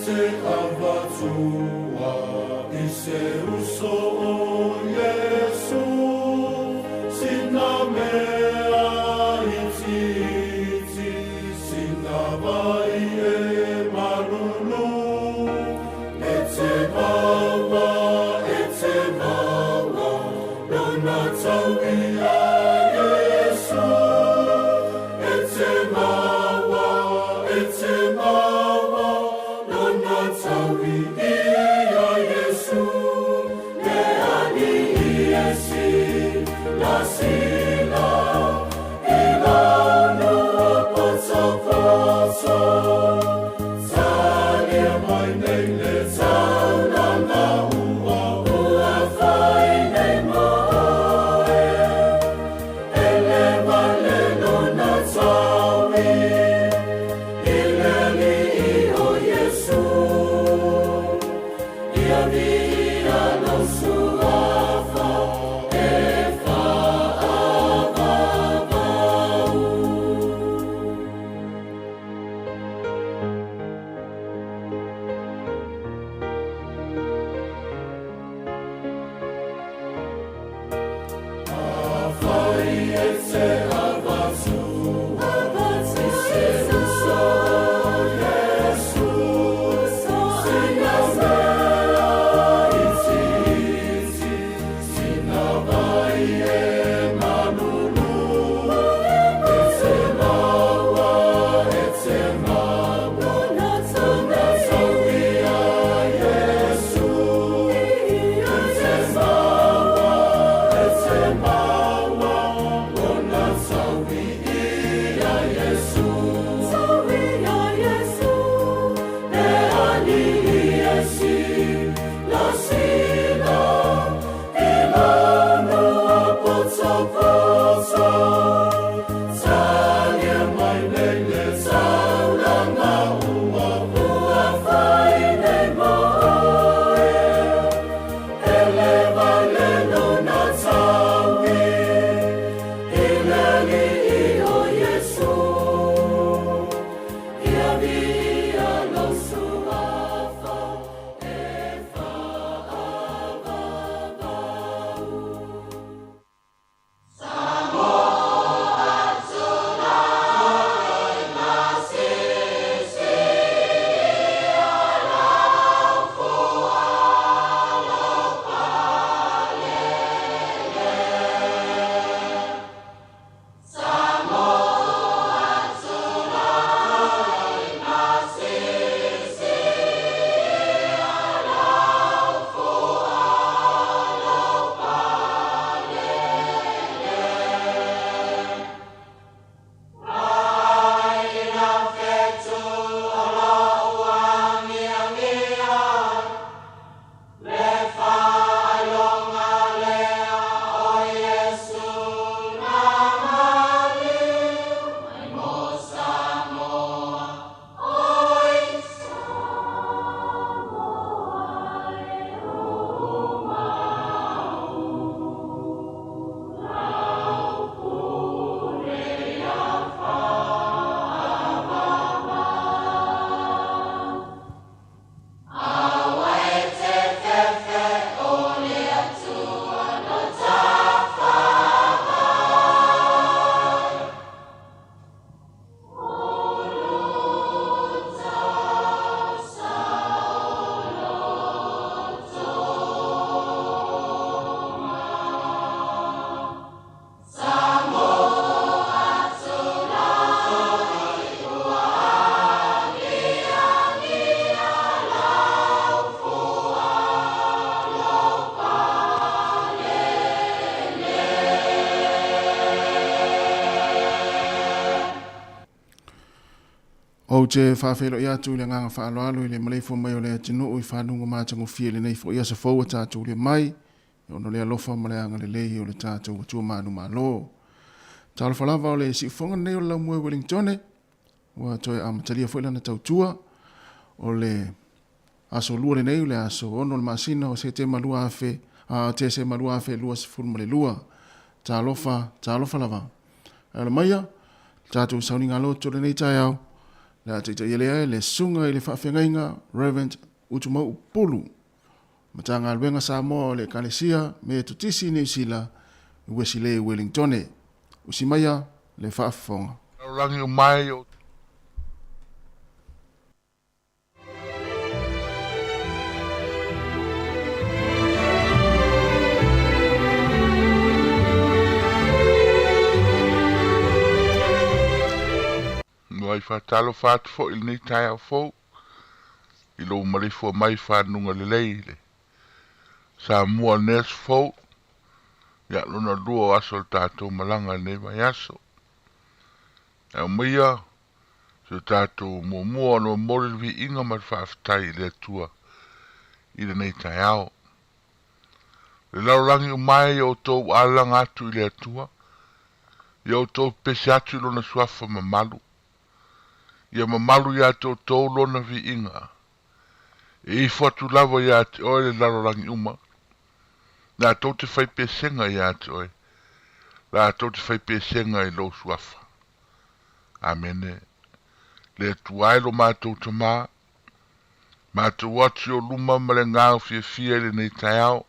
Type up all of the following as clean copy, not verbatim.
te avatua i se uso o Iesu, sina mea itiiti, sina vai e malulu, e te maua, e te maua, lona tau ia Iesu. E te maua, e te maua, lona tau ia Iesu. Le alii e silasila i lau potopoto, talia mai nei le taulaga ua ua fai nei mo oe, e le vale lona taui i le alii o Iesu. Ia viia lou suafa e faavavau. Afai e te avatua i se uso o Iesu, sina mea itiiti, sina vai e malulu, e te maua, e te maua, lona tau ia Iesu. E te maua, e te maua, lona tau ia Iesu. Tau ia Iesu, le alii e silasila i lou potopoto, talia mai nei le taulaga ua ua fai nei mo oe, e le vale lona taui i le alii o Iesu. Ia viia lou suafa e faavavau. Ou te faafeiloai atu i le agaga faaaloalo i le maleifua mai o le atunuu i fanuga matagofie i lenei foi aso fou ua tatou ulia mai, ona o le alofa ma le agalelei o le tatou Atua manumalo. Talofa lava o le siufofoga lenei o le Laumue Wellingtone, ua toe amatalia foi lana tautua. O le aso lua lenei, o le aso 6 o le masina o Setema 2000, a, Tesema 2022. Talofa, talofa lava. Ala maia, le tatou sauniga loto lenei taeao. Le a taitaia lea e le Susuga i le Faafeagaiga Rev. Utumau Upolu, Matagaluega Samoa o le Ekalesia Metotisi Niu Sila i Uesilei i Uelingtone. Usi maia le faafofoga. Lalolagi uma e o. Nuai faatalofa atu foi i lenei taeao fou i lou maleifua mai fanuga lelei i le Samoa lenei aso fou, ia lona lua o aso o le tatou malaga i lenei vaiaso. Aumaia si o tatou muamua ona momoli le viiga ma le faafetai i le Atua i lenei taeao. Le lalolagi uma e ia outou alalaga atu i le Atua, ia outou pepese atu i Lona suafa mamalu. Ia mamalu ia te outou Lona viiga. E ifo atu lava ia te oe le lalolagi uma, latou te fai pesega ia te oe, latou te fai pesega i lou suafa. Amene. Le Atua e lo matou Tama, matou atu i o luma ma le agaga fiafia i lenei taeao.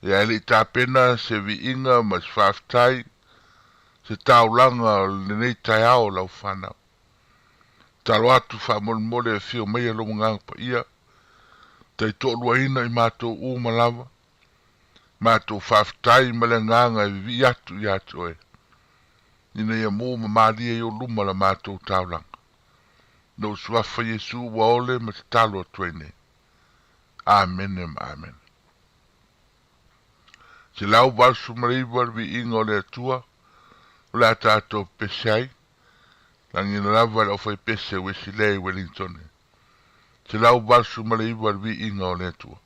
Ia e le i tapena se viiga ma se faafetai, se taulaga o lenei taeao lau fanau. Tatalo atu faamolemole e afio maia lou Agaga Paia, taitoaluaina i matou uma lava, matou faafetai ma le agaga e vivii atu ia te oe, ina ia mu ma malie i ou luma la matou taulaga. Lou Suafa Iesu ua ole ma tatalo atu ai nei. Amene ma amene. 189 le viiga o le Atua, o le a tatou pepese ai, lagina lava e le aufaipese Uesilei Welingtone. 189 le viiga o le Atua.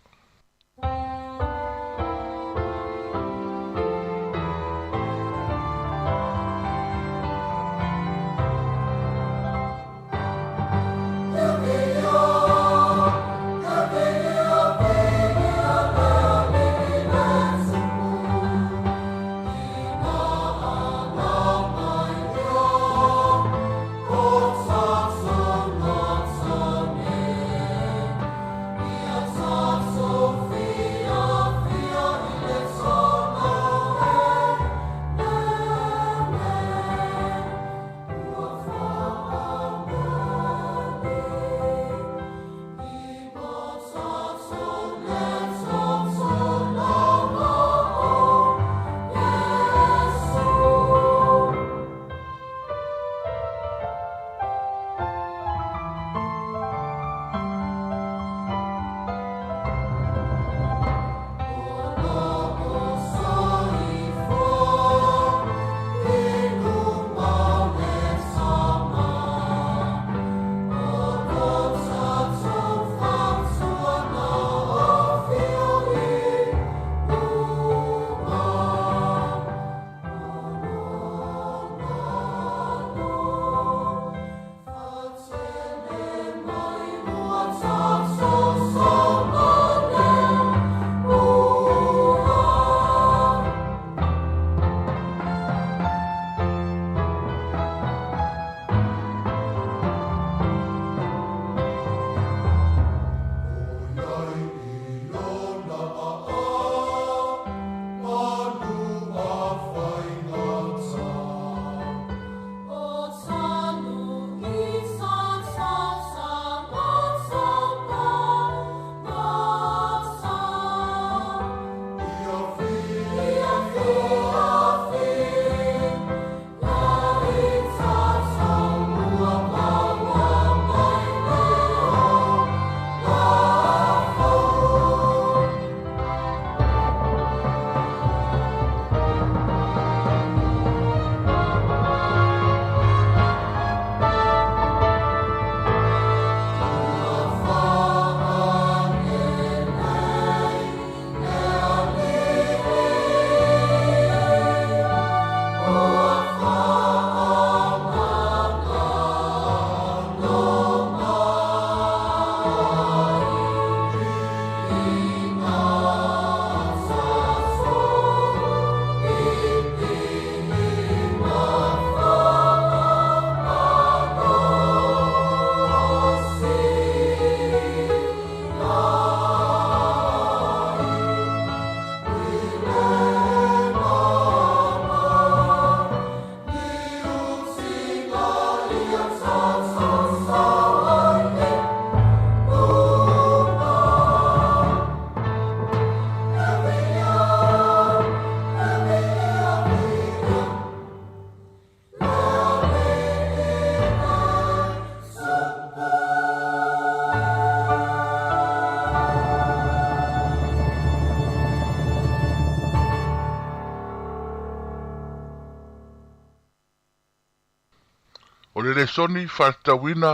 O le lesoni faatatauina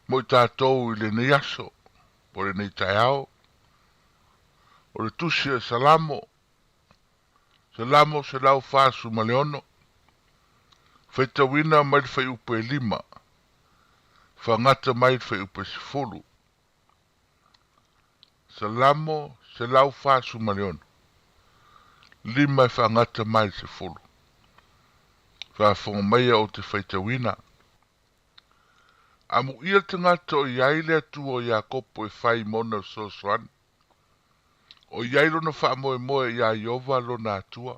mo i tatou i lenei aso po o lenei taeao, o le Tusi o Salamo, Salamo 146, faitauina mai le fuaiupu e 5, faagata mai le fuaiupu e 10. Salamo 146, 5 e faagata mai le 10. Faafofoga maia ou te faitauina. Amuia le tagata o i ai le Atua o Iakopo e fai ma ona fesoasoani. O i ai lona faamoemoe iā Ieova lona Atua.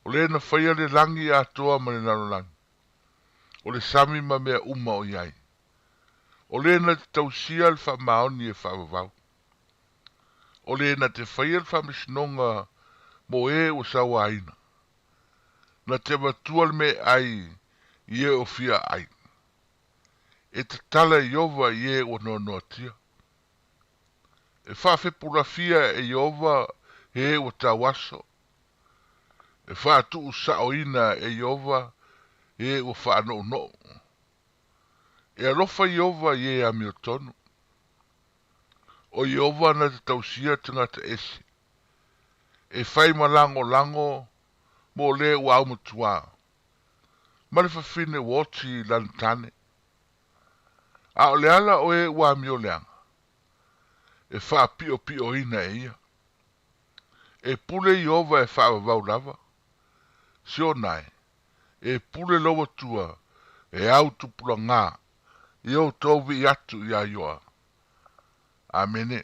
O le na faia le lagi atoa ma le lalolagi, o le sami ma mea uma o i ai. O le na te tausia le faamaoni e faavavau. O le na te faia le faamasinoga mo e ua sauaina. Na te avatua le meaai i e o fia ai. E tatala e Ieova i e ua noanoatia. E faafepulafia e Ieova e ua tauaso. E faatuusaoina e Ieova e ua faanounou. E alofa Ieova i e amiotonu. O Ieova na te tausia tagata ese. E fai ma lagolago mo le ua aumatuā, ma le fafine ua oti i lana tane. A o le ala o e ua amioleaga, e faapiʻopiʻoina e ia. E pule Ieova e faavavau lava. Siona e, e pule lou Atua e au tupulagā i outou vii atu iā Ioa. Amene.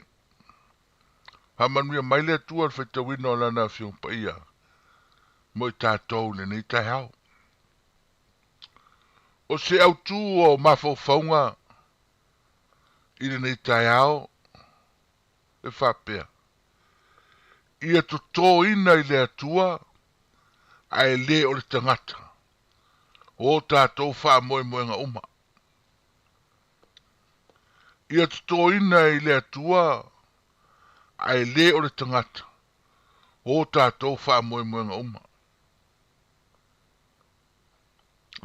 Faamanuia mai le Atua i le faitauina o Lana Afioga Paia mo i tatou i lenei taeao. O se autū o mafaufauga i lenei taeao e faapea, Ia totōina i le Atua ae le o le tagata o tatou faamoemoega uma. Ia totōina i le Atua ae le o le tagata o tatou faamoemoega uma.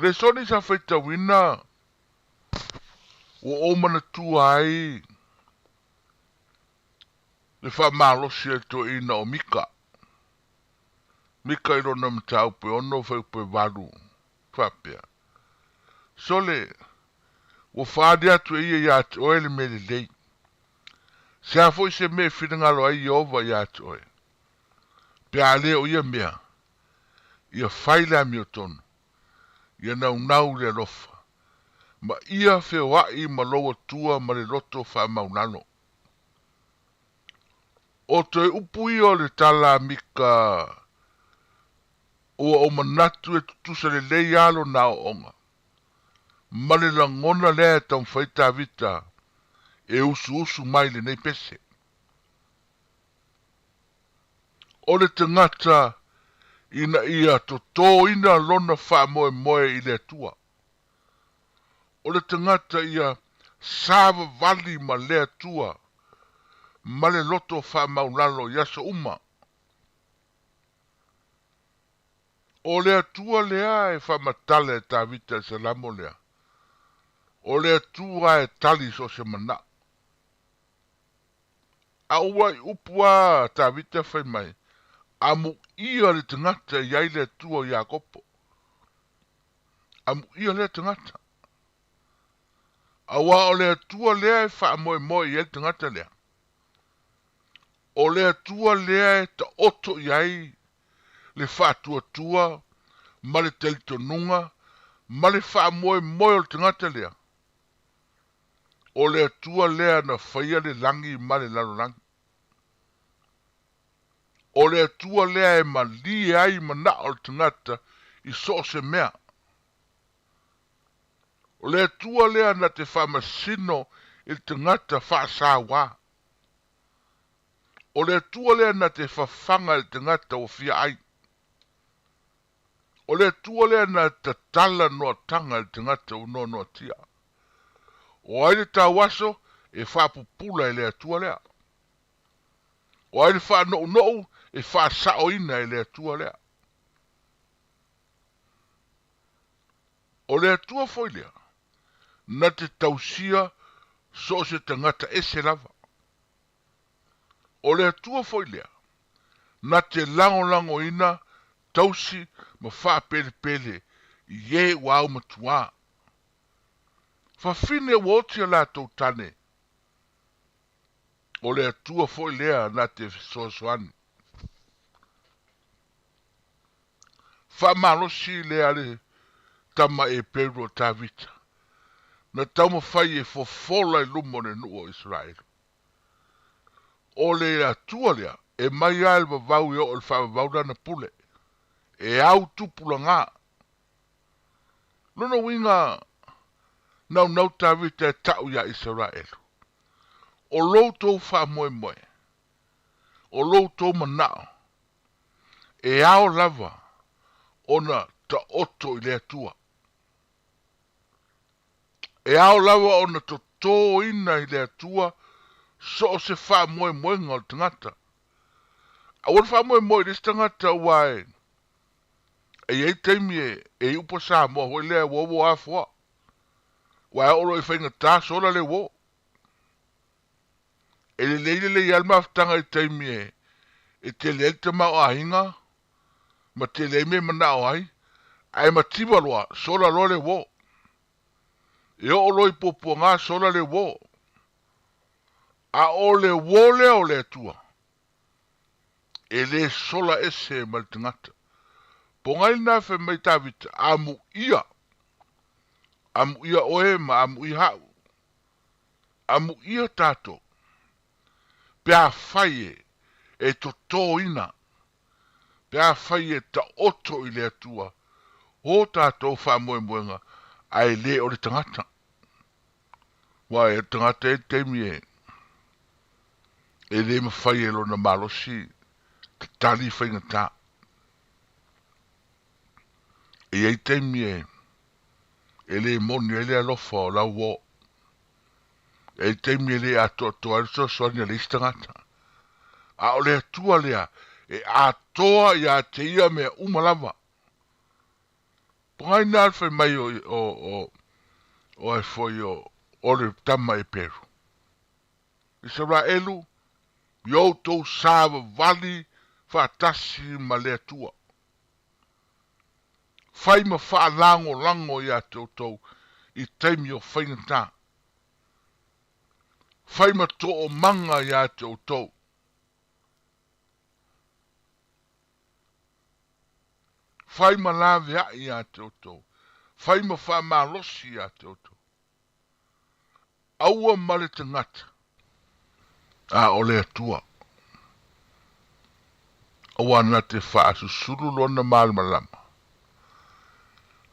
Lesoni sa faitauina ua ou manatua ai le faamalosi a le toeaina o Mika. Mika i lona mataupu e 6 fuaiupu e 8 faapea, Sole, ua faaali atu e ia iā te oe le mea lelei. Se a foi se mea e finagalo ai Ieova iā te oe? Pe a le o ia mea, ia fai le amiotonu, ia naunau i le alofa, ma ia feoaʻi ma lou Atua ma le loto faamaulalo. O toe upu ia o le tala a Mika ua ou manatu e tutusa lelei lava lona aoaoga, ma le lagona lea e taumafai Tavita e usuusu mai lenei pese. O le tagata ina ia totōina lona faamoemoe i le Atua. O le tagata ia savavali ma le Atua ma le loto faamaulalo i aso uma. O le Atua lea e faamatala e Tavita i le Salamo lea, o le Atua e tali so o se manao. A ua i upu a Tavita fai mai, Amuia le tagata e i ai le Atua o Iakopo. Amuia lea tagata. Auā o le Atua lea e faamoemoe i ai le tagata lea. O le Atua lea e taoto i ai le faatuatua ma le talitonuga ma le faamoemoe o le tagata lea. O le Atua lea na faia le lagi ma le lalolagi. O le Atua lea e malie ai manao o le tagata i so o se mea. O le Atua lea na te faamasino i le tagata faasauā. O le Atua lea na te fafaga i le tagata ua fia ai. O le Atua lea na tatala noataga i le tagata ua noanoatia. O ai le tauaso e faapupula e le Atua lea? O ai le faanounou e faasaoina e le Atua lea? O le Atua foi lea na te tausia so o se tagata ese lava. O le Atua foi lea na te lagolagoina tausi ma faapelepele i e ua aumatuā. Fafine ua oti a latou tane, o le Atua foi lea na te fesoasoani. Faamalosi lea a le tama Eperu o Tavita, na taumafai e fofola i luma o le nuu o Isaraelu. O le Atua lea e mai lava i le vavau e oo i le faavavau lana pule, e au tupulaga. Lona uiga, naunau Tavita e ta'u iā Isaraelu, O lo outou faamoemoe, o lo outou mana'o, e ao lava ona taoto i le Atua. E ao lava ona totōina i le Atua so o se faamoemoega o le tagata. Aua le faamoemoe i le isi tagata aua e e i ai taimi e e iu po Samoa foi lea e uouo afoa. Ua e oo loa i faigata sola le uo. E lelei lelei lava le mafutaga i taimi e e tele ai le tamaoaiga ma tele ai mea e manao ai, ae mativa loa, sola loa le uo. E oo loa i puapuaga sola le uo. A o le uo lea o le Atua, e lē sola ese ma le tagata. Pogai lena fai mai Tavita, Amuia, amuia oe ma amuia ha'u, amuia tatou, pe afai e e totōina, pe afai e taoto i le Atua o tatou faamoemoega ae lē o le tagata. Aua e tagata e taimi e e le mafai e lona malosi tatali faigata. E i ai taimi e e le moni ai le alofa o lau uo. E i ai taimi e le atoatoa ai le fesoasoani a le isi tagata. A o le Atua lea e atoa ia te ia mea uma lava. Pogai na le fai mai o o o o ai foi o o le tama Eperu. Isaraelu, i outou savavali faatasi ma le Atua. Fai ma faalagolago iā te outou i taimi o faigata. Fai ma toomaga iā te outou. Fai ma laveai iā te outou. Fai ma faamalosi iā te outou. Aua ma le tagata, a o le Atua. Aua na te faasusulu lona malamalama,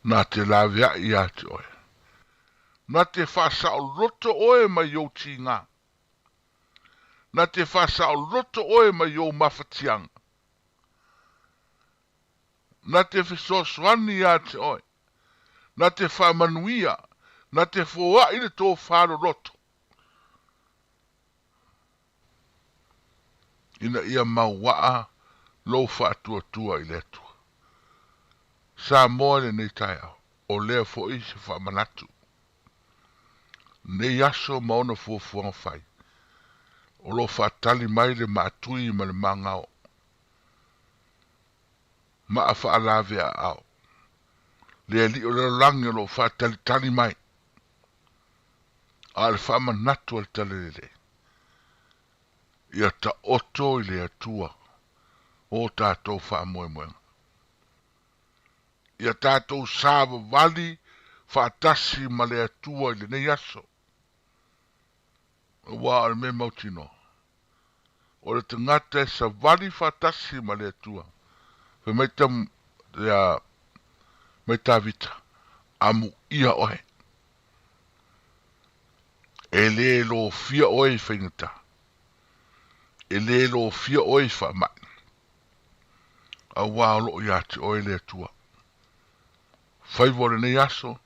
na te laveai iā te oe. Na te faasaoloto oe mai ou tīgā. Na te faasaoloto oe mai ou mafatiaga. Na te fesoasoani iā te oe. Na te faamanuia, na te foaʻi le tofā loloto, ina ia mauaa lou faatuatua i le Atua. Samoa i lenei taeao, o lea foi se faamanatu. Nei aso ma ona fuafuaga fai, o lo o faatali mai le maatui ma le magao. Maa faalaveaao. Le alii o le lalolagi o lo o faatalitali mai. A o le faamanatu a le Talalelei, ia taoto i le Atua o tatou faamoemoega. Ia tatou savavali faatasi ma le Atua i lenei aso. Aua o le mea mautinoa, o le tagata e savali faatasi ma le Atua. Fai mai ta, ia, mai Tavita, Amuia oe. E lē lofia oe i faigata. E lē lofia oe i faamai. Auā o loo iā te oe le Atua. Faiva o lenei aso,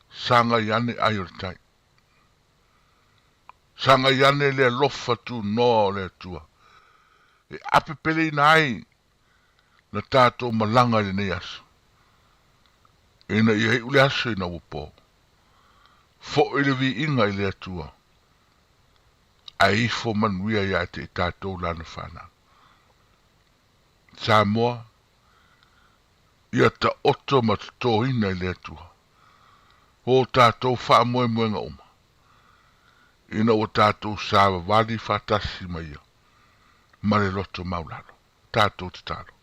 sagai ane ai o le tai. Sagai ane le alofa tunoa o le Atua e apepeleina ai na tatou malaga i lenei aso. Ina ia iu le aso ina ua po, foʻi le viiga i le Atua, ae ifo manuia ia te i tatou Lana fanau. Samoa, ia taoto ma totoina i le Atua o tatou faamoemoega uma, ina ua tatou savavali faatasi ma Ia ma le loto maulalo. Tatou tatalo.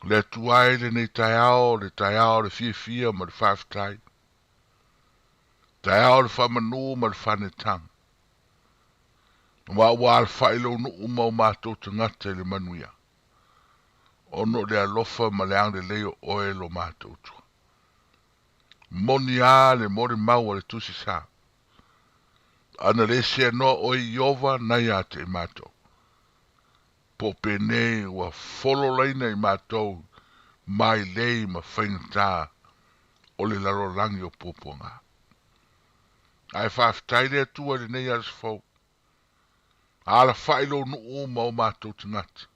Le Atua e lenei taeao, le taeao o le fiafia ma le faafetai, taeao o le faamanu ma le faanetaga, aua ua alafai lou nuu ma o matou tagata i le manuia, ona o le alofa ma le agalelei o oe lo matou Atua. Moni a le molimau a le Tusi Sa, Ana le seanoa oe Ieova na ia te i matou. Po o penei ua fololaina i matou mailei ma faigata o le lalolagi o puapuaga. Ae faafetai le Atua i lenei aso fou. Alafai lou nuu ma o matou tagata.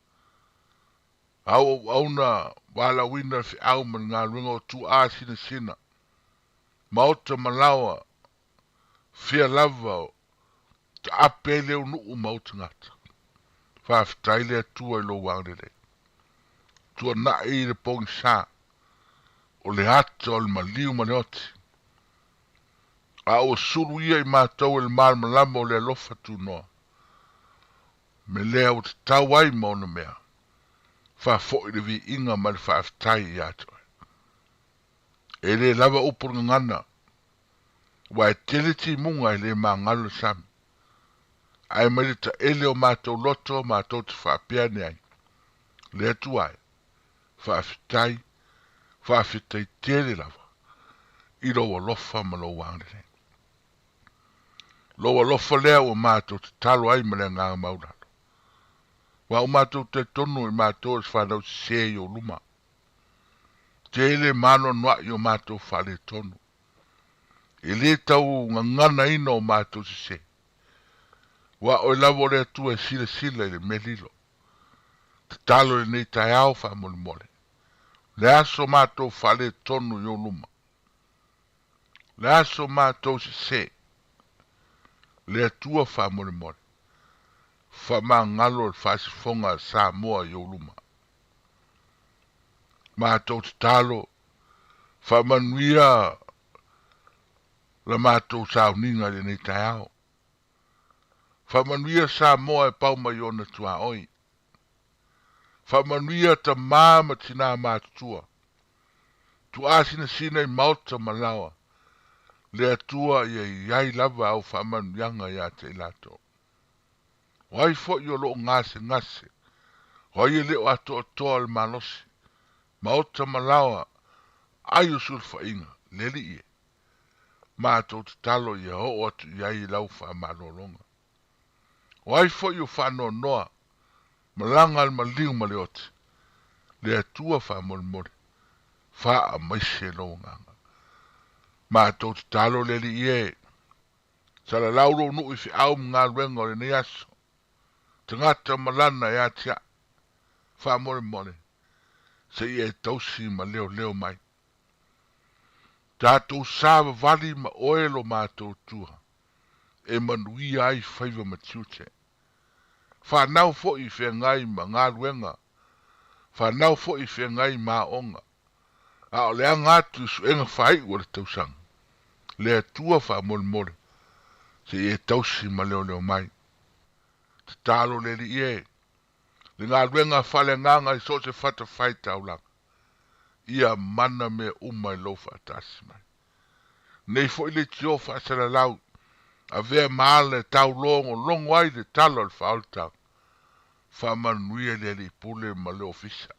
Auauauna valaauina le feau ma le galuega o tuaa sinasina, maota ma laoa, fia lava o taape ai leu nuu ma ou tagata. Faafetai le Atua i lou agalelei. Tuanai i le pogisa o le ata o le maliu ma le oti. A ua sulu ia i matou e le malamalama o le alofa tunoa. Me lea ua tatau ai ma ona mea. Faafoi le viiga ma le faafetai ia te oe. E le lava upu le gagana, aua e tele timuga e le magalo le sami. Ae mai le taele o matou loto matou te faapea ane ai, Le Atua e, faafetai, faafetai tele lava i lou alofa ma lou agalelei. Lou alofa lea ua matou tatalo ai ma le agaga maualalo. Aua ua matou talitonu i matou o se fanau sese i ou luma. Tele maanoanoaʻi o matou faaletonu. E le tau gaganaina o matou sese. Aua oe lava o le Atua e silasila i le mea lilo. Tatalo i lenei taeao faamolemole. Le aso matou faaletonu i ou luma. Le aso matou sese. Le Atua faamolemole. Faamagalo le faasifoga a Samoa i ou luma. Matou tatalo, faamanuia la matou sauniga i lenei taeao. Faamanuia Samoa e pau mai ona tuaoi. Faamanuia tama ma tina matutua. Tuaasinasina i maota ma laoa, le Atua ia i ai lava au faamanuiaga ia te i latou. O ai foi o lo o gasegase, o ai e le o atoatoa le malosi, maota ma laoa, ai o sulufaiga, le Alii e, matou tatalo ia oo atu i ai i lau faamalologa. O ai foi o faanoanoa, malaga le maliu ma le oti, le Atua faamolemole, faamaise lou agaga. Matou tatalo le Alii e, salalau lou nuu i feau ma galuega o lenei aso, tagata ma lana e atiae, faamolemole, seia e tausi ma leoleo mai. Tatou savavali ma oe lo matou Atua, e manuia ai faiva ma tiute. Fanau foi i feagai ma galuega, fanau foi i feagai ma aoga, a o le aga atu i suega faaiu o le tausaga. Le Atua faamolemole, se i e tausi ma leoleo mai. Tatalo le Alii e, le galuega faaleagaga i so o se fatafaitaulaga, ia mana mea uma i lou faatasi mai. Nei foi leitio faasalalau, avea ma ala e taulogologo ai le tala o le faaolataga. Faamanuia le Alii Pule ma le Ofisa.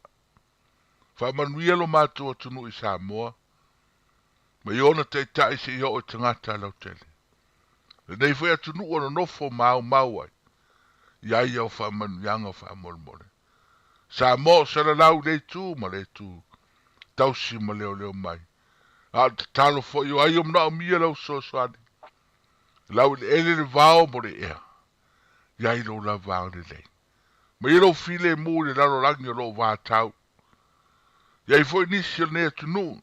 Faamanuia lo matou atunuu i Samoa, ma i ona taitai seia oo i tagata lautele. Lenei foi atunuu o nonofo ma aumau ai, i ai au faamanuiaga faamolemole. Samoa o salalau i le itu ma le itu, tausi ma leoleo mai. A o le tatalo foi o ai o manaomia lau fesoasoani, lau eleele le vao mo le ea, i ai lou lava agalelei. Ma ia lou filemu i le lalolagi o lou vatau. I ai foi nisi o lenei atunuu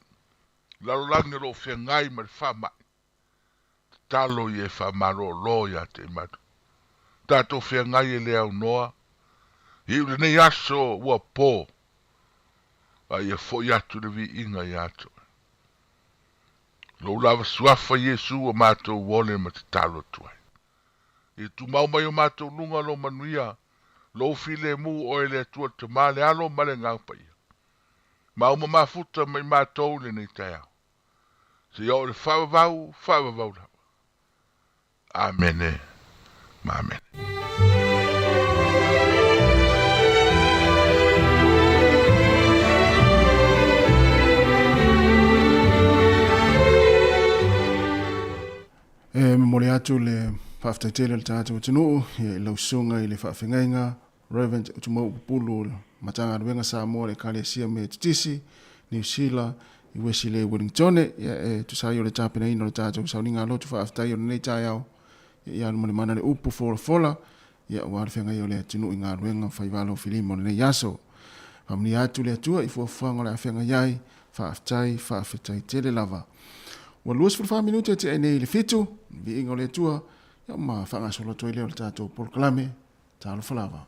lalolagi o lo o feagai ma le faamai, tatalo ia e faamalolo ia te i matou. Tatou feagai e le aunoa, iu lenei aso ua po, a ia foi atu le viiga ia te oe. Lou lava suafa Iesu ua matou ole ma tatalo atu ai. Ia tumau mai o matou luga lou manuia, lou filemu oe le Atua le Tama, le Alo ma le Agaga Paia. Ma uma mafuta ma i matou i lenei taeao. Seia oo i le faavavau, faavavau lava. Amene ma amene. E momoli atu le faafetai tele o le tatou atunuu i lau susuga i le faafeagaiga Reverend Utumau Pupulu o le Matagaluega Samoa o le Ekalesia Metotisi, Niu Sila, i Uesilei Wellingtone, ia e tusa ai o le tapenaina o le tatou sauniga lotu faafetai o lenei taeao, ia ia alu ma le mana le upu folafola, ia aua le feagai o le atunuu i galuega faivalo filima o lenei aso. Faamanuia atu le Atua i fuafuaga o le a feagai ai, faafetai, faafetai tele lava. Ua 24 minute e tea nei i le 7, viiga o le Atua, ia ma faagasolo atu ai lea o le tatou polokalame. Talofa lava.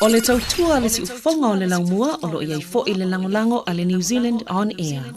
O le tautua a le siufofoga o le laumua o lo o i ai foi le lagolago a le New Zealand On Air.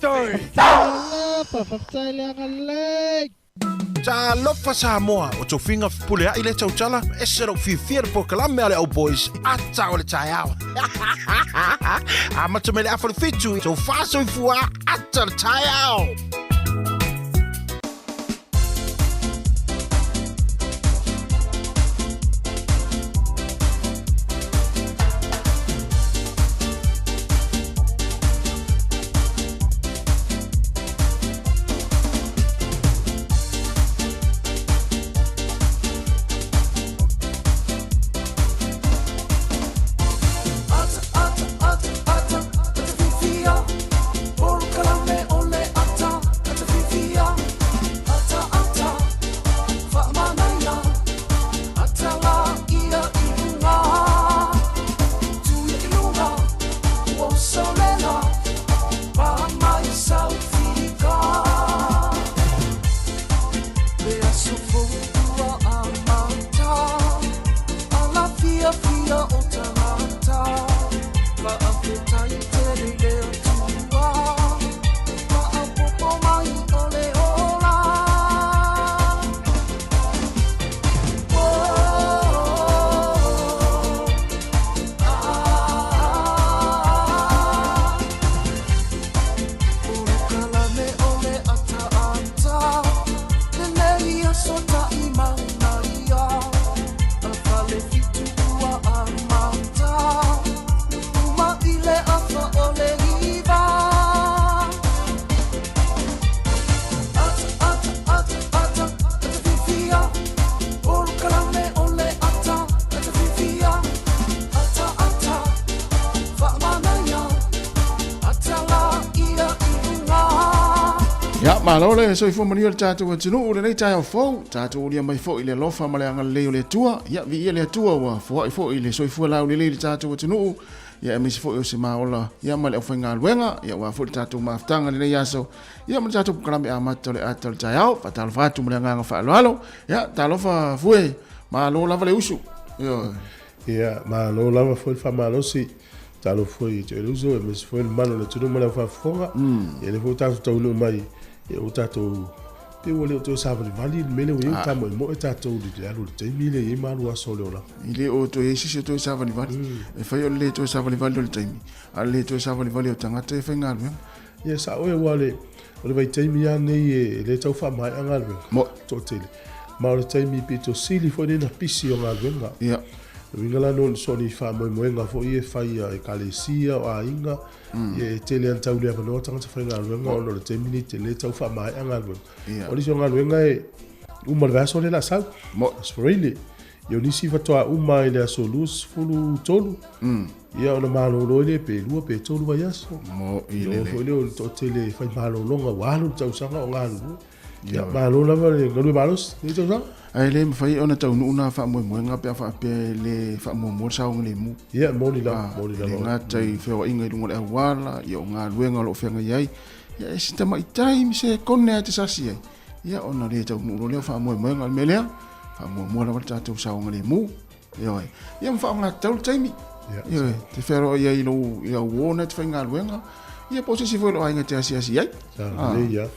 Faafetai! Talofa, faafetai le agalelei! Talofa Samoa, o tofiga fepuleai lea tautala, ese lou fiafia le polokalame a le Au Boys, ata o le taeao. Amata mai le afa le fitu, tofa soifua, ata le taeao. Ia, malo le soifua manuia le tatou atunuu lenei taeao fou, tatou ulia mai foi le alofa ma le agalelei o le Atua. Ia, viia le Atua ua foai foi le soifua laulelei i le tatou atunuu. Ia, aemaise foi o se maola, ia, ma le aufaigaluega, ia, aua foi le tatou mafutaga i lenei aso, ia, ma le tatou polokalame amata o le ata o le taeao. Faatalofa atu ma le agaga faaaloalo. Ia, talofa Fue, malo lava le usu. Ioe. Ia, malo lava foi le faamalosi. Talofa foi i te uso, aemaise foi le mamalu o le atunuu ma le aufaafofoga. Ia, lea foi ua tatou taunuu mai, ia ua tatou pei ua le o toe savalivali le mea lea ua i ai, ua tamoemoe tatou i le alu o le taimi lea e i ai ma alu aso o le olaga. E le o toe i ai se isi o toe savalivali. E fai o le le toe savalivali o le taimi, a o le le toe savalivali o tagata ia faigaluega. Ia, sao ia, aua o le vaitaimi lava lenei e le tau faamaea galuega. Mo. Toatele. Ma o le taimi pito sili foi lenei na pisi o galuega. Ia. O le uiga la no so ni faamoemoega foi e fai a ekalesia o aiga, ia e tele lava na tau le avanoa tagata faigaluega ona o le taimi lenei tele tau faamaea galuega. Ia. O nisi o galuega e uma le vaiaso lea o le a sau. Mo. Aso Faraile. Ia o nisi faatoa uma i le aso 23. Ia ona malolo ai lea pe 2 pe 3 vaiaso. Mo i Ia lele. foi lea o le toatele e fai malologa ua alu le tausaga o galulue. Ia malo lava le galue malosi lenei tausaga. Ae le mafai ona taunuu na faamoemoega pe a faapea e le faamuamua le saogalemu. Ia moni lava, moni E le lava. gata i feoaiga i luga o le auala, ia o galuega o lo o feagai ai, ia e si tamaitai ma se kone lava e te sasi ai, ia ona le taunuu loa lea o faamoemoega. O le mea lea, faamuamua lava le tatou saogalemu. Ioe. Ia ma faaaoga tatau le taimi. Ioe. Te fearoai ai i lou i au uo na e te faigaluega. Ia po o se isi foi o lou aiga e te asiasi ai. Sa lelei lava.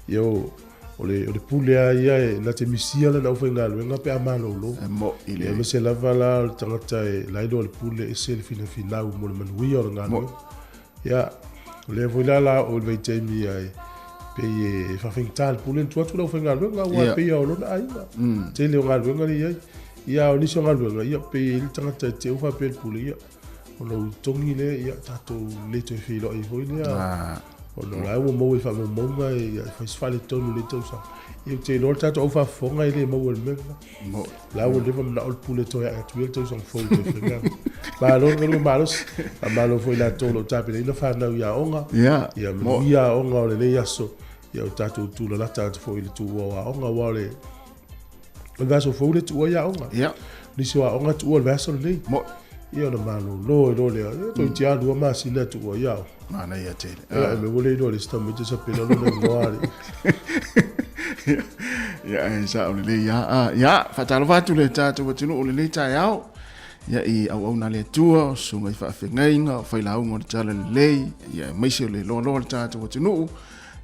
Ia o o le o le pule lava ia e na te misia lana aufaigaluega pe a malolo. E mo'i le. Ia aemaise lava la o le tagata e la e iloa le pule ese le finafinau mo le manuia o le galuega. Ia o lea foi la la o le vaitaimi ia e pei e faafaigata le pule ona tuu atu le aufaigaluega aua e pei lava o lona aiga. Tele o galuega lea e i ai. Ia o nisi o galuega ia pei e i ai le tagata e te faapea le pule ia ona ou togi lea ia tatou le toe feiloai foi lea. Ona o la ua maua i faamaumauga ia e fai se faaletonu i lenei tausaga. Ia ou te iloa le tatou au faafofoga e le maua i le mea lena. La ua leva manao le pule toe ae atu ia le tausaga fou toe faigaluega. Malo le galue malosi. Faamalo foi i latou o lo o tapenaina fanau i aoga. Ia manuia aoga o lenei aso. Ia o tatou tulalata atu foi i le tuua o aoga aua o le o le vaiaso fou le tuua i aoga. Nisi o aoga tuua i le vaiaso lenei. Ia ona malolo ai loa lea. Ia toeitiiti lava 2 masina e tuua i aoga. Manaia tele. Ia e mea ua le iloa e le isi tamaiti sapela lona igoa alii. Ia e sao lelei lava. Ia, faatalofa atu le tatou atunuu i lenei taeao. Ia i auauna a le Atua, o susuga i faafeagaiga, o failauga o le Talalelei, ia aemaise o le loaloa o le tatou atunuu.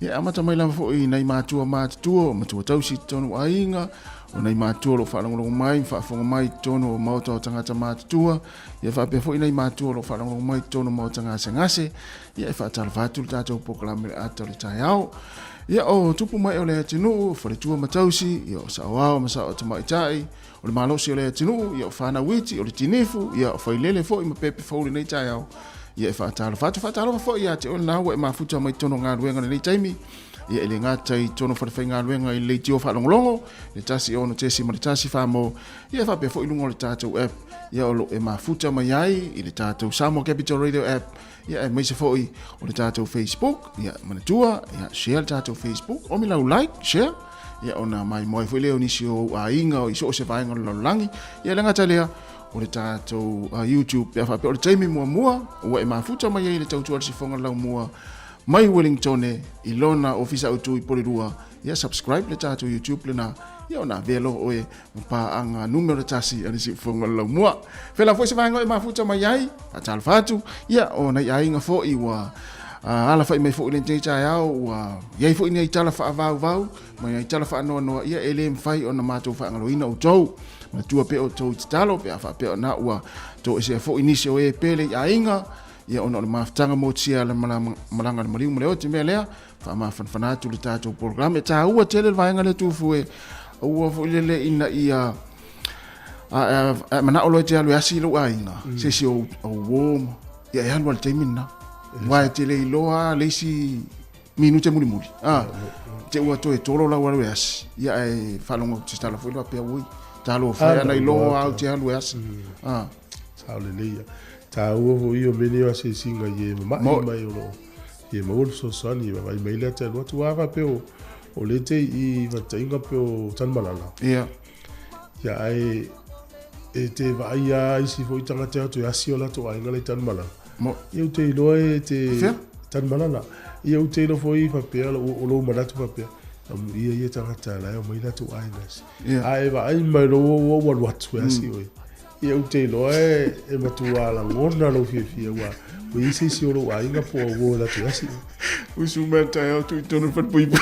Ia e amata mai lava foi i nai matua matutua, o matua tausi i totonu o aiga, o nai matua o lo o faalogologo mai ma faafofoga mai i totonu o maota o tagata matutua, ia faapea foi nai matua o lo o faalogologo mai i totonu o maota gasegase, ia e faatalofa atu le tatou polokalame le ata o le taeao. Ia o tupu mai o le atunuu, o faletua ma tausi, ia o saoao ma sao tamaitai, O le malosi o le atunuu, ia o fanau iti, o le tinifu, ia o failele foi ma pepe fou lenei taeao. Ia e faatalofa atu, faatalofa foi ia te oe lena ua e mafuta mai totonu o galuega lenei taimi. Ia e le gata i totonu o falefaigaluega i le leitio faalogologo, le 1 6.1 mo, ia e faapea foi i luga o le tatou app, ia o lo e mafuta mai ai i le tatou Samoa Capital Radio app, ia aemaise foi o le tatou Facebook, ia manatua, ia share le tatou Facebook, omi lau like, share, ia ona maimoa foi lea o nisi o ou aiga o i so o se vaega o le lalolagi. Ia le gata lea o le tatou YouTube pe a faapea o le taimi muamua ua e mafuta mai ai le tautua le sifoga laumua mai Wellington i lona ofisa autu i Porirua. Ia subscribe le tatou YouTube lena, ia ona avea loa oe ma paaga numera tasi a le siufoga o le laumua. Fela foi se vaega e mafuta mai ai, faatalofa atu, ia o nai aiga foi ua alafai mai foi lenei taeao, ua i ai foi nei tala faavauvau ma nei tala faanoanoa, ia e le mafai ona matou faagaloina outou. Manatua pea outou i tatalo pe a faapea ona ua toesea foi nisi o e pele i aiga, ia ona o le mafutaga motusia a le malaga a le maliu ma le oti mea lea, faamafanafana atu le tatou polokalame. E taua tele le vaega lea Tufu e aua foi lele ina ia a manao loa e te alu e asi lou aiga, se isi o uo, ia e alu lava i le taimi lena. Aua e te le iloa le isi minute mulimuli. Te ua toe tolo lau alu e asi, ia ae faalogo atu se tala foi lea faapea, oi, talofa e, ana iloa au te alu e asi. Sao lelei ia. Taua foi ia o mea nei o asiasiga i e mama'i mai o loo Ia maua le fesoasoani e vaavaai mai lea te alu atu. Aua faapea o, o lea te i fataiga pe o Tanumalala. Ia. Ia ae e te vaai a isi foi tagata atu e asi o latou aiga la i Tanumalala. Mo. Ia ou te iloa e te Fea? Tanumalala. Ia ou te iloa foi faapea o lou manatu faapea ia ia tagata la e omai latou aiga asi. Ia. Ae vaai mai lou ou alu atu e asi oe. Ia ou te iloa e matua lagona lou fiafia ua ua i ai se isi o lou aiga po o uo e latou asi. Usu mea taeao tu i tonu falepuipui.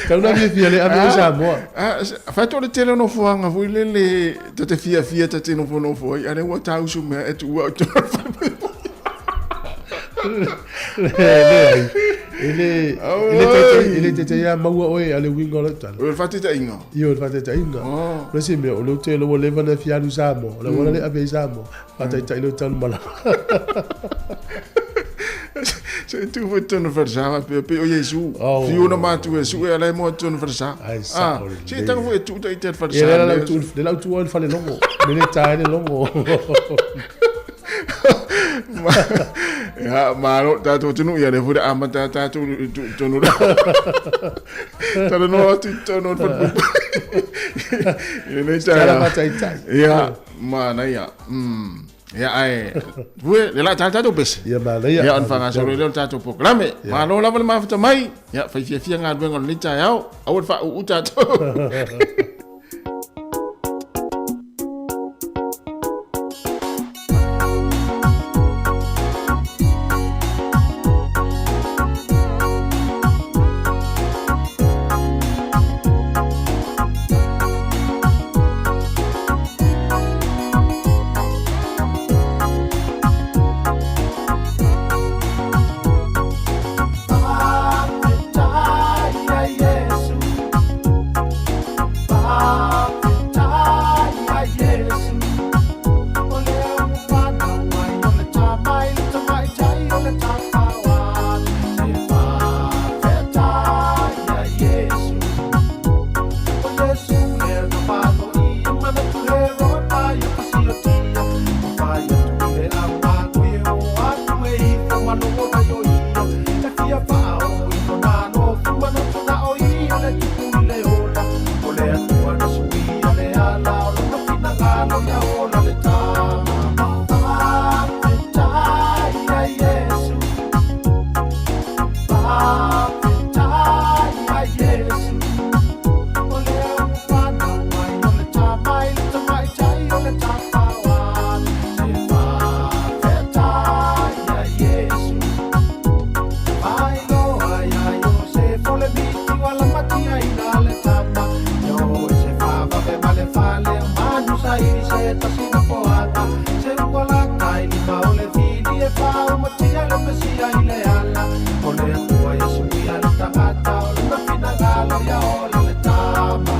Tau na fiafia le ave i Samoa. Ah, fai o le tele o nofoaga foi lele ta te fiafia ta te nofonofo ai, a lea ua tāusu mea e tuua i tonu falepuipui. Leai. E le e le taitai e le taitai lava maua oe a le uiga o lau tala. O le faataitaiga. Ioe, o le faataitaiga. Oh. O le isi mea, o lea ou te iloa ua leva ona fia alu i Samoa, o le auala lea e ave ai i Samoa, faataitai loa i Tanumalala. Se i tu foi tonu falesa faapea pei o Iesu. Oh. Fiu ona matua e sue ala e moa tonu falesa. Ai, sao lelei. Se i tago foi e tuu tai te falesa. Ia, lea la ou tuu, lea la ou tuu ai le falelogo, me le ta ai le logo. Ia, malo tatou atunuu ia lea foi le amata a tatou i tuu i tonu la. Talanoa atu i tonu o le falepuipui. I lenei Tala taeao. faataitai. Ia, manaia. Ia, ae, ue, le la tatou pese. Ia, manaia. Ia, ona faagasolo lea o le tatou polokalame. Malo lava le mafuta mai. Ia, fai fiafia galuega o lenei taeao. Aua le faauu tatou. tasi na foaga Se ua lata i lima o le fili e fau matia le Mesia i le ala O le Atua ia suia le tagata o lona finagalo ia ola le tama.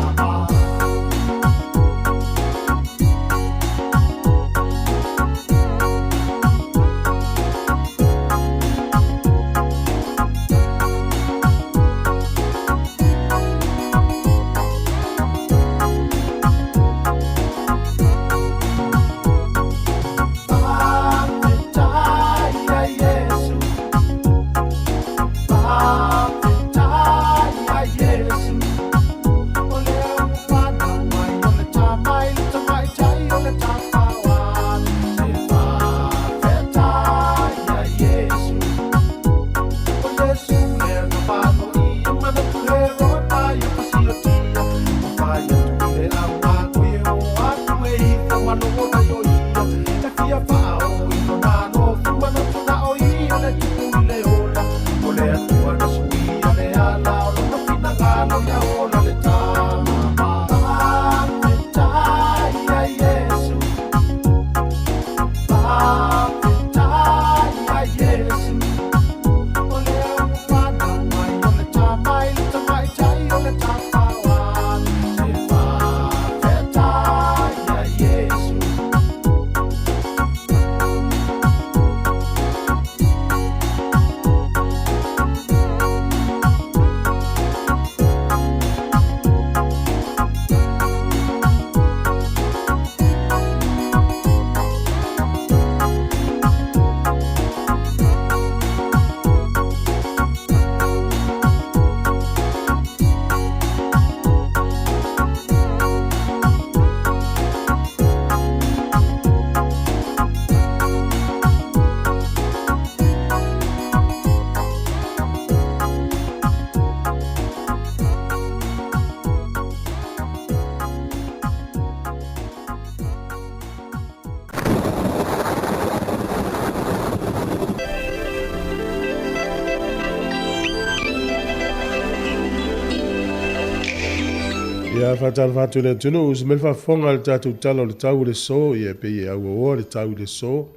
Ia faatalofa atu i le atunuu, usu mai le faafofoga i le tatou Tala o le Tau i le So, ia e pei e auauoa le tau i le so.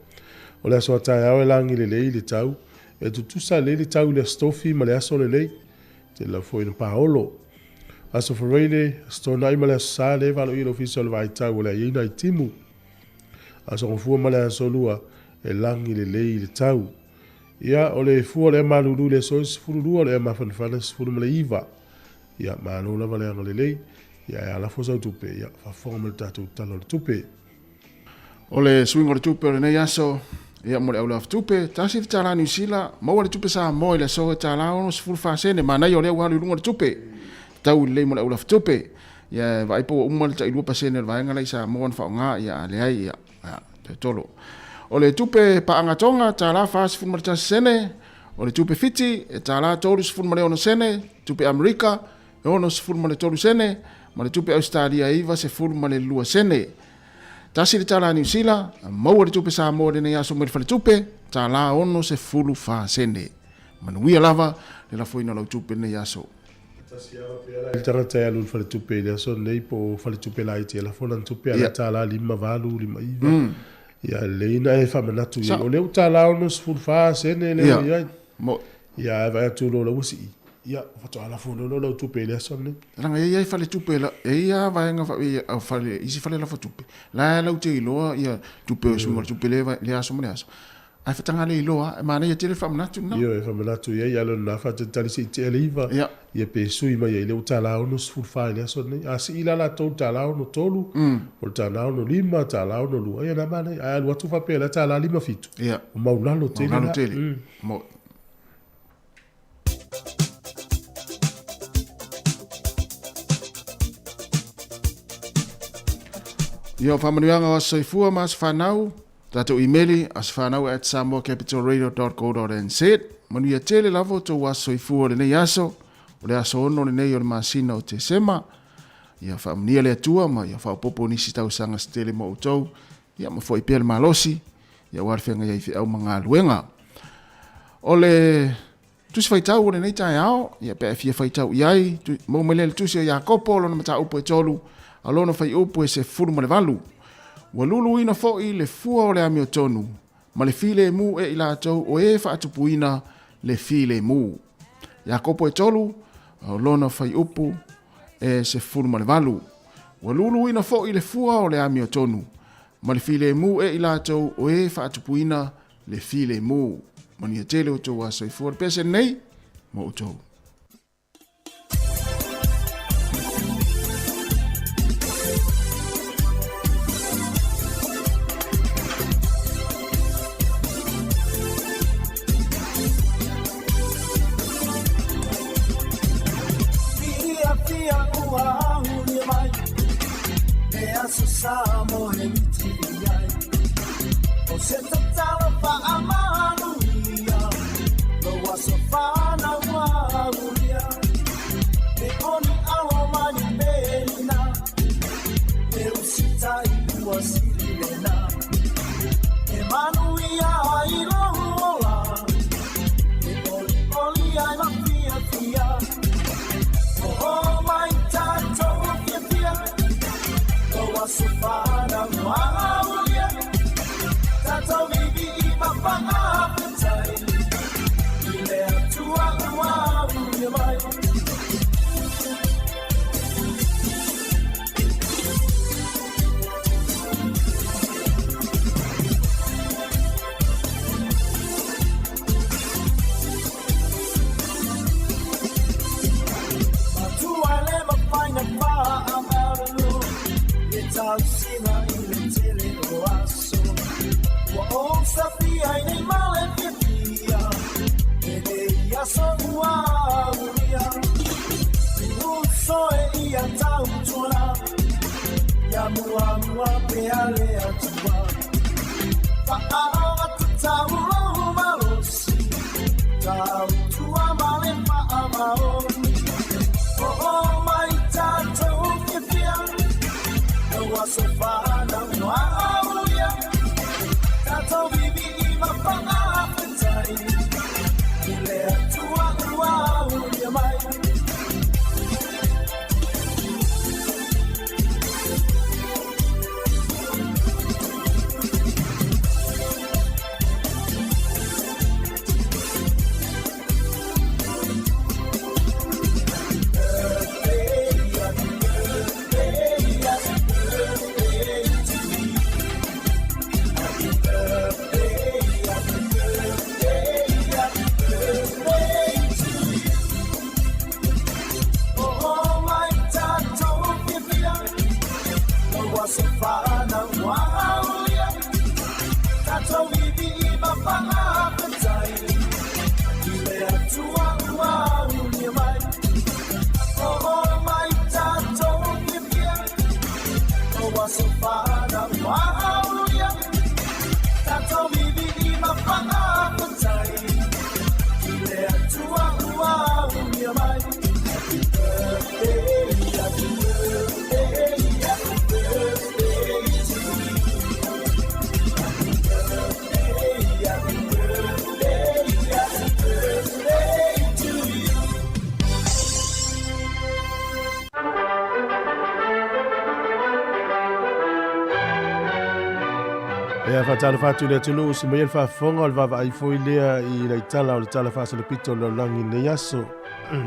O le aso a taeao e lagi lelei le tau, e tutusa lelei le tau i le Aso Tofi ma le aso lenei. Tele lava foi ina paolo. Aso Faraile, Aso Toonai ma le Aso Sa lea e valoia i le Ofisa o le Vaitau o le a i ai nai timu. Aso Gafua ma le Aso Lua e lagi lelei le tau. Ia, o le fua o le ea malulu i le aso e 12, o le ea mafanafana e 19. Ia, malo lava le agalelei. Ia, e alafo sau tupe, ia, faafofoga mai le tatou Tala o le Tupe. O le suiga o le tupe o lenei aso, ia mo le aulafatupe, $1 Niu Sila, maua le tupe Samoa i le aso e $1.64 sene, manaia o lea ua alu i luga le tupe, tau lelei mo le aulafatupe. Ia e vaai po ua uma le tai 2% o le vaega la i Samoa na faaaoga, ia a leai, ia, ia, toe tolo. O le tupe paaga Tonga, $41 sene, o le tupe Fiti, e $36 sene, tupe Amerika, e 63 sene, ma le tupe Ausetalia e 92 sene. $1 Niu Sila, maua le tupe Samoa i lenei aso mai le faletupe, $64 sene. Manuia lava le lafoina o lau tupe i lenei aso. Le tagata e alu i le faletupe i le aso lenei po o faletupe laiti e lafo lana tupe a la $58, 59. Ia lelei ona e faamanatu i ai. O lea ua $64 sene lea ua i ai. Ia ae vaai atu loa ua sii. Ia faatoa lafo loa lau tupe i le aso lenei. Leaga e i ai faletupe la, e i ai lava vaega faapea o fale, isi fale lafo tupe, la e latou te iloa ia tupe o suiga o le tupe lea aso ma lea aso. Ae faataga le iloa, e manaia tele le faamanatu lena. Ioe, e faamanatu i ai, ae lona faatalitali se i tea le 9, ia pe sui mai ai, lea ua $64 i le aso lenei. A sii la latou i le $63, o le $65, $62, ia na manaia. Ae alu atu faapea la $57, ua maulalo tele la. Maulalo tele. Ia, o faamanuiaga o aso soifua ma aso fanau, tatou imeli asofanau@samoacapitalradio.co.nz. Manuia tele lava o tou aso soifua o lenei aso, o le aso 6 lenei o le masina o Tesema. Ia faamanuia le Atua ma ia faaopoopo nisi tausaga se tele mo outou, ia ma foi pea le malosi, ia aua le feagai ai i feau ma galuega. O le Tusi Faitau o lenei taeao, ia pe a e fia faitau i ai, maua mai lea i le Tusi o Iakopo, lona mataupu e 3, a lona fuaiupu e 18. Ua luluina foi le fua o le amiotonu ma le filemu e i latou o e faatupuina le filemu. Iakopo e 3, o lona fuaiupu e 18. Ua luluina foi le fua o le amiotonu ma le filemu e i latou o e faatupuina le filemu. Manuia tele outou a soifua le pese nei mo outou. Ia faatalofa atu i le atunuu si mai le faafofoga o le vaavaai foi lea i le tala o le tala faasolopito o le lalolagi i lenei aso.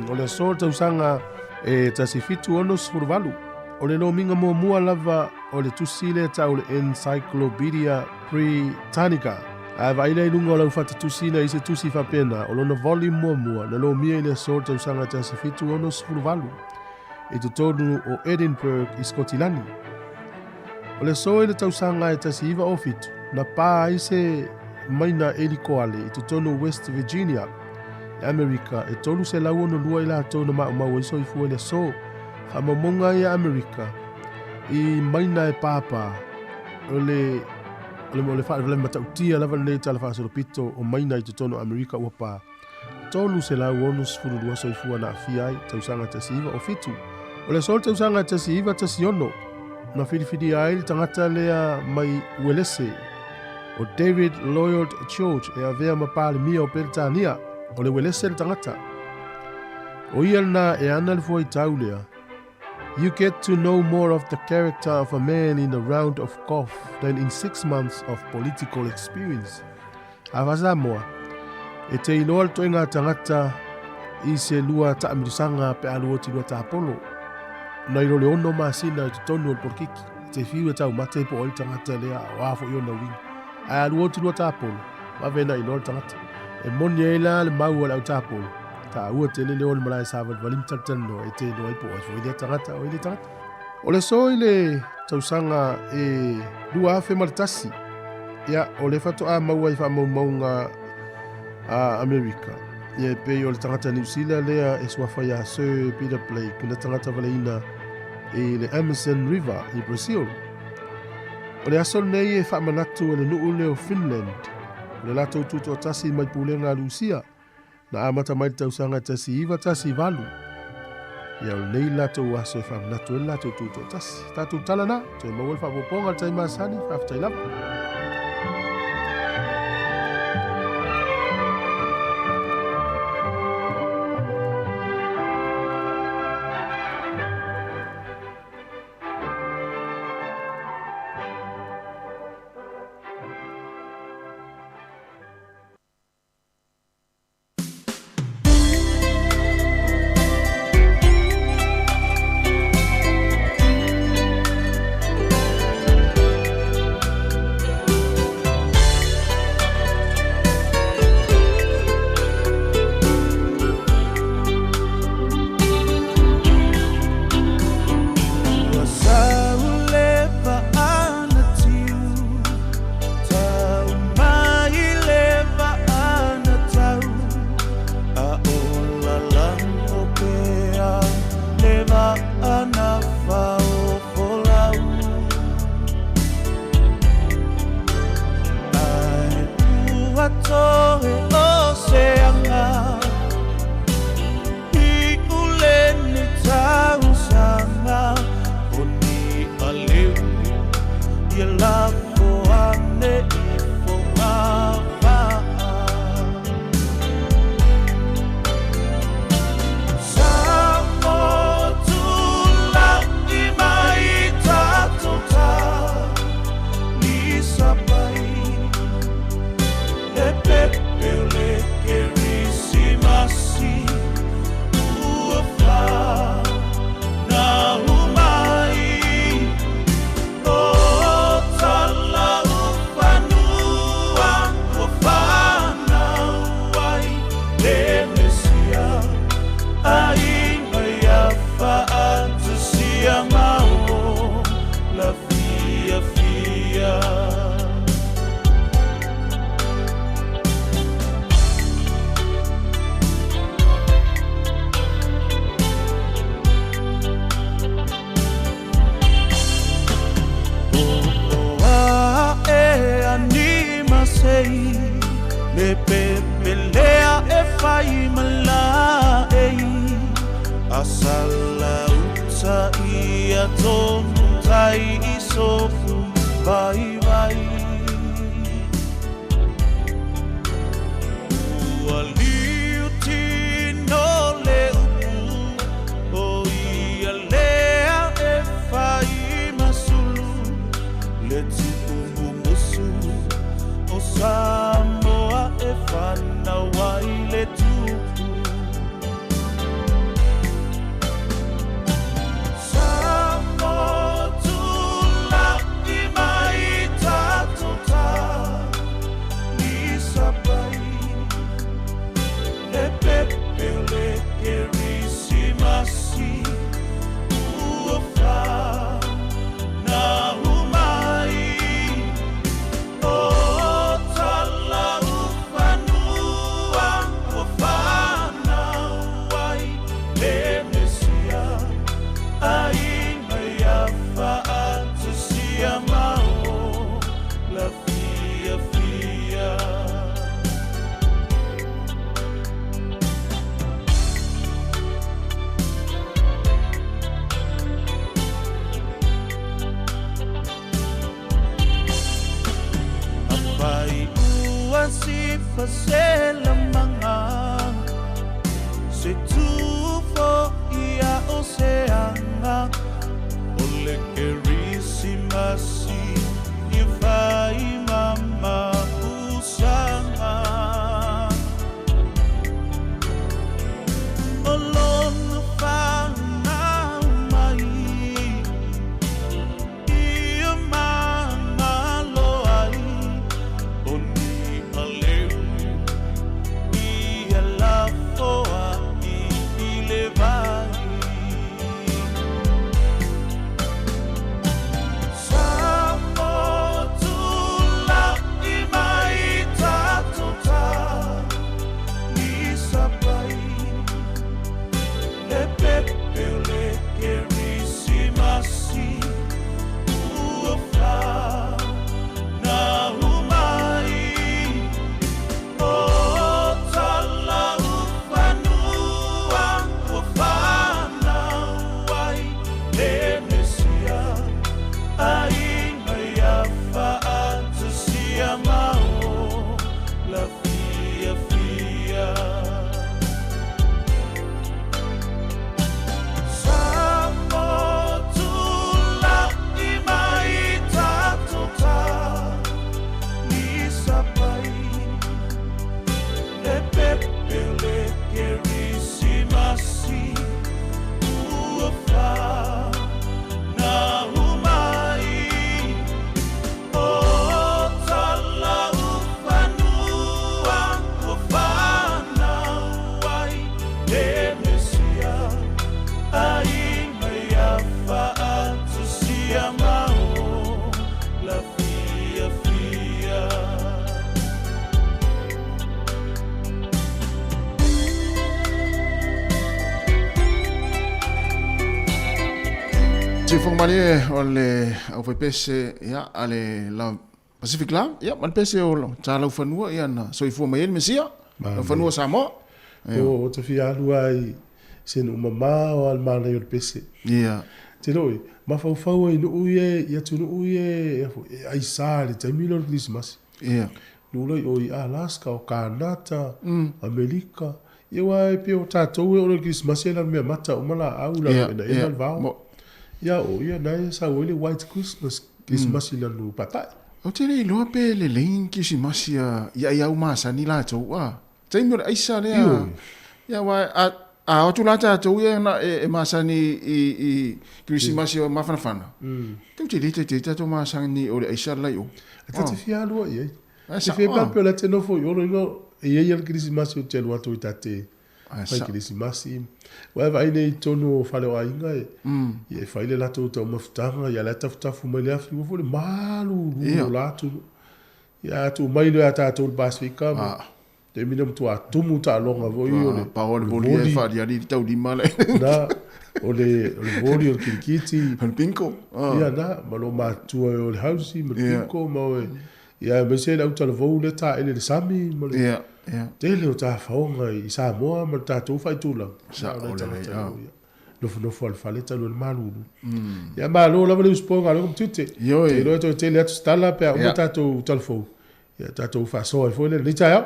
O le aso o le tausaga e 1768, o le lomiga muamua lava o le tusi lea tau le Encyclopedia Britannica. Ae vaai lea i luga o lau fatatusina i se tusi faapena o lona volume muamua na lomia i le aso o le tausaga 1768 i totonu o Edinburgh i Skotilani. O le aso i le tausaga e 1907 na pā ai se maina eli koale i totonu o West Virginia i Amerika e 362 i latou na maumau ai soifua i le aso. Faamaumauga ai a Amerika i maina e pāpā o le o le, o le faalavelave matautia lava lenei tala faasolopito o maina i totonu o Amerika ua pā. 362 soifua na aafia ai, tausaga 1907. O le aso o le tausaga 1916, na filifilia ai le tagata lea mai Uelese, o David Lloyd George e avea ma Palemia o Peretania. O le Uelese le tagata. O ia lena e ana le fuaitau lea. You get to know more of the character of a man in a round of golf than in 6 months of political experience. A faa-Samoa, e te iloa le toega tagata i se lua taamilosaga pe a lua oti lua tapolo. Nai lo le 6 masina i totonu o le polokiki. E te fiu e taumate po o ai le tagata lea a o a foi ona uiga. Ae a lua oti lua tapolo, vave ona iloa le tagata. E moni ai la le mau a le au tapolo, taua tele le o le malae savalivali ma talatalanoa e te iloa ai po o ai foi lea tagata o ai lea tagata. O le aso i le tausaga e 2001, ia, o le faatoa maua i faamaumauga a Amerika. Ia, e pei o le tagata Niu Sila lea e suafa iā Sir Peter Blake na tagata valeina i le Amazon River i Brazil. O le aso lenei e faamanatu e le nuu lea o Finland, o le latou tutoatasi mai pulega a Lusia, na amata mai le tausaga 1918. Ia o lenei latou aso e faamanatu ai le latou tutoatasi. Tatou tala na, toe maua le faaopoopoga i le taimi masani, faafetai lava. Se tufo ia o se anga. Siufoga malie o le aufaipese ia a le la Pacific la ia ma le pese o Talaufanua ia na soifua mai ai le Mesia Laufanua Samoa. O te fia alu lava i se nuu mamao lava le manaia o le pese. Ia. Te iloa oe, mafaufau ai i nuu ia i atunuu ia e aisa i le taimi lea o le Kerisimasi. Ia. Nuu la i o i Alaska, o Kanata, Amerika, ia aua e pei o tatou e oo loa i le Kerisimasi e lanu meamata uma laau, lanu enaena le vao. Ia o ia na e sau ai le White Christmas, Kerisimasi lanu paepae. Ou te le iloa pe lelei ni Kerisimasi a i ai au masani latou a. Taimi o le aisa lea. Ia aua a a o atu la tatou ia na e masani i Kerisimasi o mafanafana. Tou te le taitai tatou masani o le aisa la i o. E ta te fia alu ai ai. Te fia pea pe o la te nofo i olo ino e iai le Kerisimasi o te alu atu i tate fai Kerisimasi. Ua e vaai nei i totonu o fale o aiga e, ia e fai le latou taumafataga, ia la e tafutafu mai le afi, ua foi le malulu o la atunuu. Ia a tuu mai loa ia tatou le Pasefika, ma taimi lea matua tumu taaloga foi o le pao le voli e faaliali i le taulima le. Na, o le voli o le kirikiti. O le bingo. Ia na, ma lo matutua o le hausi ma le bingo ma o e, ia aemaise le autalavou lea taele i le sami ma le tele o tafaoga i Samoa ma le tatou faaitulaga. Sa o le Nofonofo lava i le fale talu ai le malulu. Ia malo lava le usupo i galuega ma tiute. Ioe. Te iloa e toe tele atu se tala pe a uma tatou tala fou. Ia tatou faasoa ai foi lea i lenei taeao.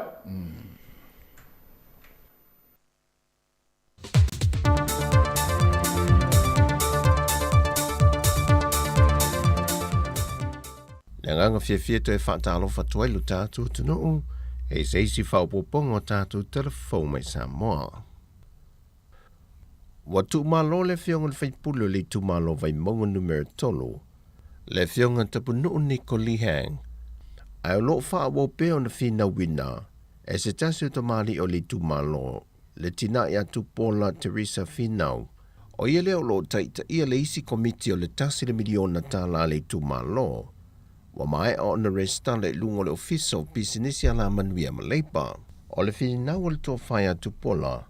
Le agaga fiafia toe faatalofa atu ai lo tatou atunuu i se isi faaopoopoga o tatou tala fou mai Samoa. Ua tuumalo le Afioga i le Faipule o le Itumalo Vaimauga Numera 3, le Afioga Tapunuu Niko Lee Hang, ae o lo o faaauau pea ona finauina e se tasi o tamalii o le itumalo, le tina ia Tupuola Teresa Finau, o ia lea o lo o taitaia le isi komiti o le tasi le miliona tala a le itumalo, ua maea ona resitala i luga o le Ofisa o Pisinisi Alamanuia ma Leipa. O le finau a le tofa ia Tupuola,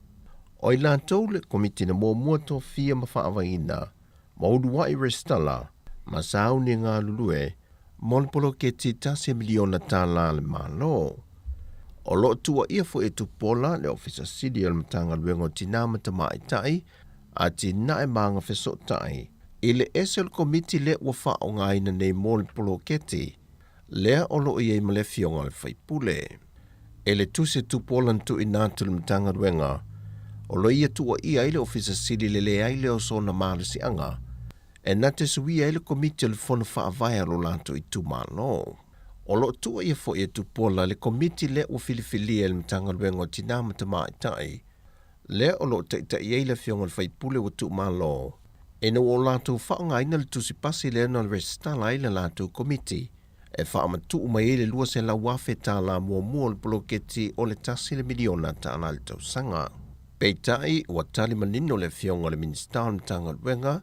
O i latou le Komiti na muamua tofia ma faavaeina ma uluai resitala ma sauni e galulue mo le poloketi $1 miliona a le Malo. O lo o tuuaia foi e Tupuola le Ofisa Sili o le Matagaluega o Tinā ma Tamaitai, Atinae ma Agafesootai i le ese o le Komiti lea ua faaaogaina nei mo le poloketi lea o lo o i ai ma le Afioga i le Faipule. E le tusi a Tupuola na tuuina atu i le Matagaluega, o lo ia tuuaia ai le Ofisa Sili le leai lea o sona malosiaga e na te suia ai le Komiti o le Fono Faavae a lo latou itumalo. O lo o tuuaia foi e Tupuola le Komiti lea ua filifilia e le Matagaluega o Tinā ma Tamaitai, lea o lo o taitai ai le Afioga i le Faipule ua tuumalo, ina ua o latou faaaogaina le tusi pasi lea na resitala ai le latou komiti e faamatuu mai ai le $200,000 muamua o le poloketi o le $1 miliona i le tausaga. Peitai, ua tali manino le Afioga i le Minisita o le Matagaluega,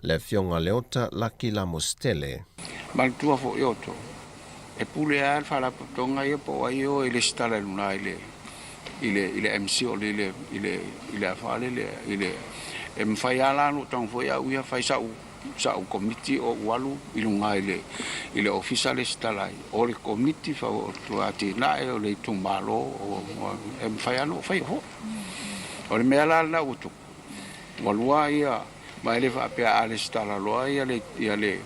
le Afioga Leota Laki Lamositele. Manatua foi outou, e pule lava le faalapotopotoga ia po o ai e o e lesitala i luga i le i le i le MC o le i le i le i le afa le i le e mafai lava la ona ou tago foi au ia fai sau sau komiti o ou alu i luga i le i le ofisa lesitala ai. O le komiti atinae o le itumalo o e mafai lava ona ou faia foi. O le mea la lena ua tupu, ua lua ia Ma e le faapea a lesitala loa ia le ia le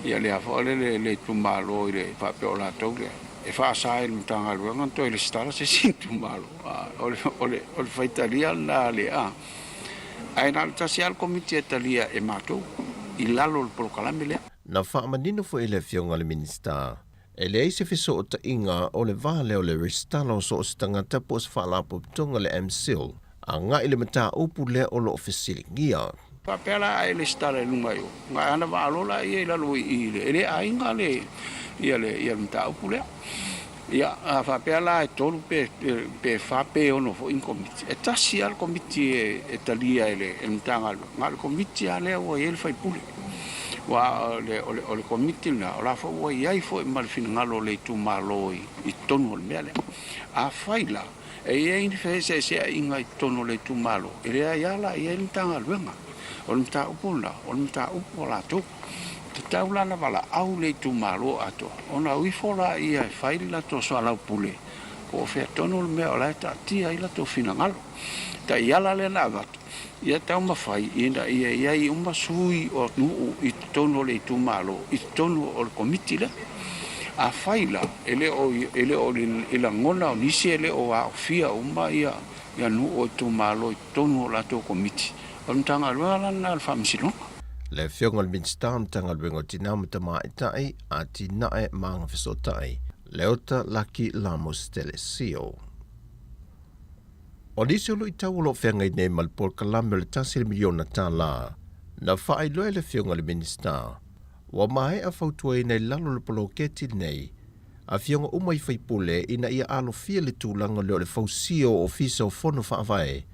ia le a foi le le le itumalo i le faapea o latou lea e faasa ai e le Matagaluega ona toe lesitala se isi itumalo. A o le o le o le faitalia lena a le a ae na o le tasi lava le komiti e talia e matou i lalo o le polokalame lea. Na faamanino foi e le Afioga i le Minisita, e leai se fesootaiga o le va lea o le resitala o so o se tagata po o se faalapotopotoga le MCIL agai i le mataupu lea o lo o fesiligia. Faapea la ae lesitala i luga i o, na ana vaalo la ia i lalo i i le, e le aiga le, ia le, ia le mataupu lea. Ia, a faapea la e tolu pe, pe fa pe ono foi ni komiti, e tasi lava le komiti e, e talia e le, e le Matagaluega, na o le komiti lava lea ua i ai le faipule. Aua o le, o le, o le komiti lena, o la foi ua i ai foi ma le finagalo o le itumalo i, i totonu o le mea lea. Afai la, E i ai ni feeseeseaiga i totonu o le itumalo, e leai lava la i ai le Matagaluega. O le mataupu lena, o le mataupu a latou. Tatau la ona valaau le itumalo atoa ona o ifo laia e fai le latou soalaupule po o fea tonu le mea o la e taatia ai latou finagalo. Taiala lea na avatu, ia taumafai ina ia i ai uma sui o nuu i totonu o le itumalo i totonu o le komiti lea. Afai la e le o e le o i lagona o nisi e le o aofia uma ia nuu o itumalo i totonu o latou komiti, o le Matagaluega la lena a le Faamasinoga. Le Afioga i le Minisita o le Matagaluega o Tina ma Tamaitai, Atinae ma Agafesootai, Leota Laki Lamos Telesio. O nisi o luitau o lo o feagai nei ma le polokalame o le $1 miliona, na faailoa e le Afioga i le Minisita, ua maea fautuaina i lalo o le poloketi lenei afioga uma i faipule ina ia alofia le tulaga lea o le fausia o ofisa o fono faavae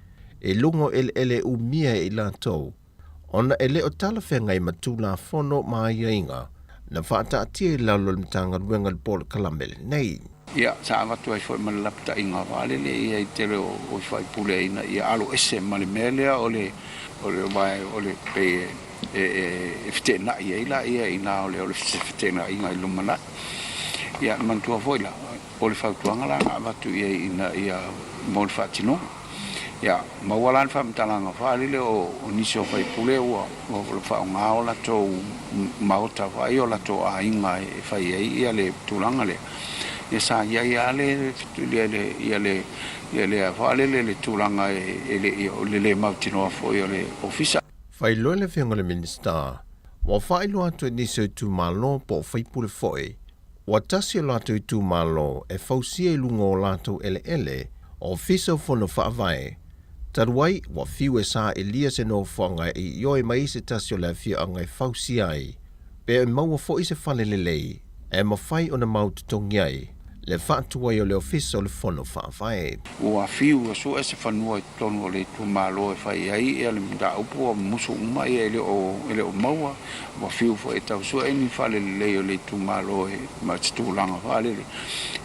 i luga o eleele e umia e i latou, ona e le o talafeagai ma Tulafono ma aiaiga na faataatia i lalo o le Matagaluega i le polokalame lenei. Ia, sa avatu ai foi ma le lapataiga vaalele ia i tele o faipule ina ia alo ese ma le mea lea o le o le o le pei e feteenai ai laia ina o le o le feteenaiga i le lumanai. Ia, manatua foi la, o le fautuaga la na avatu i ai ina ia mo le faatinoga. Ia, maua la le faamatalaga faalele o nisi o faipule ua faaaoga o latou maota foi o latou aiga e fai ai ia le tulaga lea. Ia sa i ai lava le ia le ia le faalele le tulaga e le o le le mautinoa foi o le ofisa. Faailoa le Afioga i le Minisita, ua faailoa atu e nisi o itumalo po o faipule foi Ua tasi o latou itumalo e fausia i luga o latou eleele, Ofisa o Fono Faavae. Talu ai, ua fiu e sailia se nofoaga e ioe mai ai se tasi o le afioaga e fausia ai, pe e maua foi se fale lelei e mafai ona mau totogi ai le faatuai o le Ofisa o le Fono Faavae. Ua fiu e sue se fanua i totonu o le itumalo e fai ai le mataupu ua musu uma ia e le o e le o maua. Ua fiu foi e tau sue ni fale lelei o le itumalo e ma se tulaga faalele.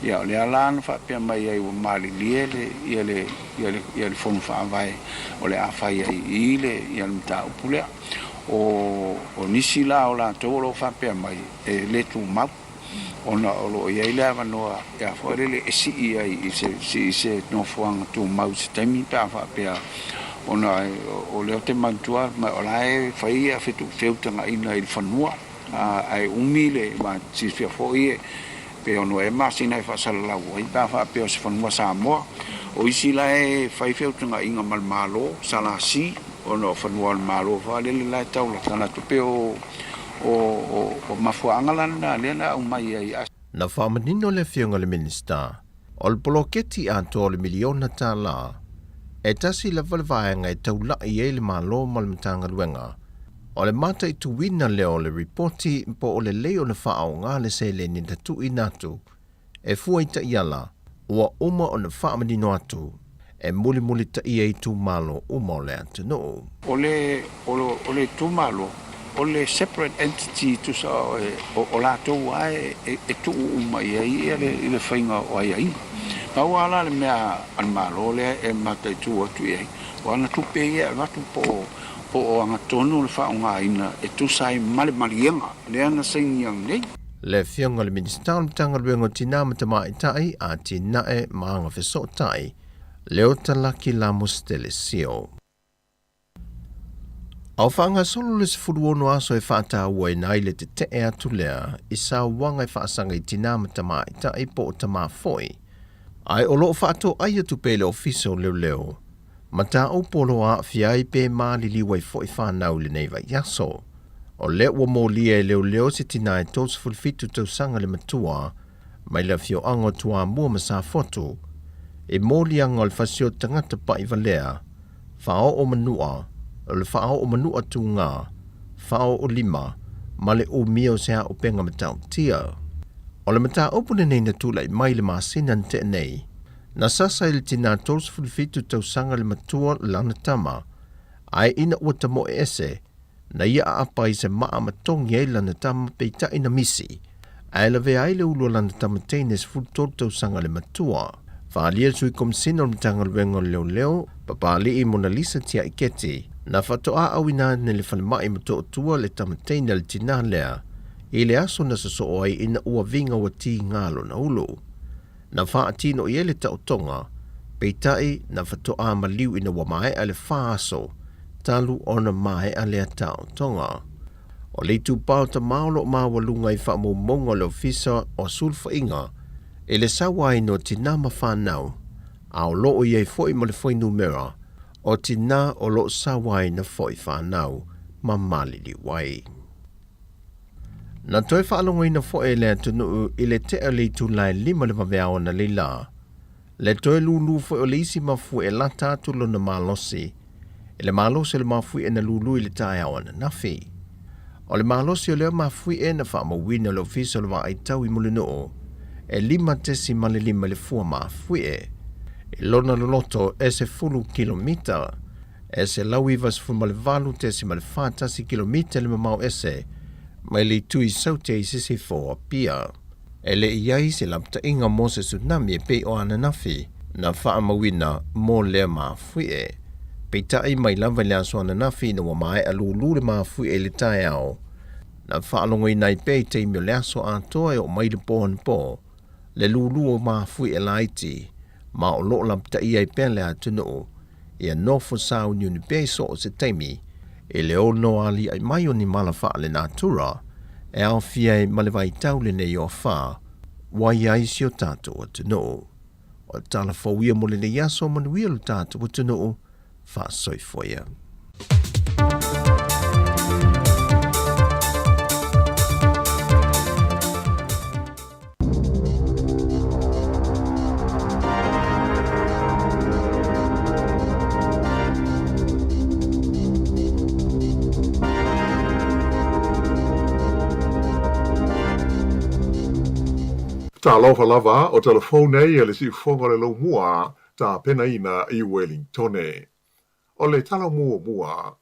Ia o lea la na faapea mai ai ua malilie le ia le ia le ia le fono faavae o le a fai ai i i le ia le mataupu lea. O o nisi la o latou o lo o faapea mai e le tumau. ona o lo o i ai le avanoa e a foi lele e sii ai i se, i se nofoaga tumau i se taimi pe a faapea ona o lea ou te manatua ma o la e fai ia feutagaiga i le fanua ae umi le ma silafia foi e pe ono ea masina e faasalalau ai pe a faapea o se fanua Samoa. O isi la e fai feutagaiga ma le Malo, SLC, ona o fanua o le Malo faalele la e tau lata pe o O mafuaaga la lena lea na aumai ai. Na faamanino le Afioga i le Minisita, o le poloketi atoa o le $1 miliona, e tasi lava le vaega e taulai ai le Malo ma le Matagaluega. O le mataituina lea o le ripoti po o lelei ona faaaoga le seleni na tuuina atu e fua i taiala ua uma ona faamanino atu e mulimulitaia itumalo uma o le atunuu. O le o le itumalo, o le separate entity tusa o latou lava e tuu uma i ai le faiga o aiaiga. Pau lava la le mea a le Malo lea e mataitu atu i ai, o ana tupe ia e avatu po o agatonu le faaaogaina e tusa ai ma le maliega lea na sainia nei. Le Afioga i le Minisita o le Matagaluega o Tina ma Tamaitai, Atinae ma Agafesootai, Leota Laki Lamos Telesio. A o faagasolo le 16 aso e faatauaina ai le tetee atu lea i sauaga e faasaga i tina ma tamaitai po o tama foi, ae o lo o faatoai atu pea i le Ofisa o Leoleo mataupu o lo o aafia ai pe maliliu ai foi fanau i lenei vaiaso. O lea ua molia e leoleo se tina e 37 tausaga le matua mai le afioaga o Toamua ma Safotu i moliaga o le fasi o tagata pa'ivalea, faaoo manua o le faaoo manua tuga, faaoo lima ma le umia o se auupega matautia. O le mataupu lenei na tula'i mai le masina na tea nei, na sasa i le tinā 37 tausaga le matua lana tama, ae ina ua tamoe ese, na ia aapa i se maa ma togi ai lana tama peita'i na misi, ae lavea ai le ulu o lana tama teine 13 tausaga le matua. Faaalia le Sui Komasina o le Matagaluega o Leoleo, Papali'i Monalisa Tiaiketi, Na faatoa auina ane i le falemai i Motootua le tama teine a le tinā lea i le aso na sosoo ai ina ua viga ua tiga lona ulu. Na faatino i ai le taotoga, peitai na faatoa maliu ina ua maea le fa aso talu ona maea lea taotoga. O le itupa o tama o lo o maualuga i faamaumauga o le Ofisa o Sulufaiga i le sauaina o tinā ma fanau, a o lo o i ai foi ma le fuainumera o tinā o lo o sauaina foi fanau ma maliliu ai. Na toe faalogoina foi e le atunuu i le tea o le itula e 5 le vaveao analeila, le toe lūlū foi o le isi mafuie e lata atu lona malosi i le malosi o le mafuie na lūlū i le taeao ananafi. O le malosi o lea mafuie na faamauina e le Ofisa o le Vaai Tau i Mulinuu e 5.5 i le fua mafuie, i lona loloto e 10 kilomita, e 198.41 kilomita le mamao ese mai le itu i Saute i sisifo o Apia. E le i ai se lapataiga mo se tsunami e pei o ananafi na faamauina mo lea mafuie. Peitai mai lava i le aso ananafi ina ua maea lūlū le mafuie i le taeao, na faalogoina ai pea i taimi o le aso atoa e oo mai le po anapo, le lūlū o mafuie laiti, ma o lo o lapataia ai pea le atunuu ia nofo sauniuni pea i so o se taimi i le ono aliaʻi mai o ni mala faalenatura e aofia ai ma le vaitau lenei o afa ua i ai si o tatou atunuu. O le tala fou ia mo lenei aso, manuia lo tatou atunuu, faasoifua ia. Talofa lava, o tala fou nei a le siufofoga o le laumua tapenaina i Welingtone. O le tala muamua,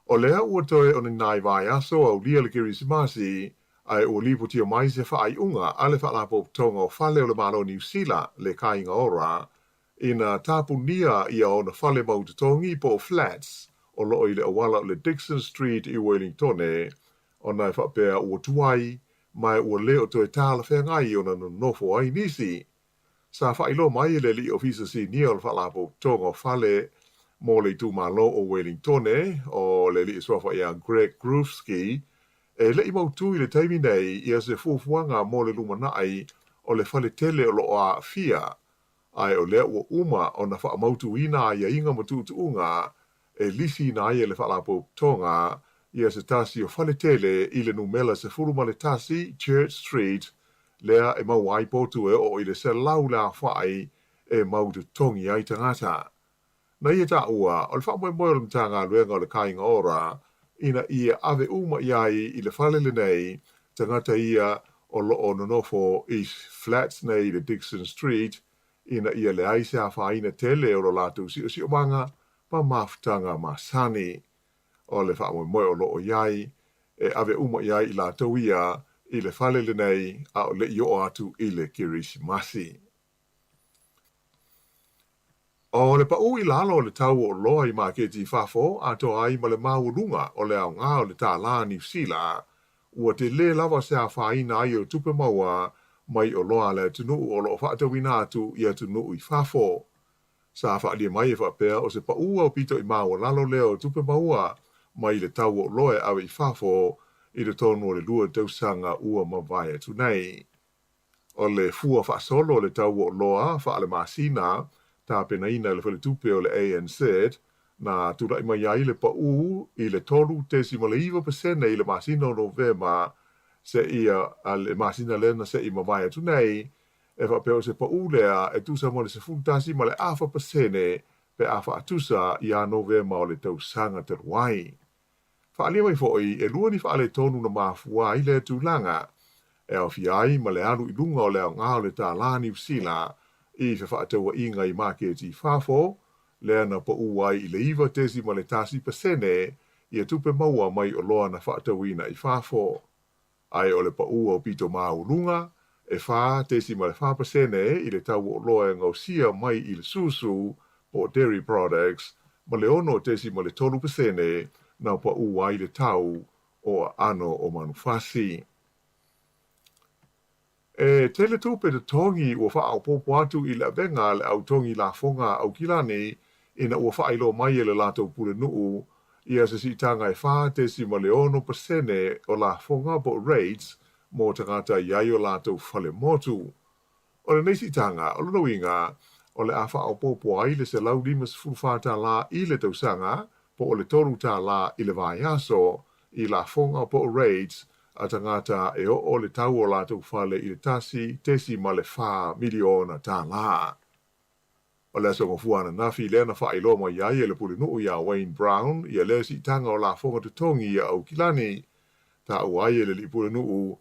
o lea ua toe o ni nai vaiaso aulia le Kerisimasi, ae ua lipotia mai se faaiuga a le Faalapotopotoga o Fale o le Malo o Niu Sila, le Kāinga Ora, ina tapunia ia ona fale mau totogi po o flats o lo o i le auala o le Dixon Street i Wellingtone, ona e faapea ua tuai, ma ua le o toe talafeagai ona nonofo ai nisi. Sa faailoa mai e le Alii Ofisa Sinia o le Faalapotopotoga o Fale mo le itumalo o Welingtone, o le Alii Suafa ia Greg Groufsky, e le i mautu i le taimi nei ia se fuafuaga mo le lumanai o le fale tele o lo o aafia, ae o lea ua uma ona faamautuina aiaiga ma tuutuuga e lisiina ai e le Faalapotopotoga ia se tasi o fale tele i le numela 11 Church Street lea e maua ai potu e oo i le 100 le aofai e mau totogi ai tagata. Na ia taua, o le faamoemoe o le Matagaluega o le Kāinga Ora ina ia ave uma i ai i le fale lenei tagata ia o lo o nonofo i flats nei i le Dixon Street ina ia leai se afaina tele o lo latou siosiomaga ma mafutaga masani. O le faamoemoe o lo o i ai, e ave uma i ai i latou ia i le fale lenei a o le i oo atu i le Kerisimasi. O le paʻū i lalo o le tau o oloa i maketi i fafo atoa ai ma le maualuga o le aoga o le tālā Niu Sila, ua telē lava se afaina ai o tupe maua mai oloa a le atunuu o lo o faatauina atu i atunuu i fafo. Sa faaalia mai e faapea o se paʻū aupito i maualalo lea o tupe maua mai le tau o oloa e ave i fafo i totonu o le 2 tausaga ua mavae atu nei. O le fua faasolo o le tau o oloa faalemasina tapenaina e le Faletupe o le ANZ, na tulai mai ai le paʻū i le 3.9% i le masina o Novema seia le masina lea na se i mavae atu nei, e faapea o se paʻū lea e tusa ma le 11.4% pe a faatusa iā Novema o le tausaga talu ai. Faaalia mai foi, e lua ni faaletonu na mafua ai lea tulaga, e aofia ai ma le alu i luga o le aoga o le tālā Niu Sila i fefaatauaiga i maketi i fafo, lea na paʻū ai i le 9.1% ia tupe maua mai oloa na faatauina i fafo. Ae o le paʻū aupito maualuga, e 4.4% i le tau o oloa e gaosia mai i le susu po o dairy products, ma le 6.3% na paʻū ai le tau o aano o manufasi. E tele tupe totogi ua faaopoopo atu i le avega a le au togi lafoga a Aukilani ina ua faailoa mai e le latou pulenuu ia se siitaga e 4.6% o lafoga po o rates mo tagata e i ai o latou fale motu. O lenei siitaga, o lona uiga, o le a faaopoopo ai le $154 i le tausaga po o le $3 i le vaiaso i lafoga po o rates a tagata e oo le tau o latou fale i le $1.4 miliona. O le aso Gafua ananafi lea na faailoa mai ai e le pulenuu iā Wayne Brown ia lea siitaga o lafoga totogi ia Aukilani. Taua ai e le alii pulenuu,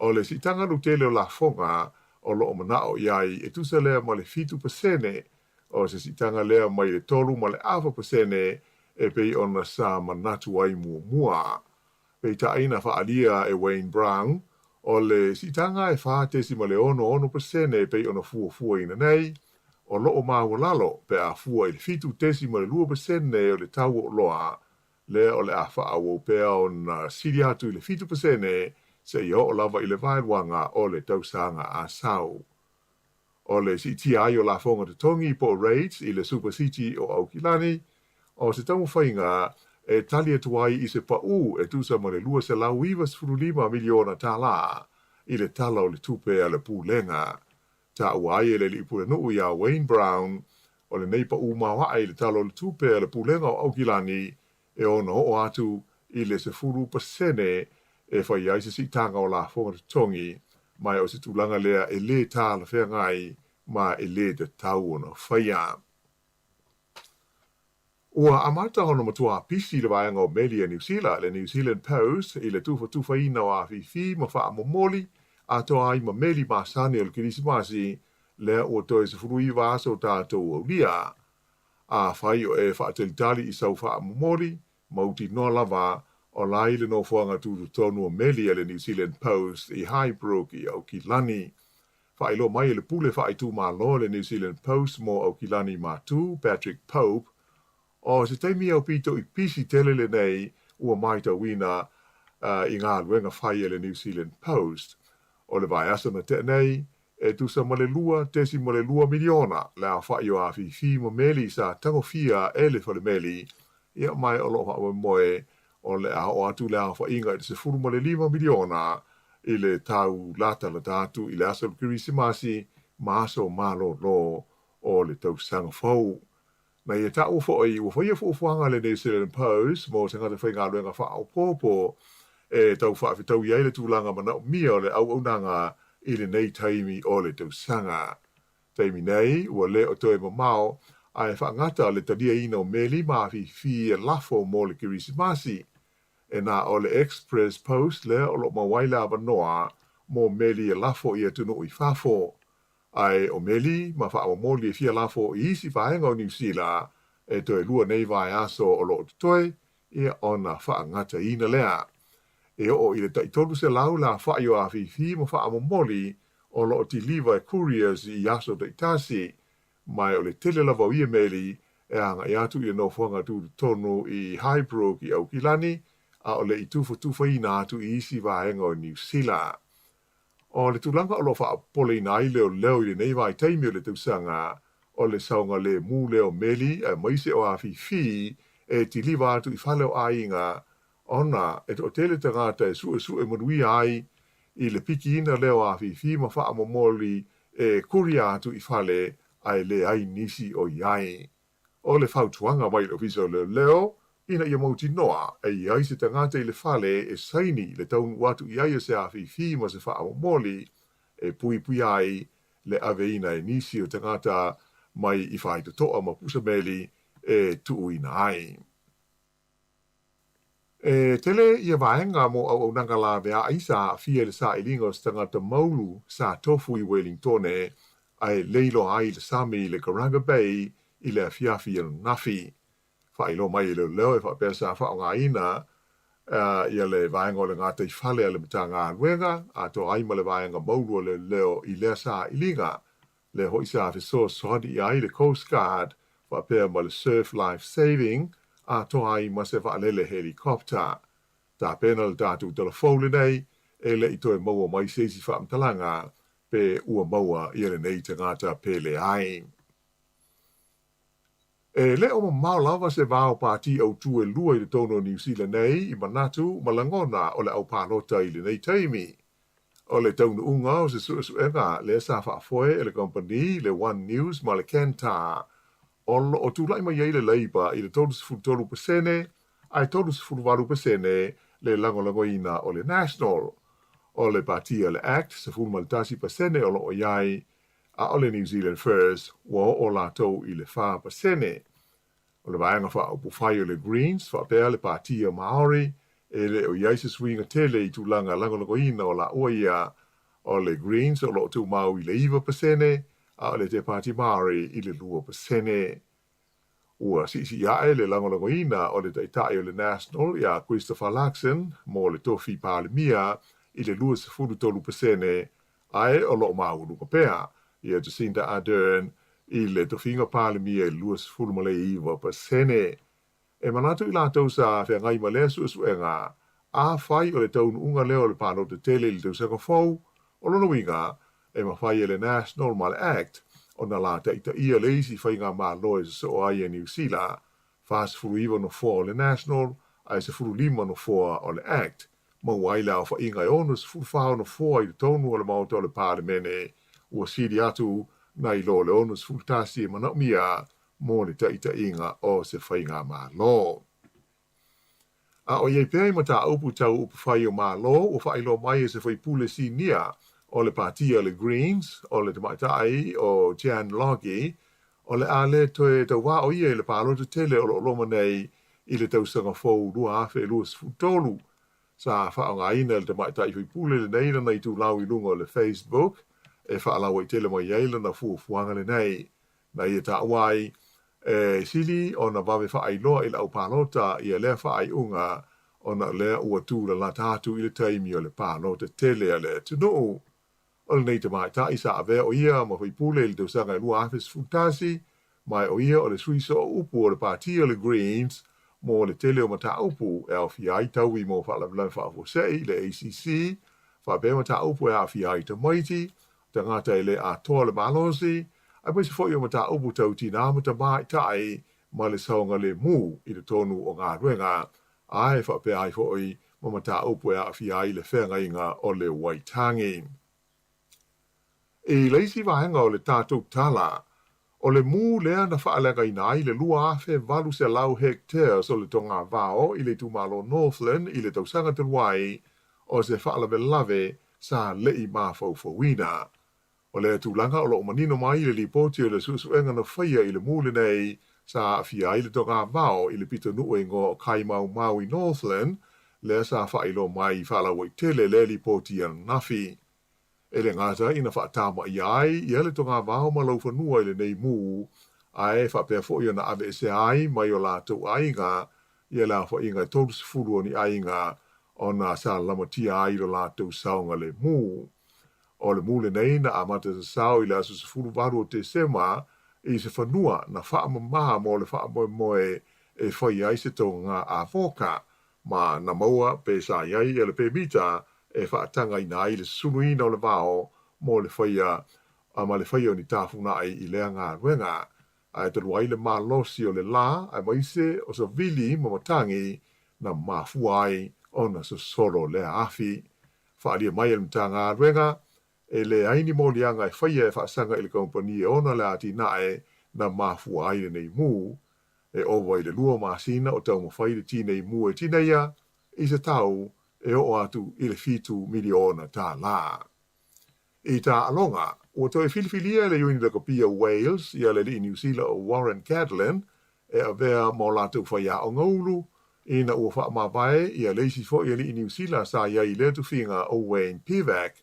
o le siitaga lautele o lafoga o lo o manao i ai e tusa lea ma le 7%, O se siitaga lea mai le 3.5% e pei ona sa manatu ai muamua. Peitai na faaalia e Wayne Brown, o le siitaga e 4.66% e pei ona fuafuaina nei, o lo o maualalo pe a fua i le 7.2% o le tau o oloa, lea o le a faaauau pea ona sili atu i le 7% seia oo lava i le vaeluaga o le tausaga a sau. O le siitia ai o lafoga totogi po o rates i le Super City o Aukilani, o se taumafaiga e tali atu ai i se paʻū e tusa ma le $295 miliona i le Tala o le Tupe a le Pulega. Taua ai e le alii pulenuu iā Wayne Brown, o lenei paʻū maoaʻe i le Tala o le Tupe a le Pulega o Aukilani e ono oo atu i le 10% e fai ai se siitaga o lafoga totogi, ma o se tulaga lea e lē talafeagai ma e lē tatau ona faia. Ua amata ona matua pisi le vaega o meli a Niu Sila, le New Zealand Post, i le tufatufaina o afifi ma faamomoli atoa ai ma meli masani o le Kerisimasi, lea ua toe 19 aso tatou aulia. Afai o e faatalitali i sau faamomoli, mautinoa lava o la i le nofoaga tutotonu o meli a le New Zealand Post i Highbrook i Aukilani. Faailoa mai e le pule faaitumalo le New Zealand Post mo Aukilani Matu, Patrick Pope, o se taimi aupito i pisi tele lenei ua matauina i galuega fai a le New Zealand Post. O le vaiaso na tea nei, E tusa ma le 2.2 miliona le aofaʻi o afifi ma meli sa tagofia e le falemeli, ia ma o lo o faamoemoe o le a oo atu le aofaʻiga i le 15 miliona i le tau latalata atu i le aso o le Kerisimasi ma aso malōlō o le tausaga fou. Na ia taua foi, ua faia fuafuaga a le New Zealand Post mo tagata faigaluega faaopoopo e tau faafetaui ai le tulaga manaomia o le auaunaga i lenei taimi o le tausaga. Taimi nei, ua le o toe mamao ae faagata le taliaina o meli ma afifi e lafo mo le Kerisimasi. E na o le Express Post lea o lo o maua ai le avanoa mo meli e lafo i atunuu i fafo. Ae o meli ma faamomoli e fia lafo i isi vaega o Niu Sila e toe lua nei vaiaso o lo o totoe, ia ona faagataina lea. E oo i le tai 300 le aofaʻi o afifi ma faamomoli o lo o tiliva e couriers i aso taitasi, ma o le tele lava o ia meli e agaʻi atu i le nofoaga tutotonu i Highbrook i Aukilani, a o le i tufatufaina atu i isi vaega o Niu Sila. O le tulaga o lo o faapopoleina ai leoleo i lenei vaitaimi o le tausaga, o le saogalemu lea o meli aemaise o afifi e tiliva atu i fale o aiga ona e toatele tagata e suesue manuia ai i le pikiina lea o afifi ma faamomoli e kuria atu i fale ae leai nisi o i ai. O le fautuaga mai le Ofisa o Leoleo, ina ia mautinoa e i ai se tagata i le fale e saini le taunuu atu i ai o se afifi ma se faamomoli e puipuia ai le aveina e nisi o tagata mai i faitotoa ma pusameli e tuuina ai. E tele ia vaega mo auaunaga laveaʻi sa aafia i le sailiga o se tagata maulu sa tofu i Welingtone ae leiloa ai i le sami i le Karanga Bay i le afiafi ananafi. Faailoa mai e leoleo e faapea sa faaaogaina ia le vaega o le gataifale a le Matagaluega atoa ai ma le vaega maulu a leoleo i lea sailiga. Lea hoʻi sa fesoasoani i ai le Coast Guard. faapea ma le Surf Life Saving, atoa ai ma se vaalele helicopter. Tapena le tatou tala fou lenei, e le i toe maua mai se isi faamatalaga pe ua maua ia lenei tagata pe leai. E le o mamao lava se va o pāti autū e lua i totonu o Niu Sila nei i manatu ma lagona o le au palota i lenei taimi. O le taunuuga o se suesuega lea sa faafoe e le kamupani le One News ma le Kantar, o lo o tulai mai ai le Labour i le 33% ae 38% le lagolagoina o le National. O le pāti a le Act, 11% o lo o i ai, a o le New Zealand First ua oo latou i le 4%. O le Vaega Faaupufai o le Greens faapea le Pātia Māori, e le o i ai se suiga tele i tulaga lagolagoina o laua ia. O le Greens o lo o tumau i le 9%, a o le Te Pāti Māori i le 2%. Ua siisii ae le lagolagoina o le Taitai o le National ia Christopher Luxon mo le tofi Palemia i le 23%, ae o lo o maualuga pea ia Jacinda Ardern i le tofiga Palemia i le 29%. E manatu i latou sa feagai ma lea suesuega, afai o le taunuuga lea o le palota tele i le tausaga fou, o lona uiga, e mafai e le National ma le Act ona la taitaia le isi faigamalo e sosoo ai e Niu Sila, 49 nofoa o le National ae 15 nofoa o le Act, maua ai le aofaiga e 64 nofoa i totonu o le Maota o le Palemene, ua sili atu nai lo le 61 e manaomia mo le taitaiga o se faigamalo. A o i ai pea i mataupu tau upufai o Malo, ua faailoa mai e se faipule sinia o le pātia le Greens, o le tamaitai o Jan Logie, o le a le toe tauvā o ia i le palota tele o lo o loma nei i le tausaga fou 2023. Sa faaaogaina e le tamaitai faipule lenei lana itulau i luga o le Facebook e faalauaitele mai ai lana fuafuaga lenei. Na ia taua ai, e sili ona vave faailoa i le au palota ia lea faaiuga ona o lea ua tūlalata atu i le taimi o le palota tele a le atunuu. O lenei tamaitai sa avea o ia ma faipule i le tausaga e 2011, ma e o ia o le sui sooupu o le pāti o le Greens mo le tele o mataupu e aofia ai taui mo faalavelave faafuasei, le ACC, faapea mataupu e aafia ai tamaiti, tagata e le atoa le malosi, aemaise foi o mataupu tau tinā ma tamaitai ma le saogalemu i totonu o galuega, ae faapea ai foi ma mataupu e aafia ai le feagaiga o le Waitangi. I le isi vaega o le tatou tala, o le mū lea na faaleagaina ai le 2,800 hectares o le togavao i le itumalo Northland i le tausaga talu ai, o se faalavelave sa le i mafaufauina. O lea tulaga o lo o manino mai i le lipoti o le suesuega na faia i le mū lenei sa aafia ai le togavao i le pitonuu e igoa o Kaimaumau i Northland, lea sa faailoa mai faalauaitele lea lipoti ananafi. E le gata ina faatamaia ai ia le togavao ma laufanua i lenei mū, ae faapea foi ona aveesea ai mai o latou aiga ia le aofaiga e 30 o ni aiga ona sa lamatia ai lo latou saogalemu. O le mū lenei na amata sasao i le aso 18 o Tesema i se fanua na faamamā mo le faamoemoe e fai ai se toga avoka ma na maua pe sa i ai ia le pemita e faatagaina ai le susuluina o le vao mo le faia ma le faia o ni tafuna'i i lea galuega. Ae talu ai le malosi o le lā aemaise o savili ma matagi na mafua ai ona sosolo lea afi. Faaalia mai e le Matagaluega, e leai ni moliaga e faia e faasaga i le kamupani e ona le atinae na mafua ai lenei mū. E ova i le lua masina o taumafai le tinei mū e tineia i se tau e oo atu i le $7 miliona. I taaloga, ua toe filifilia e le Iuni Lakapi o Wales ia le alii Niu Sila o Warren Gatland e avea ma o latou faiaoga ulu, ina ua faamavae ia le isi foi alii Niu Sila sa i ai i lea tofiga o Wayne Pivac.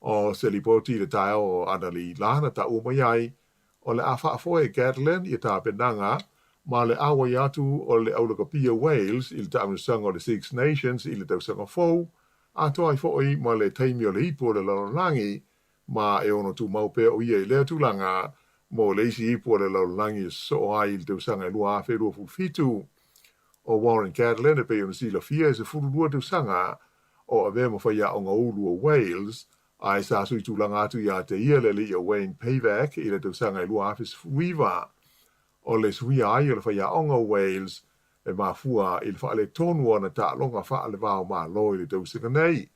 O se lipoti i le taeao o analeila na taua mai ai, o le a faafoe e Gatland ia tapenaga ma le auai atu o le au lakapi o Wales i le taamilosaga o le Six Nations i le tausaga fou, atoa ai foi ma le taimi o le Ipu o le Lalolagi, ma e ono tumau pea o ia i lea tulaga. mo le isi ipu a le lalolagi e sosoo ai i le tausaga e 2027. ʻO Warren Gatland e pei ona silafia e 12 tausaga o avea ma faiaoga ulu o Wales, ae sa suitulaga atu iā te ia le alii o Wayne Pivac i le tausaga e 2019. O le suia ai o le faiaoga o Wales e mafua i le faaletonu o ana taaloga faale-va o Malo i le tausaga nei.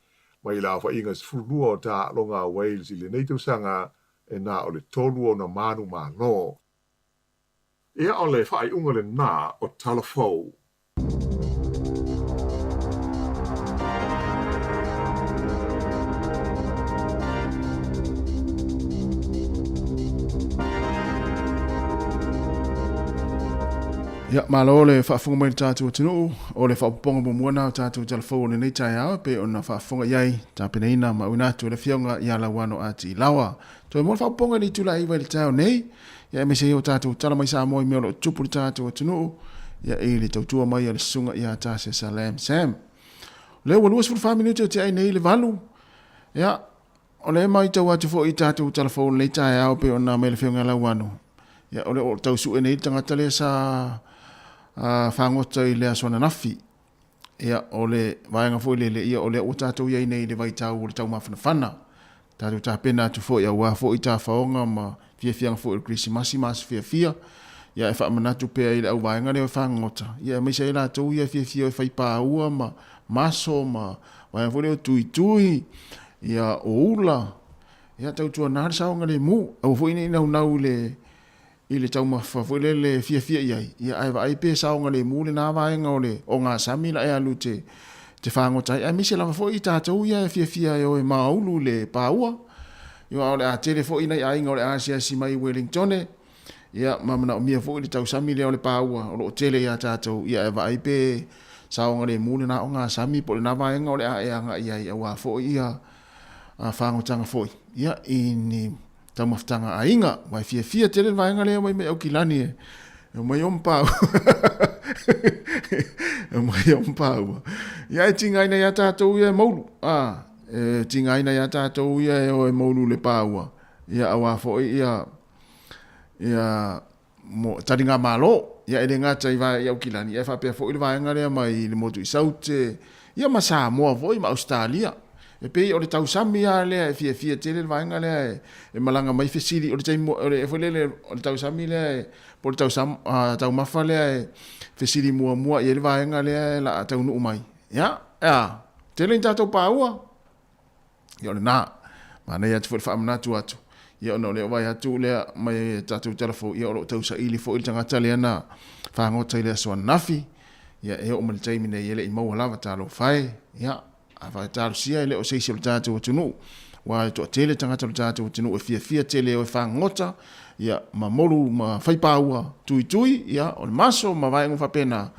Mai le aofaiga 12 o taaloga a Wales i lenei tausaga, e na o le tolu ona manumalo. Ia o le faaiuga lenā o Tala Fou. Ia, malo le faafofoga mai i le tatou atunuu, o le faaopoopoga muamua lena o tatou tala fou o lenei taeao e pei ona faafofoga i ai, tapenaina ma auina atu e le Afioga ia Lauano Ati Laoa. Toe mo le faaopoopoga i le itula e 9 i le taeao nei, ia aemaise ai o tatou tala mai Samoa i mea o lo o tupu i le tatou atunuu, ia i le tautua mai a le susuga ia Tasesa Lam Sam. O lea ua 24 minute o te ai nei i le 8, ia, o lea e matau atu foi i tatou tala fou o lenei taeao pei ona aumai e le Afioga ia Lauano, ia o le o tau sue nei le tagata lea sa fagota i le aso ananafi. Ia, o le vaega foi lele, ia o lea ua tatou i ai nei i le vaitau o le taumafanafana. Tatou tapena atu foi aua foi tafaoga ma fiafiaga foi o le Kerisimasi ma aso fiafia. Ia e faamanatu pea i le auvaega lea o fagota, ia aemaise ai latou ia e fiafia e fai paua ma maso ma vaega foi lea o tuitui, ia o ula, ia tautuana le saogalemu. Aua foi ne i naunau i le i le taumafa foi lele e fiafia i ai, ia ae vaai pe saogalemu lena vaega o le ogasami la e alu te, te fagota ai, aemaise lava foi i tatou ia e fiafia e o e maulu i le paua. Ia aua o le a tele foi nai aiga o le a asiasi mai i Wellingtone, ia ma manaomia foi le tausami lea o le paua o lo o tele ia tatou, ia ae vaai pe saogalemu lena ogasami po o lena vaega o le a e agai ai aua foi ia fagotaga foi, ia i ni Taumafataga aiga, ua e fiafia tele le vaega lea mai mai Aukilani e omai o mpaua. E omai o mpaua. Ia e tigaina ia tatou ia e moulu. A, e tigaina ia tatou ia e o e moulu le paua. Ia auā foi ia ia mo taliga malo. Ia e le gata i vae i Aukilani, ia e faapea foi le vaega lea mai le motu i Saute, ia ma Samoa foi ma Ausetalia. E pei o le tausami lava lea e fiafia tele le vaega lea e, e malaga mai fesili, o le taimi, o le, foi lele, o le tausami lea e, po o le tausam, taumafa lea e fesili muamua i ai le vaega lea e laa taunuu mai. Ia, e a, tele ni tatou paua. Ia o lena, manaia atu foi le faamanatu atu, ia ona o lea ua vaai atu lea mai tatou tala fou, ia o lo o tausaili foi le tagata lea na fagota i le aso ananafi, ia e oo mai le taimi nei e le i maua lava, talofa e, ia a faatalosia e le o se isi o le tatou atunuu, aua e toatele tagata o le tatou atunuu e fiafia tele e o e fagota, ia ma molu ma fai paua tuitui, ia o le maso ma vaega faapena,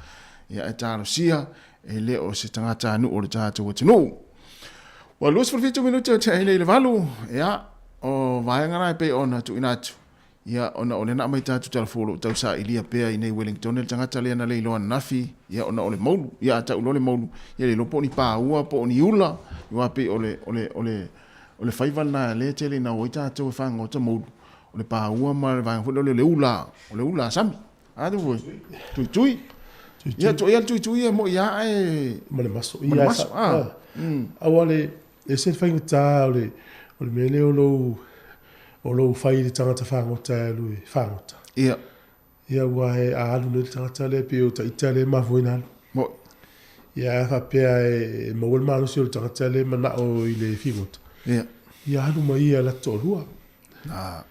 ia e talosia e le o se tagatanuu o le tatou atunuu. Ua 27 minute o te ai nei i le 8, ia, o vaega la e pei ona tuuina atu, ia, ona o lea na aumai tatou tala fou o lo o tausailia pea i nei Wellington le tagata lea na le iloa ananafi, ia, ona o le moulu, ia, a tau loa le moulu, ia le iloa po o ni paua, po o ni ula, aua pei o le, o le, o le, o le faiva lena lea e tele ina o ai tatou e fagota moulu, o le paua ma le vaega foi lea o le ula, o le ula sami. A tu foi. Tuitui. Ia tu ia tuitui e mo ia e ma le maso. Ma le maso. Ah. Aua le e se faigata o le o le mea lea o lou o lou fai i le tagata fagota e alu e fagota. Ia. Ia ua e a alu nei le tagata lea pei o ita lea e mafua ina alu. Mo. Ia a faapea e maua le malosi o le tagata lea e manao i le figota. Ia. Ia alu ma ia latou toalua. Ah.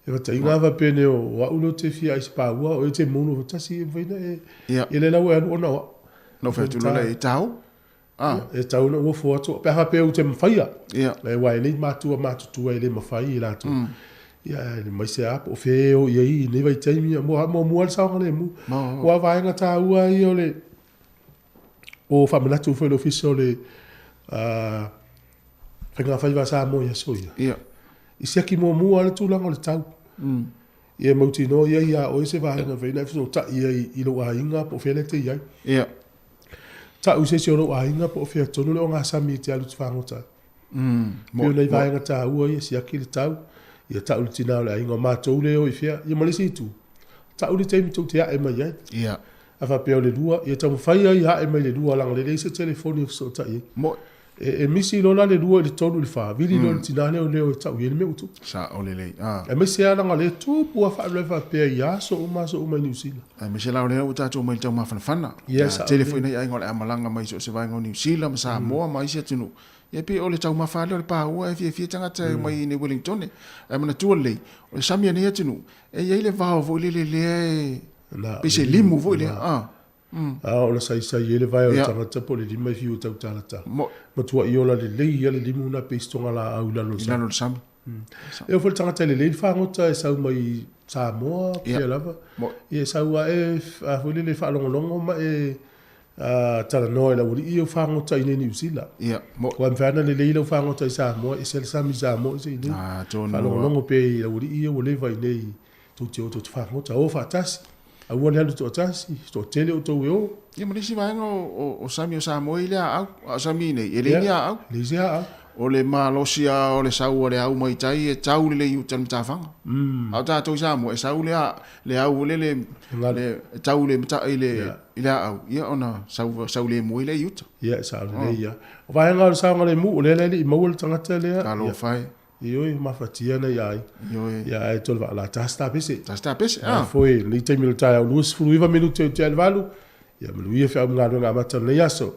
E whatainga ava pene o au leo te fia ai se pāua o e te mono o tasi e mawhaina e yeah. E le lau e alu ona o No whai atu lola e tau. Ah. E tau na ua fua atu. Pe aha pe u te mawhaia. Yeah. E wai nei mātua mātutua e le mawhai i lātou. Ia e mai se apo o whē o ia i nei vai taimi mo mo mua le saoga le mu. Ua vaenga tā ua i o le o whamanatu foi le ofisa o le whainga whaiwa Samoa i aso ia. Yeah. I siaki muamua le tulaga o le tau. Ia e mautinoa ia iā oe se vaega feina e fesootai ai i lou aiga po o fea lea e te i ai. Ia. Tau i se isi o lou aiga po o fea tonu le ogasami e te alu i te fagota ai. Pei o nai vaega taua ia, siaki le tau. Ia ta'u le tinā o le aiga, o matou lea e o i fea? Ia ma le isi itu, ta'u le taimi tou te a'e mai ai. Ia. A faapea o le lua, ia taumafai ai ia a'e mai le lua leaga o lea e leai se telefoni e fesootai ai. Mo'i. E, e misi loa la le lua i le tolu i le fa, vili loa le tinā lea o leo e ta'u i ai le mea ua tupu. Sa'o lelei. A. Aemaise lava leaga o lea e tupu lava faalavelave faapea i aso uma aso uma i Niu Sila. Aemaise la o lea ua tatou omai i le taumafanafana. Ia, sa'o Tele lelei. foi nai aiga o le a malaga mai i so o se vaega o Niu Sila ma Samoa ma isi atunuu. Ia pei o le taumafa lea o le paua e fiafia tagata e omai i inei Wellingtone. Ae manatua lelei, o le sami a nei atunuu, e i ai le vao foi lele lea e pei se limu foi lea. A ona saisai ai le vae o le tagata po o le lima e fiu e tautalatala. Matuai ola lelei lava le limu lena pei se togalaau i lalo o le sami. I lalo o le sami. E oo foi le tagata e lelei le fagota e sau mai i Samoa, pea lava. Ia e sau lava e, a foi lele e faalogologo ma e talanoa i le aualii ia ua fagota i inei i Niu Sila. Ia, mo. Aua e mafai lava ona lelei lau fagota i Samoa, e ese le sami i Samoa ese i inei. Ah, tonu. Faalogologo pea i aualii ia ua leva i inei tou te o tou te fagota, o faatasi. Aua le alu toatasi, toatele outou e o. Ia ma le isi vaega o sami o Samoa e i le aau, a o sami i inei, e leai ni aau. Leai se aau. O le malosi lava o le sau a le au mai tai e tau lelei i uta i le matafaga. A o tatou i Samoa, e sau le le au lele e tau i le i le aau, ia ona sau, sau lemu ai lea i uta. Ia, e sao lelei lava. O vaega o le saogalemu, o lea la e le i maua le tagata lea. Talofa e. Ioe, mafatia nai aiga. Ioe. Ia, ae toe vaa la tasi tapese. Tasi tapese, ah. Foi, lenei taimi o le taeao 29 minute o tea i le valu. Ia, manuia feau ma galuega amata o lenei aso.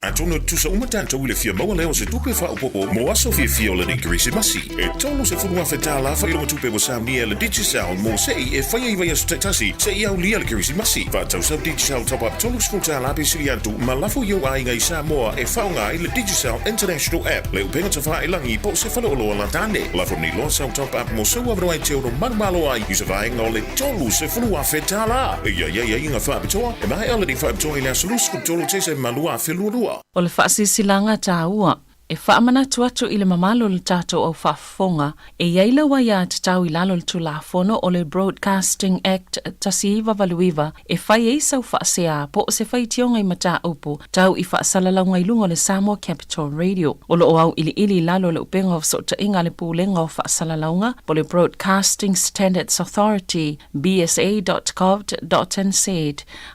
Atonu e tutusa uma tatou i le fia maua lea o se tupe faaopoopo mo aso fiafia o lenei Kerisimasi. E $30,000 faailoga-tupe ua saunia e le Digicel mo se'i e faia i vaiaso taitasi se'i aulia le Kerisimasi. Faatau sau Digicel Top Up $30 pe sili atu ma lafo i ou aiga i Samoa e faaaoga ai le Digicel International App, le upega tafāilagi po o se faleoloa latane. Lafo nei loa sau Top Up mo sou avanoa e te ono manumalo ai i se vaega o le $30,000. E i ai aiaiga faapitoa, e maea lenei faapitoa i le aso 23 Tesema 2022. O le faasilasilaga taua e faamanatu atu i le mamalu o le tatou au faafofoga, e i ai lau aiatatau i lalo o le Tulafono o le Broadcasting Act 1989 e fai ai sau faasea po o se faitioga i mataupu tau i faasalalauga i luga o le Samoa Capital Radio. O lo o auiliili i lalo o le upega o fesootaiga a le Pulega o Faasalalauga po o le Broadcasting Standards Authority, bsa.govt.nz,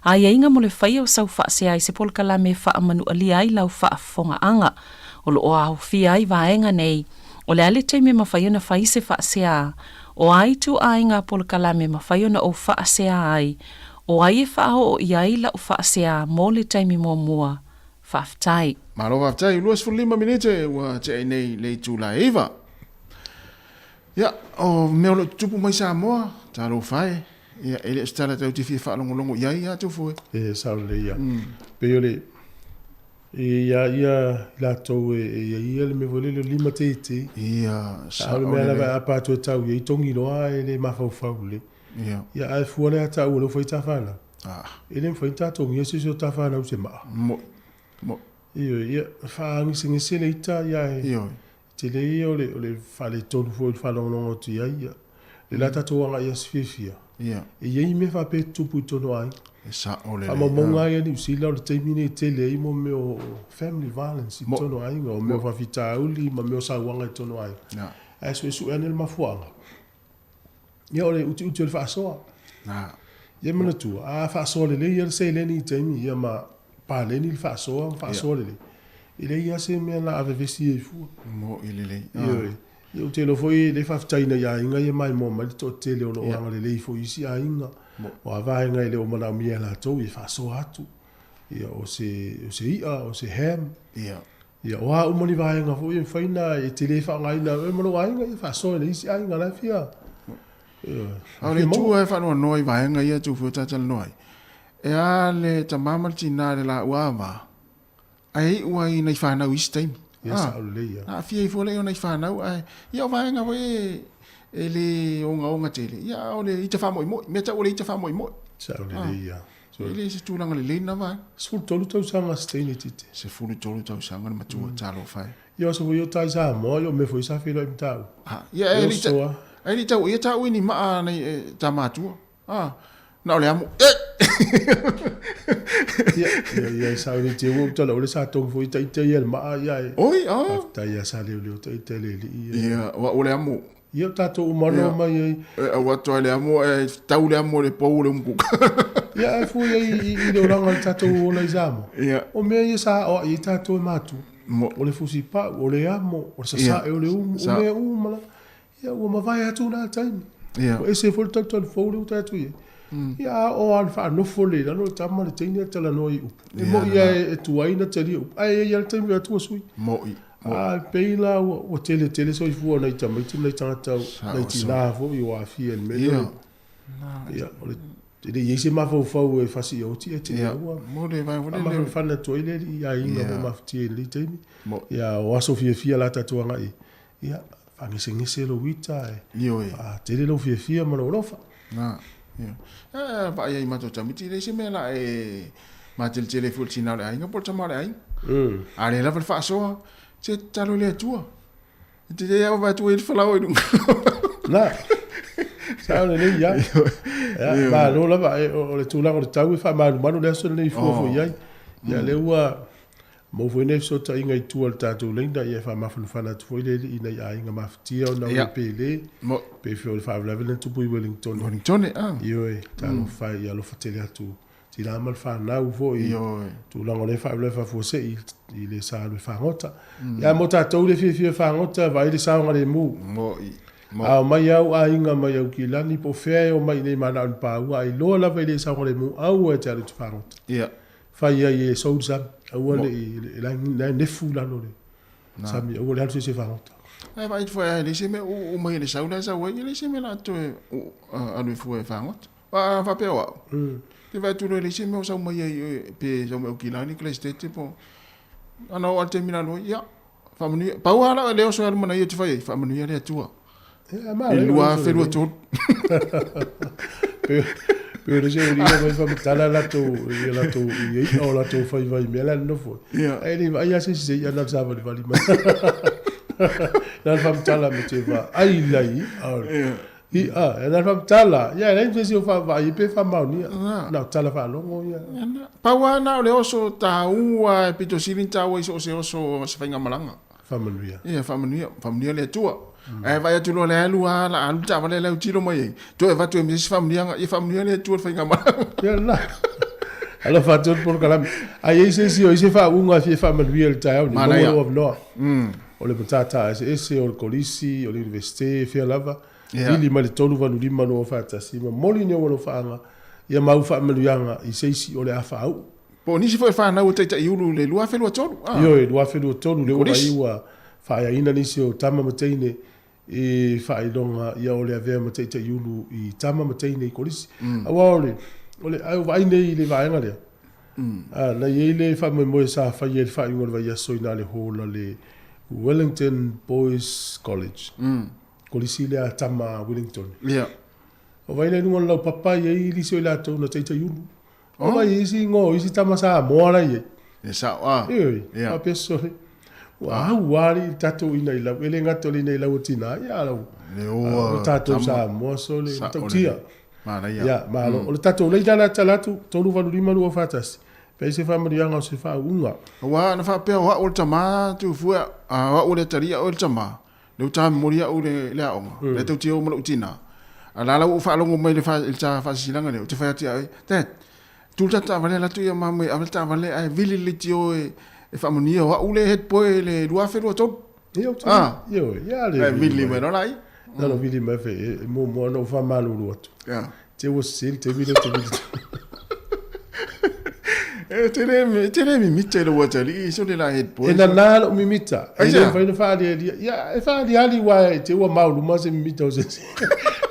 aiaiga mo le faia o sau faasea i se polokalame e faamanualia ai lau faafofogaaga. O lo o aofia ai vaega nei, o le a le taimi e mafai ona fai se faasea, o a ituaiga polokalame e mafai ona ou faasea ai, o ai e faaoo i ai lau faasea mo le taimi muamua. Faafetai. Malo faafetai, 25 minute ua tea ai nei le itula e 9. Ia, o mea o lo o tutupu mai Samoa, talofa e, ia, e le o se tala tatou te fia faalogologo i ai, a Tofo e. E sao lelei ia. Pei o le, e ia ia i latou e e ia ia le mea foi lele o le lima teitei. Ia, sao lelei. A o le mea lava e apa atu e tau i ai togi loa e le mafaufau lelei. Ia. Ia, ae fua lea taua o lea ua fai ta fanau. Ah. E le mafai ona ta togia se isi o ta fanau i se maa. Moi. Moi. Ioe, ia, faagesegese le ita, ia e. Ioe. Tele ia o le, o le faaletonu foi o le faalogologo atu i ai, ia. Le la tatou agai i aso fiafia, e i ai mea faapea e tutupu i totonu o aiga. E sao lelei. Faamaumauga lava ia a Niu Sila o le taimi lenei e tele ai mo mea o family violence i totonu o aiga, o mea o faafitauli ma mea o sauaga i totonu o aiga. Ae suesue ane le mafuaaga, ia o le utiuti o le faasoa. Ia manatua, a faasoa lelei ia le seleni i taimi ia ma paleni le faasoa ma faasoa lelei, e leai lava se mea na avevesi ai fua. Mo'i lelei. Ioe. Ia ou te iloa foi le faafetai nai aiga ia maimoa mai le toatele o lo o agalelei foi i isi aiga. O a vaega e le o manaomia e latou, ia faasoa atu. Ia o se, o se i'a, o se ham. Ia. Ia o a uma ni vaega foi e mafai ona e te le faaaogaina e oe ma lou aiga, ia faasoa i le isi aiga la e fia. A o le itu lava e faanoanoa i vaega ia tou foi o talatalanoa ai, e a le tama ma le tina i le laua ava, ae iu ai nai fanau i isi taimi. Ia sao lelei ia. Na aafia ifo lea o nai fanau ae ia o vaega foi e le ogaoga tele, ia a o le ita faamoemoe, mea tau o le ita faamoemoe. Sao lelei ia. E le se tulaga lelei lena vaega. 13 tausaga se teine titi. 13 tausaga le matua, talofa e. Ia o se foi o tai Samoa, ia o mea foi sa feiloai ma tāua. Ha, ia e li ta, e li tau ia tau ini maa nei e, ta matua. Ha, na o le amo. E! Ia, ia, ia, sa o le te ua utala o le sa tongi foi ta ite ia le maa, ia e. Oi, ah. Tai ia sa leo leo ta ite le li. Ia, wa o le amo. Ia o tatou uma noa mai ai. E au atu ai le amo, e tau le amo le pou le umukuka. Ia ae fua ia i, i le olaga o le tatou ola i Samoa. Ia. O mea ia sa aoai ai tatou e matua. Mo. O le fusi pau, o le amo, o le sasae o le umu, o mea uma la. Ia ua mavae atu na taimi. Ia. Ua ese foi le tautau fou lea ua tatou i ai. Ia a oo lava i le faanofo lea i lalo le tama le teine e talanoa i upu. E moi lava e tuai ona talia upu, ae i ai lava le taimi o atu sui. Moi. A pei la ua tele tele soifua o nai tamaiti ma nai tagata, nai tina foi ua aafia i le mea lea. Ia, o le e le i ai se mafaufau e fasi oti e te ua. Mo le vai le mafanafana atu ai le alii aiga mo mafatia i lenei taimi. Ia, o aso fiafia la tatou agai. Ia, faagesegese lou ita e. Ioe. Tele lou fiafia ma lou alofa. Na. Ia. Eh, vaai ai matou tamaiti, e leai se mea la e mateletele ai fua le tina o le aiga po o le tama o le aiga. A le lava le faasoa, se tatalo i le Atua. E te le au atu ai le falaoa i luga. Na, sao lelei ia. Ia, malo lava, e, o le tulaga o le tau e faamalumalu le aso lenei fua foi i ai. Ia, lea ua maua foi nei fesootaiga i tua o le tatou laina, ia e faamafanafana atu foi le alii i nai aiga mafatia ona o le pele, pei foi o le faalavelave na tupu i Wellington. Wellington, ah. Ioe, talofa e, ia alofa tele atu tina ma le fanau foi i tulaga o lea faalavelave faafuasei i le sa alu e fagota. Ia mo tatou le fiafia e fagota, vaai le saogalemu. A omai au aiga mai Aukilani po o fea e omai i nei manao i le paua, a iloa lava i le saogalemu, aua e te alu i te fagota. Ia. Fai ai e soul sami. Aua ne i la e nefu i lalo o le sami, aua le alu se isi e fagota. Ae vaai fua e leai se mea uu mai e le sau la e sau ai, e leai se mea la toe alu e fua e fagota. A faapea o au, te vaai atu loa e leai se mea o sau mai ai pe sau mai Aukilani, Kalaisitete po o ana oo lava i le taimi la loa, ia, faamanuia. Pau lava lau le oso e alu ma nai ou te fai ai, faamanuia le Atua. I le 2023. Pei o le isi auiliga mai faamatala latou i latou i i'a o latou faiva i mea la e nonofo ai. Ae le i vaai lava se isi i se i'a na o le savalivali mai. Na o le faamatala ma te vaai la i'a o le i'a. Na o le faamatala, ia e leai ma se isi o faavaai pe faamaonia. Na o tala faalogo ia. Pau lava na o le oso taua e pito sili ona taua i so o se oso o se faigamalaga. Faamanuia. Ia, faamanuia, faamanuia le Atua. Ae vaai atu loa le alu lava, la alu le taavale la e autilo mai ai, toe avatu ai ma se isi faamanuiaga, ia faamanuia le Atua i le faigamalaga. Ia la. Alofa atu le polokalame. A i ai se isi o i se faauuga e fia faamanuia i le taeao lenei, maua lou avanoa. O le matata eseese, o le kolisi, o le Universite, fea lava, vili mai le 385 241, momoli ni ou alofaaga, ia ma au faamanuiaga i se isi o le a faauu. Po o nisi foi fanau o Taitaiulu i le 2023, a. Ioe, 2023, lea ua vaai ua faaeaina nisi o tama ma teine i faailoga ia o le avea ma Taitaiulu i tama ma teine i Kolisi. Aua o le, o le, ae ua vaai nei i le vaega lea, a, na i ai le faamoemoe sa faia i le faaiuga o le vaiaso i na le hall a le Wellington Boys College, Kolisi lea a tama a Wellington. O vai lea i luga o le laupapa e i ai nisi o i latou na Taitaiulu. O vai isi ingoa o isi tama Samoa la i ai. E sao a. Ioe, faapea sole. Ua au lava le tatou ina i lau, e le gata o le ina i lau o tina, ia lau. Le oa. O tatou Samoa sole, matautia. Manaia. Ia, malo. O le tatou laina la tala atu, 385 241. Pe ai se faamanuiaga o se faauuga. Aua ana faapea o au o le tama Tuifua, a o au o le atalii au o le tama, Lea ua ta momoli au i le aoga, lea tou te o ma lou tina. A la la ua ou faalogo mai i le ta faasilasilaga lea, ou te fai atu ia oe, Dad, tu le ta taavale alu atu ia mama e ave le taavale ae vili le leitio e faamanuia o au le head boy i le 2023. Ia, ou te, ah. Ioe, ia le. Ae vili mai loa laia. Na ona vili mai fe, e muamua ona ou faamalulu atu. Yeah. Te ua sese le taimi lea ou te vili. E te le, te le mimita i lou atalii, so le la head boy. E nana lou mimita. E le mafai ona faalialia. Ia, e faaliali aua e te ua mauluma se mimita o se isi.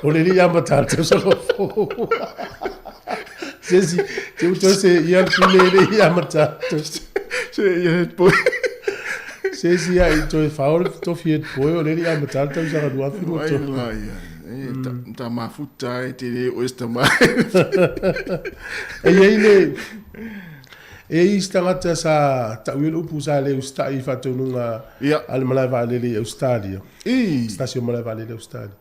O le alii amata le tausaga fou. Se isi, te ua toe se ia le pule e le i amata. Se ia head boy. Se isi ia i toe fao le tofi head boy o le alii amata le tausaga 2023. Ai la ia. E, ta mafuta e te le o esta mai. E i ai le e i ai isi tagata sa tau i le upu sa le usitai i faataunuga a le malae vaalele i Ausetalia. Stasio malae vaalele i Ausetalia.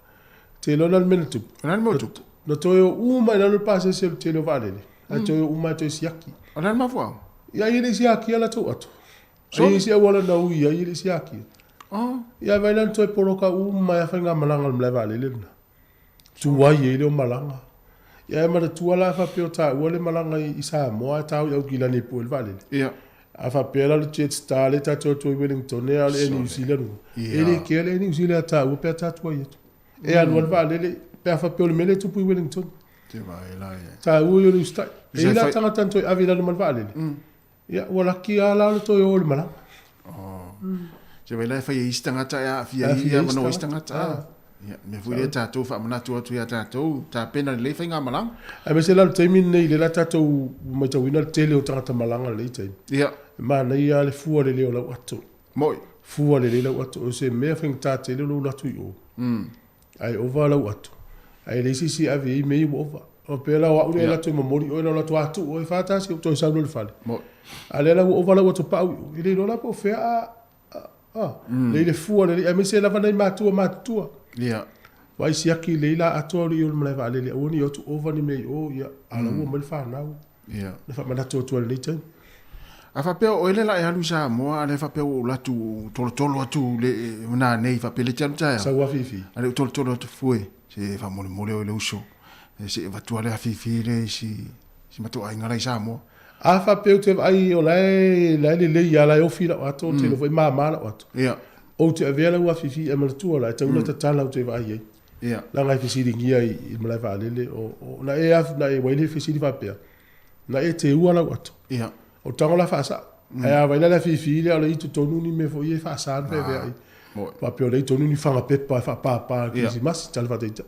Te iloa le mea na tupu. O le a le mea ua tupu? Na toe o uma i lalo le pasese o le tele o vaalele. Ae toe o uma e toe siaki. O le a le mafuaaga? Ia ai e le i siakia latou ato. Ai isi auala na ui ai e le i siakia. Ia vai la na toe poloka uma ai a faigamalaga a le malae vaalele lena. Tuai ai lea o malaga. Ia e manatua la a faapea o taua le malaga i Samoa ae tau i Aukilani e pue le vaalele. Ia. A faapea la le Jetstar lea tatou atu ai Wellington a o le Air New Zealand ua. E le kea le Air New Zealand a taua pe a ta tuai atu. E alu lava le vaalele pe a faapea o le mea lea e tupu i Wellington. Te vaai la ia. Taua ia o le usitai. E i ai la tagata na toe ave i lalo ma le vaalele. Ia, ua laki lava la le toe o i le malaga. Oh. Se vai la e fai e isi tagata e aafia ai ia avanoa o isi tagata. Ah. Ia, mea foi lea tatou faamanatu atu ia tatou, tapena lelei faigamalaga. Aemaise la le taimi lenei lea la tatou matauina le tele o tagata malaga i lenei taimi. Ia. E manaia lava le fua lelei o lau ato. Moi. Fua lelei lau ato. O se mea faigata tele lou alu atu i o. Ae ova lau ato. Ae leai se isi e ave i ai mea ia ua ova. O pea la o au lea e alu atu e momoli oe, na alu atu a tuu oe faatasi ou toe sau loa i le fale. A lea la ua ova lau ato pau i o, e le iloa la po o fea a, a, a. Lei le fua lelei, aemaise lava nai matua matutua. Vaai siaki lelei la atoa o le i o le malae vaalele, aua ne i o atu ova ni mea i o, ia, a la ua omai le fanau. Na faamanatu atu ai i lenei taimi. A faapea o oe le la e alu i Samoa, a le faapea ua ou alu atu ou tolotolo atu le nanei faapea le te alu taeao. Sau afifi. A le ou tolotolo atu fue, se faamolemole oe le uso, se i avatu lava le afifi lea i si si matou aiga la i Samoa. A faapea ou te vaai o la e la e lelei lava, la e ofi lau ato, ou te iloa foi e mama lau ato. Ou te avea lau afifi e manatua la, e tatau ona tatala ou te vaai ai. Leaga e fesiligia i le malae vaalele, o, o, na e, na e, ua i le fesili faapea, na e teua lau ato. O le tago la faasao. Ae a vaai la le afifi lea o le i totonu ni mea foi ia e faasa ona feaveai. Faapea o lea i totonu ni faga pepa e faapapa i le Kerisimasi, tala faataitai.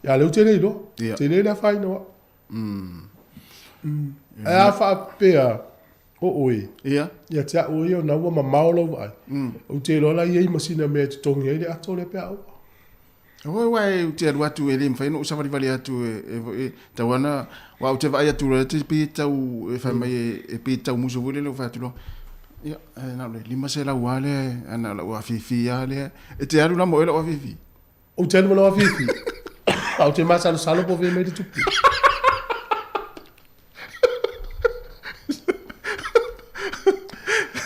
Ia a o lea ou te le iloa. Tele le afaina o au. Ae a faapea o oe, ia te au ia ona ua mamao lau vaai, ou te iloa la e i ai ma sina mea e totogi ai le ato lea pe a ova. Oi aua ou te alu atu e le mafai ona ou savalivali atu e tau ana aua ou te vaai atu loa e pei e tau e fai mai e pei e tau musu foi lele ou fai atu loa ia e na o le 500 lava lea ae na o lau afifi lava lea. E te alu la ma oe lau afifi? Ou te alu ma lau afifi ae ou te masalosalo po o fea mai le tupe.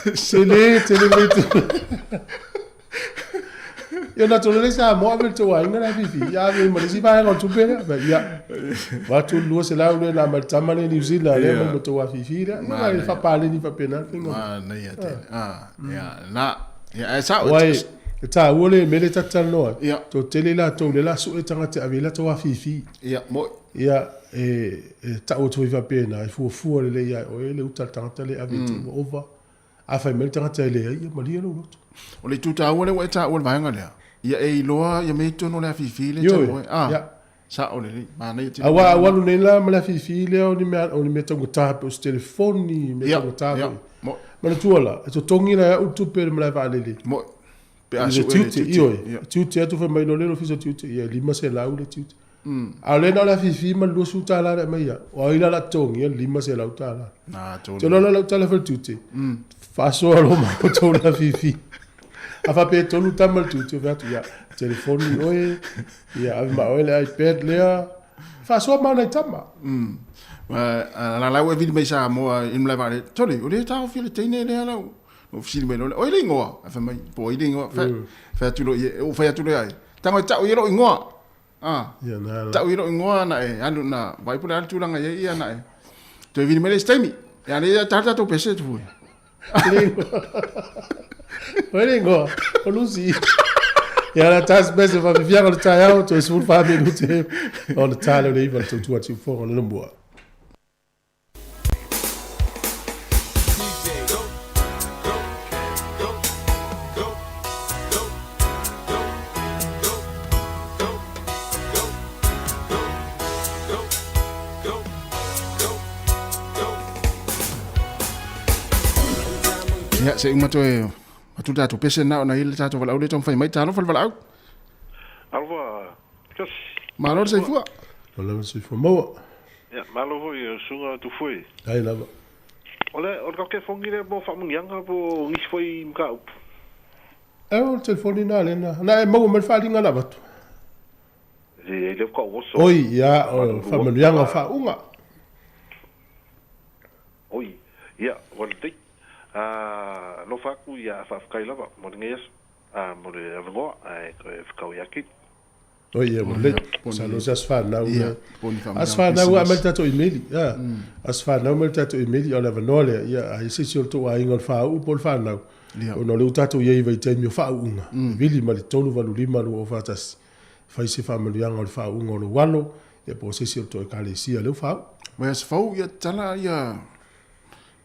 Tele, tele le tupe. Ia na tolu le Samoa ave le tou aiga le afifi. Ia ave ma le isi vaega o le tupe lea. Fai, Ia, avatu le 200 lea na ma le tama lea i New Zealand lea mai ma tou afifi lea. Ia e faapaleni faapena le faiga. Manaia tele. Ah, ia, na. Ia, ae sao. Aua e taua le mea lea ta te talanoa ai. Ia. Toatele i latou lea o le a sue tagata e ave i ai latou afifi. Ia, moi. Ia, e tau atu foi faapena, e fuafua lelei ia oe le uta a le tagata lea e ave i te i ua ova. A fai mai le tagata e leai, ia malie lou loto. O le itu taua lea ua e taua i le vaega lea, ia e iloa ia mea i totonu o le afifi lea e tau oe. A, sao lelei, manaia tele. Aua ua alu nei la ma le afifi lea o ni mea, o ni mea taugata pei o se telefoni, mea taugata foi. Manatua la, e totogi la e au le tupe i le malae vaalele. Moi. Pe a sue le tiute. Ioe, tiute atu fai mai loa lea i le ofisa o tiute, ia e $500 le tiute. A o lea na o le afifi ma le $20 le aumai ia. O ai la o le a totogia le $500? Na, tonu. Te iloa la lau tala fale-tiute, faasoa loa ma outou le afifi. A faapea e tolu tama le tiute, ou fai atu, ia, telefoni oe, ia, ave ma oe le iPad lea. Faasoa ma nai tama. A la ua e vili mai Samoa i le malae vaalele, sole, o lea e taofia le teine lea lau. Ou fesili mai loa lea, o ai le igoa? Ae fai mai, po o ai le igoa? Fai atu loa i ai, ou fai atu loa ia ia, tago e tau i ai lou igoa. Ah, Ia, na la. tau i lou igoa na e alu na vaai po o le a le tulaga i ai ia na e toe vili mai le isi taimi. Ia le ia tala tatou pese atu foi. Oi le igoa, o Lucy. Ia la tasi pese faafiafiaga o le taeao, toe 14 minute ona ta lea o le 9 le tautua atu i fofoga o le Lamua. Ia, se i uma toe atu le tatou pese na ona i le tatou valaau lea taumafai mai. Talofa le valaau. Alofa, Kasi. Malo le soifua. Malo le soifua maua. Ia, malo foi i susuga Tufue. Ai lava. O le, o le telefoni lea mo faamanuiaga po o nisi foi mataupu? E, o le telefoni na lea na, na e maua mai le faaaliga na avatu. E leai lea faatoa ou oso. Oi, ia, o faamanuiaga o faauuga. Oi, ia, ua lelei. Alofa atu, ia, faafetai lava mo lenei aso, mo le avanoa, ae toe fetau ia Kit. Oi ia ua lelei. Masalo o se aso fanau lea. Aso fanau ua aumai le tatou imeli. Aso fanau aumai le tatou imeli, o le avanoa lea. Ia, a i ai se isi o le tou aiga o le faauu po o le fanau, ona o lea ua tatou i ai i vaitaimi o faauuga, e vili mai le 385 2041, fai se faamanuiaga o le faauuga o lou alo, ia po o se isi o le tou ekalesia lea ua faauu. Mai aso fou, ia tatala ia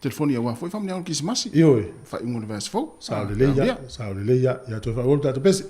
telefoni aua foi faamanuiaga o le Kerisimasi. Ioe. Faaiuga o le vaiaso fou. Sao lelei lava, sao lelei lava. Ia toe faaauau le tatou pese.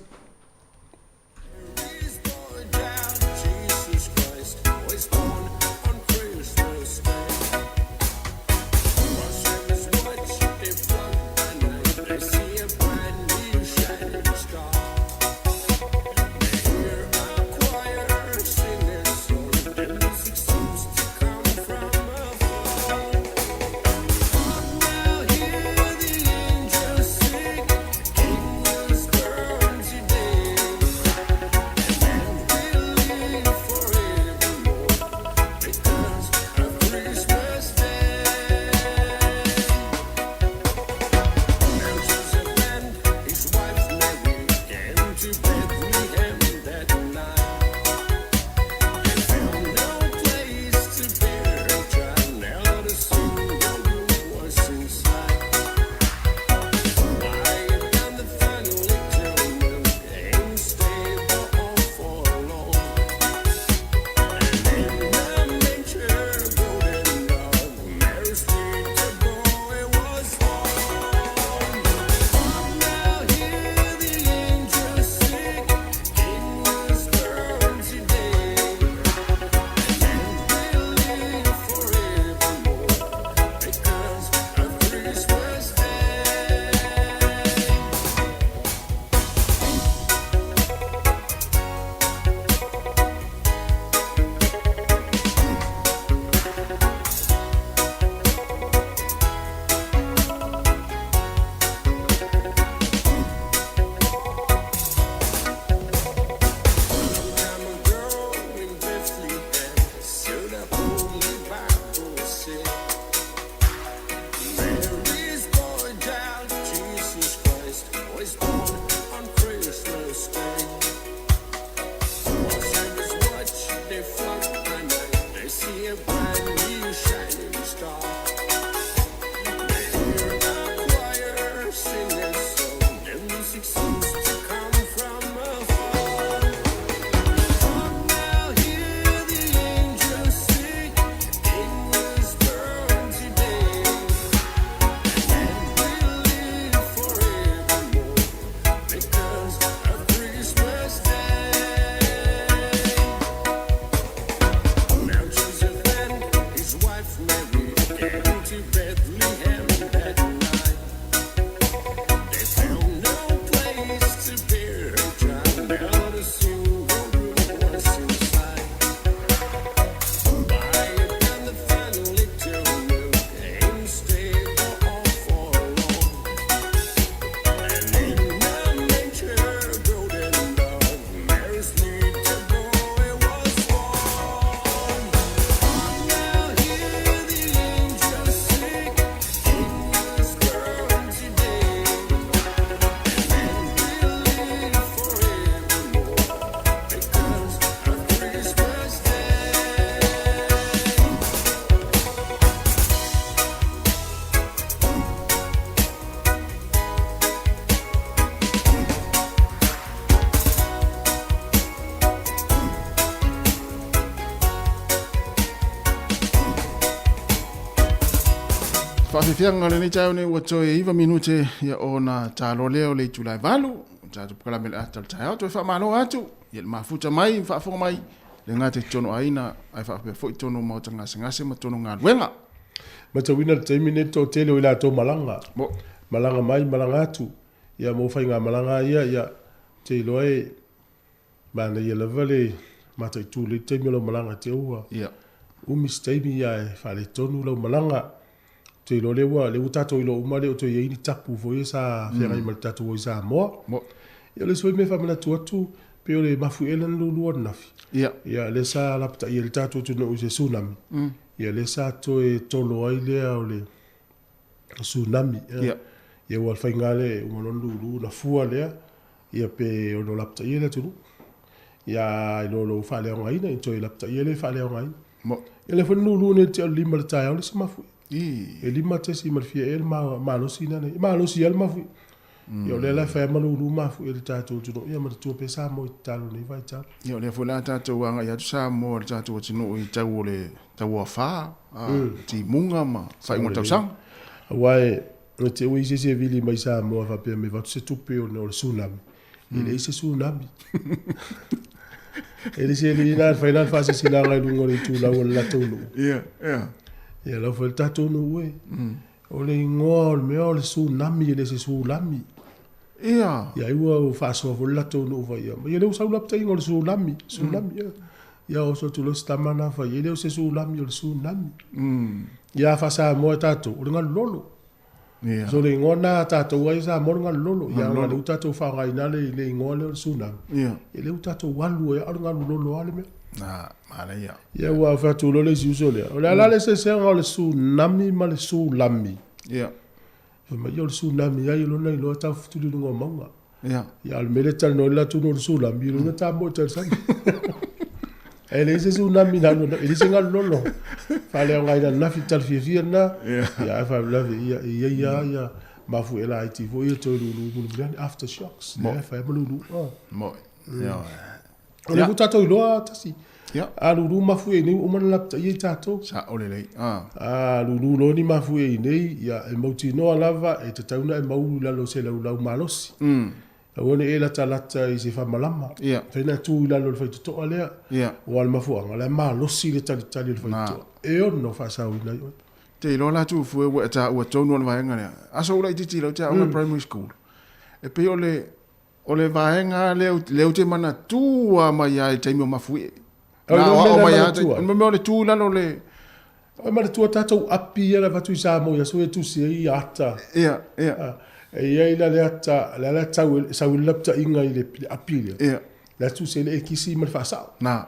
Faafiafiaga o lenei taeao nei ua toe 9 minute ia ona talo lea o le itula e 8. Tatou polokalame le ata o le taeao toe faamalo atu ia le mafuta mai faafofoga mai le gata i totonu o aiga ae faapea foi totonu o maota gasegase ma totonu o galuega. Matauina le taimi nei le toatele o i latou malaga. Malaga mai malaga atu ia mo faigamalaga ia ia ou te iloa e Manaia lava le mataitu lelei taimi o lau malaga te ua umi se taimi ae faaletonu lau malaga. Ou te iloa lea ua lea ua tatou iloa uma lea o toe i ai ni tapu foi ia sa feagai ma le tatou o i Samoa. Ia o le isi foi mea e faamanatu atu pei o le mafuie lea na lulua ananafi. Ia lea sa lapataia ai le tatou atunuu i se tsunami. Ia lea sa toe tolo ai lea o le tsunami. Ia ua faiga lea e uma loa ona lulu ona fua lea Ia pe ono lapataia le atunuu. Ia i lo lou faaleaogaina, i toe lapataia le faaleaogaina. Ia lea foi na lulu nei i le tea o le 5 i le taeao le isi mafuie. E 5 tesi ma le fia ea le malosi lena na i ai. E malosi lava le mafuie. Ia o lea la e fai lava ma lulu mafuie i le tatou atunuu. Ia manatua pea Samoa i tatalo i lenei vaitau. Ia o lea foi la tatou agai atu Samoa i le tatou atunuu i tau o le tau o afa, timuga ma faaiuga o le tausaga. Aua e E te ui se isi e vili mai Samoa faapea mai avatu se tupe ona o le tsunami. E leai se tsunami. E le se alii la fai la le faasilasilaga i luga o le itulau o le latou nuu. Ia, ia. Ia lau foi le tatou nuu e. O le igoa o le mea o le tsunami e le se sulami. Ia. Ia ai ua faasoa foi le latou nuu fai ia. Ia lea ua sau lapataiga o le sulami, tsunami. Ia. Ia oso atu loa si tama na fai, e le o se sulami o le tsunami. Ia a faa-Samoa e tatou, o le galu lolo. Ia. So le igoa na a tatou ai Samoa o le galu lolo. Ia ona lea ua tatou faaaogaina le, le igoa lea o le tsunami. Ia. Ia lea ua tatou alu ai, a o le galu lolo lava le mea. Ah, manaia. Ia ua fai atu loa le isi uso lea. O le a la le eseesega o le tsunami ma le sulami? Ia. Fai mai, ia o le tsunami ai lona iloa e taufetuli i luga o mauga. Ia. Ia, a o le mea lea e talanoa ai le atunuu o le tsunami, ia lona tamoe i tai o le sami. E leai se tsunami na alu e leai se galu lolo. Faaleaogaina ananafi le tala fiafia lena. Ia. Ia, ae faalavelave, ia, e i ai lava ia mafuie laiti foi ia toe lulu mulimuli ane, aftershocks, lea e fai lava ma lulu. Mo'i. Ia. O lea foi tatou iloa tasi. Ia. A lulu mafuie i nei ua uma ona lapataia i tatou. Sao lelei. Ah. A lulu loa ni mafuie i nei, ia e mautinoa lava e tatau ona e mau i lalo o se laulau malosi. Aua ne i e latalata i se faamalama. Ia. Fai na tu i lalo o le faitotoa lea. Ia. Aua o le mafuaaga, o la e malosi le talitali o le faitotoa. E ono faasaoina ai oe. Te iloa la Tufue ua e taua tonu o le vaega lea. Aso ula itiiti i lau te aoga primary school. E pei o le O le vaega lea, lea ou te manatua mai lava i le taimi o Mafuie. Na aoao mai lava, o le mea o le tu i lalo o le... E manatua tatou api ia na avatu i Samoa i aso ia e tusi ai ata. Ia, ia. E i ai la le ata, le ala tau e sau ai le lapataiga i le api lea. Ia. La tusi ai le ekisi ma le faasao. Na.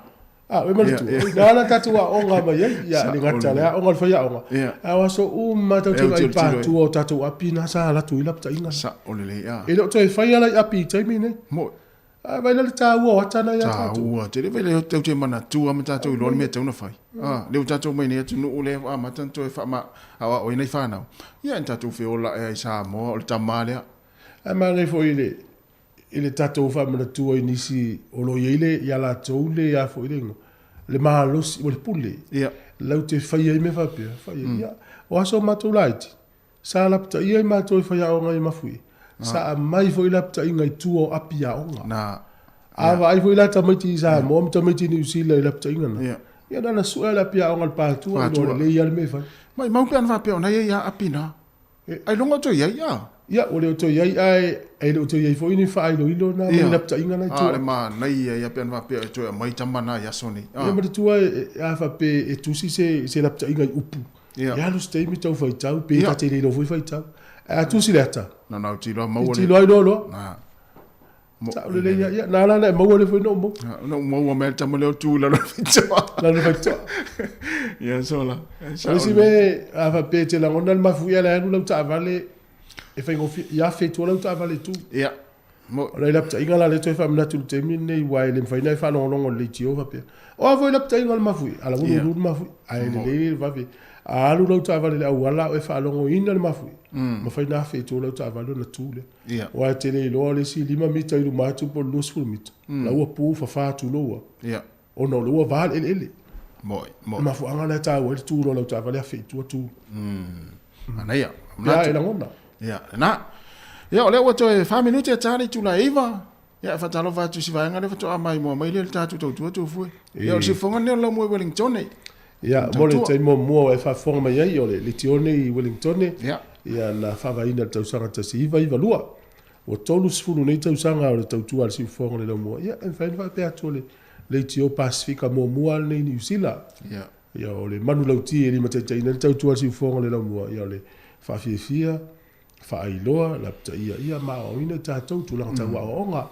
A, e manatua. Na ala tatou aoga mai ai, ia, le gata le aoga o le faiaoga. Ia. A o aso uma tatou te vaai i patua o tatou api na sa alu atu ai lapataiga. Sao lelei, a. E le o toe faia la i api i taimi nei. Mo'i. A, vaai la le taua o ata na ia tatou. Taua tele, vaai la tatou te manatua ma tatou iloa le mea e tatau ona fai. A, lea ua tatou omai nei atunuu lea ua amata ona toe faama, aoaoina i fanau. Ia, na tatou feola ea i Samoa, o le tama lea. Ae manaia foi i le, i le tatou faamanatua i nisi o lo o i ai le, ia latou le, a foi le igoa, le malosi, o le pule. Ia. Latou te faia ai mea faapea, fai ai. Ia, o aso o matou laiti, sa lapataia ai matou e faiaoga i Mafuie, sa aumai foi lapataiga i tua o api aoga. Na. A vaai foi la tamaiti i Samoa ma tamaiti i Niu Sila i lapataiga na, Ia. ia na ona sue lava le api aoga a le patua, iloa lelei lava le mea e fai. Maimau pe ana faapea o na i ai lava api na. Ailoga o toe i ai, a? Ia, ua le o toe i ai, ae e le o toe i ai foi ni faailoilo na ma ni lapataiga na i tua. A, le manaia ia pe ana faapea e toe aumai tama na i aso nei. A. Ia, manatua a faapea e tusi se, se lapataiga i upu, Ia. e alu se taimi tau faitau, pe ta te le iloa foi faitau. Ae a tusi le ata, Na, na, autilo maua le. Tilotilo ai loa loa. Na. Sao lelei ia, ia, na ala na e maua lea foi na ou maua. Na ou maua mai le tama lea o tu i lalo o le faitotoa. Lalo o le faitotoa. Ia, sola. O le isi mea, a faapea e te lagona le mafuie la e alu lau taavale e faigofie, ia afe i tua lau taavale e tu. Ia. O le lapataiga la lea e toe faamanatu i le taimi lenei, aua e le mafai ona e faalogologo i le leitio faapea, O a foi lapataiga o le mafuie? A la ua lulu le mafuie. Ae lelei le vave. A alu lau taavale i le auala a o e faalogoina le mafuie, mafai ona afe i tua lau taavale ona tu lea. Ia. Aua e te le iloa le isi 5 mita i luma atu po o le 20 mita, la ua pu fafa atu loa. Ia. Ona o lea ua va le eleele. Mo'i, mo'i. O le mafuaaga lea e taua ai le tu loa o lau taavale afe i tua tu. Manaia. Ia, e lagona. Ia, lena. Ia, o lea ua toe 4 minute e ta le itula e 9. Ia, e faatalofa atu i si vaega lea faatoa maimoa mai lea i le tatou tautua Tofue. Ia, o le siufofoga lenei o le laumua i Wellingtone. Ia, mo le taimi muamua e faafofoga mai ai, o le Letione i Wellingtone, Ia. Ia, na faavaina i le tausaga 1992. Ua 30 nei tausaga o le tautua a le siufofoga o le laumua. Ia, e mafai ona faapea atu o le leitio Pasefika muamua lenei i Niu Sila. Ia. Ia, o le manulauti e limataitaiina ai le tautua a le siufofoga o le laumua, ia, o le faafiafia, faailoa, lapataia ia ma aoaoina i tatou tulaga tau aoaoga.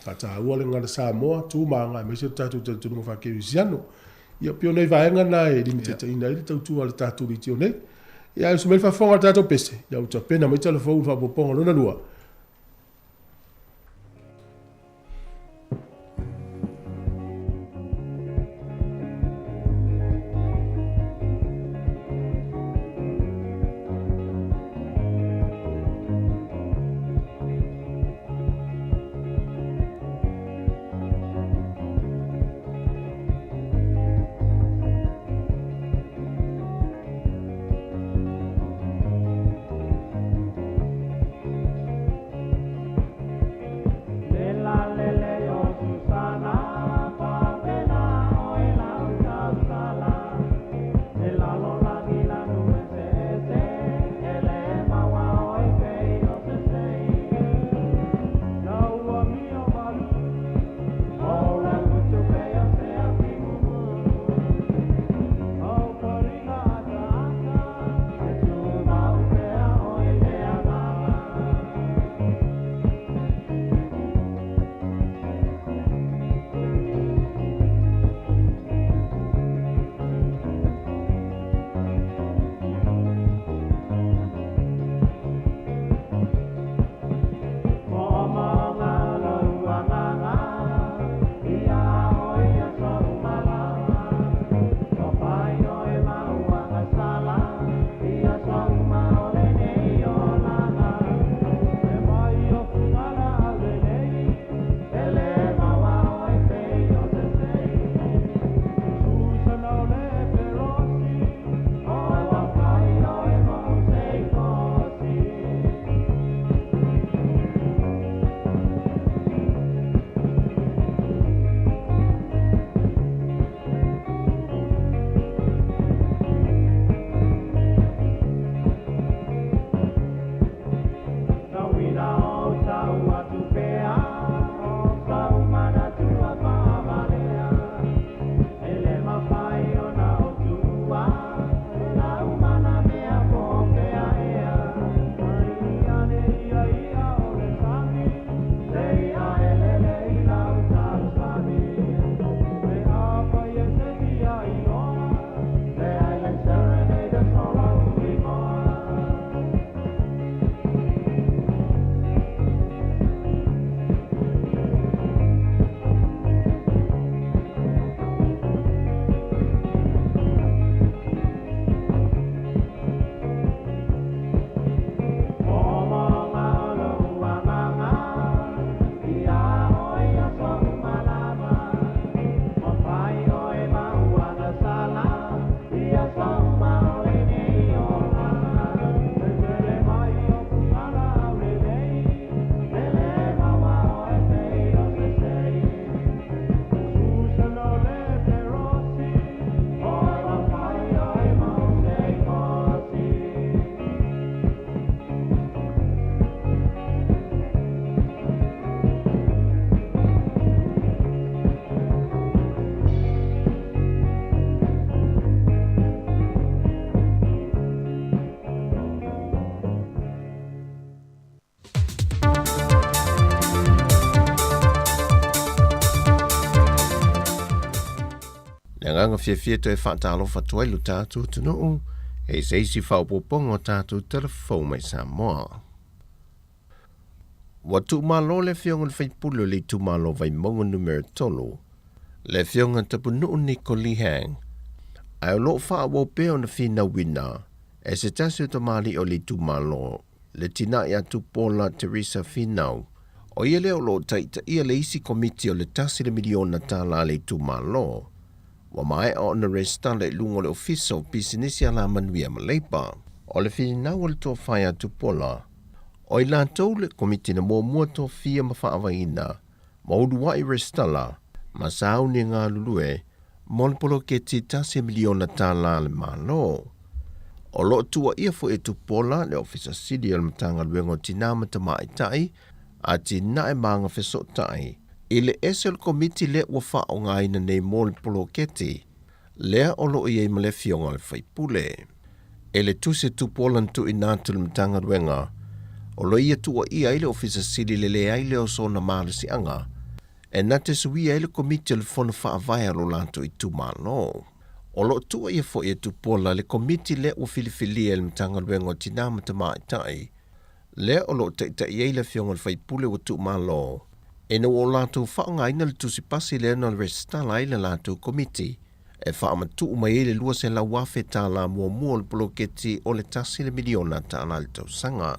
Faataua le gagana Samoa, tu ma aga aemaise le tatou talitonuga faa-kerisiano. Ia, pei o nai vaega na e limataitaiina ai le tautua a le tatou leitio nei. Ia, ae usu mai le faafofoga a le tatou pese, ia ua tapena mai tala fou i le faaopoopoga lona lua. Le agaga fiafia toe faatalofa atu ai lo tatou atunuu e se isi faaopoopoga o tatou tala fou mai Samoa. Ua tuumalo le Afioga i le Faipule o le Itumalo Vaimauga Numera 3, le Afioga Tapunuu Niko Lee Hang, ae o lo o faaauau pea ona finauina e se tasi o tamalii o le itumalo, le tina ia Tupuola Teresa Finau, o ia lea o lo o taitaia le isi komiti o le tasi le miliona tala a le itumalo, ua maea ona resitala i luga o le Ofisa o Pisinisi Alamanuia ma Leipa. O le finau a le tofa ia Tupuola, o i latou le Komiti na muamua tofia ma faavaeina ma uluai resitala ma sauni e galulue mo le poloketi $1 miliona a le Malo. O lo o tuuaia foi e Tupuola le Ofisa Sili o le Matagaluega o Tinā ma Tamaitai, Atinae ma Agafesootai i le ese o le Komiti lea ua faaaogaina nei mo le poloketi lea o lo o i ai ma le afioga a le faipule. E le tusi a Tupuola na tuuina atu i le Matagaluega, o lo o ia tuuaia ai le Ofisa Sili le leai lea o sona malosiaga e na te suia ai le Komiti o le Fono Faavae a lo latou itumalo. O lo o tuuaia foi e Tupuola le Komiti lea ua filifilia e le Matagaluega o Tinā ma Tamaitai, lea o lo o taitai ai le afioga i le faipule ua tuumalo, ina ua o latou faaaogaina le tusi pasi lea na resitala ai le latou komiti e faamatuu mai ai le $200,000 muamua o le poloketi o le $1 miliona i le tausaga.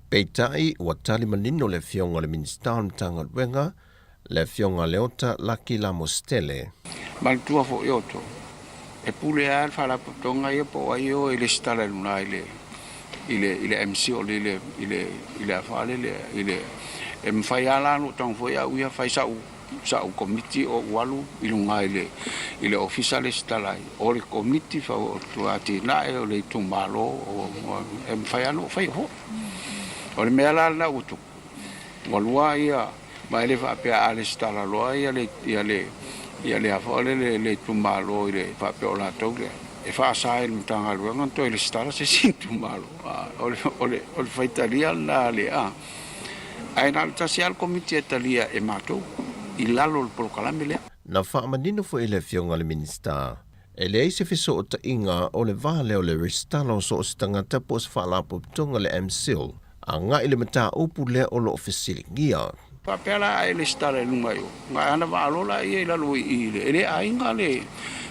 Peitai, ua tali manino le afioga i le Minisita o le Matagaluega, le afioga Leota Laki Lamositele. Manatua foi outou, e pule lava le faalapotopotoga ia po o ai e o e resitala i luga i le i le i le MC o le i le i le i le afa le le i le e mafai lava la ona ou tago foi au ia fai sa'u sa'u komiti ou alu i luga i le i le ofisa resitala ai o le komiti fau atinae o le itumalo o e mafai lava ona ou faia foi. O le mea la lena ua tupu ua lua ia Ma e le faapea a resitala loa ia le ia le ia le a foi le le le itumalo i le faapea o latou lea e faasa e le Matagaluega ona toe resitala se isi itumalo. A o le o le o le faitalia lena a le a ae na o le tasi lava le komiti e talia e matou i lalo o le polokalame lea. Na faamanino foi e le Afioga i le Minisita, e leai se fesootaiga o le va lea o le resitala o so o se tagata po o se faalapotopotoga le MCIL agai i le mataupu lea o lo o fesiligia. Faapea la a e lesitala i luga i o, na ana vaalo la ia i lalo i i le, e le aiga le,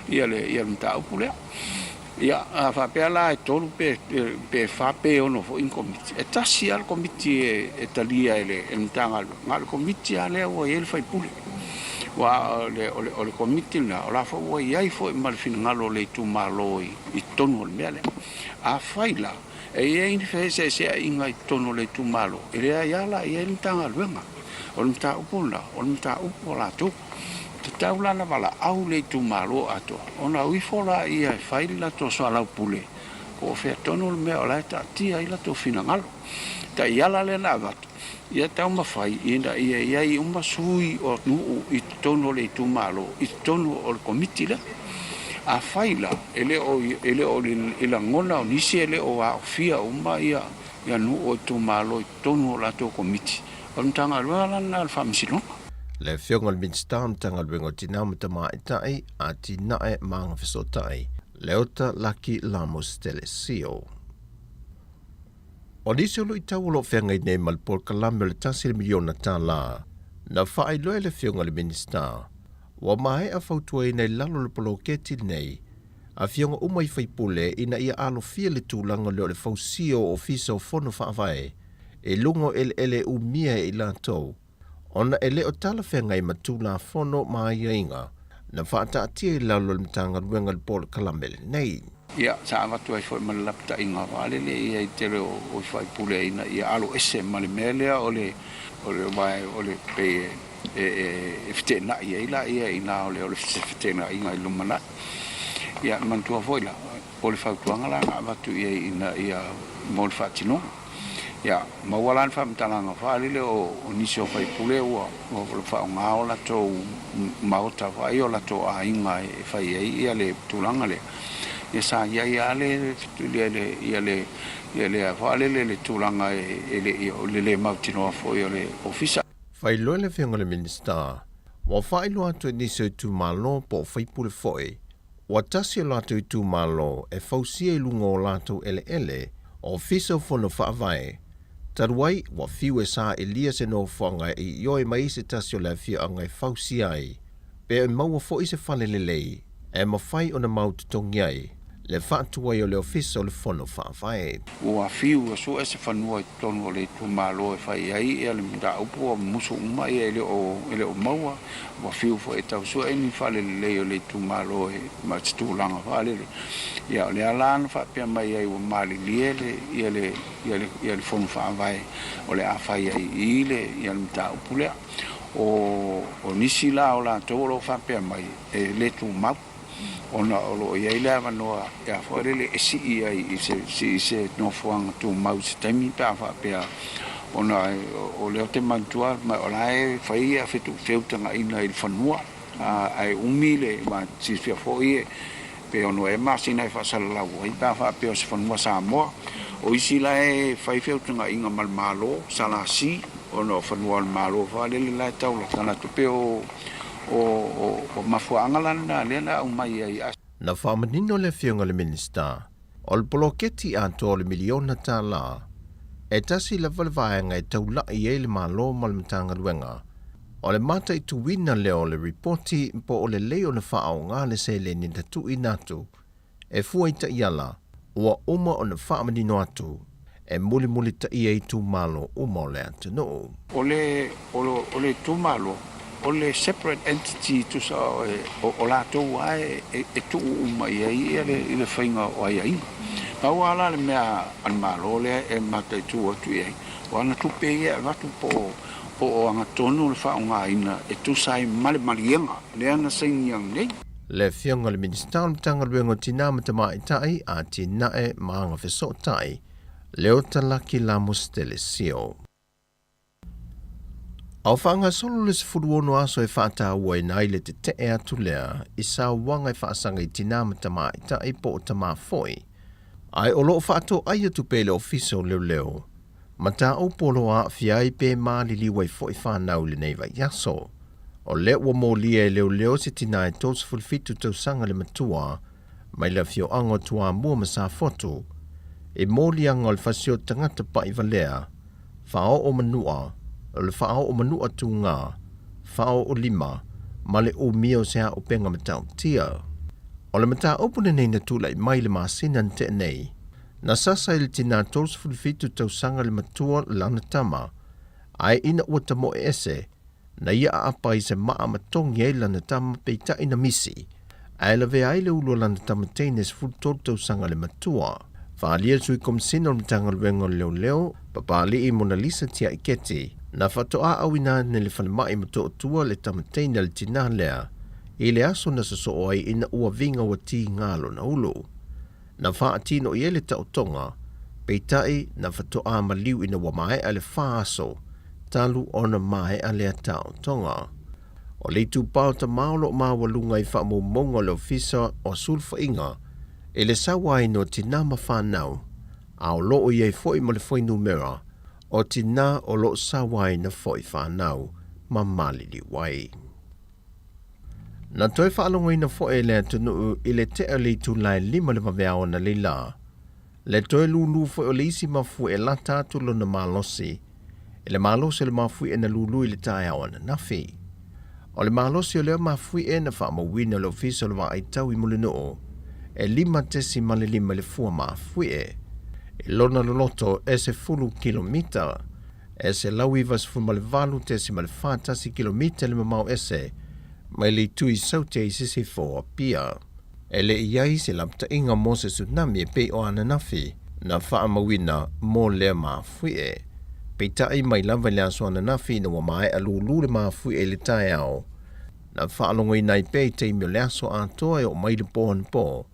ia le, ia le mataupu lea. Ia, a faapea la e tolu pe, pe fa pe ono foi ni komiti, e tasi lava le komiti e, e talia e le, e le Matagaluega, na o le komiti lava lea ua i ai le faipule. Aua o le, o le, o le komiti lena, o la foi ua i ai foi ma le finagalo o le itumalo i, i totonu o le mea lea. Afai la, E i ai ni feeseeseaiga i totonu o le itumalo, e leai lava la i ai le Matagaluega. O le mataupu lena, o le mataupu a latou. Tatau la ona valaau le itumalo atoa, ona o ifo laia e fai le latou soalaupule, po o fea tonu le mea o la e taatia ai latou finagalo. Taiala lea na avatu, ia taumafai ina ia i ai uma sui o nuu i totonu o le itumalo, i totonu o le komiti lea. Afai la, e le o, e le o i lagona o nisi e le o aofia uma ia, ia nuu o itumalo i totonu o latou komiti, o le Matagaluega la lena a le Faamasinoga. Le Afioga i le Minisita o le Matagaluega o Tinā ma Tamaitai, Atinae ma Agafesootai, Leota Laki Lamos Telesio. O nisi o luitau o lo o feagai nei ma le polokalame o le $1 miliona, na faailoa e le Afioga i le Minisita, ua maea fautuaina i lalo o le poloketi lenei afioga uma i faipule ina ia alofia le tulaga lea o le fausia o Ofisa o Fono Faavae i luga o eleele e umia e i latou ona e le o talafeagai ma Tulafono ma aiaiga na faataatia i lalo o le Matagaluega i le polokalame lenei. Ia, sa avatu ai foi ma le lapataiga vaalele ia i tele o faipule ina ia alo ese ma le mea lea o le o le aua o le pei e e feteenai ai laia ina o le o le feteenaiga i le lumanai. Ia, manatua foi la, O le fautuaga la na avatu i ai ina ia mo le faatinoga. Ia, maua la le faamatalaga faalele o nisi o faipule ua faaaoga o latou maota foi o latou aiga e fai ai ia le tulaga lea. Ia sa i ai lava le ia le ia le ia le faalele le tulaga e le i o le le mautinoa foi o le ofisa. Faailoa le Afioga i le Minisita, ua faailoa atu e nisi o itumalo po o faipule foi Ua tasi o latou itumalo e fausia i luga o latou eleele, Ofisa o Fono Faavae. Talu ai, ua fiu e sailia se nofoaga e ioe mai ai se tasi o le afioaga e fausia ai, pe e maua foi se fale lelei e mafai ona mau totogi ai. Le faatuai o le Ofisa o le Fono Faavae. Ua fiu e sue se fanua i totonu o le itumalo e fai ai le mataupu ua musu uma ia e le o e le o maua. Ua fiu foi e tau sue ni fale lelei o le itumalo e ma se tulaga faalele. Ia o lea la na faapea mai ai ua malilie le ia le ia le ia le Fono Faavae o le a fai ai i i le ia le mataupu lea. O o nisi la o latou o lo o faapea mai e le tumau. ona o lo o i ai le avanoa e a foi lele e sii ai i se, i se nofoaga tumau i se taimi pe a faapea ona o lea ou te manatua ma o la e fai ia feutagaina i le fanua ae umi le ma silafia foi e pe ono ea masina e faasalalau ai pe a faapea o se fanua Samoa. O isi la e fai feutagaiga ma le Malo, SLC, ona o fanua o le Malo foi lele la e taulatala atu pe o O mafuaaga la lena lea na aumai ai. Na faamanino le Afioga i le Minisita, o le poloketi atoa o le miliona tala, e tasi lava le vaega e taula'i ai le Malo ma le Matagaluega. O le mataituina lea o le ripoti po o lelei ona faaaoga le seleni na tuuina atu e fua i taiala ua uma ona faamanino atu e mulimulitaia itumalo uma o le atunuu. O le o le itumalo, o le separate entity tusa o latou lava e tuu uma i ai i le faiga o aiaiga. Pau lava la le mea a le Malo lea e mataitu atu i ai, o ana tupe ia e avatu po o agatonu le faaaogaina e tusa ai ma le maliega lea na sainia nei. Le Afioga i le Minisita o le Matagaluega o Tinā ma Tamaitai, Atinae ma Agafesootai, Leota Laki Lamos Telesio. A o faagasolo le 16 aso e faatauaina ai le tetee atu lea i sauaga e faasaga i tinā ma tamaitai po o tamā foi, ae o lo o faatoai atu pea i le Ofisa o Leoleo mataupu o lo o aafia ai pe maliliu ai foi fanau i lenei vaiaso. O lea ua molia e leoleo se tinā e 37 tausaga le matua mai le afioaga o Toamua ma Safotu i moliaga o le fasioti tagata pa'ivalea faaoo manua o le faaoo manua tugā faaoo lima ma le umia o se aupega matautia. O le mataupu lenei na tula'i mai i le masina na tea nei, Na sasa i le tinā 37 tausaga le matua lana tama, ae ina ua tamoe ese, na ia aapa i se maa ma togi ai lana tama peitai na misi, ae lavea ai le ulu o lana tama teine 13 tausaga le matua. Faaalia le Sui Komisina o le Matagaluega o Leoleo, Papali'i Monalisa Tiaiketi, na faatoa auina ane le falemai Motootua le tama teine a le tinā lea i le aso na sosoo ai ina ua viga ua tiga lona ulu. Na faatino i ai le taotoga, peitai na faatoa maliu ina ua maea le fa aso talu ona maea lea taotoga. O le itupa o Tamā o lo o maualuga i faamaumauga o le Ofisa o Sulufaiga i le sauaina o tinā ma fanau, a o lo o i ai foi ma le fuainumera o tinā o lo o sauaina foi fanau ma maliliu ai. Na toe faalogoina foi e le atunuu i le tea o le itula e lima le vaveao analeila, le toe lūlū foi o le isi mafuie e lata atu lona malosi i le malosi o le mafuie na lūlū i le taeao ananafi. O le malosi o lea mafuie na faamauina e le Ofisa o le Vaai Tau i Mulinuu e 5.5 i le fua mafuie, i lona loloto e 10 kilomita. E 198.41 kilomita le mamao ese mai le itu i Saute i Sisifo o Apia. E le i ai se lapataiga mo se tsunami e pei o ananafi na faamauina mo lea mafuie. Peitai mai lava i le aso ananafi ina ua maea lūlū le mafuie i le taeao, na faalogoina ai pea i taimi o le aso atoa e oo mai le po anapo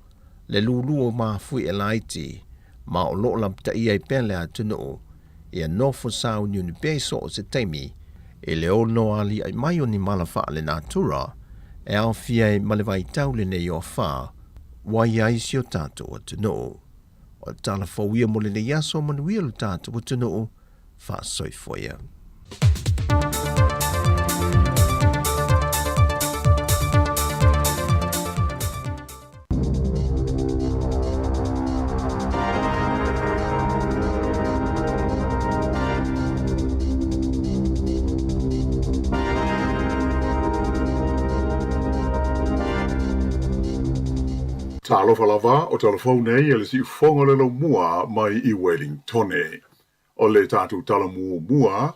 le lūlū o mafuie laiti ma o lo o lapataia ai pea le atunuu ia nofo sauniuni pea i so o se taimi i le ono aliaʻi mai o ni mala faalenatura e aofia ai ma le vaitau lenei o afa ua i ai si o tatou atunuu. O le tala fou ia mo lenei aso, manuia lo tatou atunuu, faasoifua ia. Talofa lava, o talafou nei e le siufofoga o le laumua mai i Wellingtone. O le tatou tala muamua,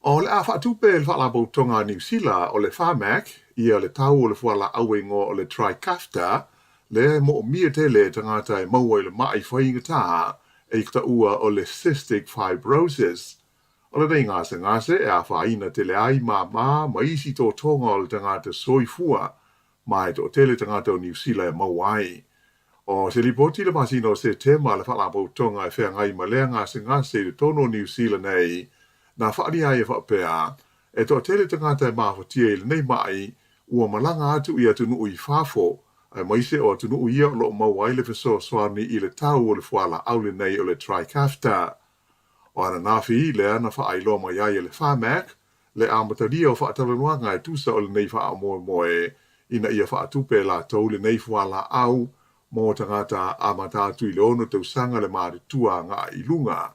o le a faatupe e le Faalapotopotoga a Niu Sila o le Pharmac ia le tau o le fualaau e igoa o le Trikafta, lea e moomia tele e tagata e maua i le ma'i faigata e taua o le cystic fibrosis. O lenei gasegase e afaina tele ai māmā ma isi totoga o le tagata soifua, ma e toatele tagata o Niu Sila e maua ai. O se lipoti i le masina o Setema a le Faalapotopotoga e feagai ma lea gasegase i totonu o Niu Sila nei, na faaalia ai e faapea, e toatele tagata e mafatia i lenei ma'i ua malaga atu i atunuu i fafo, aemaise o atunuu ia o lo o maua ai le fesoasoani i le tau o le fualaau lenei o le Trikafta. O ananafi lea na faailoa mai ai e le Pharmac le amatalia o faatalanoaga e tusa o lenei faamoemoe ina ia faatupe e latou lenei fualaau mo tagata amata atu i le 6 tausaga le matutua agai i luga.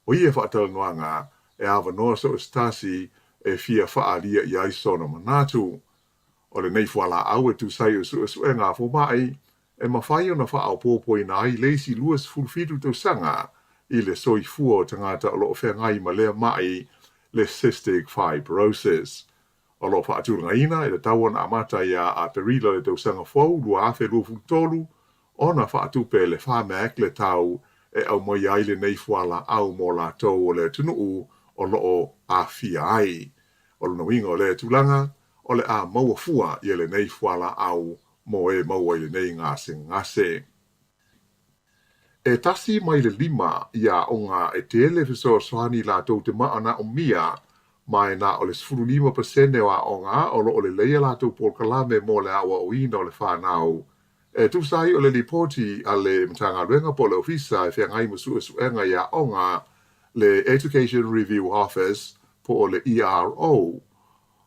O ia faatalanoaga e avanoa so o se tasi e fia faaalia i ai sona manatu. O lenei fualaau e tusa ai o suesuega a fomai e mafai ona faaopoopoina ai le isi 27 tausaga i le soifua o tagata o lo o feagai ma lea ma'i le cystic fibrosis. O lo o faatulagaina e tatau ona amata ia Aperila le tausaga fou 2023 ona faatupe e le Pharmac le tau e aumaia ai lenei fualaau mo latou o le atunuu o lo o aafia ai. O lona uiga o lea tulaga, o le a maua fua ia lenei fualaau mo e maua i lenei gasegase. E 1 mai le 5 i aoga e tele fesoasoani latou te manaomia, ma e na o le 15% o aoga o lo o lelei a latou polokalame mo le aoaoina o le whanau. E tusa ai o le lipoti a le Matagaluega po o le Ofisa e feagai ma suesuega i aoga, le Education Review Office po o le ERO.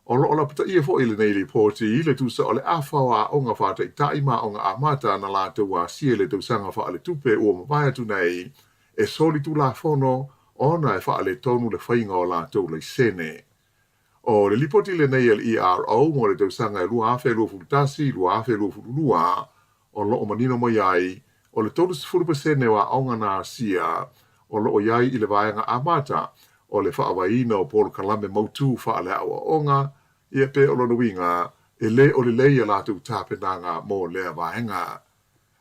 O lo o lapataia foi lenei lipoti i le tusa o le afa o aoga faataitai ma aoga amata na latou asia i le tausaga faaletupe ua mavae atu nei e solitulafono ona e faaletonu le faiga o latou laisene. O le lipoti lenei a le ERO mo le tausaga e 2021-2022 o lo o manino mai ai o le 30% o aoga na asia o lo o i ai i le vaega amata o le faavaeina o polokalame mautu faaleaoaoga, ia pe o lona uiga e le o lelei a latou tapenaga mo lea vaega.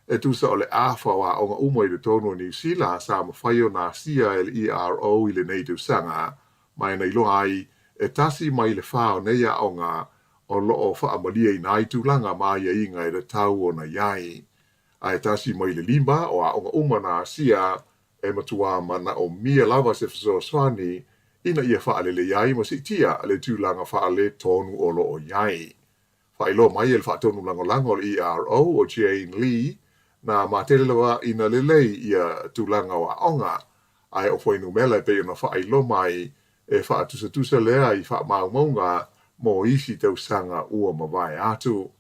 E tusa o le afa o aoga uma i totonu o Niu Sila sa mafai ona asia e le ERO i lenei tausaga, ma e na iloa ai e 1 mai le 4 o nei aoga o lo o faamalieina ai tulaga ma aiaiga e tatau ona i ai. Ae 1 mai le 5 o aoga uma na asia e matua manaomia lava se fesoasoani ina ia faalelei ai ma siitia le tulaga faaletonu o lo o i ai. Faailoa mai e le faatonu lagolago o le ERO o Jane Lee na matele lava ina lelei ia tulaga o aoga, ae o fuainumera e pei ona faailoa mai e faatusatusa lea i faamaumauga mo isi tausaga ua mavae atu.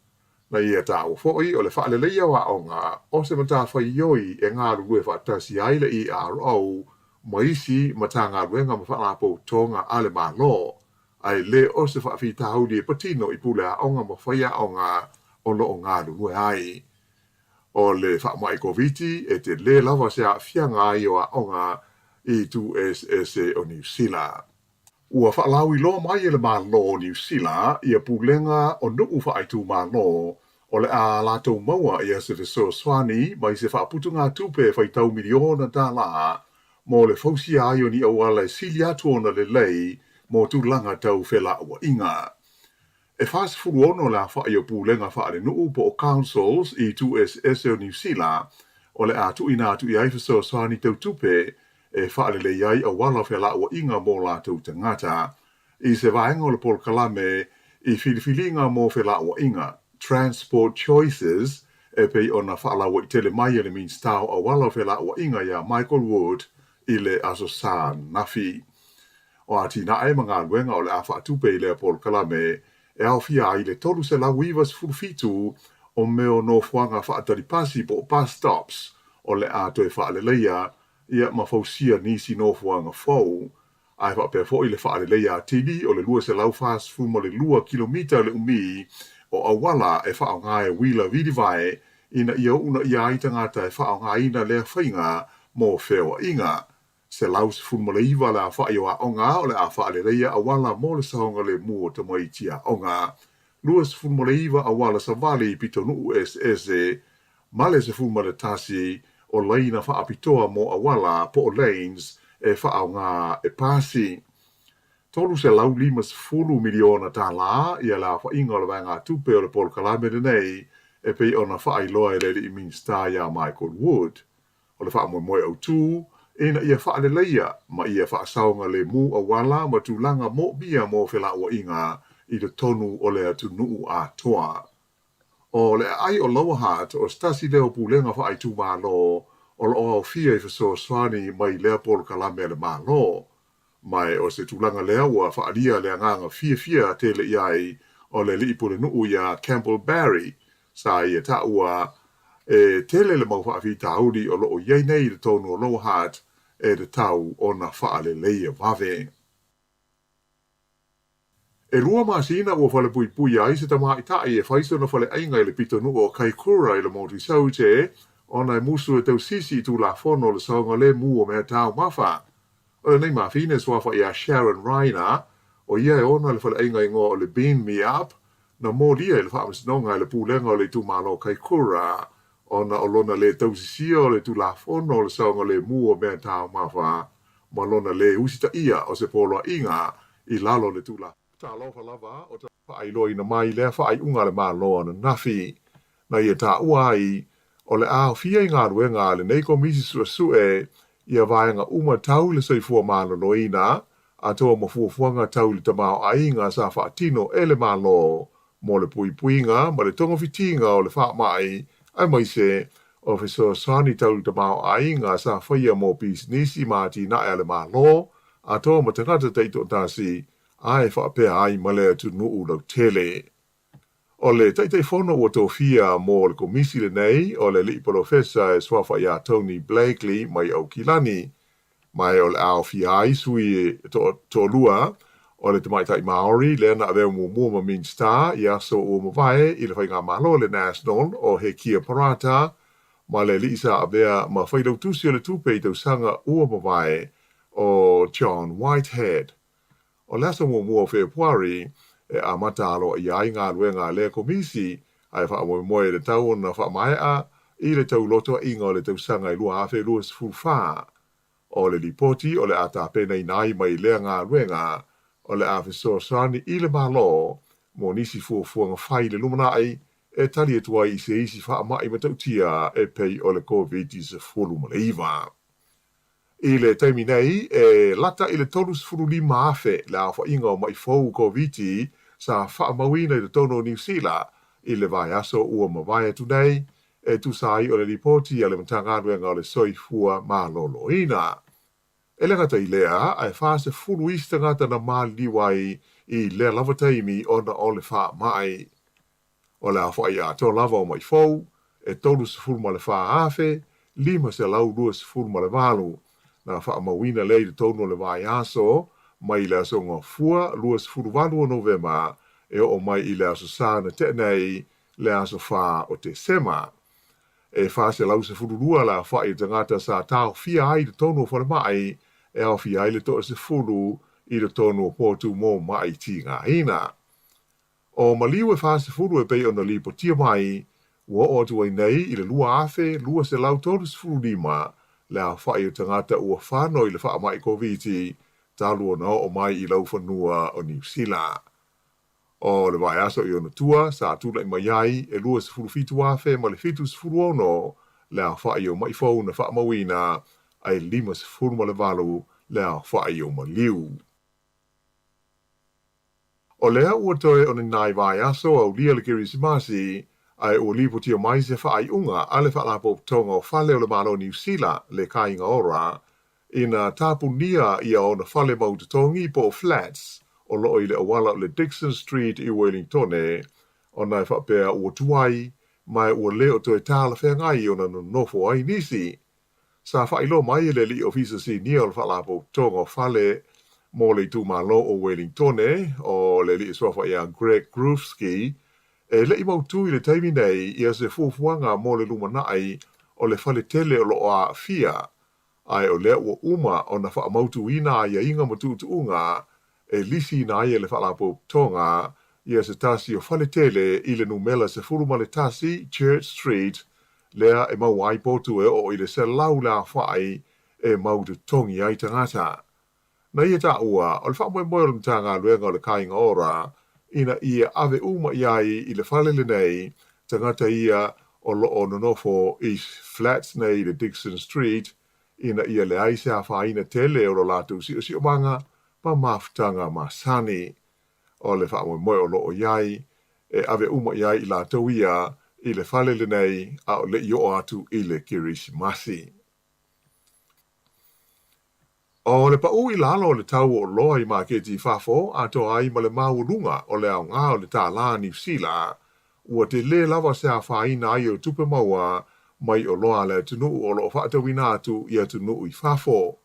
Na ia taua foi o le faaleleia o aoga o se matafaioi e galulue faatasi ai le ERO ma isi Matagaluega ma Faalapotopotoga a le Malo, ae le o se faafitauli e patino i pule aoga ma faiaoga o lo o galulue ai. O le faamai Koviti e tele lava se aafiaga ai o aoga i itu eseese o Niu Sila. Ua faalauiloa mai e le Malo o Niu Sila ia pulega o nuu faaitumalo o le a latou maua ia se fesoasoani mai se faaputugatupe e faitau miliona tālā mo le fausia ai o ni auala e sili atu ona lelei mo tulaga tau felauaiga. E 46 le aofai o pulega faalenuu po o councils i itu eseese o Niu Sila o le a tuuina atu i ai fesoasoani tautupe e faalelei ai auala o felauaiga mo latou tagata i se vaega o le polokalame i filifiliga mo felauaiga, Transport Choices, e pei ona faalauaitele mai e le Minisita o Auala o Felauaiga iā Michael Wood i le Aso Sa ananafi. O atinae ma galuega o le a faatupe i lea polokalame e aofia ai le 397 o mea o nofoaga faatalipasi po o bus stops o le a toe faaleleia ia ma fausia nisi nofoaga fou, ae faapea foi le faaleleia atili o le 242 kilomita le umi o auala e faaaoga e uila vilivae ina ia uunaia ai tagata e faaaogaina lea faiga mo feoaiga. 119 le aofai o aoga o le a faaleleia auala mo le saogalemu o tamaiti aoga. 29 auala savali i pitonuu eseese ma le 11 o laina faapitoa mo auala po o lanes e faaaoga e pasi. $350 miliona tālā ia le aofaiga o le vaegatupe o le polokalame lenei e pei ona faailoa e le alii Minisita ia Michael Wood. O le faamoemoe autu, ina ia faaleleia ma ia faasaogalemu auala ma tulaga moomia mo felauaiga i totonu o le atunuu atoa. O le aai o Lower Hutt o se tasi lea o pulega faaitumalo o lo o aofia i fesoasoani mai lea polokalame a le Malo. Ma o se tulaga lea ua faaalia le agaga fiafia tele i ai o le alii pulenuu iā Campbell Barry, sa ia taua e tele le mau faafitauli o lo o i ai nei i totonu o Lower Hutt e tatau ona faaleleia vave. E 2 masina ua falepuipuia ai se tamaitai e fai sona faleaiga i le pitonuu o Kaikoura i le motu i Saute ona e musu e tausisi i Tulafono o le Saogalemu o Mea Taumafa. O lenei mafine e suafa ia Sharon Ryner, o ia e ona le faleaiga igoa o le Bean Me Up, na molia i le faamasinoga e le Pulega o le Itumalo o Kaikoura ona o lona lē tausisia o le Tulafono o le Saogalemu o Mea Taumafa ma lona lē usitaia o se poloaiga i lalo o le Tulafono. Talofa lava o faailoaina mai lea faaiuga a le Malo ananafi, na ia taua ai o le a aofia i galuega a lenei Komisi Suesue ia vaega uma tau i le soifua maloloina, atoa ma fuafuaga tau i le tamaoaiga sa faatino e le Malo mo le puipuiga ma le togafitiga o le faamai, aemaise o fesoasoani tau i le tamaoaiga sa faia mo pisinisi ma atinae a le Malo, atoa ma tagata taitoatasi, a e faapea ai ma le atunuu lautele. O le Taitaifono ua tofia mo le Komisi lenei o le Alii Polofesa e suafa iā Tony Blakely mai Aukilani, ma o le a aofia ai sui toalua o le tamaitai Māori lea na avea muamua ma Minisita i aso ua mavae i le Faigamalo a le National o Hekia Parata ma le alii sa avea ma Failautusi o le Tupe i tausaga ua mavae o John Whitehead. O le aso muamua o Fepuari e amata aloaia ai galuega a lea Komisi, ae faamoemoe e tatau ona faamaea i le taulotoaiga o le tausaga e 2024. O le lipoti o le a tapenaina ai mai lea galuega o le a fesoasoani i le Malo mo nisi fuafuaga fai i le lumanai e tali atu ai i se isi faamai matautia e pei o le Koviti-19. I le taimi nei, e lata i le 35,000 le aofaiga o maʻi fou Koviti sa faamauina i totonu o Niu Sila i le vaiaso ua mavae atu nei, e tusa ai o le lipoti a le Matagaluega o le Soifua Maloloina. E le gata i lea, ae 40 isi tagata na maliliu ai i lea lava taimi ona o le faamai. O le aofai atoa lava o maʻi fou, e 34,528, na faamauina lea i totonu o le vaiaso mai le aso Gafua 28 o Novema e oo mai i le aso Sa na tea nei, le aso 4 o Tesema. E 412 le aofai o tagata sa taofia ai i totonu o falemai, e aofia ai le 10 i totonu o potu mo maʻi tigaina. O maliu e 40 e pei ona lipotia mai, ua oo atu ai nei i le 2,235 le aofai o tagata ua fano i le faamai Koviti talu ona oo mai i laufanua o Niu Sila. O le vaiaso i ona tua sa tulai mai ai e 27,000 ma le 76 le aofai o maʻi fou na faamauina, ae 58 le aofai o maliu. O lea ua toe o ni nai vaiaso aulia le Kerisimasi, ae ua lipotia mai se faaiuga a le Faalapotopotoga o Fale o le Malo o Niu Sila, le Kāinga Ora, ina tapunia ia ona fale mau totogi po o flats o lo o i le auala o le Dixon Street i Wellingtone, ona e faapea ua tuai ma ua le o toe talafeagai ona nonofo ai nisi. Sa faailoa mai e le Alii Ofisa Sinia o le Faalapotopotoga o Fale mo le itumalo o Wellingtone, o le alii suafa ia Greg Groufsky, E le i mautu i le taimi nei ia se fuafuaga mo le lumanai o le fale tele o lo o aafia, ae o lea ua uma ona faamautuina aiaiga ma tuutuuga e lisiina ai e le Faalapotopotoga ia se tasi o fale tele i le numela 11 Church Street lea e maua ai potu e oo i le 100 le aofai e mau totogi ai tagata. Na ia taua, o le faamoemoe o le Matagaluega o le Kāinga Ora ina ia ave uma i ai i le fale lenei tagata ia o lo o nonofo i flats nei i le Dixon Street ina ia leai se afaina tele o lo latou siosiomaga ma mafutaga masani. O le faamoemoe o lo o i ai, e ave uma i ai i latou ia i le fale lenei a o le i oo atu i le Kerisimasi. ʻO le paʻū i lalo o le tau o oloa i maketi i fafo atoa ai ma le maualuga o le aoga o le tālā Niu Sila, ua telē lava se afaina ai o tupe maua mai oloa a le atunuu o lo o faatauina atu i atunuu i fafo.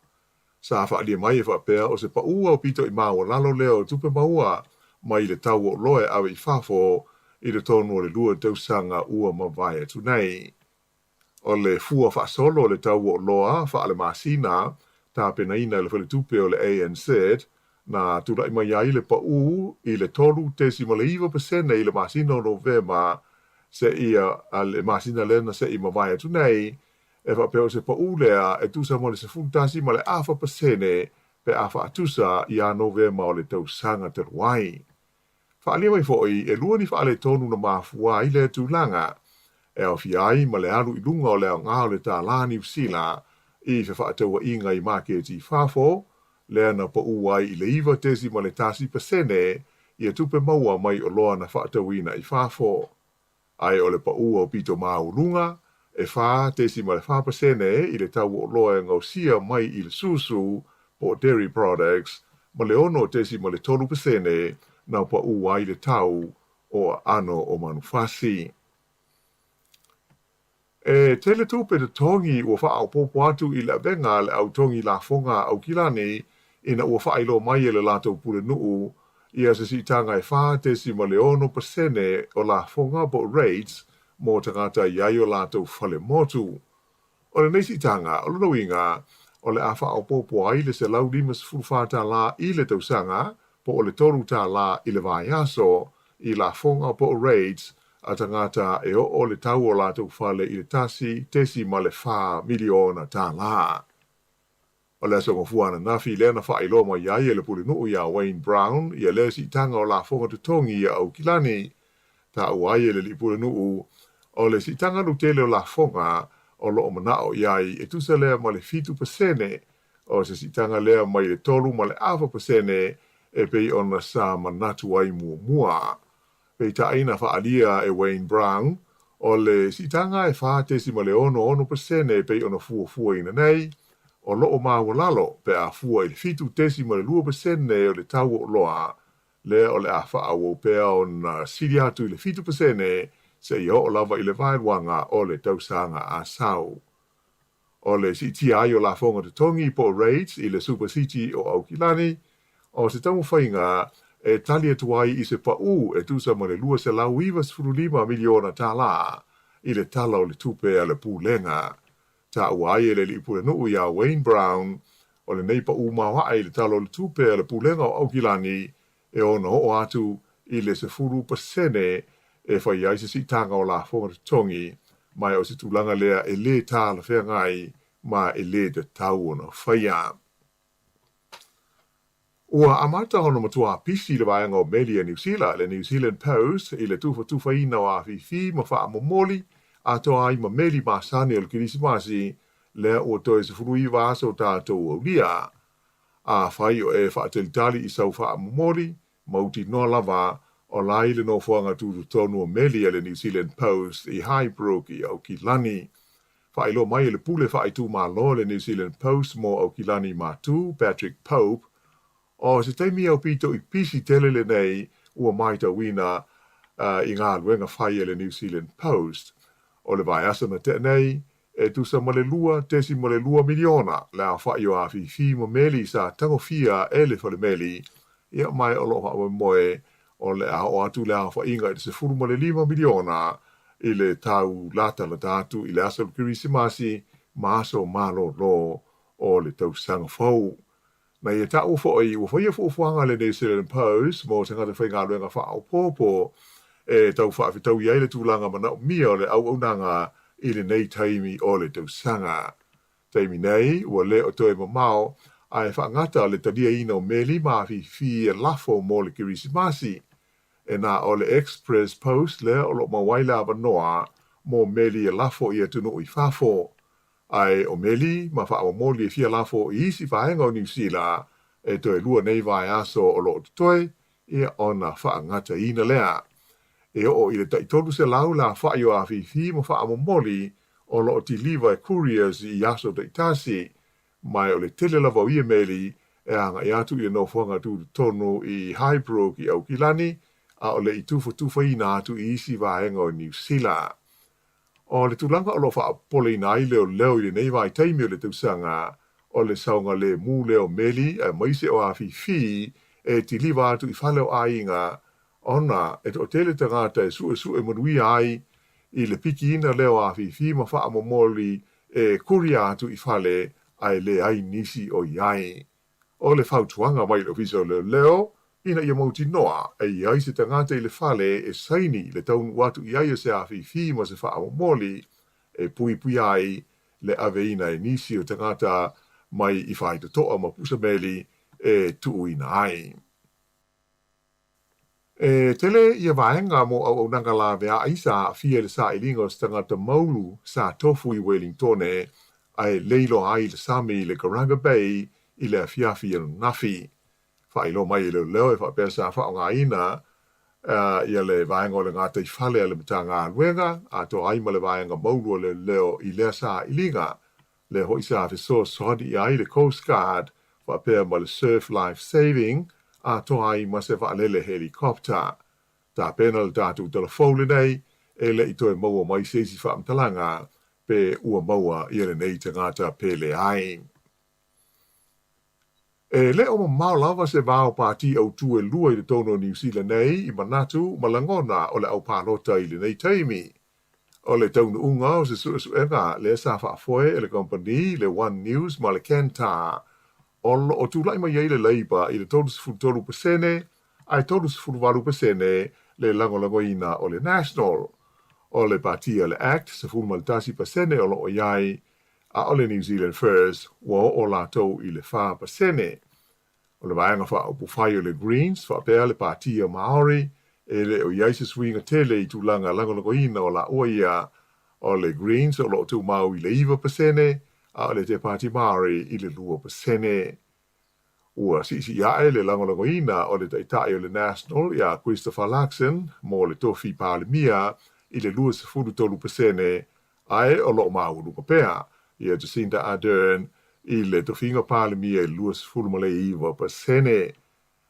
Sa faaalia mai e faapea o se paʻū aupito i maualalo lea o tupe maua mai le tau o oloa e ave i fafo i totonu o le lua tausaga ua mavae atu nei. O le fua faasolo o le tau o oloa faalemasina tapenaina e le Faletupe o le ANZ na tulai mai ai le paʻū i le 3.9% i le masina o Novema seia le masina lea na se i mavae atu nei, e faapea o se paʻū lea e tusa ma le 11.4% pe a faatusa iā Novema o le tausaga talu ai. Faaalia mai foi, e lua ni faaletonu na mafua ai lea tulaga, e aofia ai ma le alu i luga o le aoga o le tālā Niu Sila i fefaatauaiga i maketi i fafo, lea na paʻū ai i le 9.1% ia tupe maua mai oloa na faatauina i fafo. Ae o le paʻū aupito maualuga, e 4.4% i le tau o oloa e gaosia mai i le susu po o dairy products ma le 6.3% na paʻū ai le tau o aano o manufasi. E tele tupe totogi ua faaopoopo atu i le avega a le au togi lafoga a Aukilani ina ua faailoa mai e le latou pulenuu ia se siitaga e 4.6% o lafoga po o rates mo tagata i ai o latou fale motu. O lenei siitaga, o lona uiga, o le a faaopoopo ai le $154 i le tausaga po o le $3 i le vaiaso i lafoga po o rates a tagata e oo le tau o latou fale i le $1.4 miliona. O le aso Gafua ananafi lea na faailoa mai ai e le pulenuu iā Wayne Brown ia lea siitaga o lafoga totogi ia Aukilani. Taua ai e le alii pulenuu, o le siitaga lautele o lafoga o lo o manao i ai e tusa lea ma le 7%, o se siitaga lea mai le 3.5% e pei ona sa manatu ai muamua. Peitai na faaalia e Wayne Brown, o le siitaga e 4.66% e pei ona fuafuaina nei, o lo o maualalo pe a fua i le 7.2% o le tau o oloa, lea o le a faaauau pea ona sili atu i le 7% seia oo lava i le vaeluaga o le tausaga a sau. O le siitia ai o lafoga totogi po o rates i le Super City o Aukilani, o se taumafaiga e tali atu ai i se paʻū e tusa ma le $295 miliona tālā i le Tala o le Tupe a le Pulega. Taua ai e le alii pulenuu iā Wayne Brown, o lenei paʻū maoaʻe i le Tala o le Tupe a le Pulega o Aukilani e ono oo atu i le 10% e fai ai se siitaga o lafoga totogi, ma o se tulaga lea e lē talafeagai ma e lē tatau ona faia. Ua amata ona matua pisi le vaega o meli a Niu Sila, le New Zealand Post, i le tufatufaina o afifi ma faamomoli atoa ai ma meli masani o le Kerisimasi, lea ua toe 19 aso tatou aulia. Afai o e faatalitali i sau faamomoli, mautinoa lava o la i le nofoaga tutotonu o meli a le New Zealand Post i Highbrook i Aukilani. Faailoa mai e le pule faaitumalo le New Zealand Post mo Aukilani Matu, Patrick Pope, o se taimi aupito i pisi tele lenei ua matauina i galuega fai a le New Zealand Post. O le vaiaso na tea nei, E tusa ma le $2.2 miliona le aofai o afifi ma meli sa tagofia e le falemeli, ia ma o lo o faamoemoe O le a oo atu le aofaiga i le 15 miliona i le tau latalata atu i le aso o le Kerisimasi ma aso malolo o le tausaga fou. Na ia taua foi, ua faia fuafuaga a le New Zealand Post mo tagata faigaluega faaopoopo e tau faafetaui ai le tulaga manaomia o le auaunaga i lenei taimi o le tausaga. Taimi nei, ua le o toe mamao ae faagata le taliaina o meli ma afifi e lafo mo le Kerisimasi. E na o le Express Post lea o lo o maua ai le avanoa mo meli e lafo i atunuu i fafo. Ae o meli ma faamomoli e fia lafo i isi vaega o Niu Sila e toe lua nei vaeaso o lo o totoe, ia ona faagataina lea. E oo i le tai 300 le aofai o afifi ma faamomoli o lo o tiliva e couriers i aso taitasi, ma o le tele lava o ia meli e agai atu i le nofoaga tutotonu i Highbrook i Aukilani, a o le i tufatufaina atu i isi vaega o Niu Sila. O le tulaga o lo o faapopoleina ai leoleo i lenei vaitaimi o le tausaga, o le saogalemu lea o meli aemaise o afifi e tiliva atu i fale o aiga ona e toatele tagata e suesue manuia ai i le pikiina lea o afifi ma faamomoli e kuria atu i fale ae leai nisi o i ai. O le fautuaga mai le Ofisa o Leoleo, ina ia mautinoa e i ai se tagata i le fale e saini le taunuu atu i ai o se afifi ma se faamomoli e puipuia ai le aveina e nisi o tagata mai i faitotoa ma pusameli e tuuina ai. E tele ia vaega mo auaunaga laveai sa aafia i le sailiga o se tagata maulu sa tofu i Welingtone ae le iloa ai le sami i le Garaga Bay i le afiafi ananafi. Faailoa mai e leoleo e faapea sa faaaogaina ia le vaega o le gataifale a le Matagaluega atoa ai ma le vaega maulu o leoleo i lea sailiga. Lea hoʻi sa fesoasoani i ai le Coast Guard faapea ma le Surf Life Saving atoa ai ma se vaalele helicopter. Tapena le tatou tala fou lenei e le i toe maua mai se isi faamatalaga pe ua maua ia lenei tagata pe leai. E le o mamao lava se va o pāti autū e lua i totonu o Niu Sila nei i manatu ma lagona o le au palota i lenei taimi. O le taunuuga o se suesuega lea sa faafoe e le kamupani le One News ma le Kantar, o lo o tulai mai ai le Labour i le 33% ae 38% le lagolagoina o le National. O le patia le Act 11% o lo o i ai, a o le New Zealand First ua oo latou i le 4%. O le vaega faaupufai o le Greens faapea le Patia Maori, e le o i ai se suiga tele i tulaga lagolagoina o laua ia. O le Greens o lo o tumau i le 9%, a o le Te Pāti Māori i le 2%. Ua siisii ae le lagolagoina o le taitai o le National iā Christopher Luxon mo le tofi Palemia i le 23%, Ae o lo o maualuga pea ia Jacinda Ardern i le tofiga Palemia i le 29%.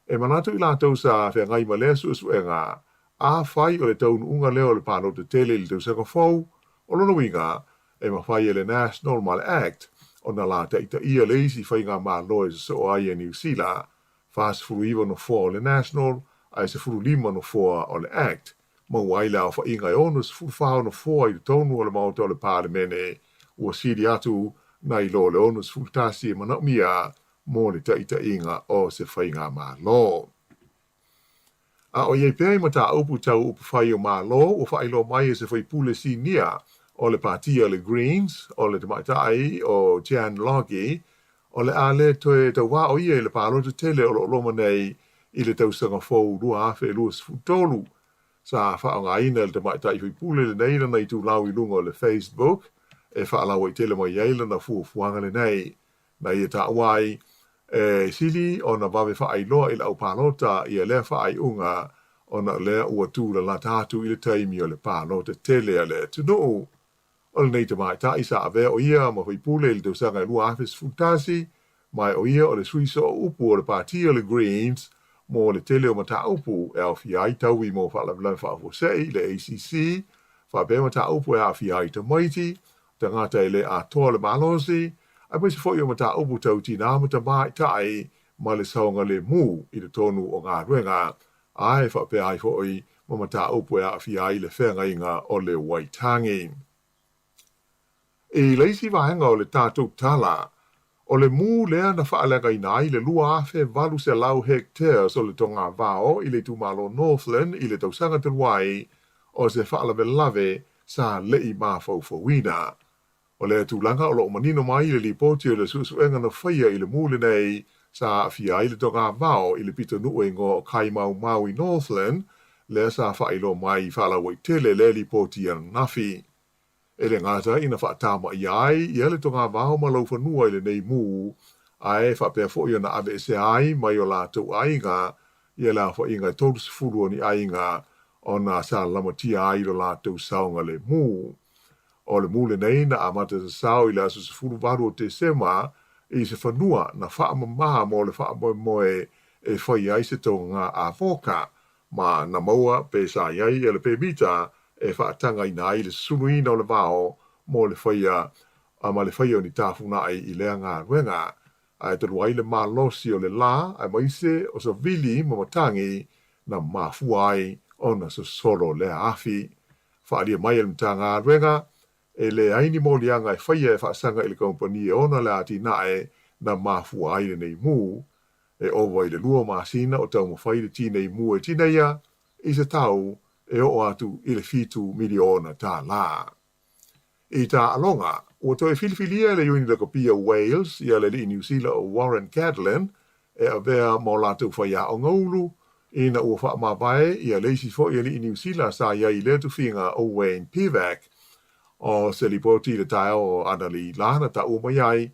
E manatu i latou sa feagai ma lea suesuega, afai o le taunuuga lea o le palota tele i le tausaga fou, o lona uiga, e mafai e le National ma le Act ona la taitaia le isi faigamalo e sosoo ai e Niu Sila, 49 nofoa o le National ae 15 nofoa o le Act. Maua ai le aofaiga e 64 nofoa i totonu o le Maota o le Palemene, ua sili atu nai lo le 61 e manaomia mo le taitaiga o se faigamalo. A o i ai pea i mataupu tau upufai o Malo, ua faailoa mai e se faipule sinia o le Patia le Greens, o le tamaitai o Jan Logie, o le a le toe tauā o ia i le palota tele o lo o loma nei i le tausaga fou 2023. Sa faaaogaina e le tamaitai faipule lenei lana itulau i luga o le Facebook e faalauaitele mai ai lana fuafuaga lenei. Na ia taua ai, e sili ona vave faailoa i le au palota ia lea faaiuga ona o lea ua tūlalata atu i le taimi o le palota tele a le atunuu. O lenei tamaitai sa avea o ia ma faipule i le tausaga e 2011, ma o ia o le sui sooupu o le Pati o le Greens mo le tele o mataupu e aofia ai taui mo faalavelave faafuasei, le ACC, faapea mataupu e aafia ai tamaiti, tagata e le atoa le malosi, aemaise foi o mataupu tau tinā ma tamaitai ma le saogalemu i totonu o galuega. ae faapea ai foi ma mataupu e aafia ai le feagaiga o le Waitangi. I le isi vaega o le tatou tala, o le mū lea na faaleagaina ai le 2,800 hectares o le togavao i le itumalo Northland i le tausaga talu ai o se faalavelave sa le i mafaufauina. O lea tulaga o lo o manino mai i le lipoti o le suesuega na faia i le mū lenei sa aafia ai le togavao i le pitonuu e igoa o Kaimaumau i Northland, lea sa faailoa mai faalauaitele lea lipoti ananafi. E le gata ina faatamaia ai ia le togavao ma laufanua i lenei mū, ae faapea foi ona aveesea ai mai o latou aiga ia le aofaiga e 30 o ni aiga ona sa lamatia ai lo latou saogalemu. O le mū lenei na amata sasao i le aso 18 o Tesema i se fanua na faamamā mo le faamoemoe e fai ai se toga avoka ma na maua pe sa i ai ia le pemita e faatagaina ai le susuluina o le vao mo le faia ma le faia o ni tafuna'i i lea galuega, ae talu ai le malosi o le lā aemaise o savili ma matagi na mafua ai ona sosolo lea afi. Faaalia mai e le Matagaluega, e leai ni moliaga e faia e faasaga i le kamupani e ona le atinae na mafua ai lenei mū, E ova i le lua masina o taumafai le tinei mu e tineia i se tau e oo atu i le $7 miliona. I taaloga, ua toe filifilia e le Iuni Lakapi o Wales ia le alii Niu Sila o Warren Gatland e avea ma o latou faiaoga ulu, ina ua faamavae ia le isi foi alii Niu Sila sa i ai i lea tufiga o Wayne Pivac. O se lipoti i le taeao o analeila na taua mai ai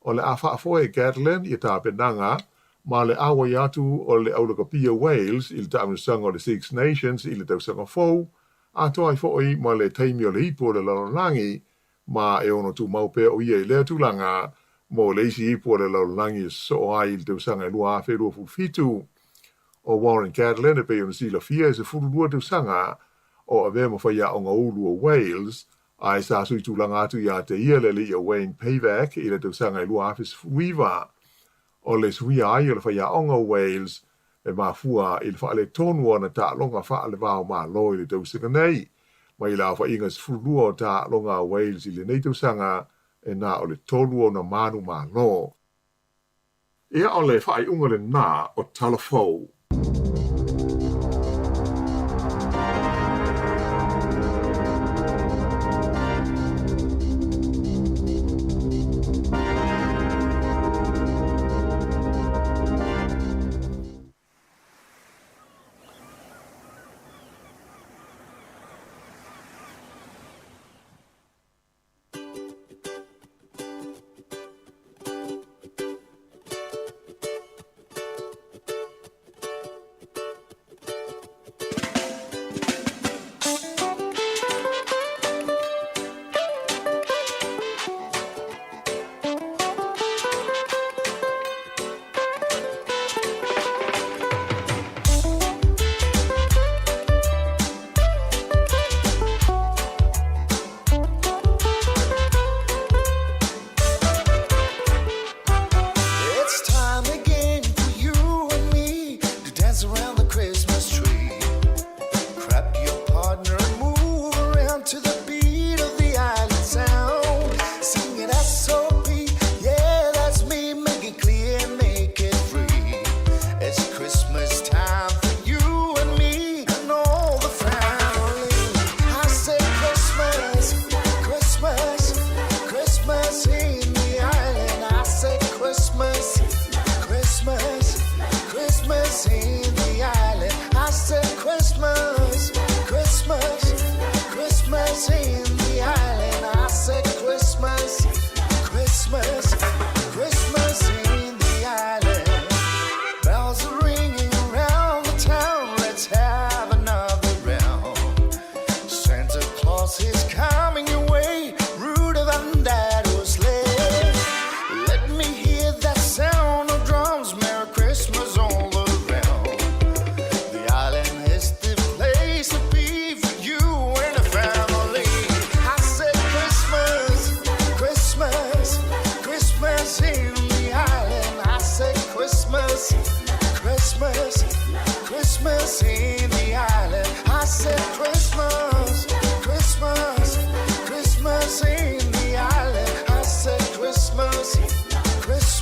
O le a faafoe e Gatland ia tapenaga ma le auai atu o le Aulakapia Wales i le taamilosaga o le Six Nations i le tausaga fou, atoa ai foi ma le taimi o le ipu o le lalolagi, ma e ono tumau pea o ia i lea tulaga mo le isi ipu o le lalolagi e sosoo ai i le tausaga e 2027. O Warren Gatland e pei ona silafia e 12 tausaga o avea ma faiaoga ulu o Wales, Ae sa sui tulaga atu ia te ia le alii o Wayne Pivac i le tausaga e 2019. O le suia ai o le faiaoga o Wales e mafua i le faaletonu o ana taaloga faale-va-o-Malo i le tausaga nei. Mai le aofaiga 12 o taaloga a Wales i lenei tausaga, e na o le tolu ona manumalo. Ia o le faaiuga lena o Tala Fou.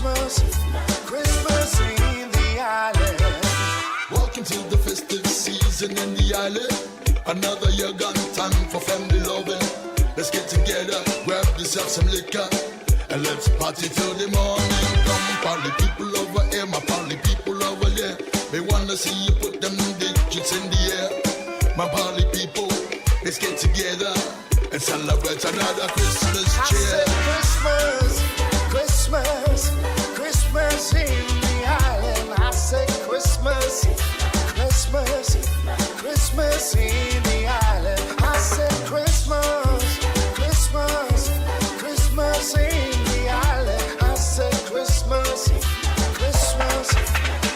Christmas, Christmas in the island. Welcome to the festive season in the island. Another year gone, time for family loving. Let's get together, grab yourself some liquor, and let's party till the morning. Come, party people over here, my party people over there. They wanna see you put them digits in the air. My party people, let's get together and celebrate another Christmas I cheer. said Christmas, Christmas, Christmas in the island. I said Christmas, Christmas, Christmas in the island. I said Christmas, Christmas, Christmas in the island. I said Christmas, Christmas,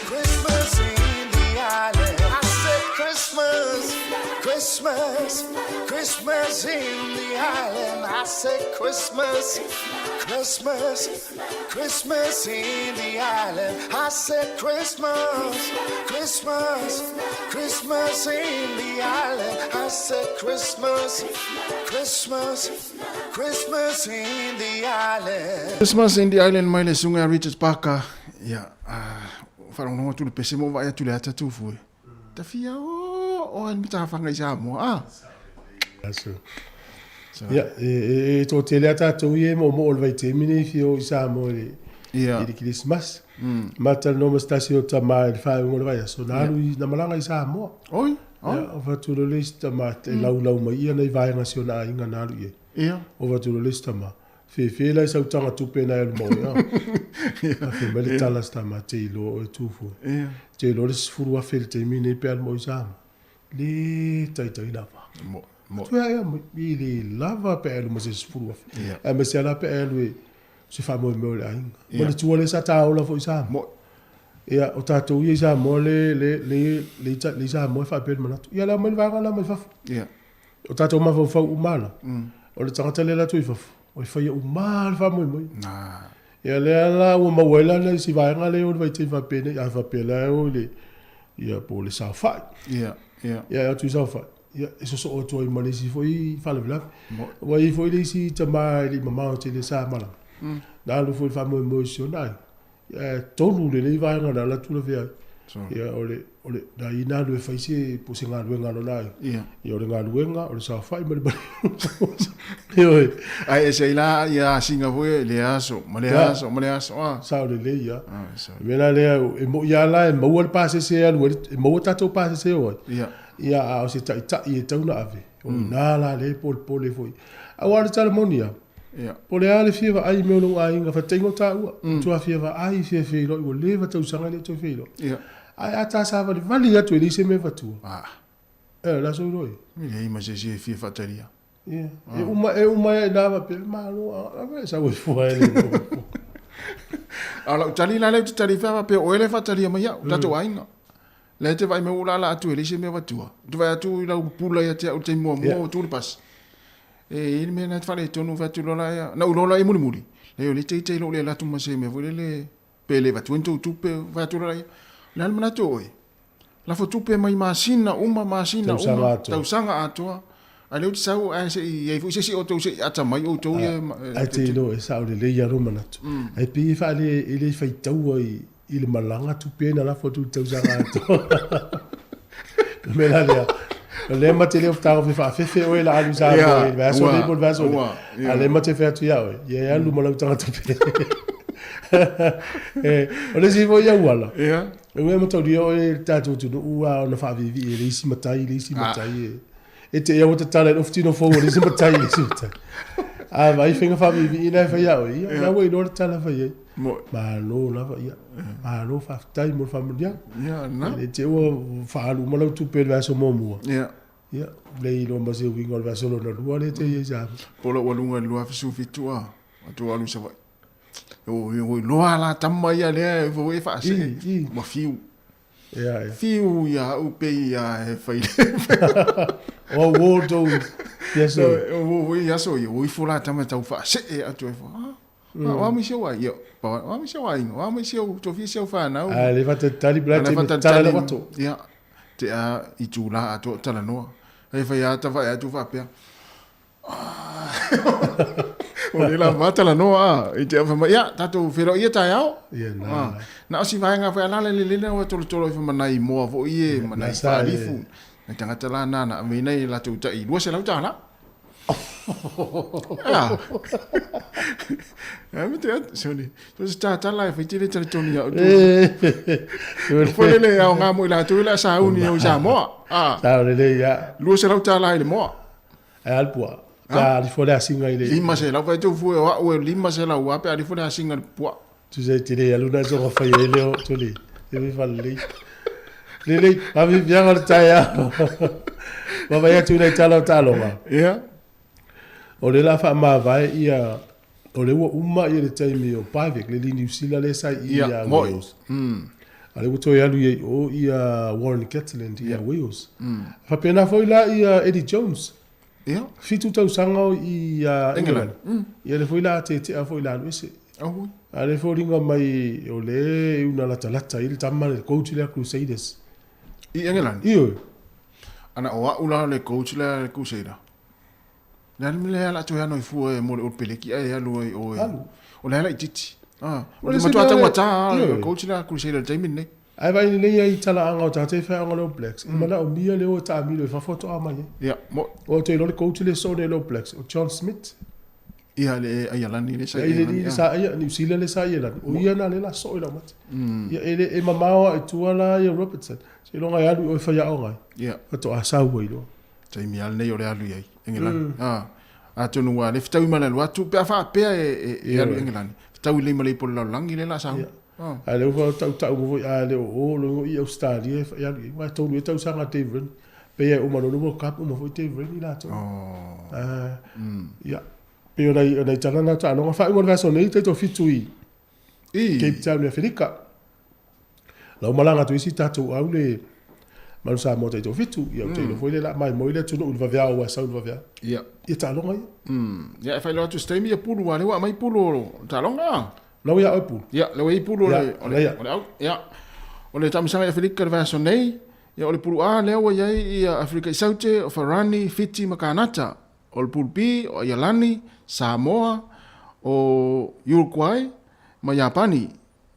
Christmas in the island. I said Christmas, Christmas, Christmas in the island. I said Christmas, Christmas, Christmas in the island. I said Christmas, Christmas, Christmas in the island. I said Christmas, Christmas, Christmas in the island. Christmas in the Island mai le susuga ia Richard Parker. Ia, faalogologo atu i le pese ma ou vaai atu i le ata tufu e. Tafia o o ai le matafaga i Samoa a. Aso. Ia, e toatele a tatou ia e moomoo o le vaitaimi nei fia o i Samoa i le i le Kerisimasi. Ma talanoa ma se tasi o tama i le faaiuga o le vaiaso, na alu i, na malaga i Samoa. Oi, oi. Ia, ova atu loa le isi tama e laulau mai ia nai vaega a si ona aiga na alu i ai. Ia. Ova atu loa le isi tama, Fefe la i sau taga tupe na e alu ma oe a. A fai mai le tala a si tama, te iloa oe Tufu. Te iloa le 10,000 i le taimi nei pe alu ma oe i Samoa. Le taitai lava. Mo, mo. Atu ia mai, i le lava pe alu ma se 10,000. Ae ma se ala pe alu e se faamoemoe o le aiga. Ma le tua lea sa ta ola foi i Samoa. Mo. Ia, o tatou ia i Samoa le, le, le, le, le i Samoa e faapea le manatu. Ia, la mai le vaega la mai fafo. O tatou mafaufau uma la, o le tagata lea e alu atu i fafo, e faia uma le faamoemoe. Ia lea la ua maua ai la le isi vaega lea o le vaitaimi faapenei, a faapea la e o i le, ia po o le saofai. Ia. Ia e atu i saofai, ia e sosoo atu ai ma le isi foi faalavelave. Ua i ai foi le isi tama e le i mamao tele sa malaga, na alu foi i le faamoemoe i si ona aiga. Ia e tolu lelei vaega na alu atu lavea ai. Ia o le, o le, na ia na alu e fai se, po o se galuega a lona aiga. Ia. Ia o le galuega, o le saofai ma le maliu. Ioe. Ae ese ai la ia asiga foi i lea aso, ma lea aso, ma lea aso, a. Sao lelei ia. O le mea la lea, e moi lava la e maua le pasese e alu ai, e maua tatou pasese e o ai. Ia. Ia, a o se taitai e tatau ona ave, o lena la lea e polepole foi. Aua o le tala moni lava, Ia. Po o le a le fia vaai i mea o lou aiga, faataiga o taua, matua fia vaai, fia feiloai, ua leva tausaga e le o toe feiloai. Ia. Ae a ta savalivali atu e leai se mea e vatua. Ah. E, o le a sou iloa i ai? E leai ma se isi e fia faatalia. Ia. E uma, e uma ai i ina faapea, malo, a, e sau e fua e le iloa. A o lau tali la lea ou te tali faapea, faapea o oe lea e faatalia mai au, tatou aiga. Lea e te vaai mai ua ou laalaa atu e leai se mea vatua. Ou te vaai atu i lau pupula ia te au i le taimi muamua ua tu le pasi. E i ai le mea lena e te faaletonu fai atu loa la, na ou iloa loa i mulimuli, leai o lea e te ita i lou le alu atu ma se mea foi lele pe le avatua ni tou tupe, fai atu loa la ia, o le a le manatu o oe? Lafo tupe mai masina uma, masina uma, tausaga atoa, a o lea ou te sau ae se i i ai foi se isi o outou se i ata mai outou ia. Ae te iloa e sao lelei lava lou manatu. Ae pei e faale, e le faitaua i i le malaga tupe na lafo atu i le tausaga atoa. O le mea la lea, o lea ma te le tagofi faafefe oe la alu sa mo i le vaiaso nei po o le vaiaso lea. A o lea ma te fai atu ia oe, ia e alu ma lau taga tupe. O le isi foi auala, e ui mataulia oe i le tatou atunuu a ona faaviivii e le isi matai, le isi matai e te ia ua tatala i le ofu tino fou o le isi matai, le isi matai. A vaai faiga faaviivii na e fai ia oe, ia o la ua iloa le tala e fai ai. Malo lava, ia. Malo faafetai mo le faamanuiaga. Ia, na. E le te ua faaalu uma lau tupe i le vaiaso muamua. Ia. Ia, le iloa ma se uiga o le vaiaso lona lua lea te i ai sa. Po o lou aluga i le 2017 a, atu alu i Savaii. O o iloa la tama ia lea e foi e faasee. Ua fiu. Ia, ia. Fiu ia au pe ia e fai le. O au o tou i aso. O o i aso ia, o ifo la tama tau faasee atu e fo. Ah, O a mai si ou aiga, o a mai si ou aiga, o a mai si ou, tofia si ou whanau. A le whatatali, pela te tala le wato. Ia, te a i tū la atoa talanoa. Hei whai ata whai atu whapea. O le la matalanoa a, i te awha mai, ia, tātou whero ia taeao. Ia, na. Ah, na o si vaenga whai alala le lele ua tolotolo i whamanai moa fo i e, manai sa e. whaalifu. Nai tangata la nā na ame nei latou tai 200 tālā. Ah. Ia, me te atu, sorry. So se tātala e whaitele tale toni au. Fo le au ngā mo i latou i la sauni au i Samoa. Ah. Sa o le le, ia. 200 tālā i le moa. Ai al pua. Pe a alifo le asinga i le... 500, whai tau fue o au e 500 ua pe alifo le asinga le pua. Tu sais, te le aluna so ka fai ai leo, tuli. Te mi fale. Le le, ma mi bianga le taia. Ma vai atu nei tala o taloga. Ia. O le la wha mavae ia, o le ua uma ia le taimi o Pavic, le li New Zealand le sai i Ia, ia moi. Wales. A le ua toe alu ia i o ia Warren Gatland ia Wales. Whapena foi la ia Eddie Jones. Ia. 7 tausaga o i England. England. Ia le foi la te tea foi la alu ese. Au. A le foliga mai o le e una latalata i le tama le coach lea Crusaders. I England. Ioe. Ana o au la le coach la le Crusader. Le ale mele ala toe ano i fua e mo le Olpeleki ai alu ai o e. Alu. O le ala i titi. Ah, o O le le matua sina tau le- ata le Ioe. coach la Crusader taimi nei. Ai vai nei ai talaaga o tatou feaoga le All Blacks. E manaomia le o e taamilo i fafo toa mai ai. Ia, mo O te iloa le coach le so nei le All Blacks, o John Smith. ia le ai alani le sa Ia i le le sa ia New Zealand le sa ia lani. O ia na le la so i lau mate. Ia e le e mamao a i tua la ia Robertson. Se longa e alu o e whaiaoga ai. Ia, Whatoa sau ai loa. taimi ale nei o le alu i ai Engelani. Ah, atonu ua le fetaui ma le alu atu pe a faapea e e e alu i Engelani. Fetaui le ma le polo lalolagi le la sau. Ia. Ah. A le ufa tau tau mo foi a le o o lo i Australia e alu i. Wa tolu e tausaga Dave Rennie. Pe ia uma lo World Cup uma foi Dave Rennie la tolu. Oh. Ah, ia. Pe o nai o nai tala na taaloga faaiuga o le vaiaso nei taito fitu i I. Cape Town i Aferika. Lau malaga atu isi tatou au le Manu Samoa taito fitu. Ia o te iloa foi le la mai moi le atunuu i le vaveao ua sau i le vaveao. Ia. Ia taaloga ia. Ia e whailoa atu se taimi ia pulu a le ua mai pulu o taaloga. Lau ia oe pulu. Ia, le ua i pulu o le Ia, o le ia. o le au. Ia. O le tamisaga i Aferika le vaiaso nei, ia o le pulu A lea ua iai ia Aferika i Saute, o Farani, Fiti ma Kanata. O le pulu B, o Aialani, Samoa, o Uruguay ma Iapani.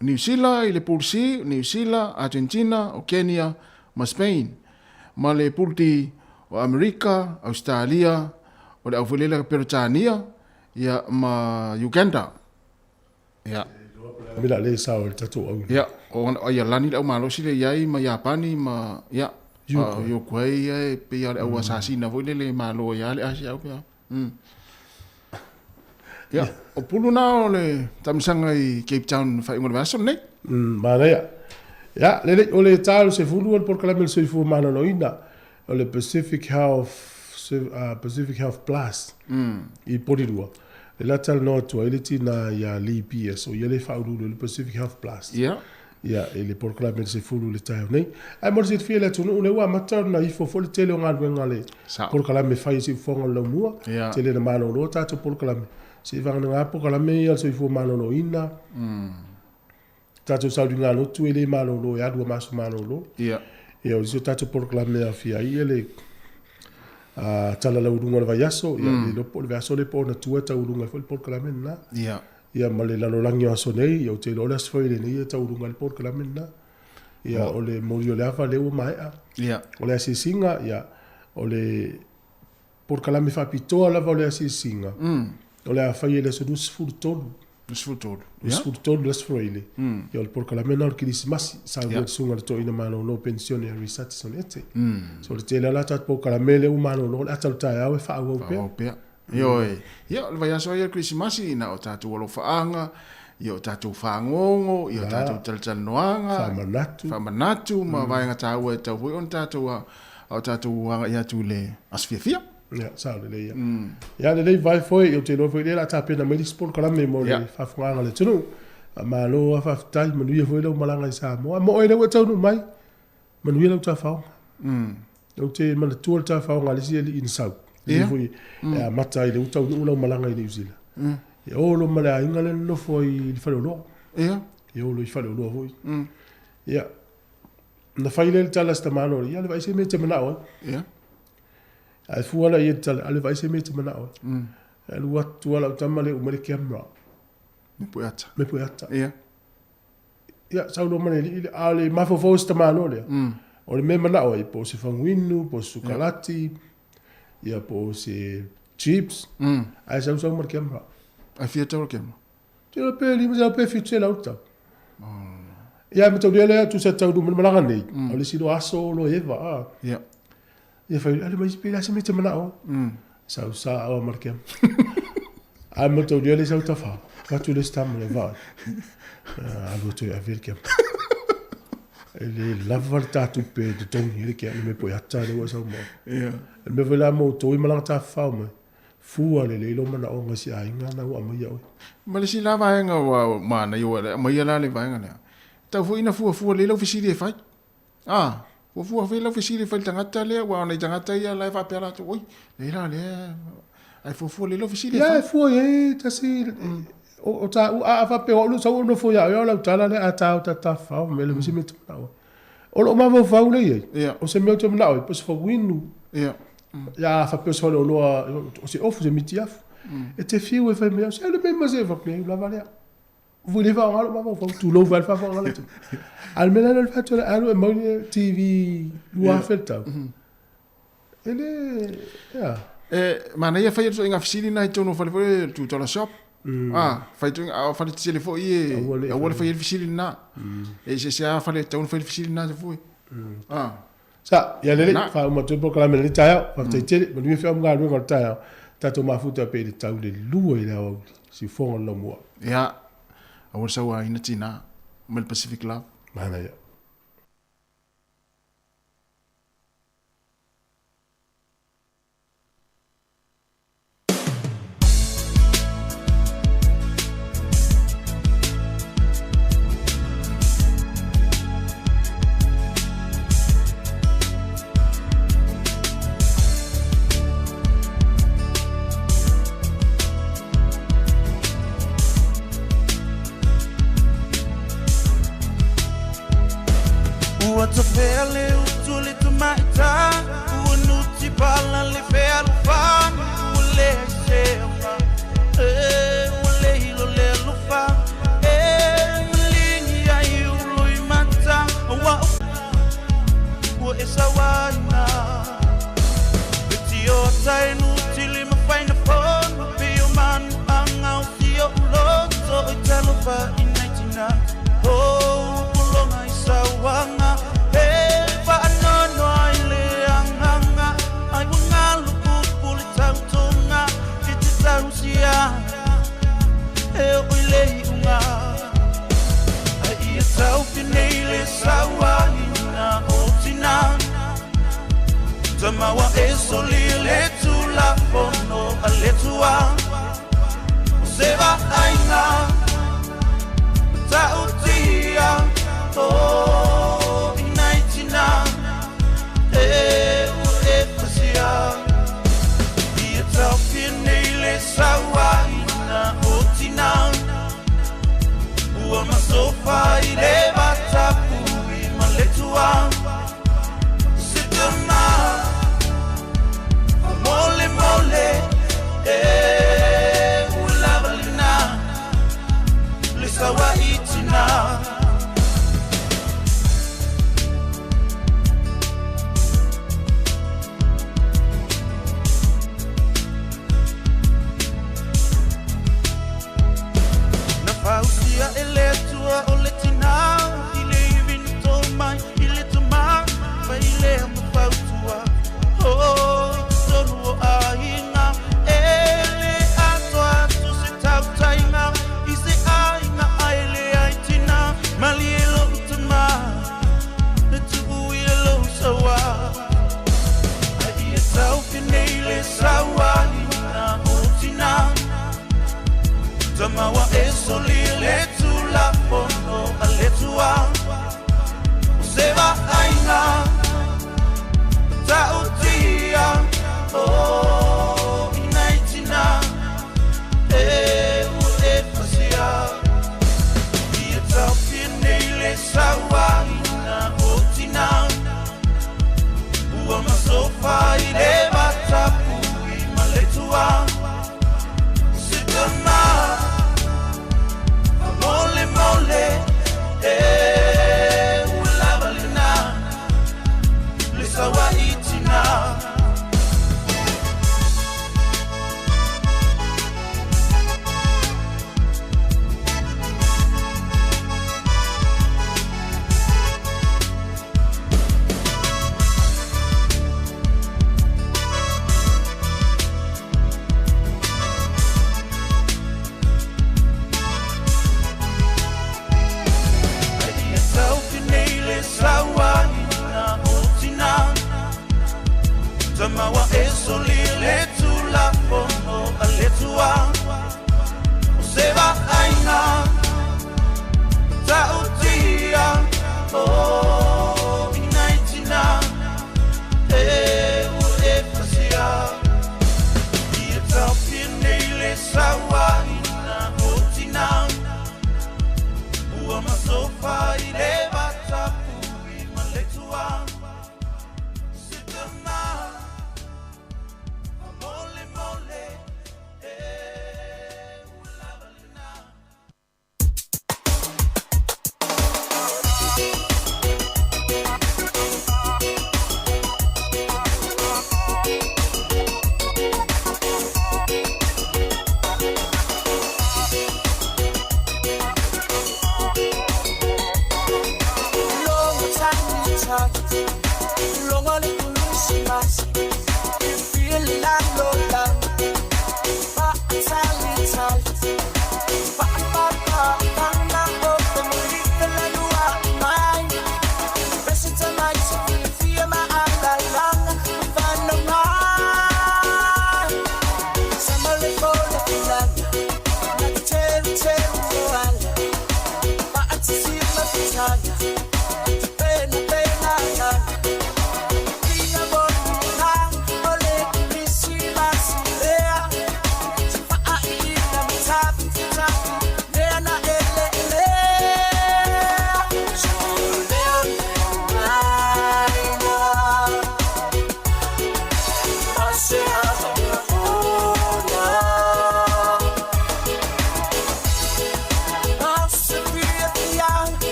Niu Sila i le pulu C, Niu Sila, Argentina, o Kenya ma Spain. Ma le pulu D, o Amerika, Australia, o le aufelele Peretania, ia ma Uganda. Ia. Me la le sao i le tatou au. Ia, o o Aialani le au malosi le iai ma Iapani ma ia Uruguay. Uruguay ia e pe ia le au asasina foi le le malo ia le asia au pea. Ia, o pulu na o le tamisaga i Cape Town faaiuga o le vaiaso lenei. Manaia. Ia, lelei, o le tā o le sefulu o le polokalame o le soifua maloloina, o le Pacific Health, Pacific Health Plus i Porirua. Le la talanoa atu ai le tina ia Lee Pierce, o ia le faauluulu i le Pacific Health Plus. Ia. Ia, i le polokalame o le sefulu i le taeao nei. Ae mo le silafia i le atunuu, lea ua amata ona ifo foi le tele o galuega a le Sao. polokalame e fai i siufofoga o le laumua. Ia. Tele na malolo tatou polokalame. Se i vaganaga polokalame ia o le soifua maloloina. Tatou sauliga lotu e le malolo e alu a maso malolo. Ia. Ia o isi o tatou polokalame e aofia ai ia le tala lauuluga o le vaiaso, ia le iloa po o le vaiaso lea po o ona tua e tauuluga ai foi le polokalame lena. Ia. Ia ma le lalolagi o aso nei, ia ou te iloa o le aso foi lenei e tauuluga ai le polokalame lena. Ia o le moli o le ava lea ua maea. Ia. O le asiasiga, ia o le polokalame faapitoa lava o le asiasiga, o le a fai e le aso 23. 23. Ia. 23 le aso Faraile. Ia o le polokalame lena o le Kerisimasi, sa ua le susuga i le toeaina malolo penisione a Richardson Ete. So o le tele lava la tatou polokalame lea ua malolo, o le ata o le taeao e faaauau pea. Faaauau pea. Ioe. Ia, o le vaiaso ai o le Kerisimasi, na o tatou alofaaga, ia o tatou fagogo, ia o tatou talatalanoaga, Faamanatu. Faamanatu ma vaega taua e tatau foi ona tatou a o tatou agai atu i le aso fiafia. Ia, sao lelei ia. Ia lelei vai foi, ou te iloa foi lea o le a tapena mai le isi polokalame mo le faafofogaaga a le atunuu. Faamalo lava faafetai, manuia foi lau malaga i Samoa. Mo oe lea ua e taunuu mai, manuia lau tafaoga. Ou te manatua le tafaoga a le isi alii na sau. Lea foi e amata ai lea ua taunuu lau malaga i Niu Sila. Ia o loa ma le aiga lea na nofo ai i le faleoloa. Ia. Ia o loa i faleoloa foi. Ia, na fai lea le tala a si tamaloa, ia le vaai se mea e te manao ai. Ia. Ae fua la i ai le tala, a le vaai se mea e te manao ai. Alu atu lava lau tama lea uma le camera. Me pue ata. Me pue ata. Ia. Ia, sau loa ma le alii lea. A o le mafaufau o si tamāloa lea, o le mea e manao ai, po o se faguinu, po o se sukalati, ia po o se chips, ae sausau ma le camera. Ae fia tau le camera? Te iloa pe 500 pe 700 le tau. Ia, e mataulia lea, tusa e taunuu mai le malaga nei, o le isi loa aso loa i Eva, a. Ia. Ia fai, ale mai pe le a se mea e te manao ai. Sau sa au ma le camera. Ae mataulia lea sau tafa. Fai atu le isi tama le vaai. Alu atu e ave le camera. E le lava le ta tupe e totogi ai le camera, le mea po e ata lea ua e sau mai. Ia. Le mea foi la mo outou i malaga tafafao mai, fua lelei lou manaoga i si aiga na ua aumaia oe. Ma le isi la vaega ua manaia ua aumaia la le vaega lea, tau foi ina fuafua lelei lau fesili e fai. A, fuafua foi lau fesili e fai i le tagata lea, aua o nai tagata ia la e faapea latou, oi, leai la lea, ae fuafua lelei lau fesili e Ia fai. e fua i ai tasi o taua, a a faapea o au lea sau ou nofo ia oe, o lau tala lea a ta o ta tafafao, mea le se mea e te manao ai. O lou mafaufau lea i ai, o se mea ou te manao ai, po o se faguinu, Ia. ia a faapea o se faleoloa, o se ofu, se mitiafu, e te fiu e fai mai au, se le mea ma se, faapea, ua lava lea. Ua le faaaoga lou mafaufau, tulou foi lava le faafofogaaga a le atunuu. A o le mea la lea o le fai atu, alu e mau le TV 2000 le tau. E le, ia. E manaia fai atu ituaiga fesili na i totonu o fale foi lea o le $2 shop. A, fai atu, a o fale tetele foi e aua le fai ai le fesili lena. E eseese lava fale e tatau ona fai le fesili lena foi. A. Sa, ia lelei, faauma atu ai le polokalame i lenei taeao. Faafetai tele, manuia feau ma galuega o le taeao. Tatou mafuta pea i le tau le 2 i le aoauli, siufoga o le laumua. Ia, aua le sauaina tina mai le Pacific Love. Manaia. Ua tafea le utu le tamaitai Ua nuti pala le fealofani Ua le sefa e Ua le hilo le alofa E maligi ai ulo i mata Ua ua e sauaina E tiota e nuti le mafaina fono Pe o manu anga o si o uloto I talofa i nai tina Oh, pulonga i sauanga E whaanono ai le anganga Ai ua ngalu pupu le tautonga I te tausia E o i le iunga Ai ia taupi nei le sauaina o tina Tamawa e soli le tulafono a le tua O se vaaina Ta'utia o inai tina E ua e pasia Ia taupi nei le sauaina o tina Ua masofa i le vatapui ma le tua Se tama Mole mole E ua lava lena Le sauai tina Na fausia e le Atua o le tina I le ivi na tō mai i le tama Fai lea ma fautua Oh, i totonu o aiga E le atoa atu se tautaiga I se aiga ai le ai tina Malie lou tama E tuu ia lou saua Ai ia taufi nei le sauaina o tina Tamawa e soli le tulafono a le tua O se vaaina Ta'utia o inai tina E ua e pasia Ia taufi nei le sauaina o tina Ua masofa i le vatapui ma le tua Ma ua e solia le Tulafono a le Atua, o se vaaiga ta'utia o i nai tinā e ua e pasia. Ia taofia nei le sauaina o tinā, ua masofa i le vatapui ma le Atua. Se tamā faamolemole e ua lava lenā.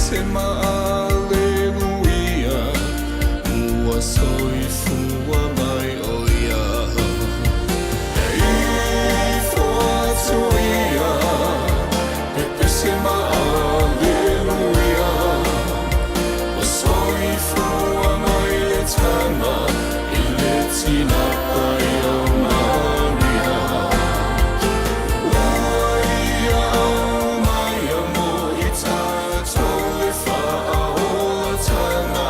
pese ma Aleluia Ua soifua mai ʻo ia E ifo atu ia E pese ma Aleluia Ua soifua mai le Tama I le Tina pai o Maria Ua ia aumaia mo i tatou le faaolatanga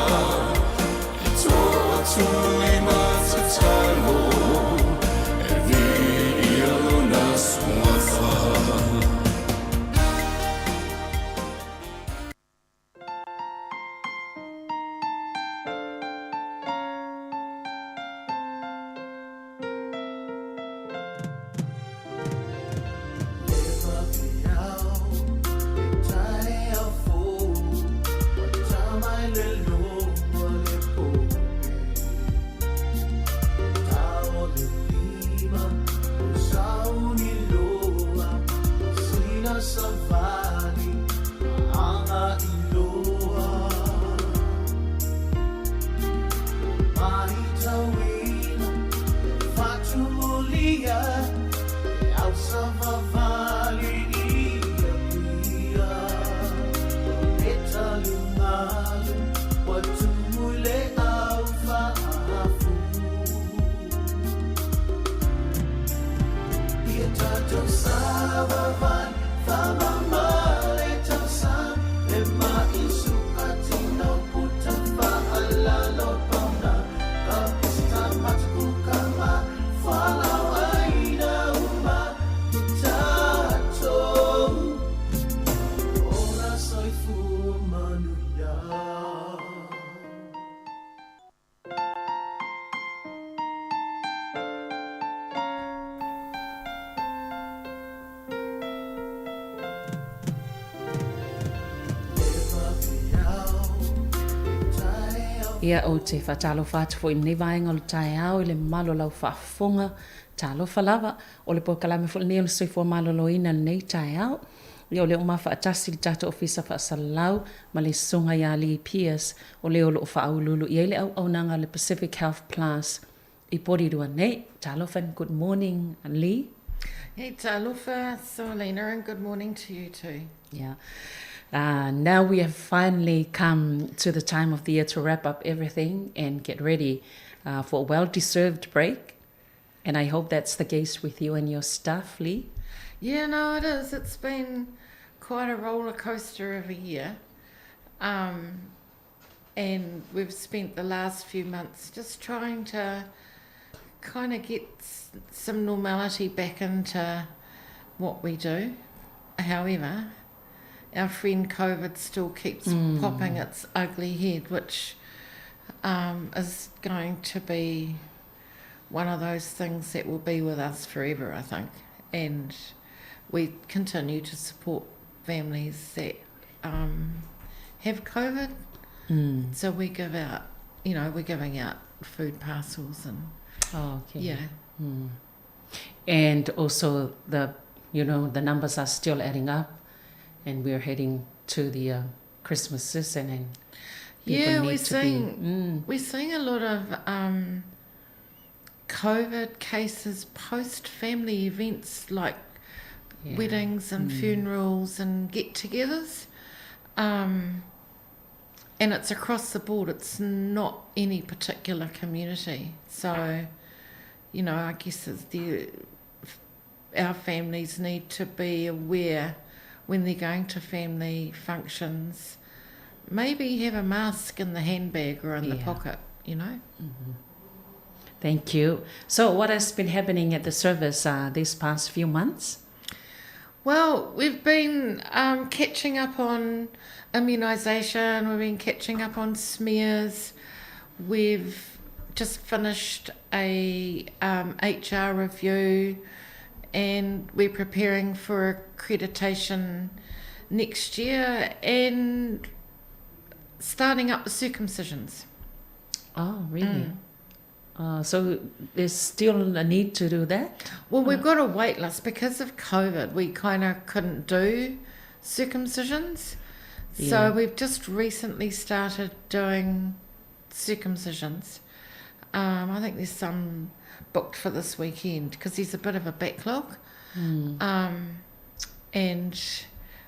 E toa atu i matatalo E viia lona suafa. Ia, ou te faatalofa atu foi i lenei vaega o le taeao i le mamalu o lau faafofoga. Talofa lava, o le polokalame foi lenei o le soifua maloloina i lenei taeao. Ia, o lea ua mafaatasi le tatou Ofisa Faasalalau ma le Susuga ia Lee Pearce, o le o lo o faauluulu i ai le auaunaga a le Pacific Health Plus i Porirua nei. Talofa and good morning, Lee. Hey, talofa, Selena, and good morning to you too. Yeah. Now we have finally come to the time of the year to wrap up everything and get ready for a well-deserved break. And I hope that's the case with you and your staff, Lee. Yeah, no, it is. It's been quite a roller coaster of a year. And we've spent the last few months just trying to kind of get some normality back into what we do. However, our friend COVID still keeps popping its ugly head, which is going to be one of those things that will be with us forever, I think. And we continue to support families that have COVID. So we give out, you know, we're giving out food parcels and... Oh, okay. Yeah. And also the numbers are still adding up and we're heading to the Christmas season and people Yeah, need to be... we're seeing a lot of COVID cases post-family events like weddings and funerals and get-togethers. And it's across the board. It's not any particular community. So, I guess it's our families need to be aware when they're going to family functions, maybe have a mask in the handbag or in the pocket, you know. Thank you. So what has been happening at the service these past few months? Well, we've been catching up on immunisation, we've been catching up on smears, we've just finished a HR review, and we're preparing for accreditation next year and starting up the circumcisions. Oh, really? So there's still a need to do that? Well, we've got a wait list. Because of COVID, we kind of couldn't do circumcisions. Yeah. So we've just recently started doing circumcisions. Um, I think there's some booked for this weekend because there's a bit of a backlog. Mm. Um, and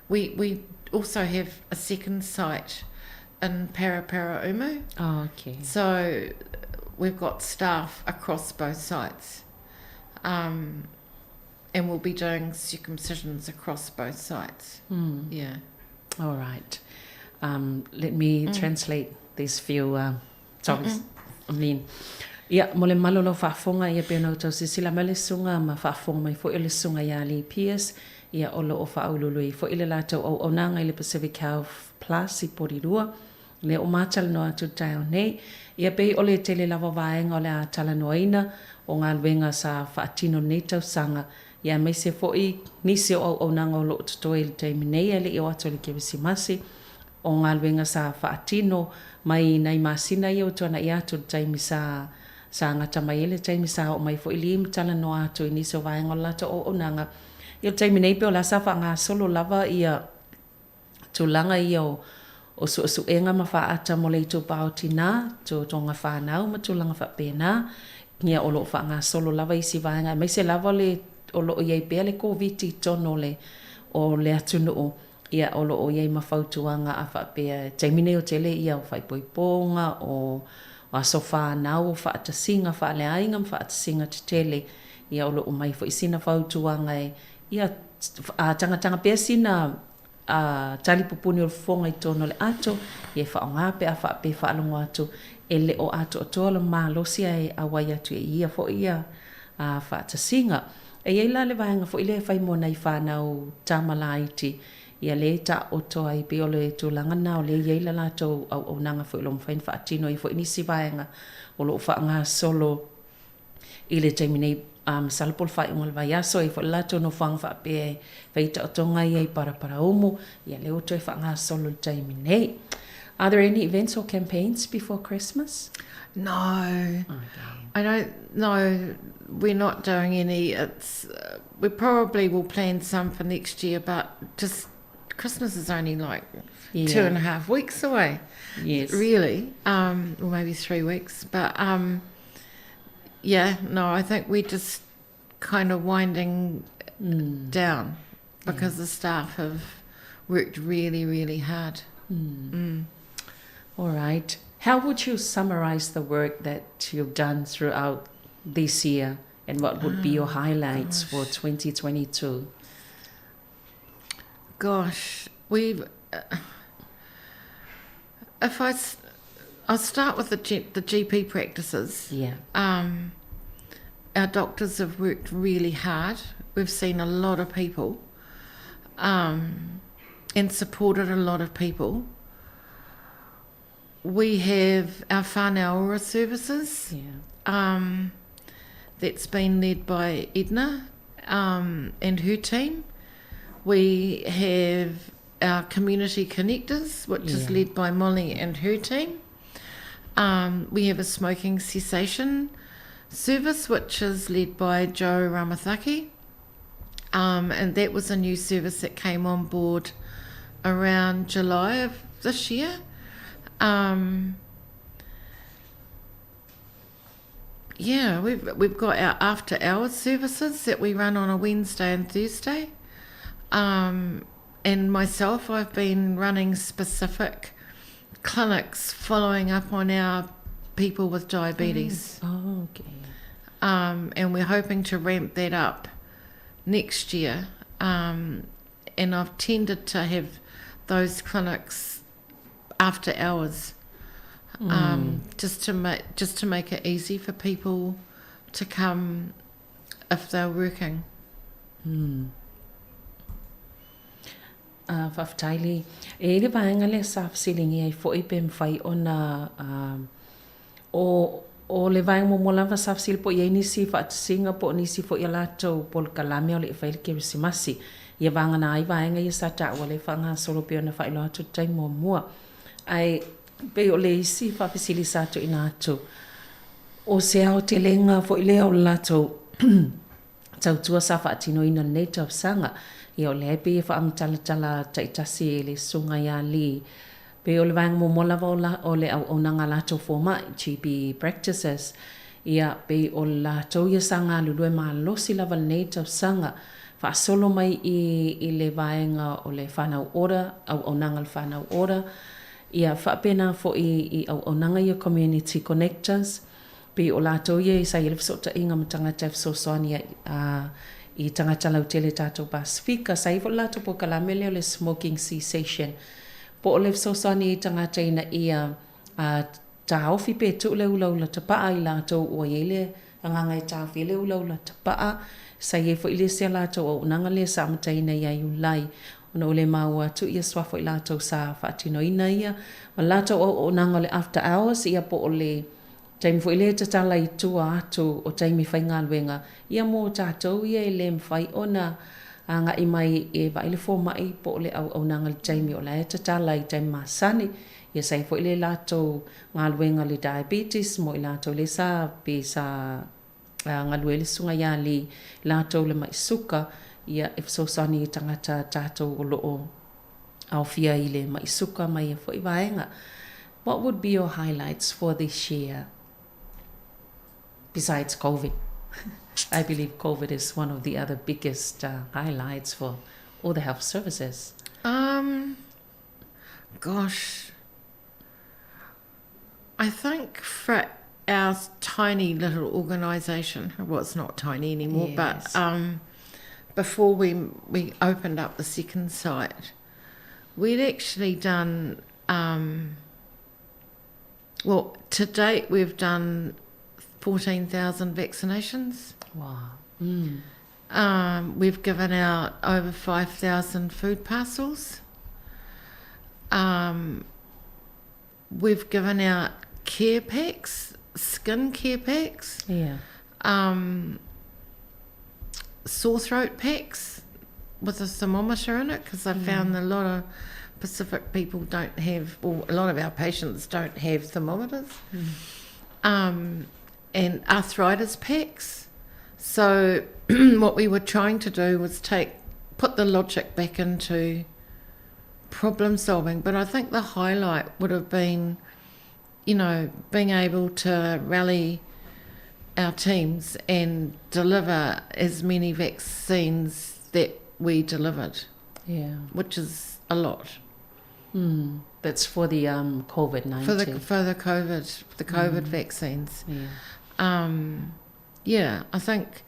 we we also have a second site in Paraparaumu. Oh, okay. So we've got staff across both sites. Um, and we'll be doing circumcisions across both sites. Mm. Yeah. All right. Um, let me mm. translate these few uh, topics. Mm -mm. I mean, Ia, mo le malo lau faafofoga, ia pei ona outou silasila mai le susuga ma faafofoga mai foi o le susuga ia Lee Pierce, ia o lo o faauluulu ai foi le latou auaunaga i le Pacific Health Plus i Porirua, lea ua matalanoa atu i le taeao nei. Ia pei o le tele lava o vaega o le a talanoaina o galuega sa faatino i lenei tausaga, ia aemaise foi nisi o auaunaga o lo o totoe i le taimi nei ae le i oo atu i le Kerisimasi, o galuega sa faatino mai nai masina ia ua tuanai atu i le taimi sa sa gata mai ai le taimi sa oo mai foi Lee ma talanoa atu i nisi o vaega o le latou auaunaga. Ia o le taimi nei pei o la sa faagasolo lava ia tulaga ia o o suesuega ma faata mo le itupa o tinā, tuotoga whānau ma tulaga faapena, ia o lo o faagasolo lava isi vaega aemaise lava le o lo o i ai pea le Koviti i totonu o le o le atunuu, ia o lo o i ai ma fautuaga a faapea taimi nei o tele ia o faaipoipoga, o aso whānau, o faatasiga faaleaiga ma faatasiga tetele, ia o lo o mai foi sina fautuaga e ia a tagataga pea sina a tali pupuni o le fofoga i totonu o le ato, ia e faaaoga pe a faapea e faalogo atu e le o atoatoa lona malosi ae auai atu e ia foi ia a faatasiga. E i ai la le vaega foi lea e fai mo nai fanau tama laiti, ia lea e taoto ai pei o le tulaga lena o lea e i ai le latou auaunaga foi o lo o mafai ona faatino ai foi nisi vaega o lo o faagasolo I le taimi nei, a masalo po o le faaiuga o le vaiaso, e i ai foi le latou nofoaga faapea e fai ai taotoga ia i Paraparaumu, ia lea ua toe faagasolo i le taimi nei. Are there any events or campaigns before Christmas? No. Okay. I don't know. We're not doing any. It's uh, we probably will plan some for next year, but just Christmas is only like yeah. two and a half weeks away. Yes. Really. Um, or maybe three weeks. But um, yeah, no, I think we're just kind of winding mm. down because yeah. the staff have worked really, really hard. Mm. Mm. All right. How would you summarize the work that you've done throughout this year and what would be your ah, highlights gosh. for 2022? Gosh, we've. Uh, if I, I'll start with the G, the GP practices. Yeah. Um, our doctors have worked really hard. We've seen a lot of people, um, and supported a lot of people. We have our whānau ora services. Yeah. Um, that's been led by Edna um, and her team. We have our community connectors, which yeah. is led by Molly and her team. Um, we have a smoking cessation service, which is led by Joe Ramathaki. Um, and that was a new service that came on board around July of this year. Um, yeah, we've we've got our after hours services that we run on a Wednesday and Thursday. Um, and myself, I've been running specific clinics following up on our people with diabetes. Mm. Oh, okay. Um, and we're hoping to ramp that up next year. Um, and I've tended to have those clinics after hours, mm. um, just to make just to make it easy for people to come if they're working. Mm. Uh, faafetai Lee. E i le vaega lea sa fesiligia ai foi pe mafai ona uh, o o le vaega muamua lava sa fesili po o i ai nisi faatasiga po o nisi foi a latou polokalame o le i fai le Kerisimasi. Ia vagana ai vaega ia sa taua lea e faagasolo pei ona faailoa atu i le taimi muamua. Ae pei o le isi faafesili sa tuuina atu, o se aotelega foi lea o le latou tautua sa faatinoina i lenei tausaga. Ia o lea e pei e faamatala taitasi e le Susuga ia Lee, pei o le vaega muamua lava o la, o le auaunaga a latou fomai, GP practices, ia pei o latou ia sa galulue malosi lava lenei tausaga, faasolo mai i i le vaega o le Whanau Ora, auaunaga a le Whanau Ora, ia faapena foi i auaunaga ia Community Connectors, Pei o latou ia i sa i ai le fesootaiga ma tagata e fesoasoani ai i tagata lautele tatou Pasefika. Sa i ai foi le latou polokalame lea o le smoking cessation, po o le fesoasoani i tagata ina ia taofi pe tuu le ulaula tapaa i latou ua i ai le agaga e taofi ai le ulaula tapaa. Sa i ai foi le isi a latou auaunaga lea sa amataina ia Iulai ona ua le maua atu ia suafa o i latou sa faatinoina ia ma le latou auaunaga o le after hours ia po o le Taimi foi lea e tatala i tua atu o taimi faigaluega, ia mo tatou ia e le mafai ona agai mai e vaai le fomai po o le auaunaga i le taimi o la e tatala i taimi masani. Ia sa i ai foi le latou galuega le diabetes mo i latou lea sa pe sa galue ai le Susuga ia Lee, latou le mai suka, ia e fesoasoani i tagata tatou o lo o aofia i le mai suka ma ia foi vaega. What would be your highlights for this year besides COVID? I believe COVID is one of the other biggest uh, highlights for all the health services. Um, gosh, I think for our tiny little organisation, well, it's not tiny anymore, yes. but um, before we we opened up the second site, we'd actually done um, well to date we've done 14,000 vaccinations. Wow. Mm. Um, we've given out over 5,000 food parcels. Um, we've given out care packs, skin care packs. Yeah. Um, sore throat packs with a thermometer in it because I mm. found a lot of Pacific people don't have, or a lot of our patients don't have thermometers. Mm. Um, and arthritis packs. So what we were trying to do was take put the logic back into problem solving. But I think the highlight would have been, you know, being able to rally our teams and deliver as many vaccines that we delivered. Yeah. Which is a lot. Mm. That's for the um, COVID 19. For the, for the COVID, the COVID mm. vaccines. Yeah. Um, yeah, I think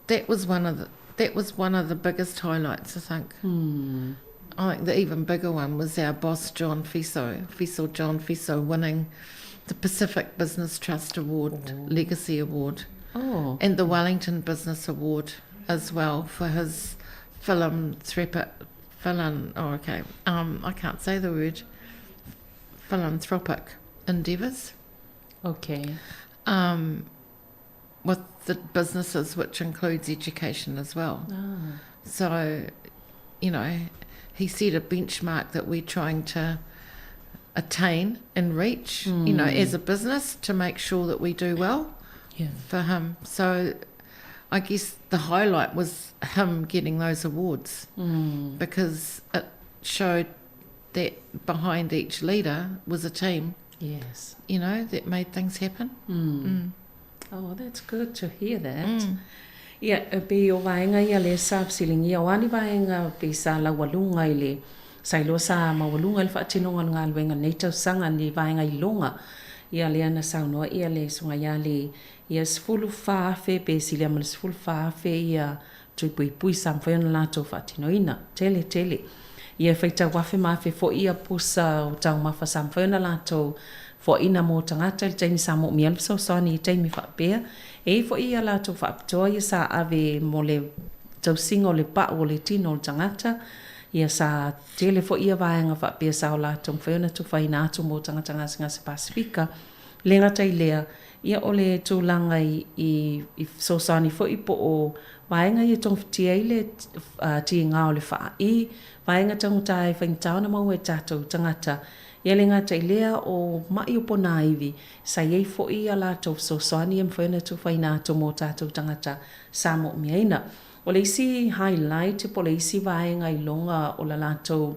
that was one of the, that was one of the biggest highlights, I think. Mm. I think the even bigger one was our boss John Fiso, Fiso John Fiso winning the Pacific Business Trust Award, oh. Legacy Award. Oh. And the Wellington Business Award as well for his philanthropic, philan, oh, okay, um, I can't say the word, philanthropic endeavours. Okay. Um, with the businesses, which includes education as well. Ah. So, you know, he set a benchmark that we're trying to attain and reach, mm. you know, hmm. as a business to make sure that we do well yeah. for him. So I guess the highlight was him getting those awards mm. because it showed that behind each leader was a team. Yes. You know, that made things happen. Mm. Mm. Oh, that's good to hear that. Mm. Ia, e pei o vaega ia lea sa fesiligia, o a ni vaega pei sa laualuga i le, sa iloa sa maualuga i le faatinoga o le galuega i lenei tausaga, ni vaega iloga, ia lea na saunoa ia le Susuga ia le, ia 14,000 pe silia ma le 14,000 ia tui puipui sa mafai ona latou faatinoina. Tele, tele. Ia e faitau afe ma afe foi ia pusa o taumafa sa mafai ona latou foaina mo tagata i le taimi sa moomia ai le fesoasoani i taimi faapea. E i ai foi ia latou faapitoa ia sa ave mo le tausiga o le pau o le tino o le tagata. Ia sa tele foi ia vaega faapea sa o latou mafai ona tufaina atu mo tagata gasegase Pasifika. Le gata i lea, ia o le tulaga i, i, i fesoasoani foi po o vaega ia e togafitia ai le tiga o le faai, vaega taugata e faigata ona maua e tatou tagata. Ia le gata i lea, o ma'i o ponaivi, sa i ai foi a latou fesoasoani e mafai ona tufaina atu mo tatou tagata sa moomiaina. O le isi highlight po o le isi vaega iloga o la latou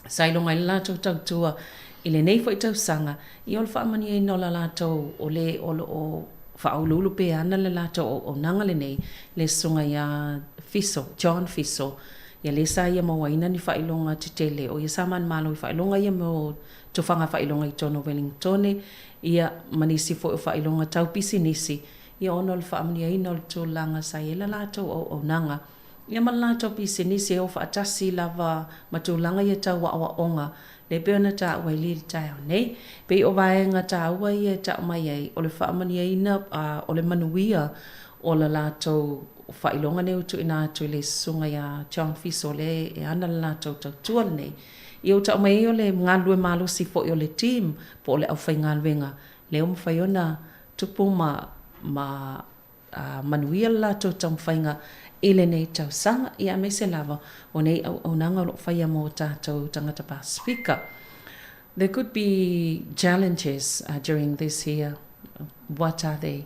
sa iloga ai le latou tautua i lenei foi tausaga, ia o le faamanuiaina o la latou o le o lo o faauluulu pea ana le latou auaunaga lenei, le Susuga ia Fiso, John Fiso, ia lea sa ia mauaina ni faailoga tetele, o ia sa manumalo i faailoga ia mo tofaga faailoga i totonu o Welingtone, ia ma nisi foi o faailoga tau pisinisi, ia ona o le faamanuiaina o le tulaga sa i ai le latou auaunaga, ia ma le latou pisinisi e o faatasi lava ma tulaga ia tau aoaoga, lea e pei ona taua i le taeao nei. Pei o vaega taua ia e tau mai ai, o le faamanuiaina, o le manuia o le latou faailoga nei ua tuuina atu i le Susuga ia John Fiso lea e ana le latou tautua lenei. Ia ua tau mai ai o le galulue malosi foi o le team po o le aufaigaluega lea ua mafai ona tupu ma ma manuia le latou taumafaiga i lenei tausaga, ia aemaise lava o nei auaunaga o lo o faia mo tatou tagata Pasefika. There could be challenges during this year. What are they?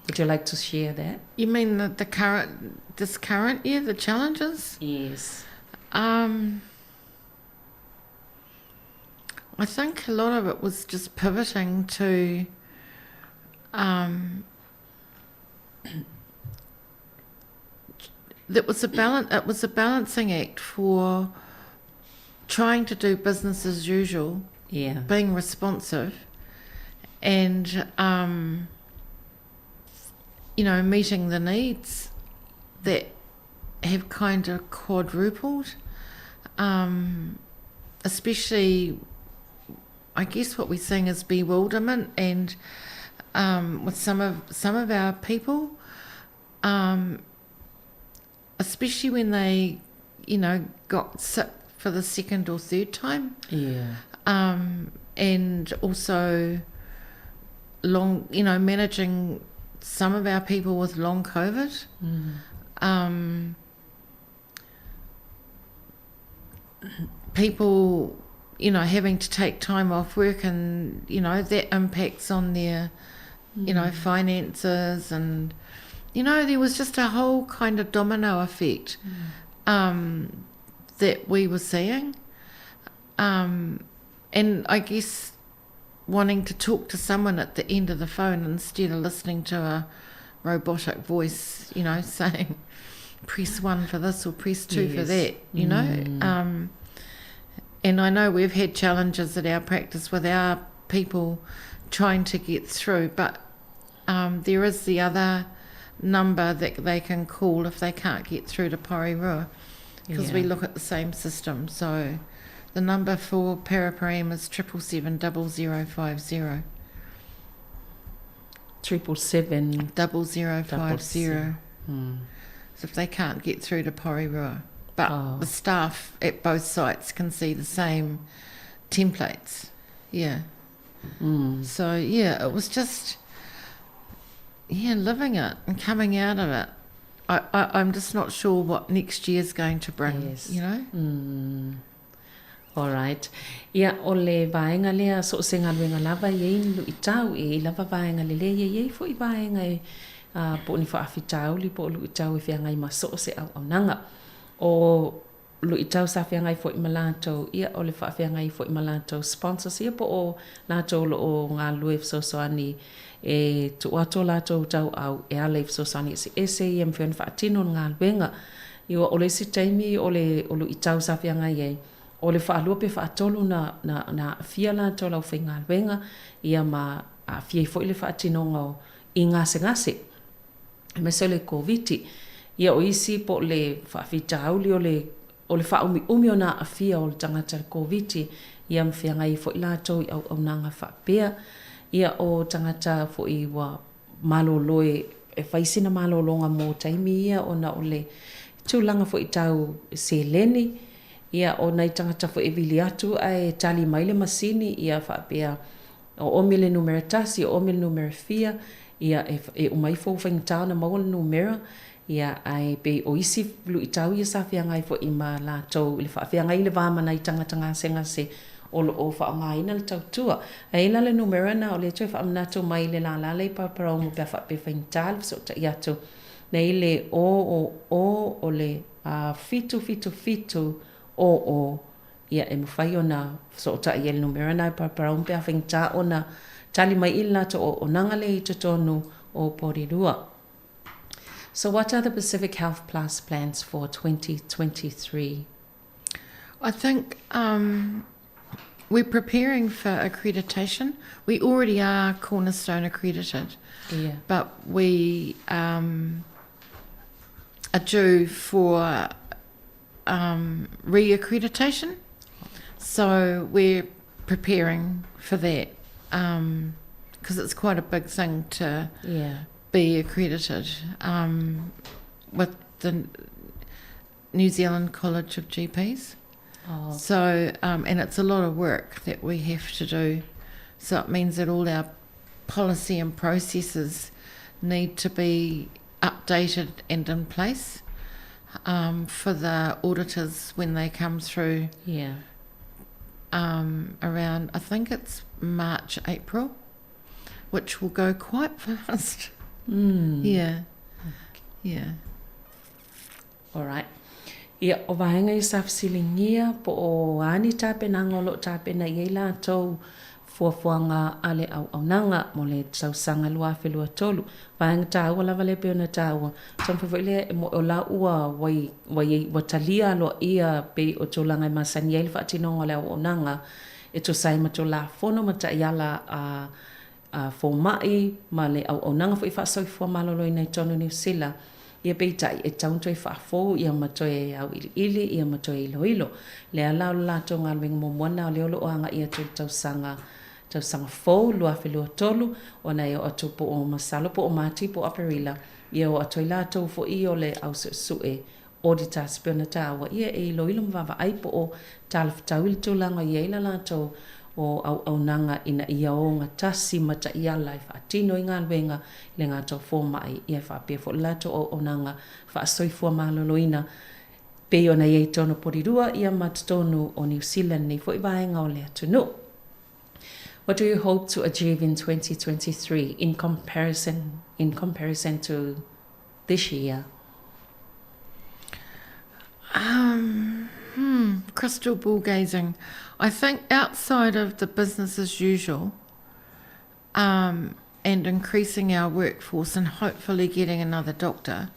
Would you like to share that? You mean the, the current, this current year, the challenges? Yes. Um, I think a lot of it was just pivoting to um, that was a balance. It was a balancing act for trying to do business as usual, yeah, being responsive, and um, you know meeting the needs that have kind of quadrupled, um, especially. I guess what we're seeing is bewilderment and um, with some of some of our people, um, especially when they, you know, got sick for the second or third time. Yeah. Um, and also long, you know, managing some of our people with long COVID. Mm. Um, people, you know, having to take time off work and, you know, that impacts on their, you know, finances and, you know, there was just a whole kind of domino effect mm. um, that we were seeing. Um, and I guess wanting to talk to someone at the end of the phone instead of listening to a robotic voice, you know, saying press one for this or press two yes. for that, you know. Mm. Um, and I know we've had challenges at our practice with our people trying to get through, but um, there is the other number that they can call if they can't get through to Porirua because yeah. we look at the same system. So the number for Paraparem is 777 0050. 777 0050. Mm. So if they can't get through to Porirua. But oh. the staff at both sites can see the same templates. Yeah. Mm. So, yeah, it was just, yeah, living it and coming out of it. I, I, I'm just not sure what next year's going to bring, yes. you know? Mm. Alright. Ia, o le vaega lea, so o se galuega lava e i ai ni luitau, e i ai lava vaega lelei, e i ai foi vaega e, uh, po o ni faafitauli, po o luitau e feagai ma so o se auaunaga. O luitau sa feagai foi ma latou, ia, o le faafeagai foi ma latou sponsors ia, po o latou o lo o galulue fesoasoani e tuu atu o latou tauau e ala i fesoasoani eseese ia mafai ona faatino le galuega. Ia, o le isi taimi o le o luitau sa feagai ai, o le faalua pe faatolu na, na, na aafia latou le aufaigaluega, ia ma aafia ai foi le faatinoga o i gasegase, aemaise o le Koviti. Ia o isi po o le faafitauli o le o le faaumiumi ona aafia o le tagata i le Koviti, ia ma feagai ai foi latou i auaunaga faapea. Ia o tagata foi ua malolo e e fai sina malologa mo taimi ia ona o le tulaga foi tau seleni, ia o nai tagata foi e vili atu ae tali mai le masini ia faapea oomi le numera tasi, oomi le numera fia, ia e, e uma ifo ua faigata ona maua le numera, ia ae pei o isi luitau ia sa feagai foi ma latou i le faafeagai i le va ma nai tagata gasegase o lo o faaaogaina le tautua. Ae i ai la le numera na o lea toe faamanatu mai i le lālā lea i Paraparaumu pe a faapea e faigata le fesootai atu. Nei le 0 0 o le 777 0 ia e mafai ona fesootai ai i le numera lena e parapara uma pe a faigata ona tali mai i le latou auaunaga lea i totonu o Porirua. So what are the Pacific Health Plus plans for 2023? I think um, we're preparing for accreditation. We already are Cornerstone accredited. Yeah. But we um, are due for um, re-accreditation. So we're preparing for that because um, it's quite a big thing to yeah. be accredited um, with the New Zealand College of GPs. Oh. So, um, and it's a lot of work that we have to do. So it means that all our policy and processes need to be updated and in place um, for the auditors when they come through. Yeah. Um, around, I think it's March, April, which will go quite fast. Mm. Yeah. Yeah. Alright. Ia, o vaega ia sa fesiligia po o a ni tapenaga o lo o tapena i ai latou fuafuaga a le auaunaga mo le tausaga 2023. Vaega taua lava lea pei ona taua, taumafai foi lea e moe o la ua ua ua i ai ua talia aloaia pei o tulaga e masani ai le faatinoga o le auaunaga e tusa ai ma Tulafono ma taiala a a fomai ma le auaunaga foi faasoifua maloloina i totonu o Niu Sila, ia peitai e tatau ona toe faafou ia ma toe auiliili ia ma toe iloilo. Le ala o le latou galuega muamua lena o lea o lo o agai atu i le tausaga tausaga fou 2023 ona e oo atu po o Masalo po o Mati po o Aperila ia oo atu ai latou foi o le au suesue auditors pei ona taua, ia e iloilo ma vaavaai po o talafetau i le tulaga o i ai la latou o auaunaga ina ia ogatasi ma taiala e faatino ai galuega i le gata o fomai, ia e faapea foi le latou auaunaga faasoifua maloloina pei ona i ai i totonu o Porirua ia ma totonu o Niu Sila i lenei foi vaega o le atunuu. What do you hope to achieve in 2023 in comparison in comparison to this year? Um, hmm, crystal ball gazing. I think outside of the business as usual, um, and increasing our workforce and hopefully getting another doctor,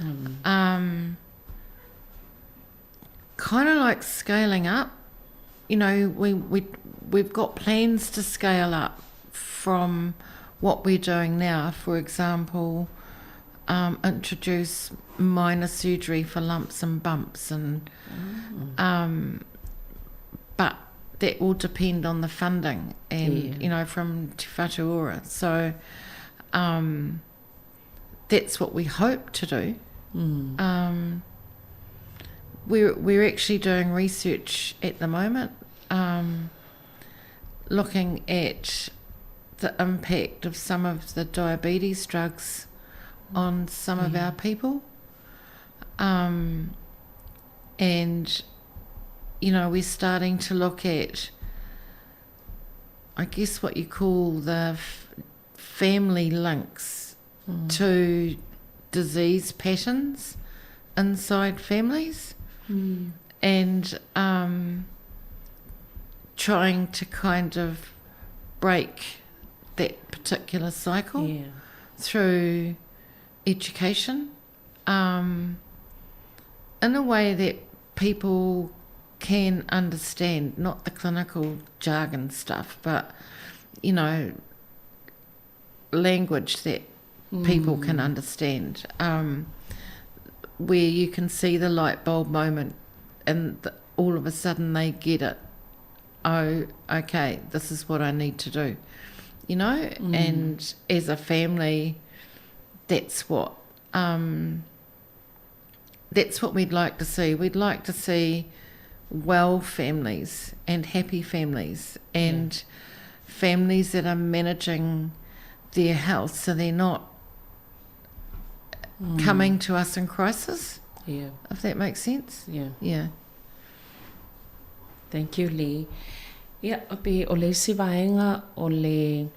mm. um, kind of like scaling up. You know, we, we, we've got plans to scale up from what we're doing now. For example, um, introduce minor surgery for lumps and bumps and mm. um, but that will depend on the funding and yeah. you know from Te Whatu Ora. So um, that's what we hope to do. Mm. Um, we're we're actually doing research at the moment, um, looking at the impact of some of the diabetes drugs on some of our people. Um, and, you know, we're starting to look at, I guess, what you call the f- family links mm. to disease patterns inside families. Mm. And um, trying to kind of break that particular cycle yeah. through education um, in a way that people can understand, not the clinical jargon stuff, but, you know, language that mm. people can understand, um, where you can see the light bulb moment and the, all of a sudden they get it. Oh, okay, this is what I need to do, you know? Mm. And as a family, that's what um, that's what we'd like to see. We'd like to see well families and happy families and yeah. families that are managing their health so they're not mm. coming to us in crisis. Yeah. If that makes sense. Yeah. Yeah. Thank you, Lee. Ia, pe o le isi vaega o le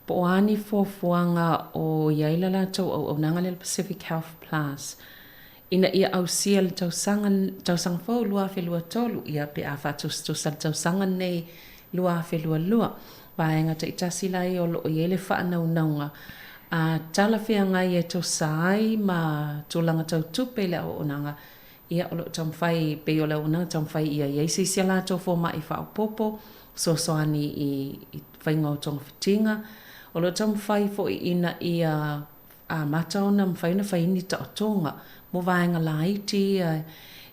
Po o a ni fuafuaga o i ai la latou auaunaga lea le Pacific Health Plus ina ia ausia le tausaga tausaga fou 2023 ia pe a faatusatusa le tausaga lenei 2022. Vaega taitasi la ia o lo o i ai le faanaunauga a talafeagai e tusa ai ma tulaga tau tupe i le auaunaga ia o lo o taumafai e pei o le auaunaga taumafai ia i ai se isi a latou fomai faaopoopo fesoasoani i faiga o togafitiga. O lo o taumafai foi ina ia amata ona mafai ona fai ni taotoga mo vaega laiti ia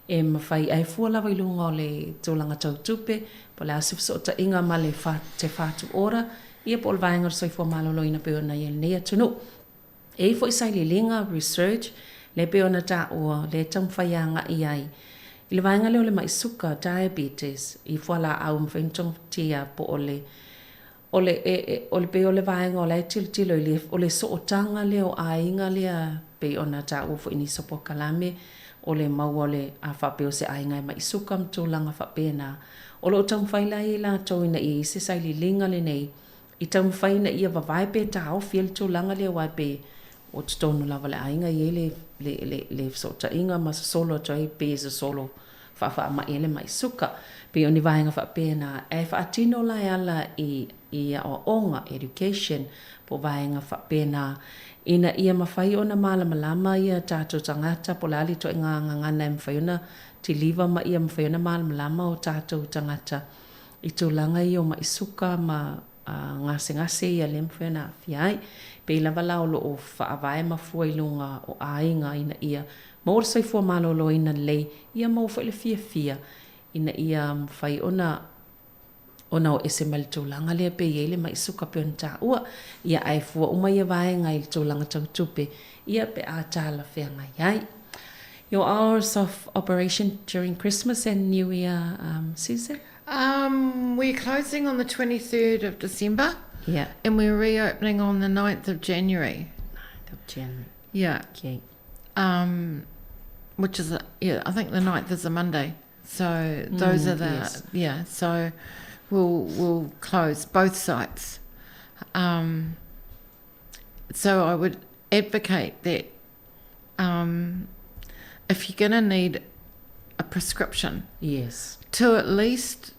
e mafai ae fua lava i luga o le tulaga tau tupe, po o le a se fesootaiga ma le Te Whatu Ora, ia po o le vaega o le soifua maloloina pei ona i ai lenei atunuu. E i ai foi sailiiliga, research, lea pei ona taua, lea e taumafai agai ai i le vaega lea o le mai suka, diabetes, i fualaau e mafai ona togafitia po o le o le e, e, o le pei o le vaega o la e tilotilo i le o le sootaga lea o aiga lea pei ona taua foi i nisi o polokalame o le maua o le a faapea o se aiga e mai suka ma tulaga faapena. O lo o taumafai la i latou ina ia i ai se sailiiliga lenei i taumafai ina ia vavae pe taofi ai le tulaga lea aua e pei o totonu lava o le aiga e i ai le, le, le, le fesootaiga ma sosolo atu ai pei e sosolo faafaamai ai le mai suka. Pei o ni vaega faapena ae faatino la e ala i, i aoaoga, education, po o vaega faapena ina ia mafai ona malamalama ia tatou tagata po o le a le ituaiga gagana e mafai ona kiliva ma ia mafai ona malamalama o tatou tagata i tulaga ia o maʻi suka ma gasegase ia lea e mafai ona aafia ai. Pei lava la o lo o faavae ma fua i luga o aiga ina ia maua le soifua maloloina lelei, ia maua foi le fiafia ina ia mafai ona ona o ese mai le tulaga lea pe i ai le maʻi suka pei ona taua. Ia ae fua uma ia vaega i le tulaga tau tupe, ia pe a talafeagai ai. Your hours of operation during Christmas and New Year season? We're closing on the 23rd of December. Yeah. And we're reopening on the 9th of January. 9th of January. Yeah. Okay. Which is, yeah, I think the 9th is a Monday. So those are the, yes. yeah, so we'll close both sites. So I would advocate that if you're going to need a prescription, Yes. to at least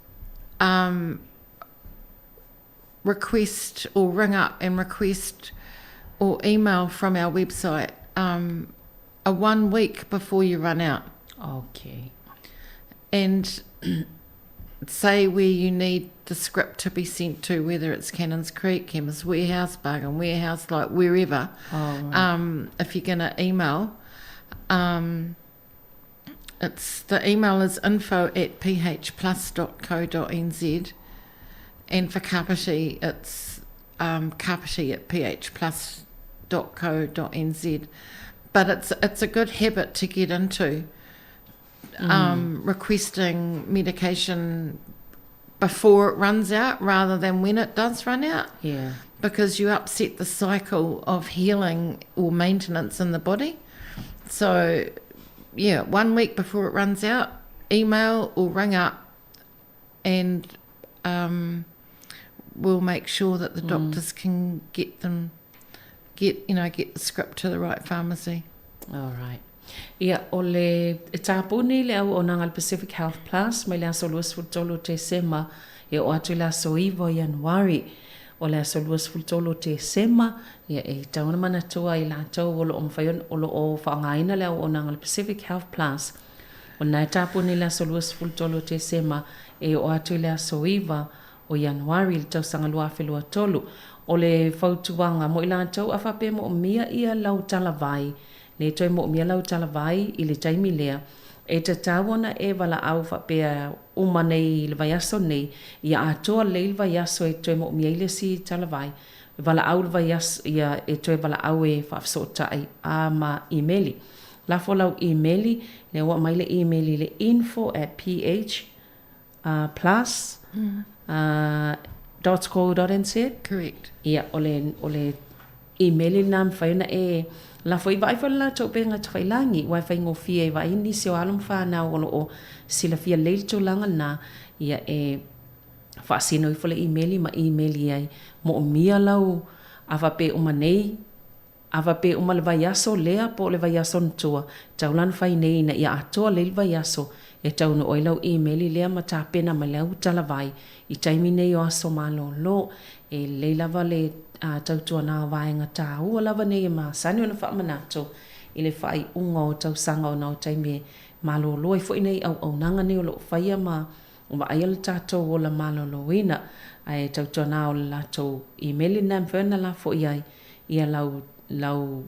request or ring up and request or email from our website a 1 week before you run out. Okay. And say where you need the script to be sent to, whether it's Cannons Creek, Chemist Warehouse, Bargain Warehouse, wherever. Oh, right. If you're going to email, the email is info@phplus.co.nz, and for Kapiti it's kapiti@phplus.co.nz. But it's a good habit to get into, requesting medication before it runs out rather than when it does run out. Because you upset the cycle of healing or maintenance in the body. So, 1 week before it runs out, email or ring up and we'll make sure that the doctors can get them, get, you know, get the script to the right pharmacy. All right. Ia, o le e tapuni le auaunaga a le Pacific Health Plus mai le aso 23 o Tesema e oo atu i le aso 9 o Ianuari. O le aso 23 o Tesema, ia e tatau ona manatua i latou o lo o mafai ona, o lo o faaaogaina le auaunaga a le Pacific Health Plus. O lena e tapuni i le aso 23 o Tesema e oo atu i le aso 9 o Ianuari i le tausaga 2023. O le fautuaga mo i latou a faapea moomia ia lau talavai, le toe moomia lau talavai i le taimi lea, e tatau ona e valaau faapea uma nei i le vaiaso nei, ia atoa lelei le vaiaso e toe moomia ai le isi talavai, valaau le vaiaso, ia e toe valaau e faafesootai a ma imeli. Lafo lau imeli, lea ua aumai le imeli le info at ph plus dot co dot nz. Correct. Ia, o le, o le imeli lena mafai ona e lafo i vaai foi le latou upega tafailagi, aua e faigofie e vaai nisi o alo ma fanau o lo o silafia lelei le tulaga lena, ia e faasino ifo le imeli ma imeli ai moomia lau A faapea uma nei, a faapea uma le vaiaso lea po o le vaiaso na tua, tau la na fai nei ina ia atoa lelei le vaiaso e taunuu ai lau imeli lea ma tapena mai lau talavai i taimi nei o aso malolo. E lelei lava le tautuana o vaega taua lava nei e masani ona faamanatu i le faaiuga o tausaga ona o taimi e malolo ai foi nei auaunaga nei o lo o faia ma vaaia le tatou ola maloloina. Ae tautuana o le latou imeli lena e mafai ona lafo i ai ia lau lau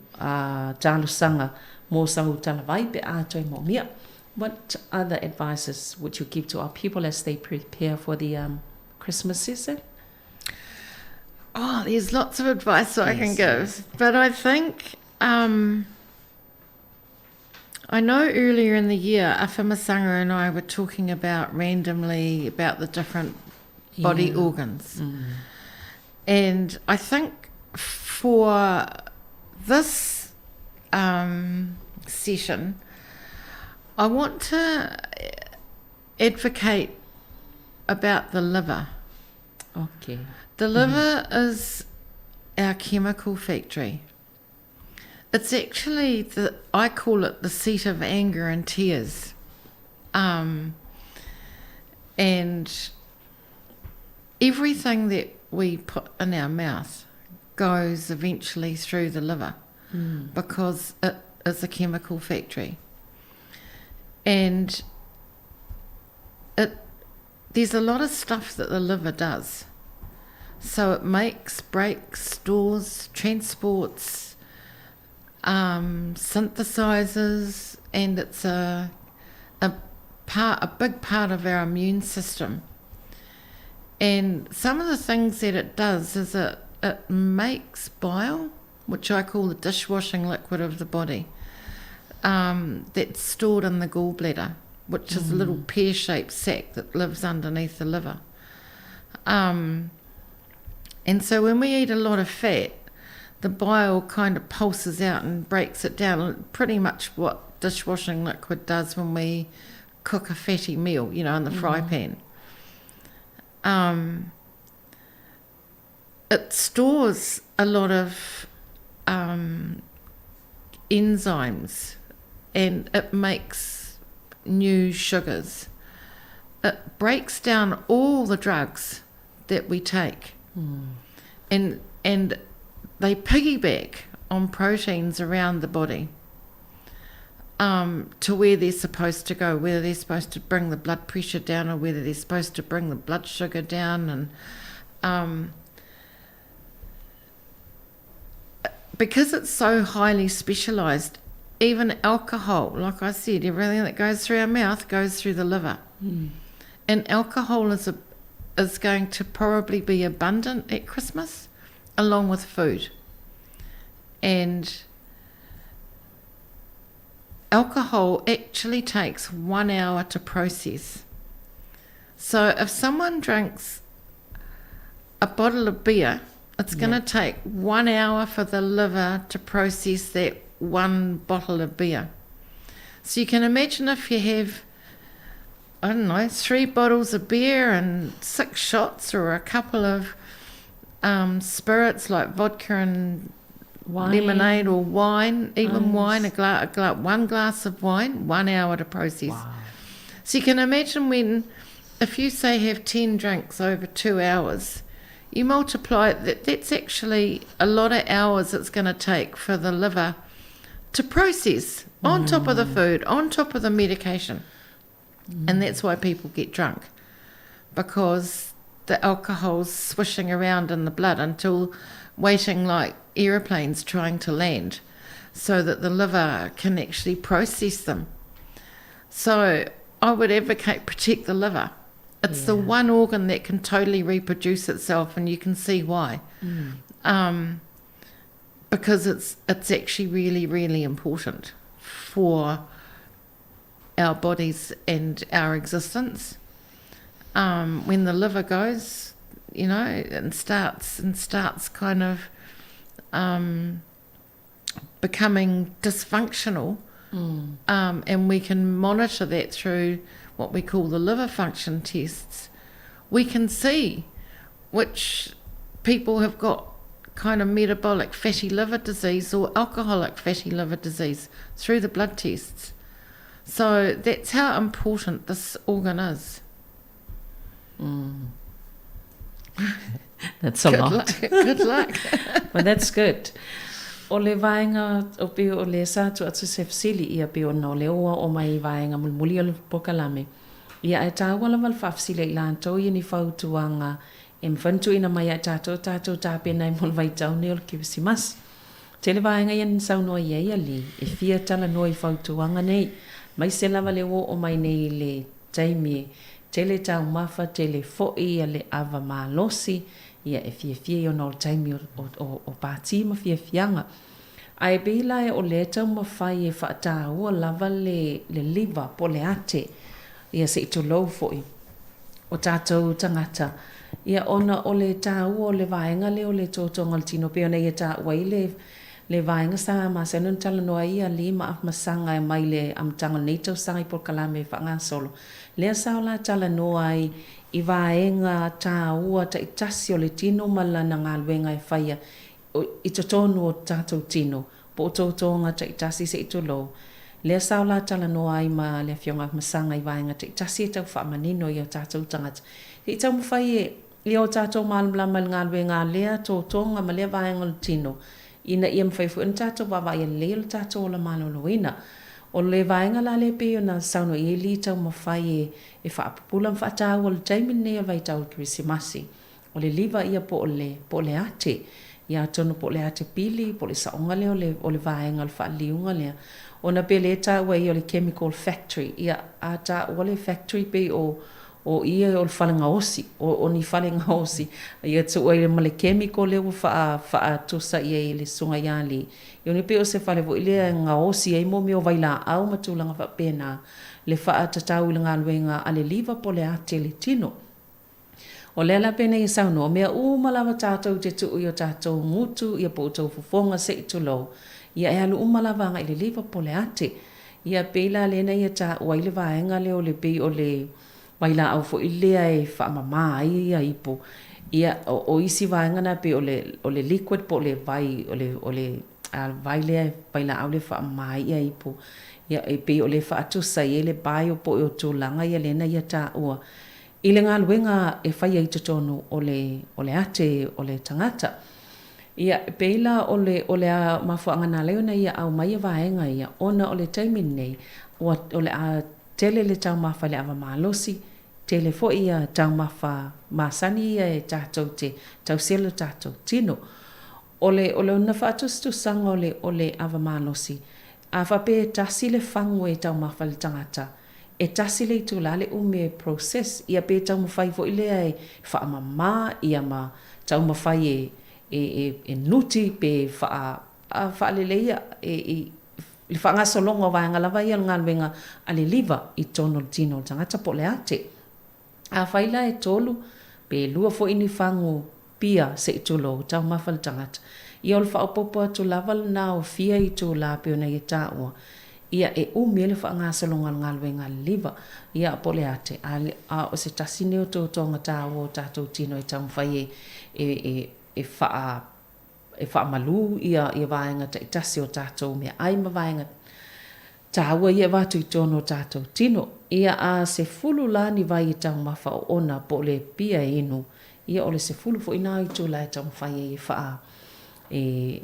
talosaga mo sau talavai pe a toe moomia. What other advices would you give to our people as they prepare for the um, Christmas season? Oh, there's lots of advice I can give, but I think um, I know earlier in the year, Afamasanga and I were talking about randomly about the different body yeah. organs. Mm. And I think for this um, session, I want to advocate about the liver. Okay. The liver mm. is our chemical factory. It's actually the I call it the seat of anger and tears. Um, and everything that we put in our mouth goes eventually through the liver mm. because it is a chemical factory. And it there's a lot of stuff that the liver does. So it makes, breaks, stores, transports, um, synthesizes, and it's a, a part, a big part of our immune system. And some of the things that it does is it, it makes bile, which I call the dishwashing liquid of the body, um, that's stored in the gallbladder, which is a little mm. pear shaped sac that lives underneath the liver. Um, and so when we eat a lot of fat, the bile kind of pulses out and breaks it down, pretty much what dishwashing liquid does when we cook a fatty meal, you know, in the mm. fry pan. Um, it stores a lot of um, enzymes and it makes new sugars. It breaks down all the drugs that we take. Mm. And, and they piggyback on proteins around the body um, to where they're supposed to go, whether they're supposed to bring the blood pressure down or whether they're supposed to bring the blood sugar down. And um, because it's so highly specialized, even alcohol, like I said, everything that goes through our mouth goes through the liver. Mm. And alcohol is, a, is going to probably be abundant at Christmas, along with food. And alcohol actually takes one hour to process. So if someone drinks a bottle of beer, it's going to take one hour for the liver to process that one bottle of beer. So you can imagine if you have, I don't know, three bottles of beer and six shots or a couple of um, spirits like vodka and wine. lemonade or wine, even wine, a gla- a gla- one glass of wine, one hour to process. Wow. So you can imagine when, if you say have 10 drinks over two hours, you multiply it, that, that's actually a lot of hours it's going to take for the liver to process on mm. top of the mm. food, on top of the medication. Mm. And that's why people get drunk because the alcohol's swishing around in the blood until waiting like aeroplanes trying to land so that the liver can actually process them. So I would advocate protect the liver. It's yeah. the one organ that can totally reproduce itself, and you can see why. Mm. Um, because it's it's actually really really important for our bodies and our existence. Um, when the liver goes, you know, and starts and starts kind of um, becoming dysfunctional, mm. um, and we can monitor that through what we call the liver function tests. We can see which people have got kind of metabolic fatty liver disease or alcoholic fatty liver disease through the blood tests. So that's how important this organ is. Mm. That's a good lot. Luck. Good luck. But that's good. O le vaega o pei o le sa tuu atu se fesili ia pei ona o lea ua oo mai i vaega mulimuli o le polokalame. Ia ae taua lava le faafesili a i latou ia ni fautuaga e mafai ona tuuina mai ia i tatou e tatou tapena ai mo le vaitau nei o le Kerisimasi. Tele vaega ia na saunoa i ai a Lee e fia talanoa i fautuaga nei, aemaise lava le ua oo mai nei i le taimi e tele taumafa, tele foi ia le ava malosi, ia e fiafia ia ona o le taimi o, o, o pati ma fiafiaga. Ae pei la o lea e taumafai e faataua lava le, le liver po o le ate, ia se i tulou foi o tatou tagata, ia ona o le taua o le vaega lea o le totoga o le tino pei ona ia taua ai le, le vaega sa masani ona talanoa ai ia Lee ma Afamasaga mai le amataga o lenei tausaga i polokalame faagasolo, lea sa o la talanoa ai i vaega taua taitasi o le tino ma lana galuega e faia i totonu o tatou tino, po o totoga taitasi se i tulou, lea sa o la talanoa ai ma le Afioga Afamasaga i vaega taitasi e tau faamanino i o tatou tagata, se i taumafai e ia o tatou malamalama i le galuega a lea totoga ma lea vaega o le tino, ina ia mafai foi ona tatou vaavaaia lelei o le tatou ola maloloina. O le vaega la lea e pei ona saunoa i ai Lee taumafai e faapupula ma faataua i le taimi lenei o le vaitau o le Kerisimasi. O le liver ia po o le, po o le ate. Ia atonu po o le ate pili, po o le saoga lea o le, o le vaega o le faaliliuga lea. Ona pe le taua ai o le chemical factory. Ia, a taua le factory pei o, o i o le fale gaosi, o, o ni fale gaosi. Ia tuu ai ma le chemical lea ua faa, faatusa i ai e le Susuga ia Lee. Ia ona pei o se fale foi lea e gaosi ai mo mea o vailaau ma tulaga faapena, le faatatau i le galuega a le liver po o le ate i le tino. O lea la penei e saunoa, o mea uma lava tatou te tuu i o tatou gutu ia po o outou fofoga se i tulou, ia e alu uma lava agai i le liver po o le ate. Ia pei la lea na ia taua ai le vaega lea o le pei o le vailaau foi lea e faamama ai ia ipu. Ia o, o isi vaega na pei o le, o le liquid po o le vai, o le, o le a, vai lea, vailaau lea e faamama ai ia ipu. Ia e pei o le faatusa i ai le bio po o tulaga ia lea na ia taua. I le galuega e faia i totonu o le o le ate o le tagata. Ia, e pei la o le o le mafuaaga na ala ai ona ia aumai ia vaega ia, ona o le taimi lenei, ua o le a tele le taumafa i le ava malosi, tele foi ia taumafa masani ia e tatou te tausia lo tatou tino. O le o lona faatusatusaga o le o le ava malosi, a faapea e tasi le fagu e taumafa i le tagata, E tasi le itula le umi e process ia pe taumafai foi lea e faamama ia ma taumafai e e e nuti pe faa faaleleia e i le faagasologa o vaega lava ia o le galuega a le liver i totonu o le tino o le tagata po o le ate. Afai la e tolu pe lua foi ni fagu pia se i tulou, taumafa le tagata. Ia o le faaopoopo atu lava lena o fia itula pei ona ia taua, ia e umi ai le faagasologa o le galuega a le liver, ia po o le ate, a, a o se tasi nei o totoga taua o tatou tino e taumafai e, e, e, e faa e faamalu ia ia vaega taitasi o tatou meaai ma vaega tāua ia e avatu i totonu o tatou tino. Ia a 10 la ni vai e taumafa oona po o le pia e inu, ia o le 10 foi na o itula e taumafai ai e faa e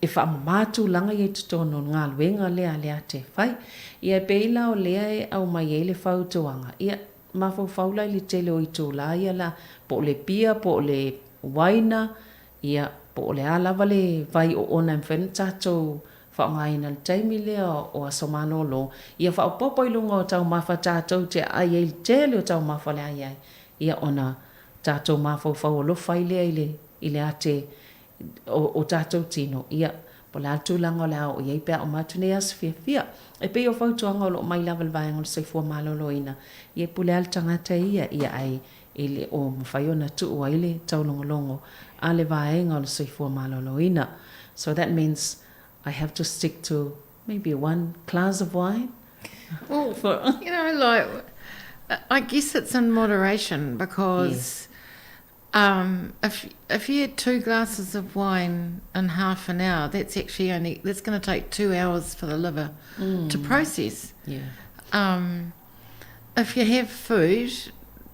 e faamama tulaga ia i totonu o le galuega lea a le ate e fai. Ia e pei la o lea e aumai ai le fautuaga, ia mafaufau la i le tele o itula ia la po o le pia po o le uaina, Ia, po o le a lava le vai oona e mafai ona tatou faaaogaina i le taimi lea o aso malolo, ia faaopoopo i luga o taumafa tatou te aai ai i le tele o taumafa o le a i ai, ia ona tatou mafaufau alofa ai lea i le, i le ate o, o tatou tino, ia, po o le a le tulaga o le a oo i ai pe a uma atu nei aso fiafia. E pei o fautuaga o lo o mai lava i le vaega o le soifua maloloina, ia e pule lava le tagata ia, ia ae e le o mafai ona tuu ai le taulogologo a le vaega o le soifua maloloina. So that means I have to stick to maybe one glass of wine. Well, you know, like, I guess it's in moderation because yes. Um, if if you had two glasses of wine in half an hour, that's actually only that's going to take two hours for the liver mm. to process. Yeah. Um, if you have food,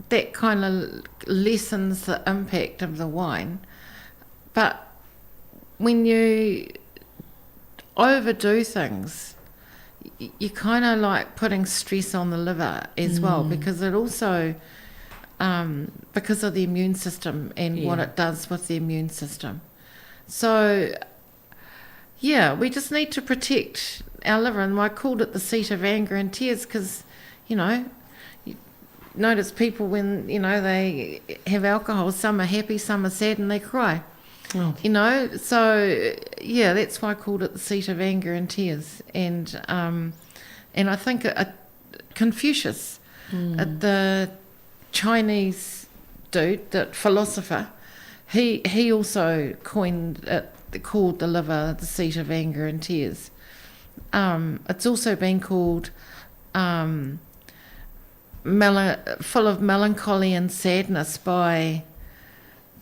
that kind of lessens the impact of the wine. But when you overdo things, you kind of like putting stress on the liver as mm. well because it also um, because of the immune system and yeah. what it does with the immune system. So, yeah, we just need to protect our liver. And I called it the seat of anger and tears because, you know, you notice people when, you know, they have alcohol, some are happy, some are sad, and they cry. Oh. You know, so yeah, that's why I called it the seat of anger and tears. And um, and I think a, a Confucius, mm. at the Chinese dude, that philosopher, he he also coined it, called the liver the seat of anger and tears. Um, it's also been called um, mel- full of melancholy and sadness by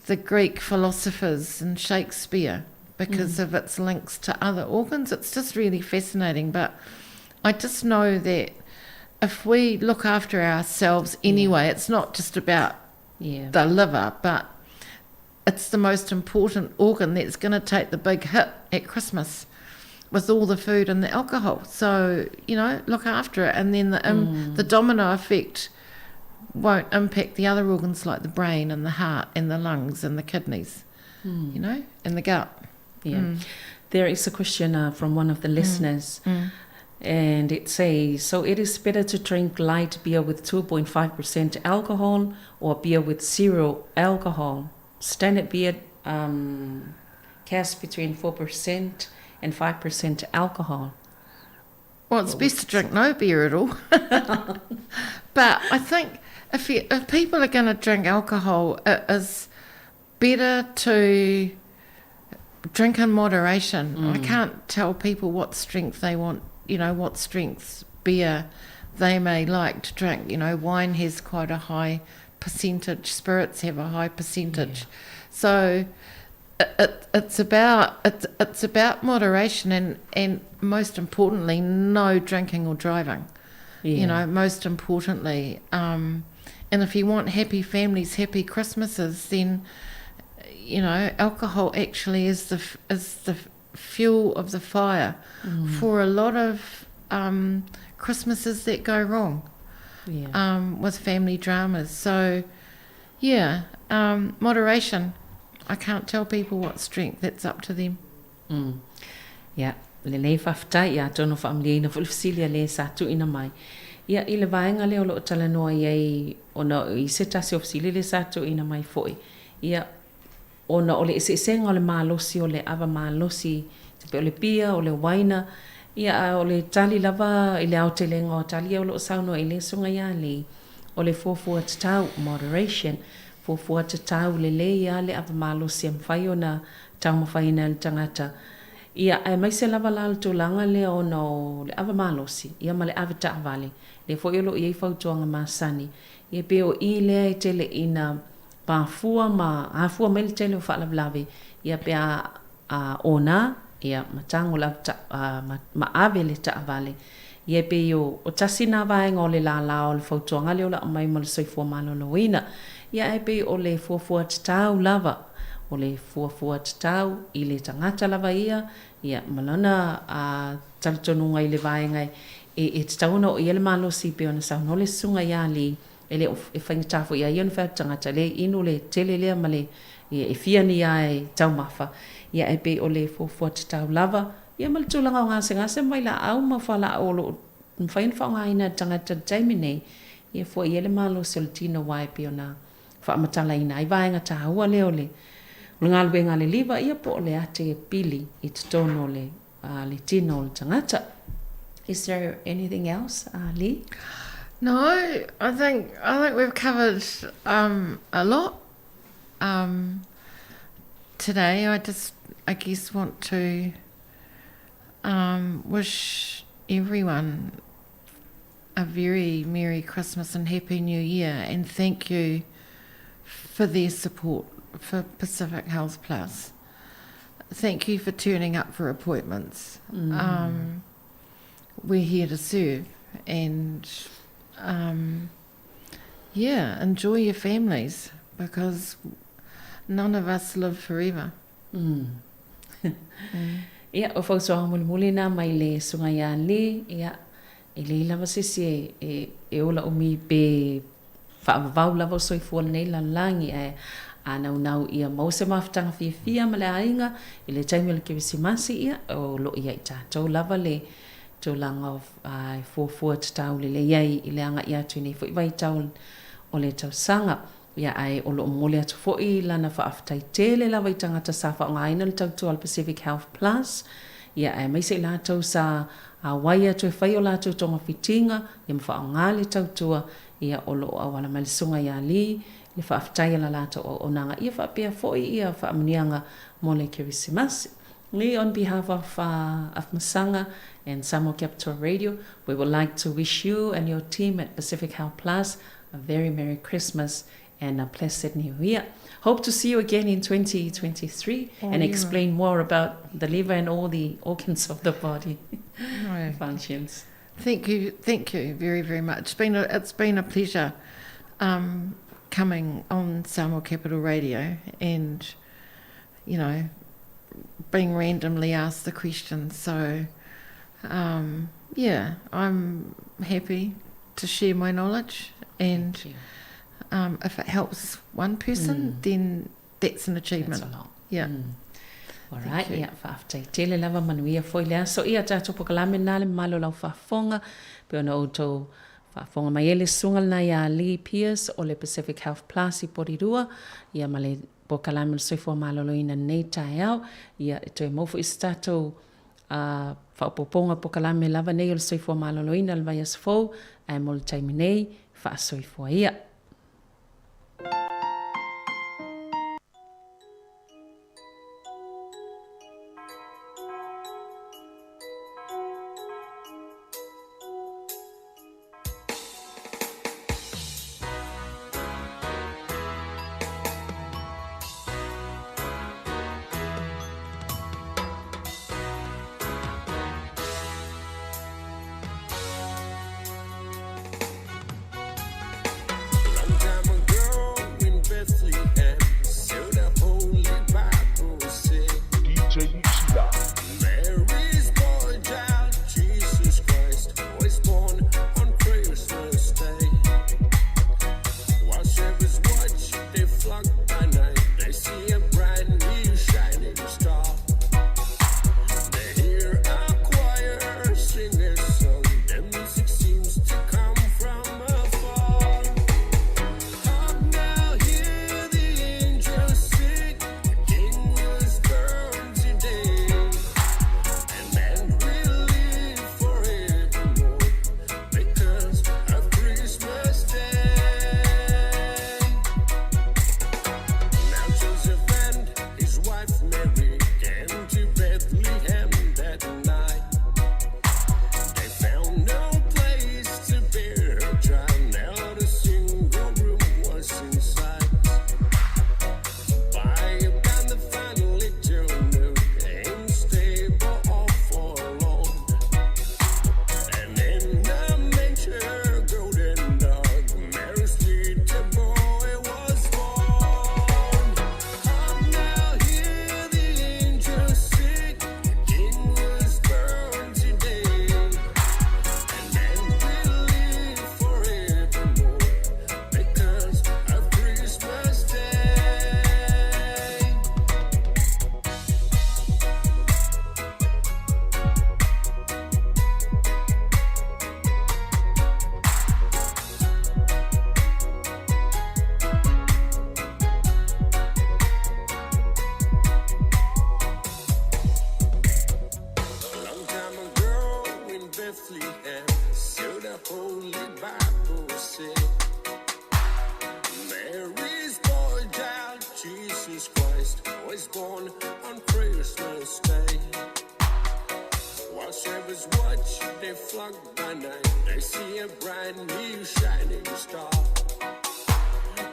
the Greek philosophers and Shakespeare because mm. of its links to other organs. It's just really fascinating. But I just know that if we look after ourselves anyway, yeah. it's not just about yeah. the liver, but it's the most important organ that's going to take the big hit at Christmas with all the food and the alcohol. So, you know, look after it. And then the, um, mm. the domino effect won't impact the other organs like the brain and the heart and the lungs and the kidneys, mm. you know, and the gut. Yeah. Mm. There is a question uh, from one of the mm. listeners. Mm. And it says, so it is better to drink light beer with 2.5% alcohol or beer with zero alcohol. Standard beer um, cast between 4% and 5% alcohol. Well, it's best to drink no beer at all. but I think if, you, if people are going to drink alcohol, it is better to drink in moderation. Mm. I can't tell people what strength they want, you know, what strength beer they may like to drink. You know, wine has quite a high percentage, spirits have a high percentage. Yeah. So it, it's about it's, it's about moderation and, and most importantly, no drinking or driving. Yeah. You know, most importantly. Um, and if you want happy families, happy Christmases, then you know, alcohol actually is the is the fuel of the fire mm. for a lot of um, Christmases that go wrong yeah. um, with family dramas. So, yeah, um, moderation. I can't tell people what strength, that's up to them. Mm. Yeah. Lelei faafetai, ia atonu o faamalieina foi le fesili a le sa tuuina mai. Ia, i le vaega lea o lo o talanoa i ai ona i se tasi o fesili lea sa tuuina mai foi, ia, ona o le eseesega o le malosi o le ava malosi, e pei o le pia, o le uaina, ia, a o le tali lava i le aotelega o tali ia o lo o saunoa i le Susuga ia Lee, o le fuafua tatau, moderation, fuafua tatau lelei lava le ava malosi e mafai ona taumafaina e le tagata. Ia, aemaise lava la le tulaga lea ona o le ava malosi, ia ma le ave taavale, lea foi o lo o i ai fautuaga masani. Ia pei o i lea e tele ina mafua ma afua mai le tele o faalavelave, ia pe a a ona, ia, ma tago le ave ta, a, ma, ma ave le taavale. Ia e pei o, o tasi nā vaega o le lālā o le fautuaga lea o le aumai mo le soifua maloloina. Ia ae pei o le fuafua tatau lava, o le fuafua tatau i le tagata lava ia, ia, ma lana a, talitonuga i le vaega e, e tatau ona oo i ai le malosi pei ona saunoa le susuga ia Lee, e le o e faigata foi ia ia ona fai atu tagata le inu le tele lea ma le ia e fia ni a e taumafa ia ae pei o le fuafua tatau lava ia ma le tulaga o gasegase ma vailaau ma fualaau o lo o mafai ona faaaogaina e le tagata i le taimi nei ia fua i ai le malosi o le tino aua e pei ona faamatalaina ai vaega taua lea o le o le galuega a le liva ia po o le ate pili i totonu o le a le tino o le tagata. Is there anything else, uh, Lee? No, I think I think we've covered um, a lot um, today. I just I guess want to um, wish everyone a very Merry Christmas and Happy New Year, and thank you for their support for Pacific Health Plus. Thank you for turning up for appointments. Um, we're here to serve and um, yeah, enjoy your families because none of us live forever. Mm. Ia, o fautuaga mulimuli na mai le susuga ia Lee, ia, e leai lava se isi e, e, e ola umi pe faavavau lava o soifua o lenei lalolagi, ae a naunau ia maua se mafutaga fiafia ma le aiga i le taimi o le Kerisimasi, ia, o lo o ia i tatou lava le tulaga o, a, e fuafua tatau lelei ai i le agai atu i nei foi vaitau o le tausaga. Ia, ae o lo o momoli atu foi lana faafetai tele lava i tagata sa faaaogaina le tautua a le Pacific Health Plus, ia, aemaise i latou sa auai atu e fai o latou togafitiga, ia ma faaaoga le tautua, ia, o lo o auala mai le Susuga ia Lee, le faafetai a la latou auaunaga, ia faapea foi ia faamanuiaga mo le Kerisimasi. Lee, on behalf of Afamasaga and Samoa Capital Radio, we would like to wish you and your team at Pacific Health Plus a very Merry Christmas and a blessed New Year. Hope to see you again in 2023 oh, and explain more about the liver and all the organs of the body no. functions. Thank you, thank you very, very much. It's been a, it's been a pleasure um, coming on Samoa Capital Radio and, you know, being randomly asked the questions. So, um, yeah, I'm happy to share my knowledge and um, if it helps one person, mm. then that's an achievement. That's a lot. Yeah. Mm. Alright, ia, faafetai tele lava manuia foi le aso. Ia, tatou pokalame na le malo lau faafofoga, pe ona outou faafofoga mai e le susuga lena ia Lee Pierce o le Pacific Health Plus i Porirua, ia ma le pokalame o le soifua maloloina nei taeao. Ia, e toe mau foi se tatou A faaopoopoga pokalame lava nei o le soifua maloloina le vaiaso fou, ae mo le taimi nei, faasoifua ia. See a brand new shining star.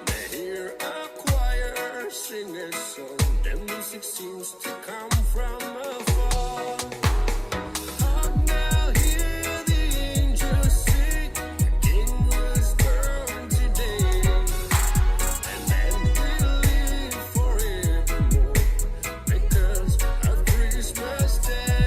They hear a sing a song. The music seems to come from afar. Hark now, hear the angels sing. The King was born today, and man will live forevermore because of Christmas Day.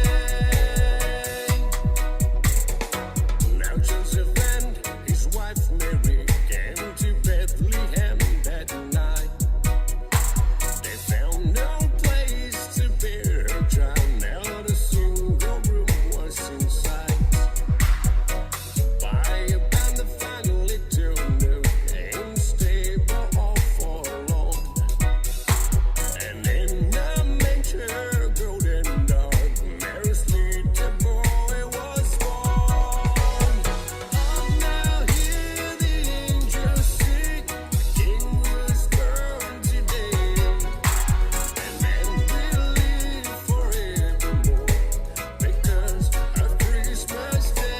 Now Joseph and his wife Mary came to Bethlehem that night. They found no place to bear her child. Not a single room was in sight. By about the final little nook in stable all forlorn. And in a manger, golden dark, Mary's little boy was born. Hark now, hear the angels sing. The King was born today, and man will live forevermore because of Christmas Day.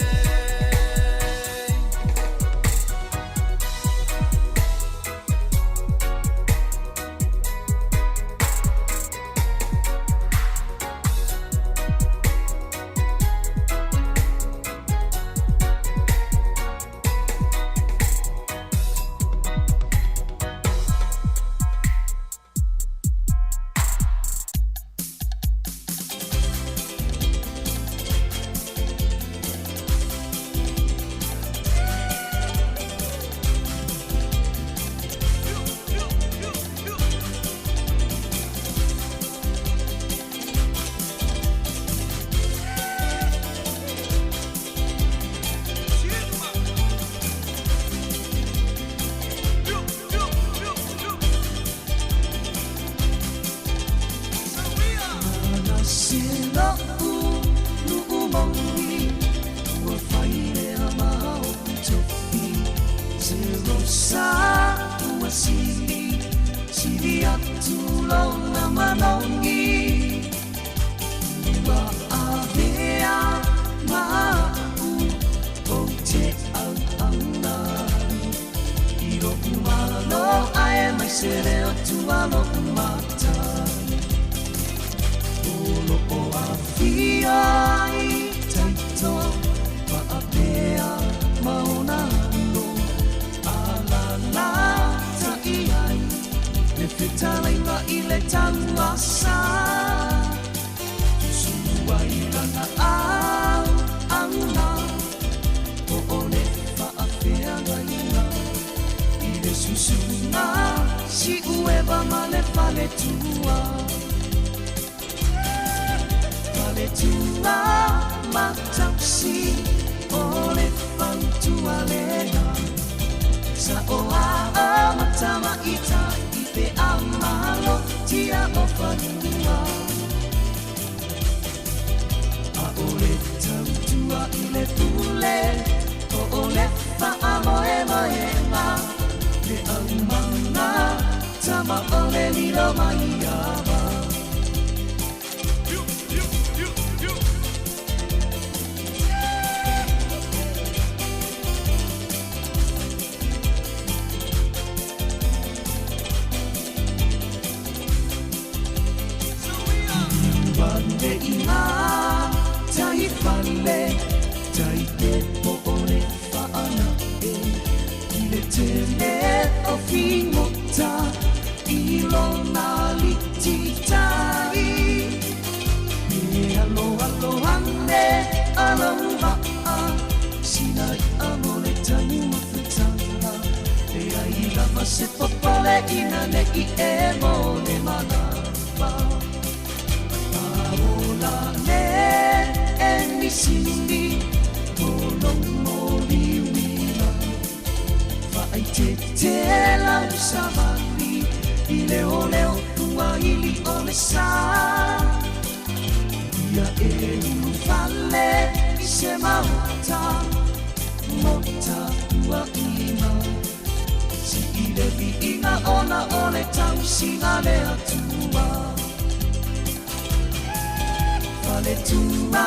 Fale tua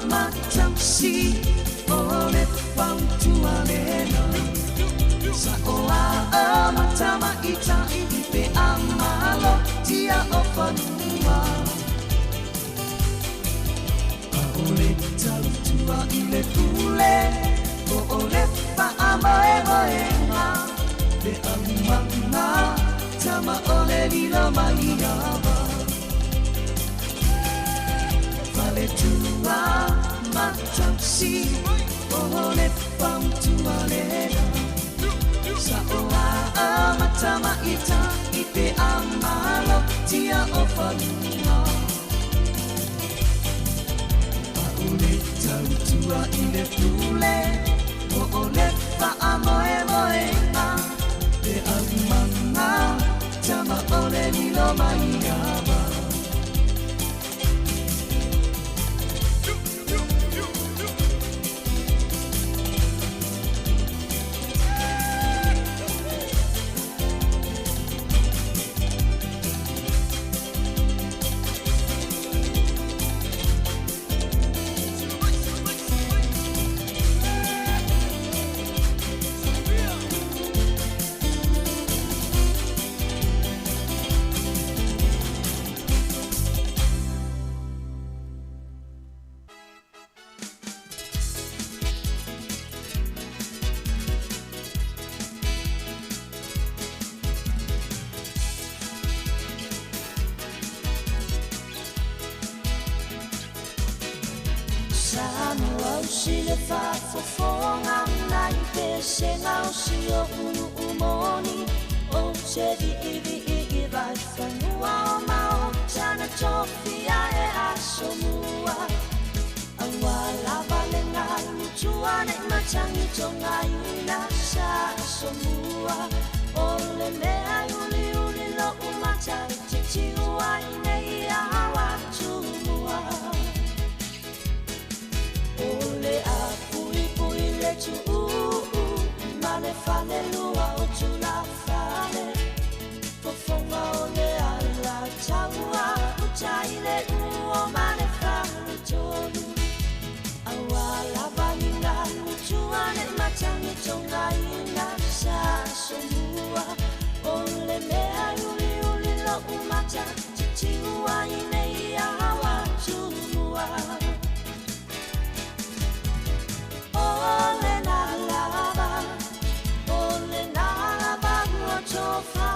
matausi. O le pautua lena Sa o a a matama i ta i pe a malo tia o whanua A o le tautua i le pule O o le wha moe moe ngā Le aumanga tama o le lilo mai ava Fale tua matausi O le pautua lena Sa o a a matama i ta i pe a malo tia o whanua A o le tautua i le pule O o le wha moe moe ngā Le aumanga tama o le lilo mai ava Samoa o si le faafofoga nai pesega o si o unu umoni O se viivii vai fanua o mao Sana tofia e asomua Aua lava le galu tua nei matangi togaina sa asomua O le mea uliuli lo'u matautitiu ai nei awa tumua O le a pui pui le tuu Ma le fale lua o tula fale Fofonga o le ala taua Utai le ua ma le fale tolu Aua lava ni ngalu tua ne matangi tonga ina sa somua O le mea uli uli lo umata Titiua ine ia awa tumua O le na lava, o le na lava ua tofa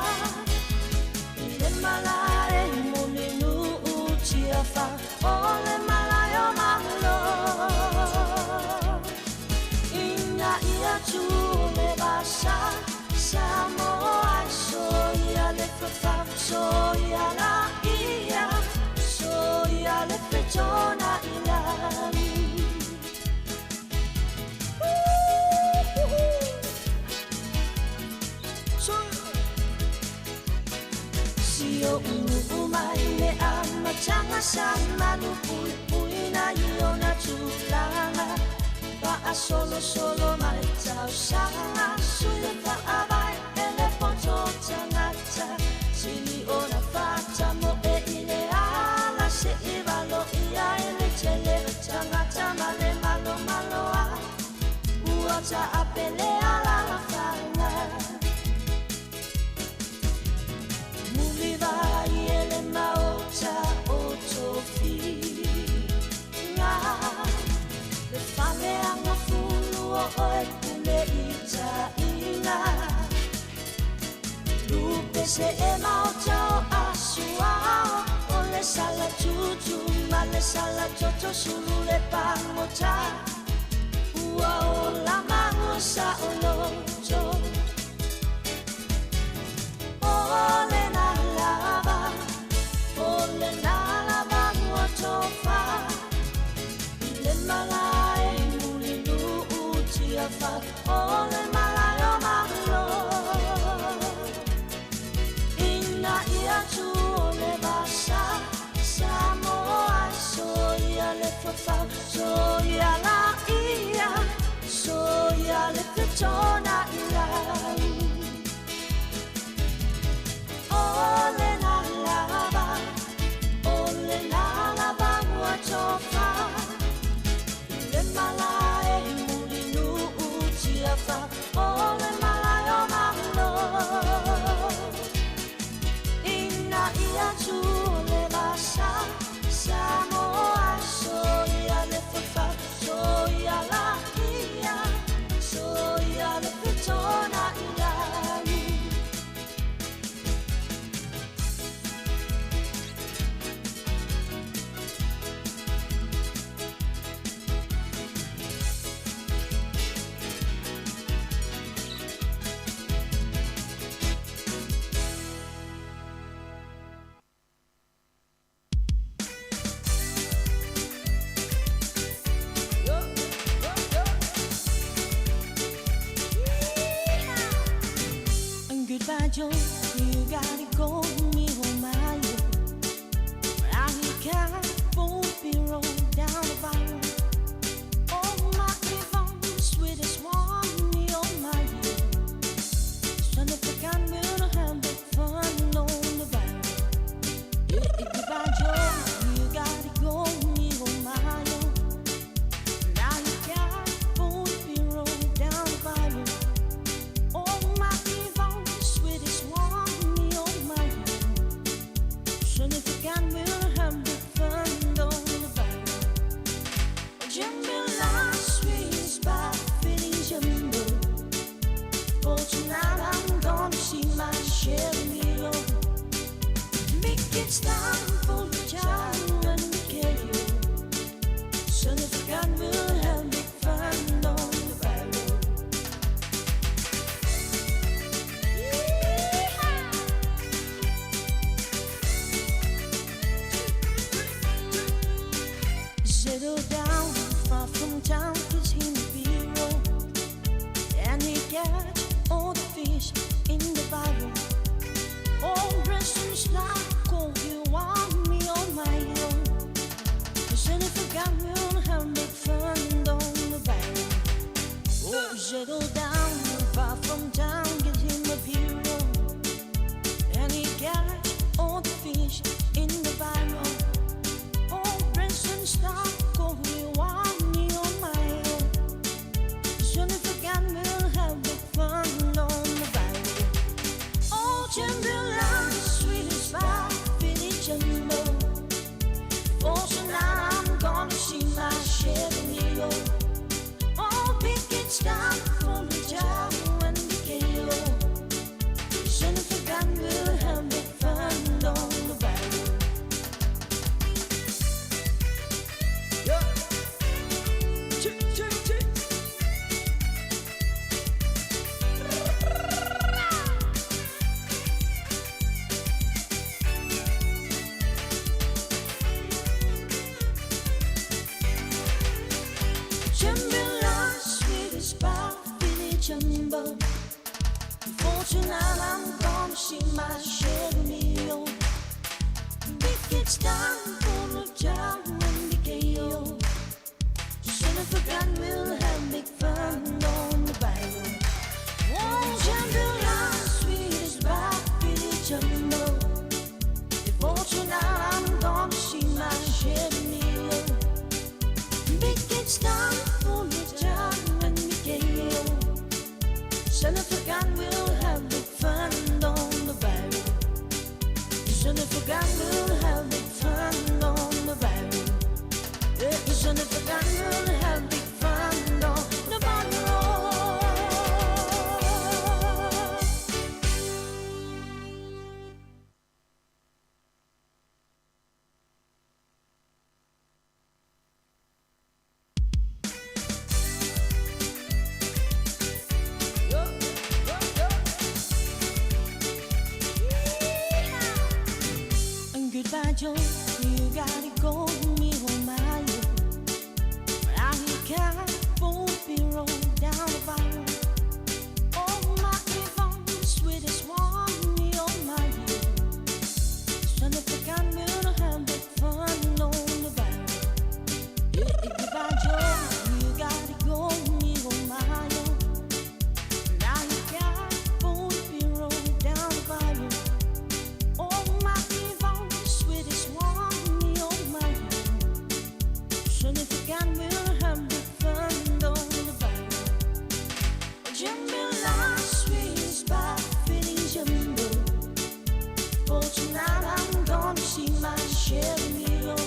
I le malae muli nuu tiafa O le malae o malo Ina ia tu le vasa Samoa so ia le fafa So ia la ia So ia le fetona ilani Si o unu mai le amatanga sa manu pui pui na i ona tulaga Pa'a solo solo mai tausaga Sui le fa'avae e le poto tagata Sili ona fata mo e i le ala Se i valo ia e le tele Tagata ma le malo malo a Ua ta'apele ala la fanga Muli vai e le maota o tofiga Le fale anga fulu o oe pule i taina Lupe se e maota o asuao O le sala tutu ma le sala toto sulu le pangota Ua o la mango sa o loto O le na lava, o le na lava ua tofa I le malae muli nuu tiafa O le malae o malo Ina ia tu o le vasa Samoa so ia le fafa So ia la ia So ia le fetona ilai O Joe, you gotta go me oh my yo. I can't be rolled down the barrel. Oh my Yvonne, sweetest one, me oh my yo. Son of a gun, we'll have big fun on the barrel. Goodbye Joe, you gotta go me oh my yo. Now you got be rolled down the barrel. Oh my Yvonne, sweetest one, me oh my yo. Son of a gun, we'll have big fun on the barrel. Jamila, sweet by feeling jumbo. For tonight I'm gonna see my share meal. Make it time for the child and the you. Son of a gun, we'll have big fun on the barrel. Settle down, far from town, 'cause he may be wrong. And he catch all the fish in the barrel. All dressed in slack, oh, you want me on my own. 'Cause if I got we'll have big fun on the barrel. Oh, settle down, far from town, get him a hero. And he catch all the fish in the barrel. Oh, dressed in slack, oh, you want me on my own. Soon if I can, we'll have big fun on the barrel. Oh, Jamila, sweetest pie, Billy Jumbo. For tonight I'm gonna see my share of meal. Oh, big it's time for the job and the kale. Soon if I can, we'll have big fun on the barrel. Yeah. Chick, chick, chick. Jamila, sweetest pie, Billy Jumbo. For tonight I'm gonna see my share of meal. Big it's time for the job and the gale. Son of a gun, we'll have big fun on the barrel. Oh, Jamila, sweetest pie, Billy Jumbo. Before tonight I'm gonna see my share of meal. Big it's time for the job and the gale. Son of a gun, we'll have big fun on the barrel. Son of a gun, we'll have big fun on the barrel. Yeah, son of a gun, we'll have big fun on the barrel. Goodbye, Joe. You gotta go, me oh my yo. I can't be rolled down the barrel. Oh my Yvonne, sweetest one, me oh my yo. Son of a gun, we'll have big fun on the barrel. Goodbye, Joe. You gotta go, me oh my yo. Now you can't be rolled down the barrel. Oh my Yvonne, sweetest one, me oh my yo. Soon if you can, we'll have big fun on the barrel. Jamila, sweetest pie, Billy Jumbo. For tonight I'm gonna see my share of meal.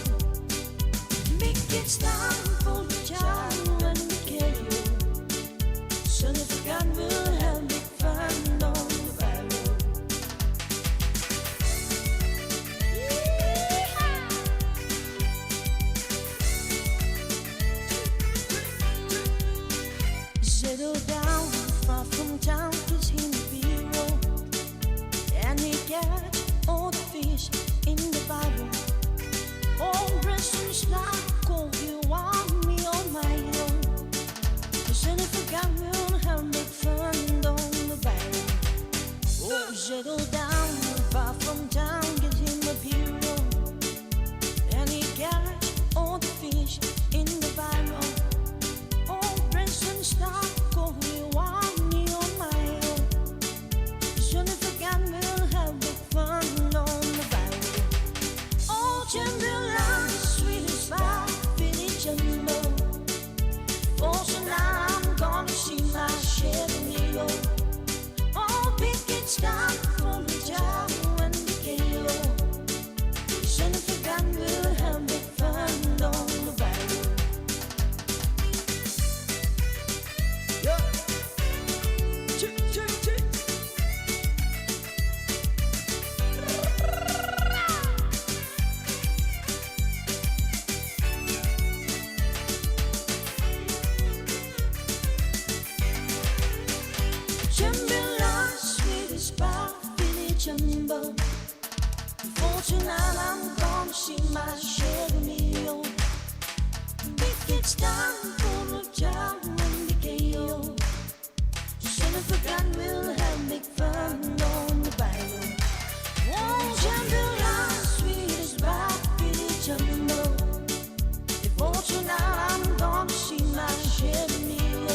Make it time for the child and the kale. Soon if you can, we'll have big fun on the barrel. Settle down, far from town, 'cause he may be wrong. And he catch all the fish in the barrel. All dressed in slack, oh, you want me on my Jambalaya, sweetest pie, Philly jumbo. For tonight I'm gonna see my share of Oh, big it's time for the job and the gale. Jennifer Gunn will have big fun on the bayou. Yeah. Chee, chee, chee. Jambalaya, sweetest pie, Philly jumbo. For tonight I'm gonna see my share of meal. Big it's time for the job and the gale. Jennifer Gunn will have big fun on the bayou. Oh, jambalaya, sweetest pie, Philly jumbo. Before tonight I'm gonna see my share of meal.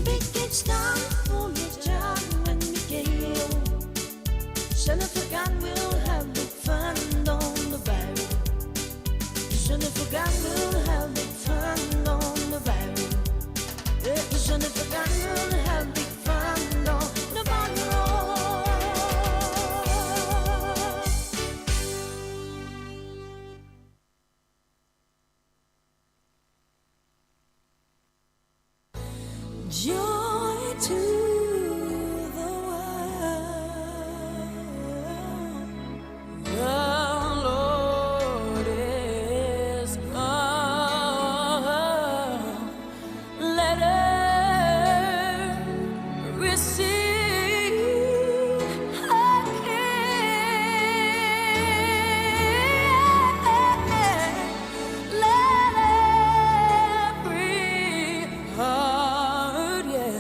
Big it's time for the job and the gale. Jennifer Gunn will have big fun on the bayou. Jennifer Gunn will have big fun on the bayou. Yeah, Jennifer Gunn will have big fun on the bayou. Joy to the world. The Lord is come. Let earth receive her King. Let every heart, yeah,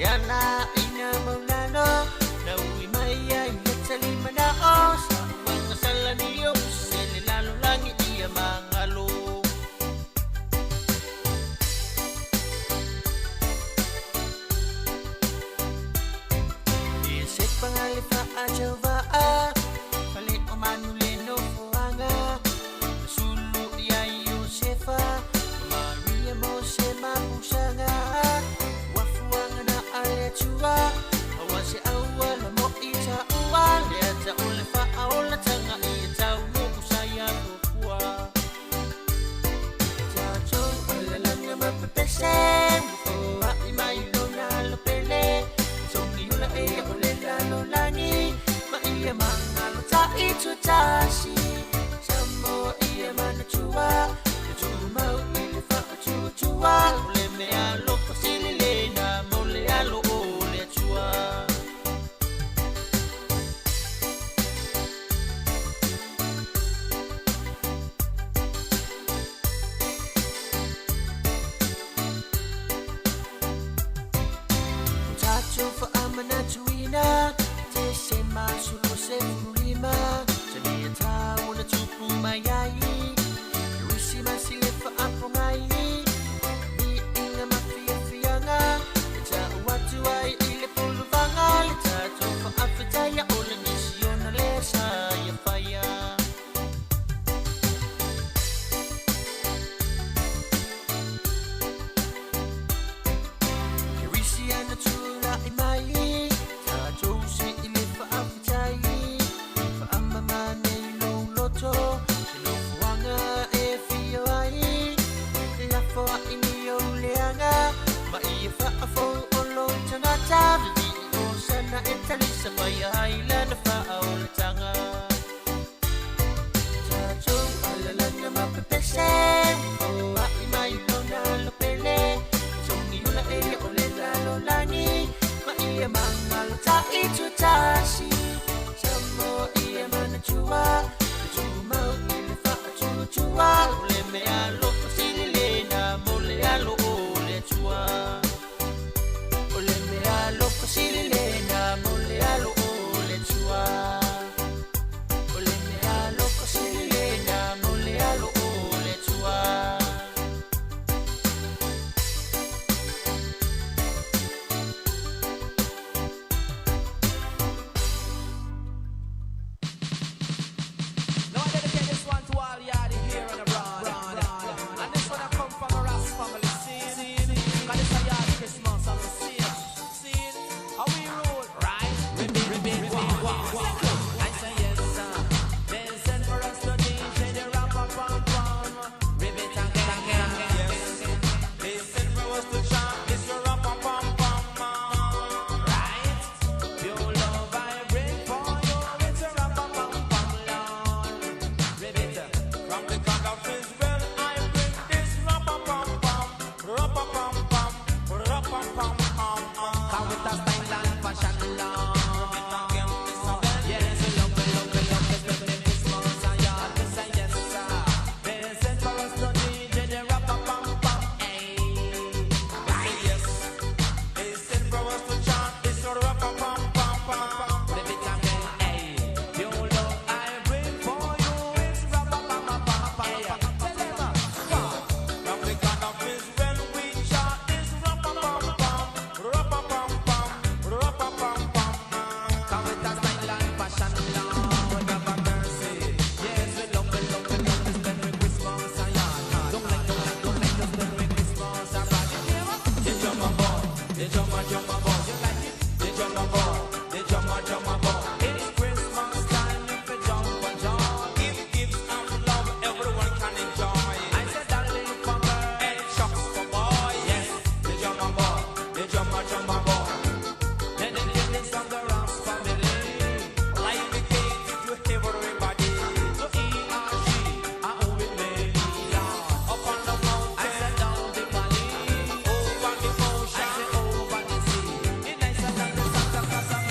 E ala ina maulalo Na ui mai ai le tali manao Sa uanga salani o Sele lalo langi ia mangalo. Ia se pangale fa a jauva Fale o manu le no fuanga Sulu ia Yosefa Maria Mose mapusanga Wafuanga na ale tua Awa se aua la mo ita ua Lea ta ole fa aola tanga ia tau no kusaya kukua Tatou alalanga mapepese Foa i mai lona lo pele Songi ula e ole lalo lani Ma ia mangalo ta itu tasi Samo ia manatua Tu mau i le whaatuatua O le mea alofa sililena Mo le alo o le Atua. O tātou whaamanatuina Te se masulu se fululima Te mea tāu na tupu mai ai Rusi masi le whaapongai Mi inga mafiafianga Le tau atu ai i le puluvanga Le tātou whaafetaia o le misiona le sa ia whaia. Kerisi ana tula i mai Tātou se i le whaafetai Whaamama nei lou loto Se nofoanga e whio ai Lafo ai ni o leanga Ma ia whaafou o lou tangata Vivi o sana e talisa whai ai lana whaolatanga. Tātou alalanga mapepese Foa i mai lona lo pele Songi ula e o le lalo lani Ma ia mangalo ta itu tasi Samo ia manatua Tu mau i le whaatuatua O le mea alofa sililena Mo le alo o le Atua. O le mea alofa sililena Mo le alo o le Atua. O le mea alofa sililena Mo le alo o le Atua. Now I dedicate this one to all yard here and abroad. And this one I come from a Ras family scene. Cause this a yard Christmas I'm seeing. Seeing how we roll, right? Ribbit, ribbit, wah, wah, wah. I say yes, sir. They send for us to DJ the rap, pam, pam, pam. Ribbit again, again. Yes. They send for us to chant this rap, pam, pam, pam, pam. Right? Pure love I bring for you. It's a rap, pam, pam, pam, Lord. Ribbit. From the God of Israel I bring this rap, pam, pam, pam. Rap, pam, pam, pam. Rap, pam, pam, pam, pam. Come with a style and fashion, Lord. Ribbit again, Mister Bell. Yes, we love, we love, we love this baby Christmas. And you have to say yes, sir. They sent for us to DJ the rap, pam, pam, pam. Hey. We say yes. They sent for us to chant this rap, pam, pam, pam, pam. Ribbit again, hey. Pure love I bring for you. It's rap, pam, pam, pam, pam, pam. Tell them, From the God of Israel we chant this rap, pam, pam, pam. Rap, pam, pam, pam. Rap, pam, pam, pam. Come with a style and fashion, Lord have a mercy. Yes, we love, we love, we love this Merry Christmas, and yeah. Don't like, don't like, don't like this Merry Christmas, and right. The drum a ball, the drum a drum a ball. You like it? The drum a ball, the drum a drum a ball. It's Christmas time, if you jump and jump. Give gifts of love, everyone can enjoy. I said, darling, for girl and chucks for boy. Yes, the drum a ball, the drum a drum a ball. Let them get this from the Ross family. Light the gate to everybody. To E R G, I owe it me. Up on the mountain, I said down the valley. Over the ocean, I said over the sea. It nicer than the Santa Claus.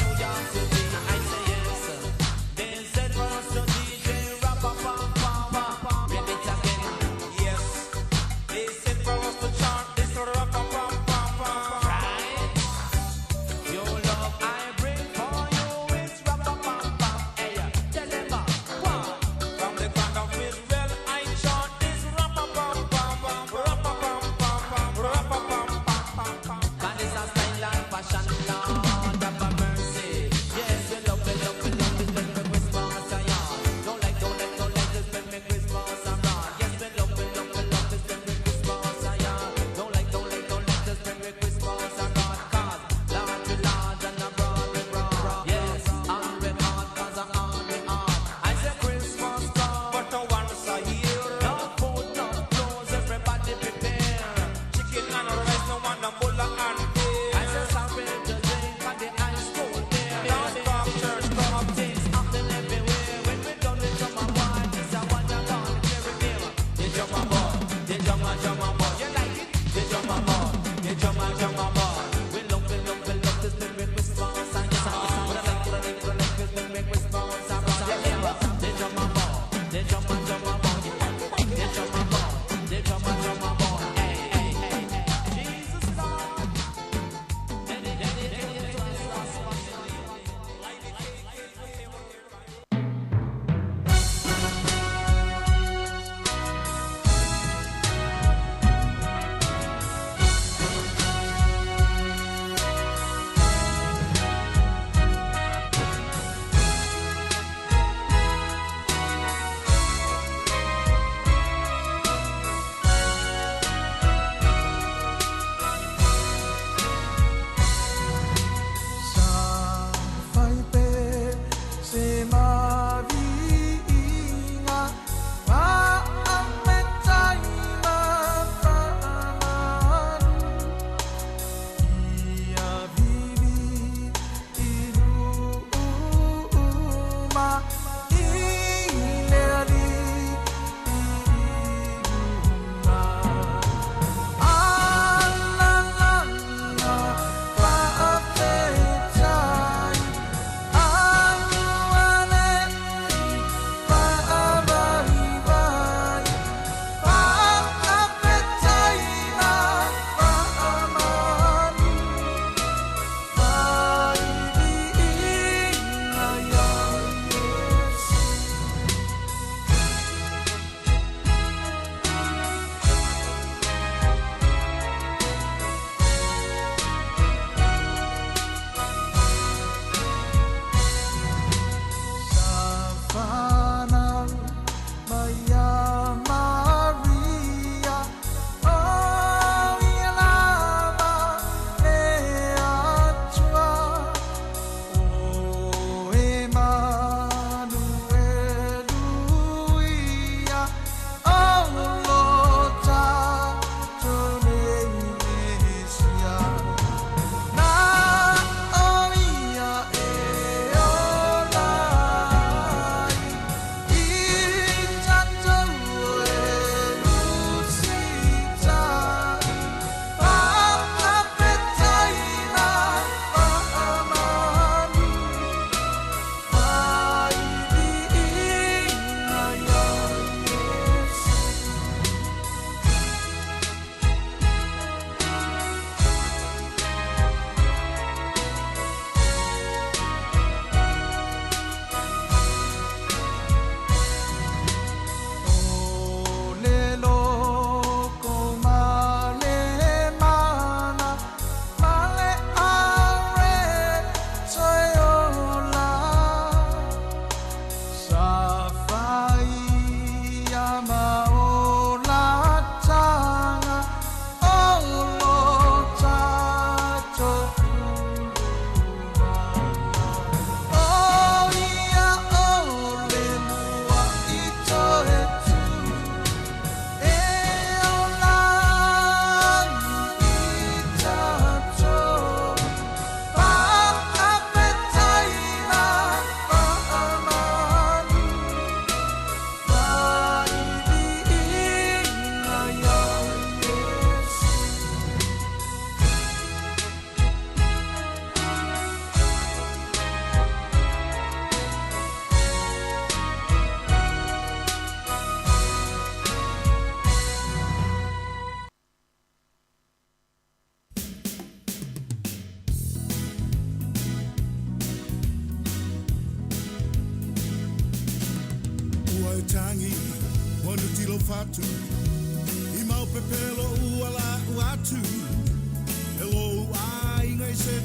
Compassion, Lord, have a mercy. Yes, we love, we love, we love to spend the Christmas a yard. Don't like, don't like, don't like to spend the Christmas abroad. Yes, we love, we love, we love to spend the Christmas a yard. Don't like, don't like, don't like to spend the Christmas abroad. 'Cause large we large and abroad we broad. Yes, and we hard 'cause I'm on we hard. I say Christmas come, but once a year. No food, no clothes, everybody prepare. Chicken and rice, no one a bulla and beer. I say sorry to drink and the ice cold beer. Don't stop, church, come, things happen everywhere. When we done with some boy, this a one and gone carry beer. The drummer boy, the drummer, drummer boy, you like it? The drummer boy, the drummer, drummer boy. We love, we love, we love this lyric response. And yes, and yes, and yes, and yes, and yes, lyric response. And yes, the drummer boy, the drummer, drummer boy, you like it? The drummer boy, the drummer, drummer boy. Hey, hey, hey, hey. Jesus Lord. Sa fai pe se maviinga ma ametai ma faamanu ia vivi i luma i le alii i luga. Alalala faafetai alualei faavaivai faafetai ma faamanu faiviiga ia Iesu. Sa whanau mai a Maria, o ia lava le Atua, o Emanuelu ia, o lo tatou nei Mesia. Na o ia e ola ai, i tatou e usitai, faafetai ma faamanu, faiviiga ia Iesu. O le loko ma le mana, ma le are toe ola. Sa faia ma o lataga, o lo tatou ulumaga. O ia o le mua i toe tu, e ola ai i tatou. Faafetai ma faamanu, faiviiga ia Iesu. Ua e tangi, ua nuti lou fatu, i mau pepelo ua lau atu, e lou aiga i se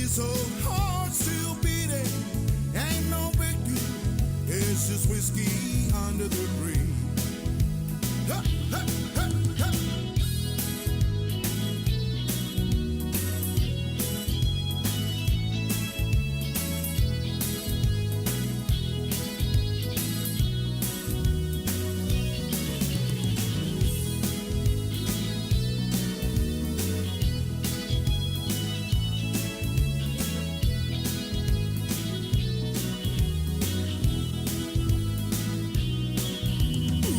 this old heart still beating ain't no big deal. It's just whiskey under the bridge. Ha, ha, ha, ha.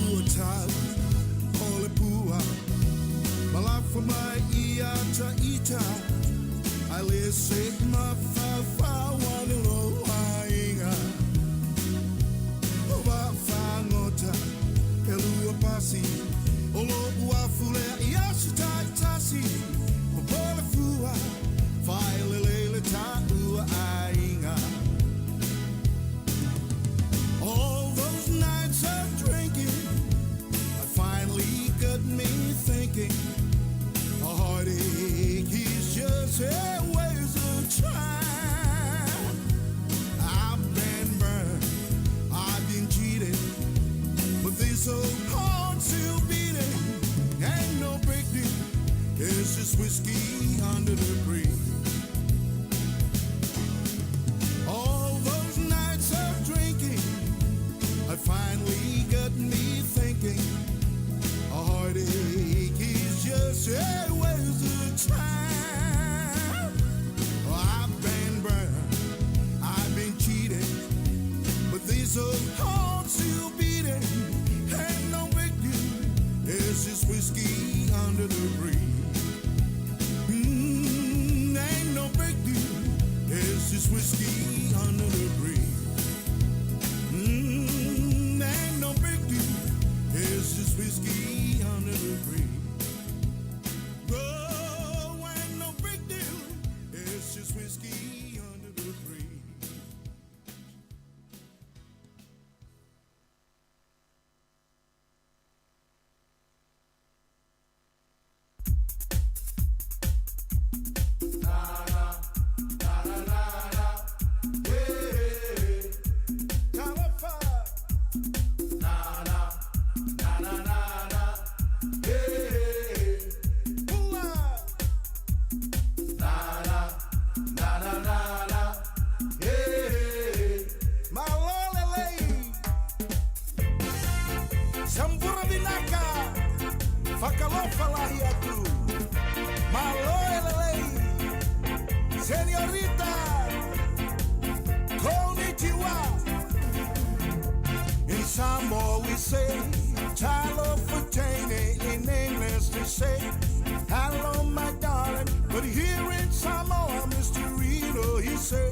Ua tau o le pua Ma lafo mai ia ta ita Ai le se mafaufau ane lou aiga O vaafagota e lua pasi O lo'u afu lea i aso ta'itasi Popola fua faelelei le ta'ua aiga All those nights of drinking I finally got me thinking. A heartache is just a waste of time. I've been burned, I've been cheated, but this old heart still beating. Ain't no big deal. It's just whiskey under the bridge. All those nights of drinking, I finally got me thinking. A heartache is just a waste of time. Oh, I've been burned, I've been cheated, but this old heart's still beating. Ain't no big deal. It's just whiskey under the bridge. Ain't no big deal. It's just whiskey under the bridge. Ain't no big deal. It's just whiskey under the bridge. Oh, ain't no big deal. It's just whiskey under the bridge. Sambura vinaka Fakalofa lahi atu Malo elelei Senorita Konnichiwa In Samoa we say Talo Fatane. In English they say hello my darling. But here in Samoa, Mr. Reno, he say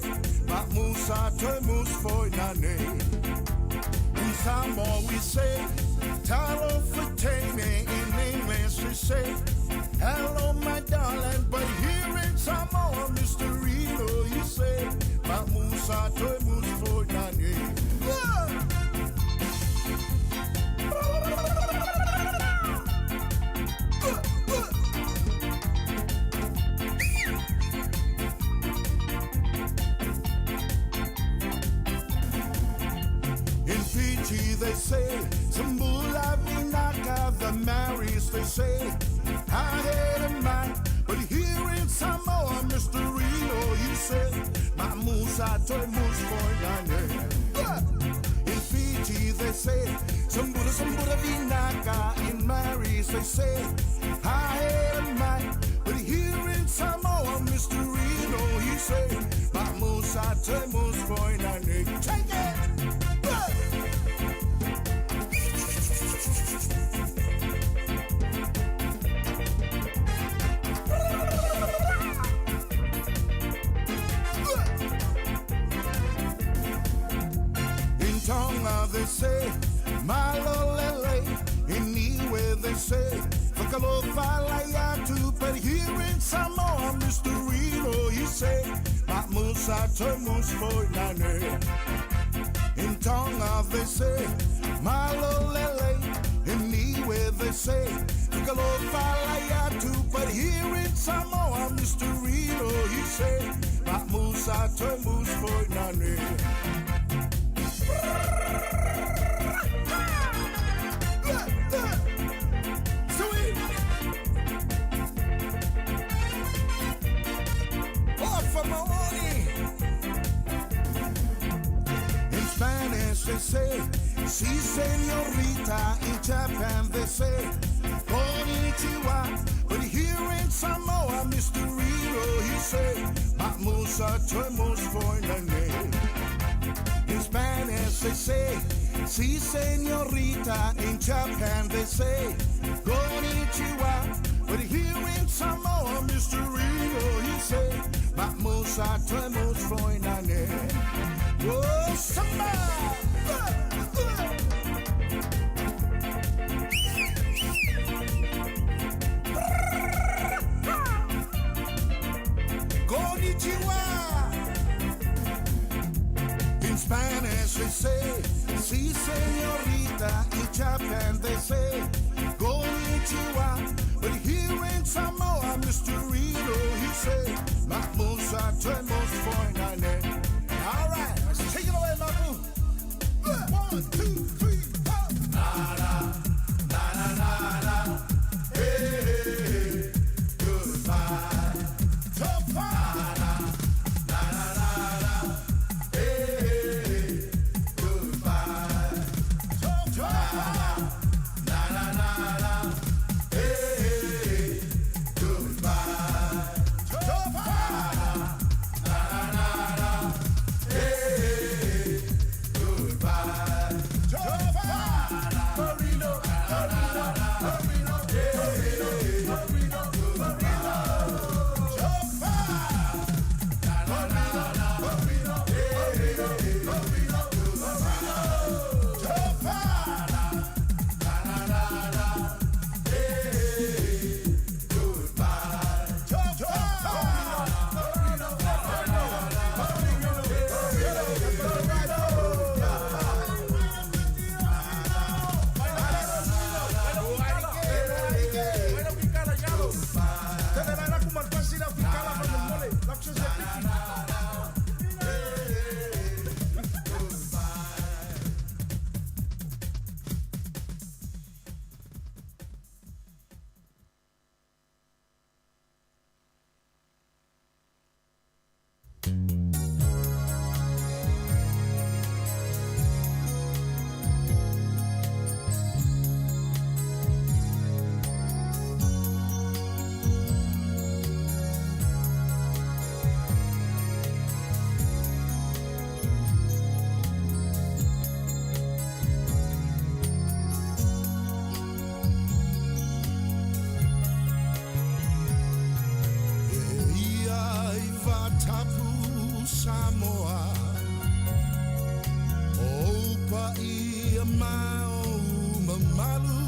Musa te mus foi nane. In Samoa we say Talo Fatane. In English they say hello my darling. But here in Samoa, Mr. Reno, he say Musa te mus foi nane. Yeah! In Fiji they say, Sambula Vinaka, the Marys they say, I had a man. But here in Samoa, Mr. Reno, he said, My Musa toy mus for nane. In Fiji they say, Sambura Sambura Vinaka, in Marys they say, I had a man. But here in Samoa, Mr. Reno, he said, My Musa toy mus for nane. Take it! In Tonga they say, Malolele. In Niue they say, Fakalofalayatu. But here in Samoa, Mr. Reno, he say, Musa Tomus for Nane. In Tonga they say, Malolele. In Niue they say, Fakalofalayatu. But here in Samoa, Mr. Reno, he say, Musa to mus foi nane. In Spanish they say, si señorita. In Japan they say, konnichiwa. But here in Samoa, Mr. Reno, he say, Musa to mus foi nane. In Spanish they say, si señorita. In Japan they say, konnichiwa. But here in Samoa, Mr. Reno, he say, Musa to mus foi nane. Oh, samba! Konnichiwa! In Spanish they say, si señorita. In Japan they say, konnichiwa. But here in Samoa, Mr. Rito, he say, Musa to mus foi nane. All right, let's take it away, Mabu. 1, 2, 3, 4. Na na na na na na. Hey, hey, hey. Goodbye. Topa. Na na na na na. Hey, hey, hey. Goodbye. Topa. Na na na na. Hey, hey, hey. Goodbye. Topa. Na na na na. Hey, hey, hey. Goodbye. Topa. Marino, Marino, Marino, Marino, Marino, Marino. Topa. Marino, Marino, Marino, Marino, Marino. Topa. Na na na na. Hey, hey, hey. Goodbye. Topa. Marino, Marino, Marino, Marino, Ia i watapu Samoa O pa i a mao mamalu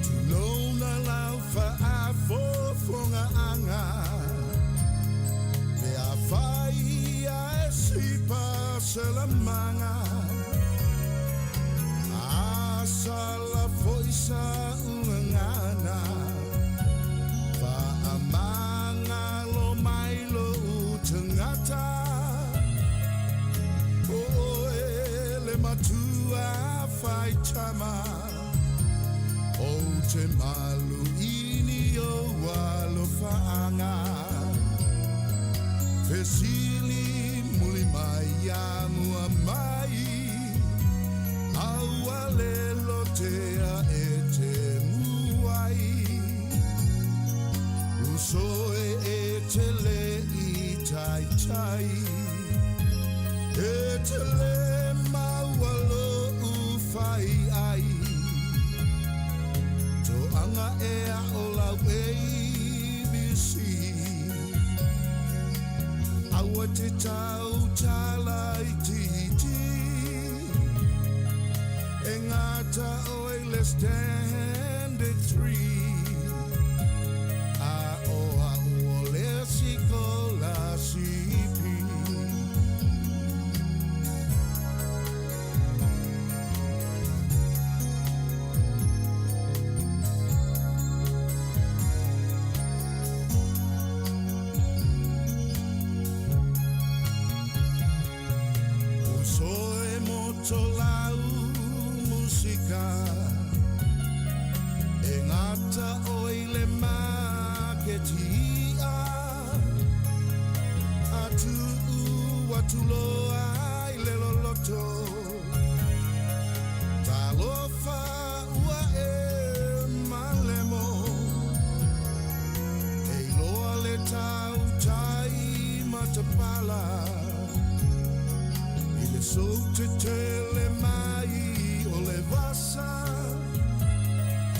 Tulona lau whaafofonga anga Me a whai a e sipa selamanga Asala foisa ungangana Whaamanga lo mai lo tangata O e le matua whai tama O te malu ini o walo whaanga Fesili muli mai a mua mai Aua le lotea e te muai Uso e e te le i tai tai E te le maualo u whai ai To anga e a o lau ABC Aua te tau tala i titi E ngata o e le standard 3 A o a o le siko la sipi ngata oe i le maketi i'a A tu'u atu loa i le loloto Talofa ua e malemo E iloa le tautai matapala I le sou tetele mai o le vasa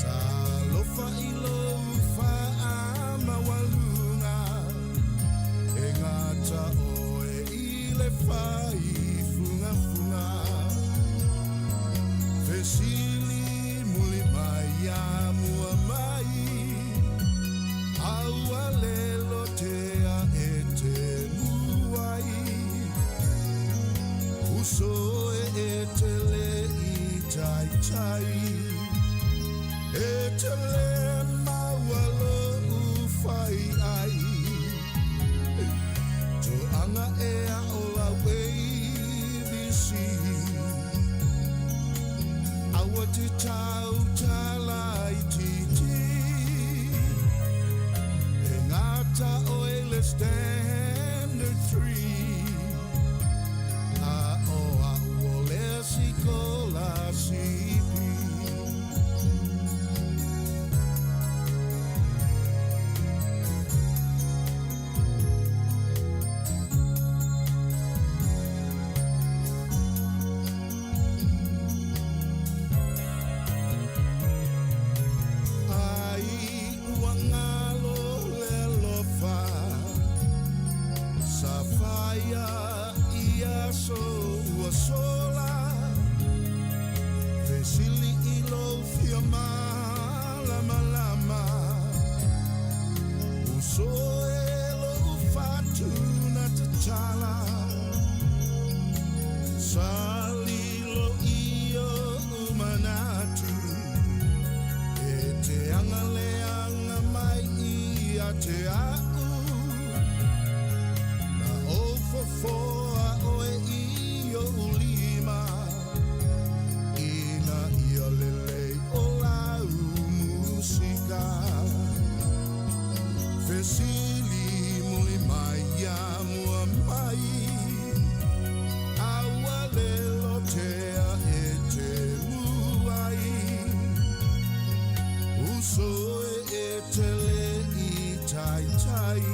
Talofa i lou faamaualuga E gata oe i le fai fugafuga Fesili muli mai ia mua mai A ua le lotea e te muai Uso e e te le i taitai E te le maua lo'u fai ai To'aga ea o lau ABC Aua te tautala itiiti E gata oe i le Standard 3 A o a'u o le sikolasipi. Ai ua galo le alofa Sa faia i aso ua sola Fesili i lou fia malamalama Uso e lou fatu na tatala Sa lilo i o'u manatu E te aga leaga mai ia te a'u Na ou fofoa oe i o'u lima Ina ia lelei o lau musika Fesili muli mai ia mua mai A ua le lotea e te muai Uso e e te le i taitai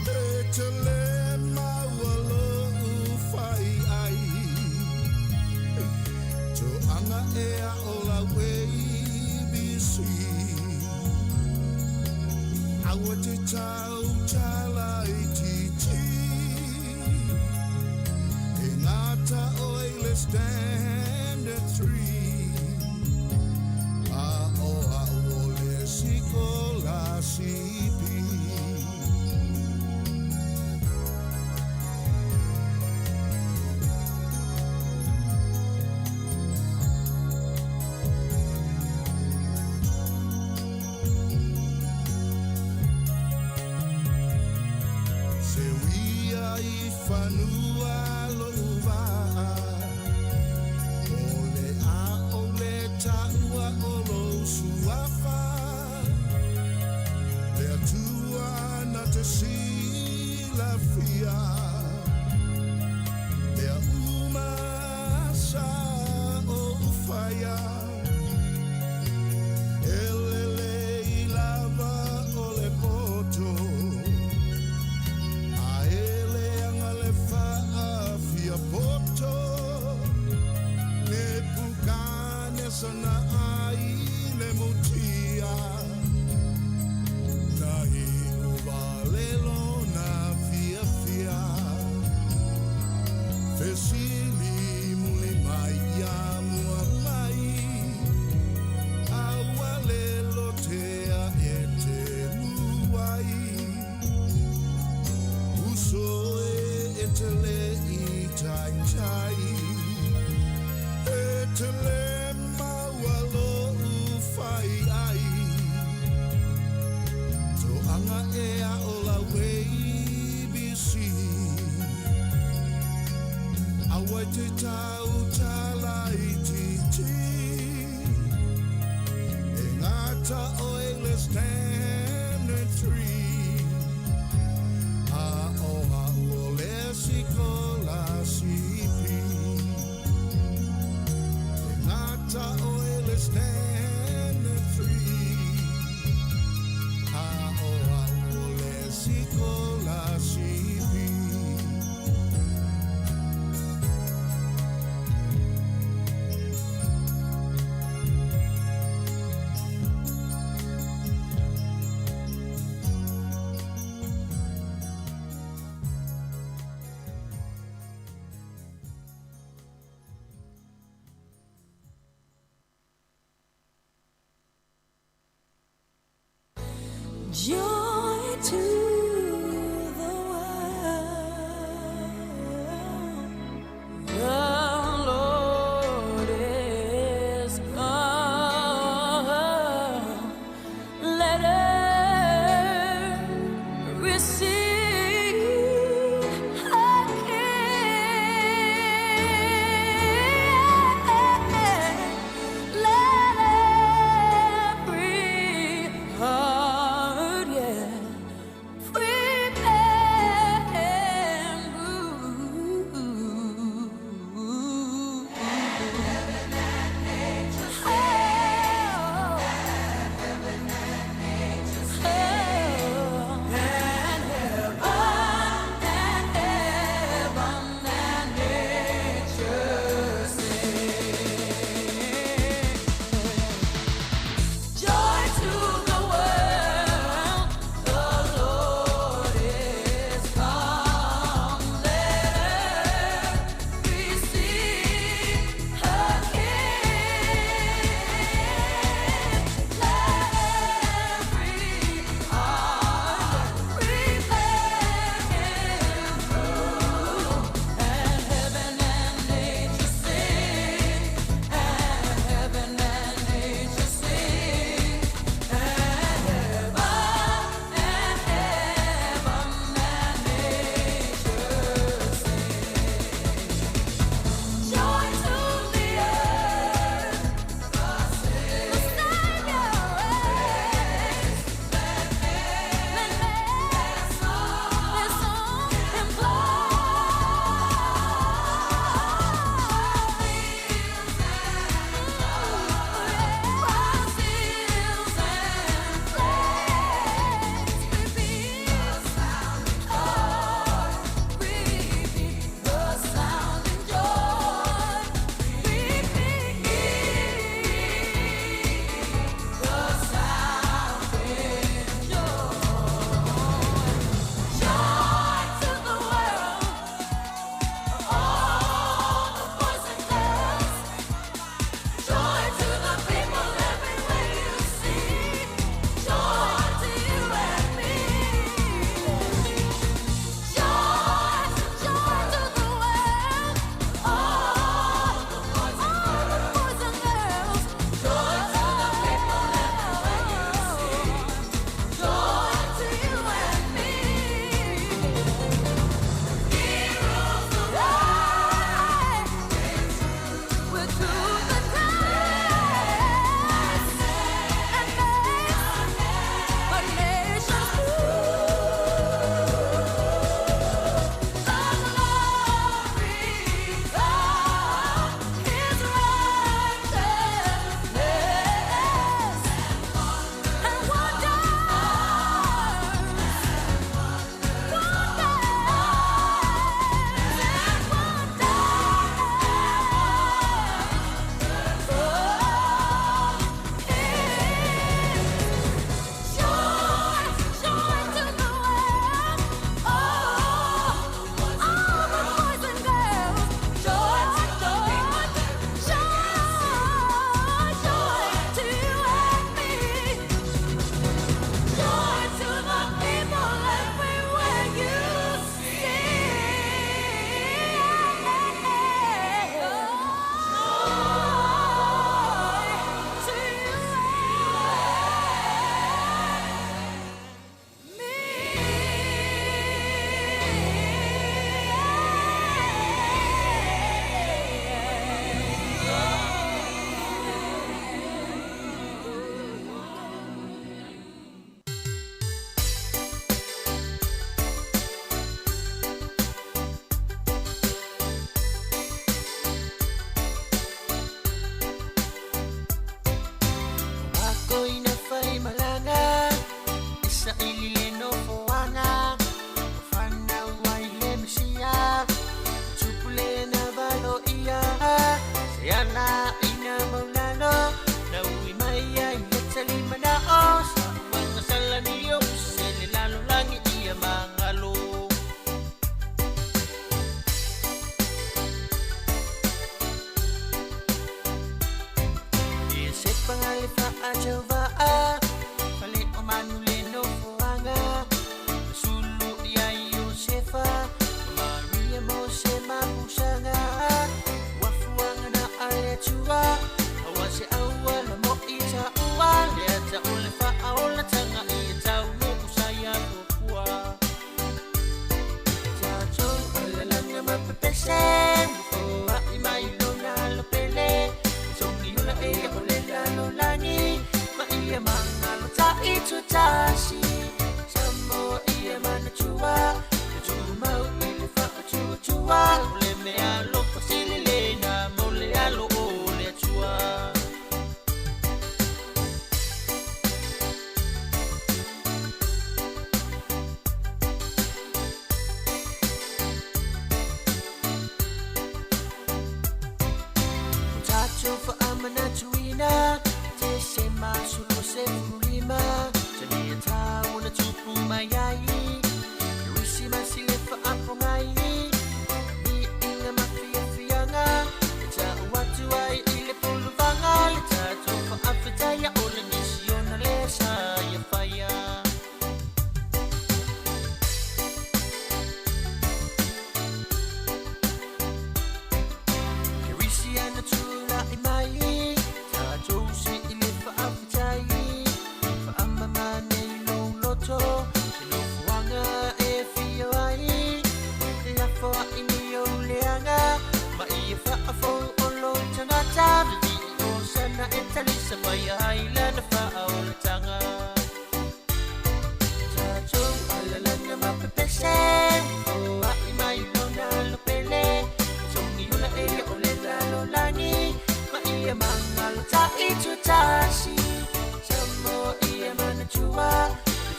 E te le maua lo'u fai ai To'aga ea o lau ABC Aua te tautala itiiti E gata oe i le Standard 3 A o a'u o le sikolasipi. Seuia i fanua lo'u vaa O le a ou le ta'ua o lou suafa Le Atua na te silafia Mea uma sa ou faia E lelei lava o le poto A e leaga le faafiapoto Nepukanesa na ai le mutia Na iu vale lona fiafia Fesili muli mai ia mua mai A ua le lotea e te muai Uso e e te le i taitai E te le maua lo'u fai ai To'aga ea o lau ABC Aua e te tautala itiiti E gata oe le standard tree. A o a o le sikola sipi. Le gata oe le standard tree. A o a o le sikola sipi. Joy to the world. The Lord is come. Let earth receive her King. Let every heart, yeah,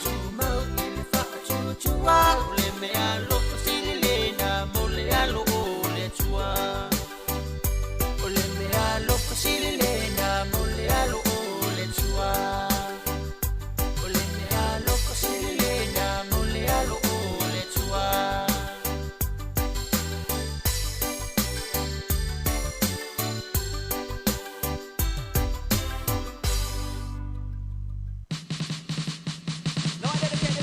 tumau i le faatuatua. O le mea alofa sili lena mo le alo o le Atua. O le mea alofa sili lena mo le alo o le Atua. O le mea alofa sili lena mo le alo o le Atua. Now I dedicate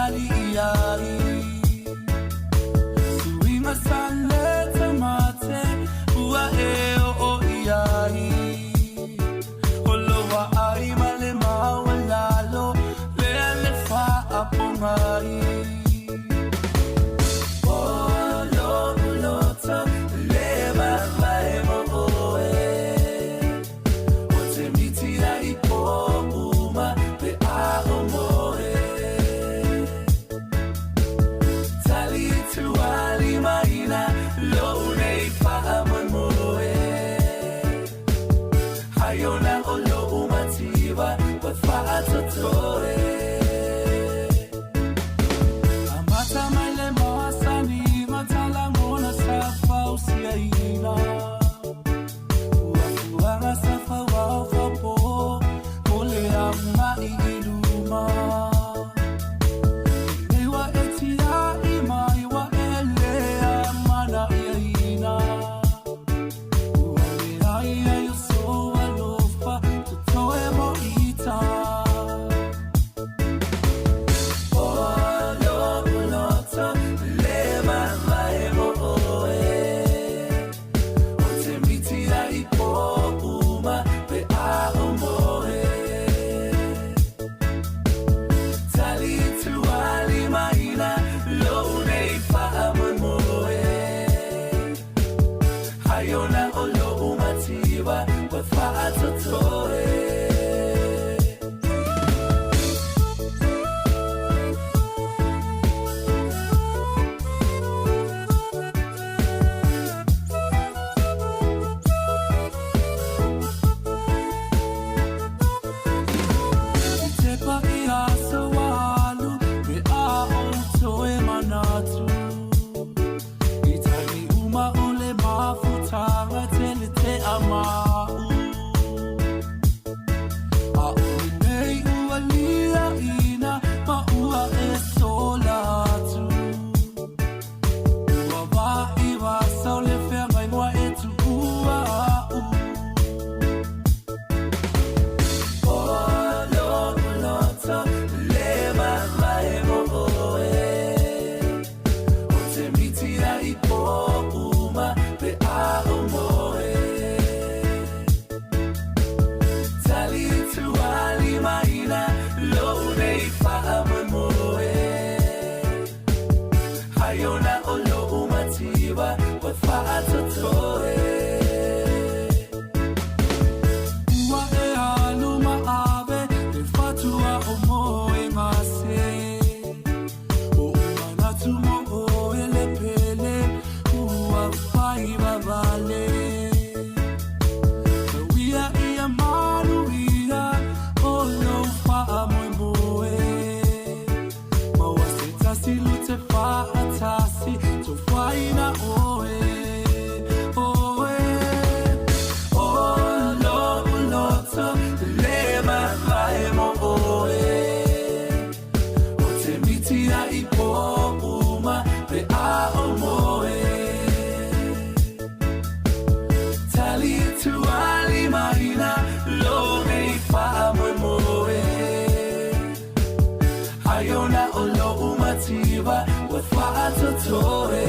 tali iai Suiga sa le tamate ua e oo iai O lou aai ma le maualalo lea le faapogai O lou loto le mavae mo oe O te miti ai po uma pe a o moe Tali tualimaina lou nei faamoemoe Ai ona o lou mativa ua faatotoe Amata mai le masaniga talagona sa fausiaina Fuafuaga sa fauao faupo mo le agai i luma Lenei ua e tiai mai ua e le amanaiaina Ua leai ai o sou alofa totoe mo ita O lou loto le mavae mo oe O te miti ai po uma pe a o moe Tali tualimaina lou nei faamoemoe Ai ona o lou mativa ua faatotoe I tepa i aso ua alu pe a ou toe manatu I taimi uma o le mafutaga tele tea ma'u A o lenei ua liaina ma ua e sola atu Ua vaivasau le feagaiga ua e tuua a'u O lou loto le mavae mo oe O te miti ai po uma pe a o moe Tali tualimaina lou nei faamoemoe Ai ona o lou mativa ua faatotoe Ua e alu ma ave le fatua o moegase Oʻu manatu mo oe le pele ua faivavale Tauia ia manuia o lou faamoemoe Maua se tasi lute faatasi tofaina oe oe O lou loto le mavae mo oe O te miti ai po uma pe a o moe Tali tualimaina lou nei faamoemoe Ai ona o lou mativa ua faatotoe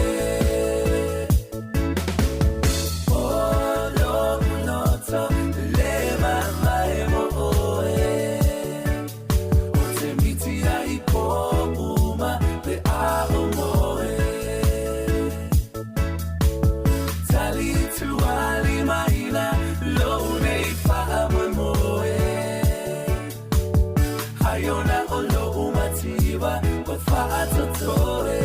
O lou loto le mavae mo oe O te miti ai po uma pe a o moe Tali tualimaina lou nei faamoemoe Ai ona o lou mativa ua faatotoe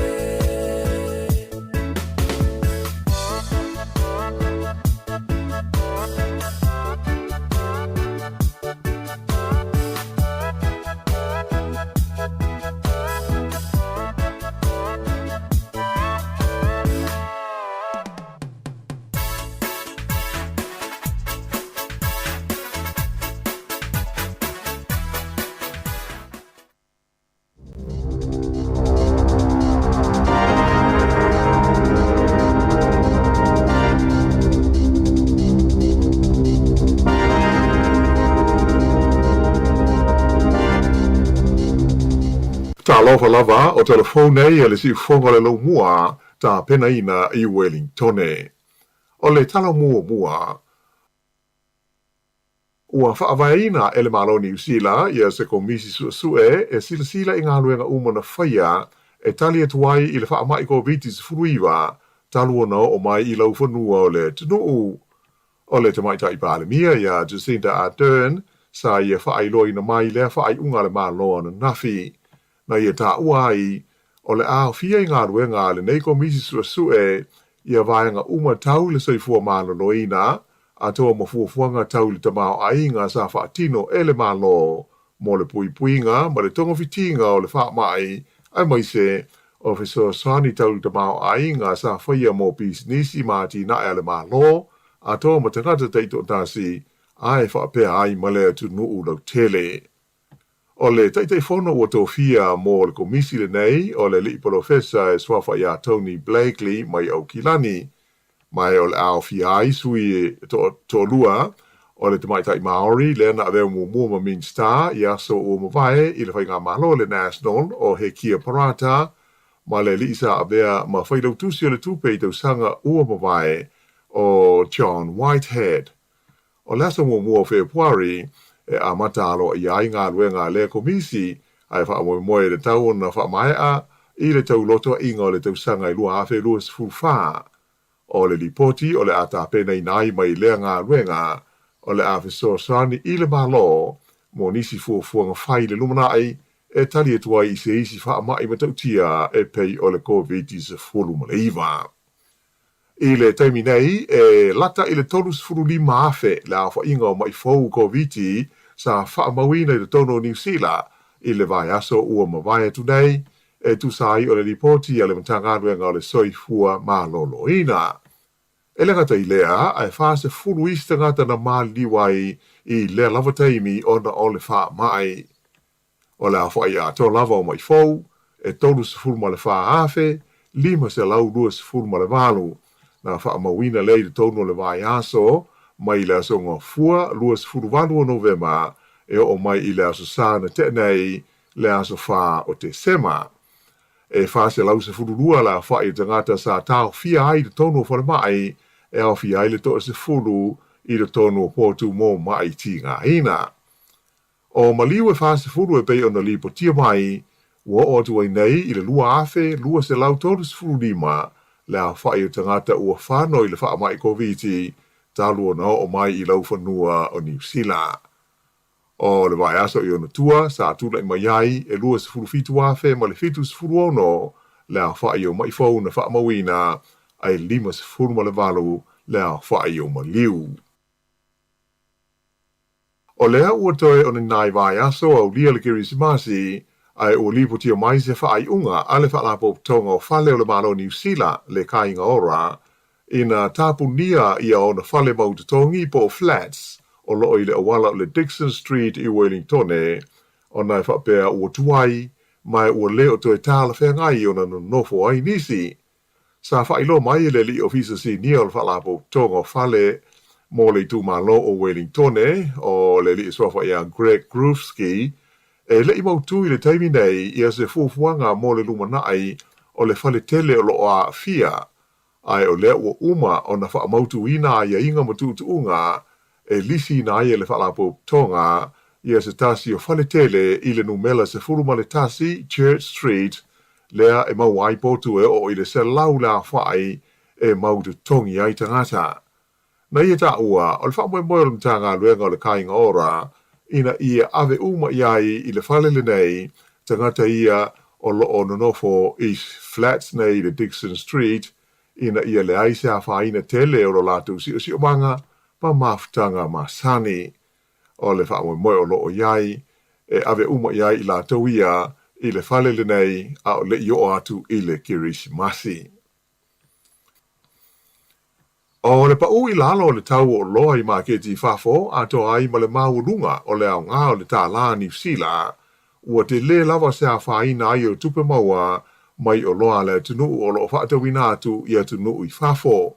Talofa lava, o tala fou nei a le Siufofoga o le Laumua, tapenaina i Welingtone. O le tala muamua, ua faavaeina e le Malo o Niu Sila ia se Komisi Suesue e silasila i galuega uma na faia e tali atu ai i le faamai Koviti-19 talu ona oo mai i laufanua o le atunuu. O le Tamaitai Palemia ia Jacinda Ardern sa ia faailoaina mai lea faaiuga a le Malo ananafi, na ia taua ai o le a aofia i galuega a lenei Komisi Suesue ia vaega uma tau i le soifua maloloina, atoa ma fuafuaga tau i le tamaoaiga sa faatino e le Malo mo le puipuiga ma le togafitiga o le faamai, aemaise o fesoasoani tau i le tamaoaiga sa faia mo pisinisi ma atinae a le Malo, atoa ma tagata taitoatasi, a e faapea ai ma le atunuu lautele. O le Taitaifono ua tofia mo le Komisi lenei o le Alii Polofesa e suafa iā Tony Blakely mai Aukilani, ma o le a aofia ai sui e toalua o le Tamaitai Māori lea na avea muamua ma Minisita i aso ua mavae i le Faigamalo a le National o Hekia Parata ma le alii sa avea ma Failautusi o le Tupe i tausaga ua mavae o John Whitehead. O le aso muamua o Fepuari e amata aloaia ai galuega a lea Komisi ae faamoemoe e tatau ona faamaea i le taulotoaiga o le tausaga e 2024. O le lipoti o le a tapenaina ai mai lea galuega o le a fesoasoani i le Malo mo nisi fuafuaga fai i le lumanai e tali atu ai i se isi faamai matautia e pei o le Koviti-19. I le taimi nei, e lata i le 35,000 le aofaiga o maʻi fou Koviti sa faamauina i totonu o Niu Sila i le vaiaso ua mavae atu nei, e tusa ai o le lipoti a le Matagaluega o le Soifua Maloloina. E le gata i lea, ae 40 isi tagata na maliliu ai i lea lava taimi ona o le faamai. O le aofai atoa lava o maʻi fou, e 34,528, na faamauina lea i totonu o le vaiaso mai le aso Gafua 28 o Novema e oo mai i le aso Sa na tea nei, le aso 4 o Tesema. E 412 le aofai o tagata sa taofia ai i totonu o falemai, e aofia ai le toasefulu i totonu o potu mo maʻi tigaina. O maliu e 40 e pei ona lipotia mai, ua oo atu ai nei i le 2,235 le aofai o tagata ua fano i le faamai Koviti talu ona oo mai i laufanua o Niu Sila. O le vaiaso i ona tua sa tulai mai ai e 27,000 ma le 76 le aofai o maʻi fou na faamauina, ae 58 le aofai o maliu. O lea ua toe o ni nai vaiaso aulia le Kerisimasi, ae ua lipotia mai se faaiuga a le Faalapotopotoga o Fale o le Malo o Niu Sila, le Kāinga Ora, ina tapunia ia ona fale mau totogi po o flats o loo i le auala o le Dixon Street i Wellingtone, ona e faapea ua tuai, ma ua le o toe talafeagai ona nonofo ai nisi. Sa faailoa mai e le Alii Ofisa Sinia o le Faalapotopotoga o Fale mo le itumalo o Welingtone, o le Alii Suafa ia Greg Groufsky, e le i mautu i le taimi nei ia se fuafuaga mo le lumanai o le fale tele o lo o aafia, ae o lea ua uma ona faamautuina aiaiga ma tuutuuga e lisiina ai e le Faalapotopotoga ia se tasi o fale tele i le numela 11 Church Street lea e maua ai potu e oo i le 100 le aofai e mau totogi ai tagata. Na ia taua, o le faamoemoe o le Matagaluega o le Kāinga Ora ina ia ave uma i ai i le fale lenei tagata ia o lo o nonofo i flats nei i le Dixon Street ina ia leai se afaina tele o lo latou siosiomaga ma mafutaga masani. O le faamoemoe o lo o i ai, e ave uma i ai i latou ia i le fale lenei a o le i oo atu i le Kerisimasi. O le paʻū i lalo o le tau o oloa i maketi i fafo atoa ai ma le maualuga o le aoga o le tālā Niu Sila, ua telē lava se afaina ai o tupe maua mai oloa a le atunuu o lo o faatauina atu i atunuu i fafo.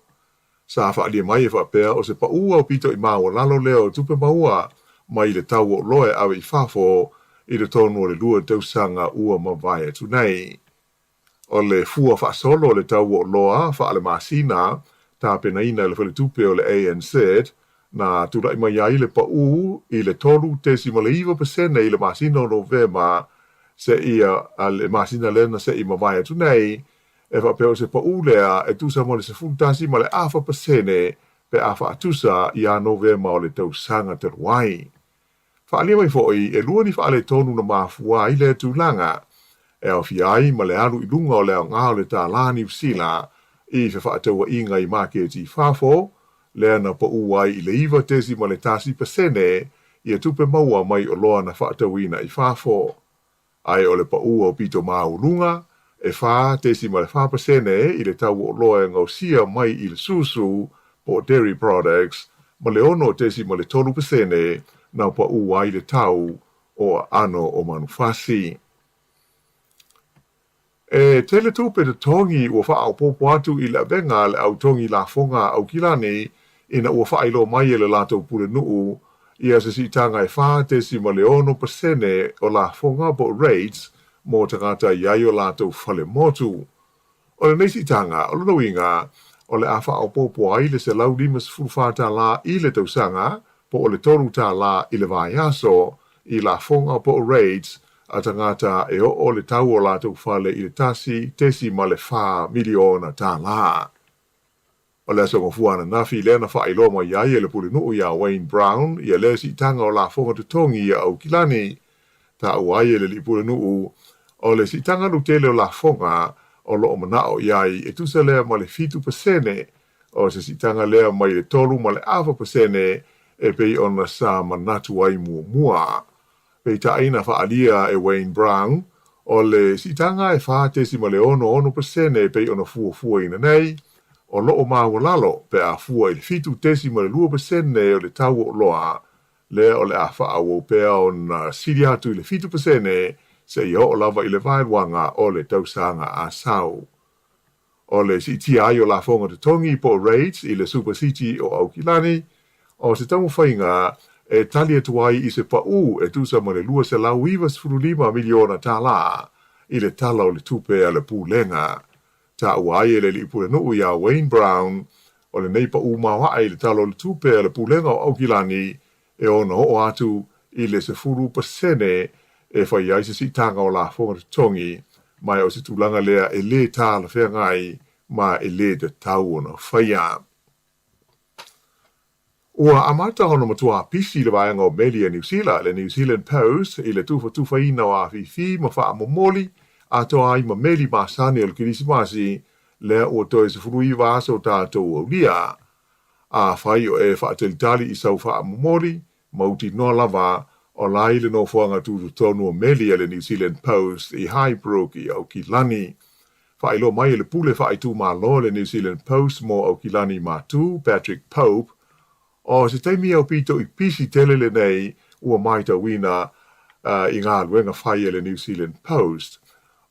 Sa faaalia mai e faapea o se paʻū aupito i maualalo lea o tupe maua mai le tau o oloa e ave i fafo. i totonu o le 2 tausaga ua mavae atu nei. O le fua faasolo o le tau o oloa faalemasina tapenaina e le Faletupe o le ANZ na tulai mai ai le paʻū i le 3.9% i le masina o Novema seia le masina lea na se i mavae atu nei, e faapea o se paʻū lea e tusa ma le 11.4% pe a faatusa iā Novema o le tausaga talu ai. Faaalia mai foi, e lua ni faaletonu na mafua ai lea tulaga, e aofia ai ma le alu i luga o le aoga o le tālā Niu Sila i fefaatauaiga i maketi i fafo, lea na paʻū ai i le 9.1% ia tupe maua mai oloa na faatauina i fafo. Ae o le paʻū aupito maualuga, e 4.4% i le tau o oloa e gaosia mai i le susu po o dairy products ma le 6.3% na paʻū ai le tau o aano o manufasi. E tele tupe totogi ua faaopoopo atu i le avega a le au togi lafoga a Aukilani ina ua faailoa mai e le latou pulenuu ia se siitaga e 4.6% o lafoga po o rates mo tagata e i ai o latou fale motu. O lenei siitaga, o lona uiga, o le a faaopoopo ai le $154 tālā i le tausaga po o le $3 tālā i le vaiaso i lafoga po o rates a tagata e oo le tau o latou fale i le $1.4 miliona tālā. O le aso Gafua ananafi lea na faailoa mai ai e le pulenuu iā Wayne Brown ia lea siitaga o lafoga totogi ia Aukilani. Taua ai e le alii pulenuu, o le siitaga lautele o lafoga o lo o manao i ai e tusa lea ma le 7%, o se siitaga lea mai le 3.5% e pei ona sa manatu ai muamua. Peitai na faaalia e Wayne Brown, o le siitaga e 4.66% e pei ona fuafuaina nei, o lo o maualalo pe a fua i le 7.2% o le tau o oloa, lea o le a faaauau pea ona sili atu i le 7% seia oo lava i le vaeluaga o le tausaga a sau. O le siitia ai o lafoga totogi po o rates i le Super City o Aukilani, o se taumafaiga e tali atu ai i se paʻū e tusa ma le $295 miliona tālā i le Tala o le Tupe a le Pulega. Taua ai e le alii pulenuu iā Wayne Brown, o lenei paʻū maoaʻe i le Tala o le Tupe a le Pulega o Aukilani e ono oo atu i le 10% e fai ai se siitaga o lafoga totogi, ma o se tulaga lea e lē talafeagai ma e lē tatau ona faia. Ua amata ona matua pisi le vaega o meli a Niu Sila, le New Zealand Post, i le tufatufaina o afifi ma faamomoli atoa ai ma meli masani o le Kerisimasi, lea ua toe 19 aso tatou aulia. Afai o e faatalitali i sau faamomoli, mautinoa lava o la i le nofoaga tutotonu o meli a le New Zealand Post i Highbrook i Aukilani. Faailoa mai e le pule faaitumalo le New Zealand Post mo Aukilani Matu, Patrick Pope, o se taimi aupito i pisi tele lenei ua matauina i galuega fai a le New Zealand Post.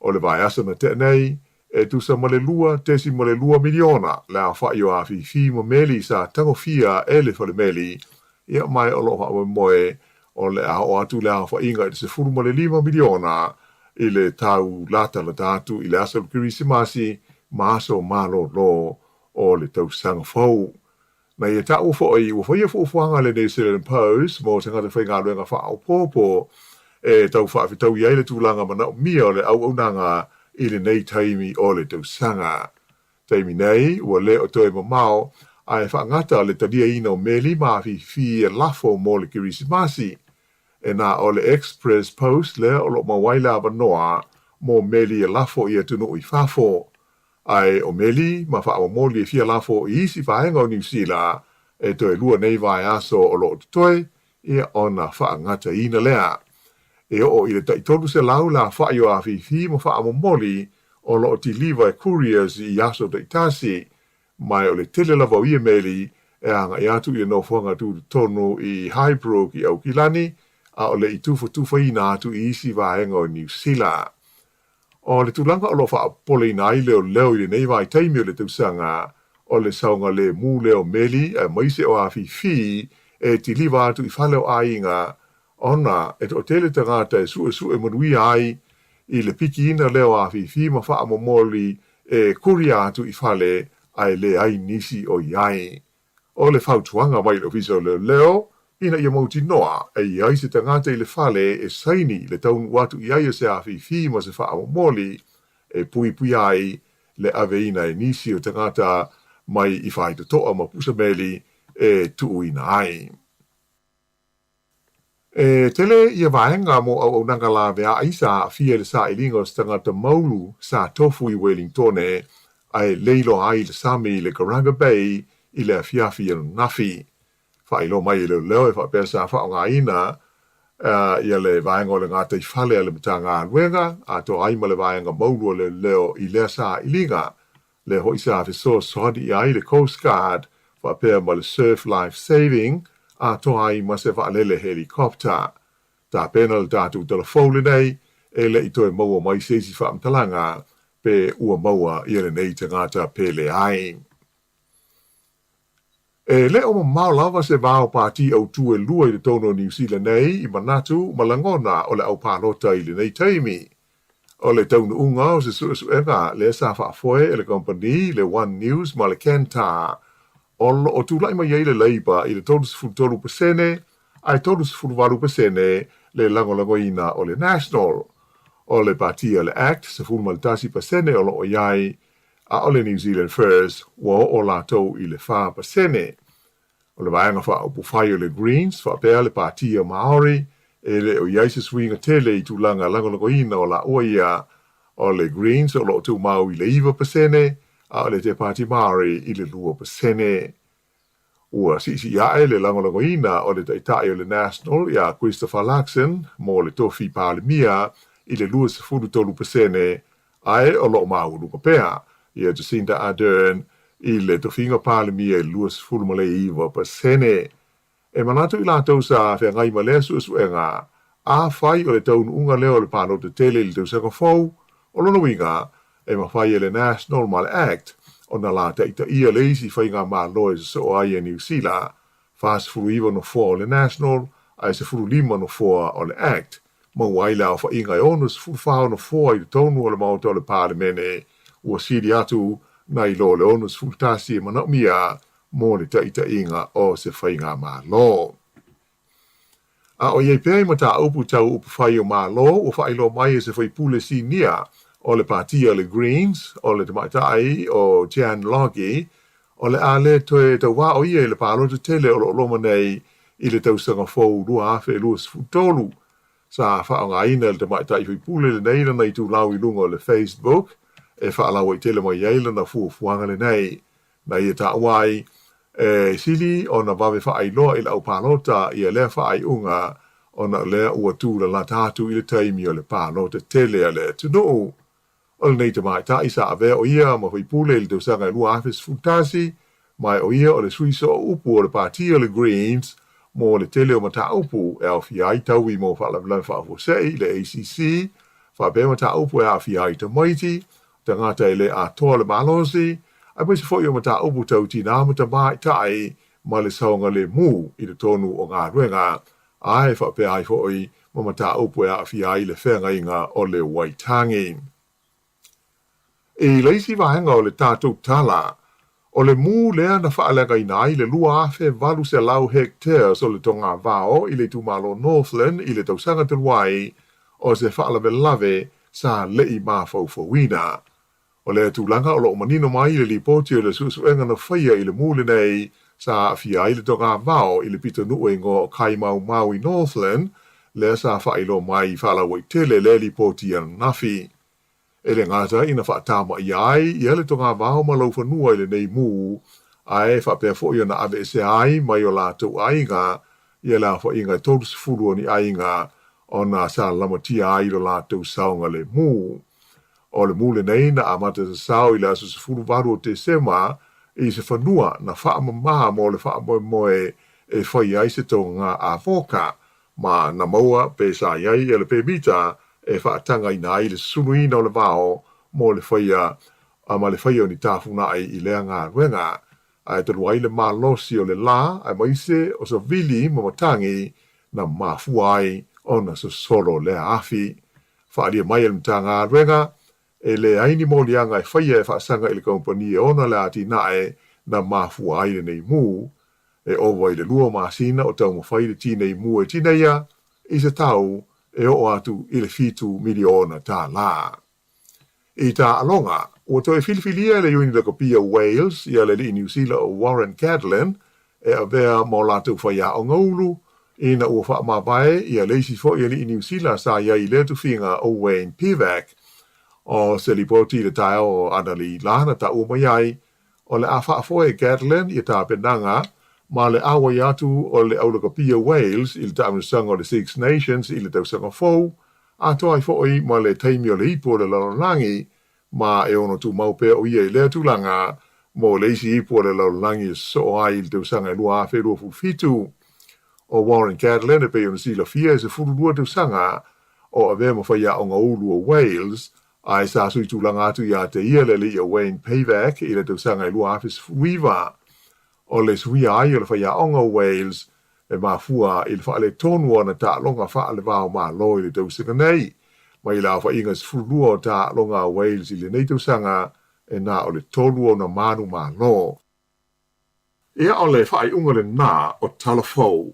O le vaiaso na tea nei, E tusa ma le 2.2 miliona le aofaʻi o afifi ma meli sa tagofia e le falemeli, ia ma o lo o faamoemoe o le a oo atu le aofaʻiga i le 15 miliona i le tau latalata atu i le aso o le Kerisimasi ma aso malōlō o le tausaga fou. Na ia taua foi, ua faia fuafuaga a le New Zealand Post mo tagata faigaluega faaopoopo e tau faafetaui ai le tulaga manaomia o le auaunaga i lenei taimi o le tausaga. Taimi nei, ua le o toe mamao ae faagata le taliaina o meli ma afifi e lafo mo le Kerisimasi. E na o le Express Post lea o lo o maua ai le avanoa mo meli e lafo i atunuu i fafo. Ae o meli ma faamomoli e fia lafo i isi vaega o Niu Sila e toe lua nei vaiaso o lo o totoe, ia ona faagataina lea. E oo i le tai 300 le aofaʻi o afifi ma faamomoli o lo o tiliva e couriers i aso taitasi, ma o le tele lava o ia meli e agaʻi atu i le nofoaga tutotonu i Highbrook i Aukilani, a o le i tufatufaina atu i isi vaega o Niu Sila. O le tulaga o lo o faapopoleina ai leoleo i lenei vaitaimi o le tausaga, o le saogalemu lea o meli aemaise o afifi e tiliva atu i fale o aiga, ona e toatele tagata e suesue manuia ai i le pikiina lea o afifi ma faamomoli e kuria atu i fale ae leai nisi o i ai. O le fautuaga mai le Ofisa o Leoleo, ina ia mautinoa e i ai se tagata i le fale e saini le taunuu atu i ai o se afifi ma se faamomoli e puipuia ai le aveina e nisi o tagata mai i Faitotoa ma Pusameli e tuuina ai. E tele ia vaega mo auaunaga laveai sa aafia i le sailiga o se tagata maulu sa tofu i Welingtone ae le iloa ai le sami i le Garaga Bay i le afiafi ananafi. Faailoa mai e leoleo e faapea sa faaaogaina ia le vaega o le gataifale a le Matagaluega atoa ai ma le vaega maulu a leoleo i lea sailiga. Lea hoʻi sa fesoasoani i ai le Coast Guard faapea ma le Surf Life Saving atoa ai ma se vaalele helicopter. Tapena le tatou tala fou lenei e le i toe maua mai se isi faamatalaga pe ua maua ia lenei tagata pe leai. E le o mamao lava se va o pātī autū e lua i totonu o Niu Sila nei i manatu ma lagona o le au palota i lenei taimi. O le taunuuga o se suesuega lea sa faafoe e le kamupani le One News ma le Kantar, o lo o tulai mai ai le Labour i le 33% ae 38% le lagolagoina o le National. O le Pāti a le Act, 11% o lo o i ai, a o le New Zealand First ua oo latou i le 4%. O le vaega faaupufai o le Greens faapea le Pāti a Māori, e le o i ai se suiga tele i tulaga lagolagoina o laua ia. O le Greens o lo o tumau i le 9%, a o le Te Pāti Māori i le 2%. Ua siisii ae le lagolagoina o le Taitai o le National ia Christopher Luxon mo le tofi Palemia i le 23%, ae o lo o maualuga pea ia Jacinda Ardern i le tofiga Palemia i le 29%. E manatu i latou sa feagai ma lea suesuega, afai o le taunuuga lea o le palota tele i le tausaga fou, o lona uiga, e mafai e le National ma le Act ona la taitaia le isi faigamalo e sosoo ai a Niu Sila, 49 nofoa o le National ae 15 nofoa o le Act, maua ai le aofaiga e 64 nofoa i totonu o le Maota o le Palemene, ua sili atu nai lo le 61 e manaomia mo le taitaiga o se faigamalo. A o i ai pea i mataupu tau upufai o Malo, ua faailoa mai e se faipule sinia o le Pāti a le Greens, o le tamaitai o Jan Logie, o le a le toe tauā o ia i le palota tele o lo o loma nei i le tausaga fou 2023. Sa faaaogaina e le tamaitai faipule lenei lana itulau i luga o le Facebook e faalauaitele mai ai lana fuafuaga lenei. Na ia taua ai, e sili ona vave faailoa i le au palota ia lea faaiuga ona o lea ua tūlalata atu i le taimi o le palota tele a le atunuu. O lenei tamaitai sa avea o ia ma faipule i le tausaga e 2011, ma o ia o le sui sooupu o le Pāti o le Greens mo le tele o mataupu e aofia ai taui mo faalavelave faafuasei, le ACC, faapea mataupu e aafia ai tamaiti, tagata e le atoa le malosi, aemaise foi o mataupu tau tinā ma tamaitai ma le saogalemu i totonu o galuega, ae faapea ai foi ma mataupu e aafia ai le feagaiga o le Waitangi. I le isi vaega o le tatou tala, o le mū lea na faaleagaina ai le 2,800 hectares o le togavao i le itumalo Northland i le tausaga talu ai o se faalavelave sa le i mafaufauina. O lea tulaga o lo o manino mai i le lipoti o le suesuega na faia i le mū lenei sa aafia ai le togavao i le pitonuu e igoa o Kaimaumau i Northland, lea sa faailoa mai faalauaitele lea lipoti ananafi. E le gata ina faatamaia ai ia le togavao ma laufanua i lenei mū, ae faapea foi ona aveesea ai mai o latou aiga ia le aofaiga e 30 o ni aiga ona sa lamatia ai lo latou saogalemu. O le mū lenei na amata sasao i le aso 18 o Tesema i se fanua na faamamā mo le faamoemoe e fai ai se toga avoka ma na maua pe sa i ai ia le pemita e faatagaina ai le susuluina o le vao mo le faia ma le faia o ni tafuna'i i lea galuega. Ae talu ai le malosi o le lā aemaise o savili ma matagi na mafua ai ona sosolo lea afi. Faaalia mai e le Matagaluega, e leai ni moliaga e faia e faasaga i le kamupani e ona le atinae na mafua ai lenei mu, e ova i le 2 masina o taumafai le tinei mu e tineia i se tau e oo atu i le $7 miliona. I taaloga, ua toe filifilia e le Iuni Lakapi o Wales ia le alii Niu Sila o Warren Gatland e avea ma o latou faiaoga ulu, ina ua faamavae ia le isi foi alii Niu Sila sa i ai i lea tufiga o Wayne Pivac. O se lipoti i le taeao o analeila na taua mai ai, o le a faafoe e Gatland ia tapenaga ma le ʻauai atu o le Au Lakapi o Wales i le taamilosaga o le Six Nations i le tausaga fou, atoa ai foi ma le taimi o le ipu o le lalolagi, ma e ono tumau pea o ia i lea tulaga mo le isi ipu o le lalolagi e sosoo ai i le tausaga e 2027. O Warren Gatland e pei ona silafia e 12 tausaga o avea ma faiaoga ulu o Wales, ae sa sui tulaga atu ia te ia le alii o Wayne Pivac i le tausaga e 2019. O le suia ai o le faiaoga o Wales e mafua i le faaletonu o ana taaloga faalevao Malo i le tausaga nei. Mai le aofaiga 12 o taaloga a Wales i lenei tausaga, e na o le tolu ona manumalo. Ia o le faaiuga lena o Tala Fou.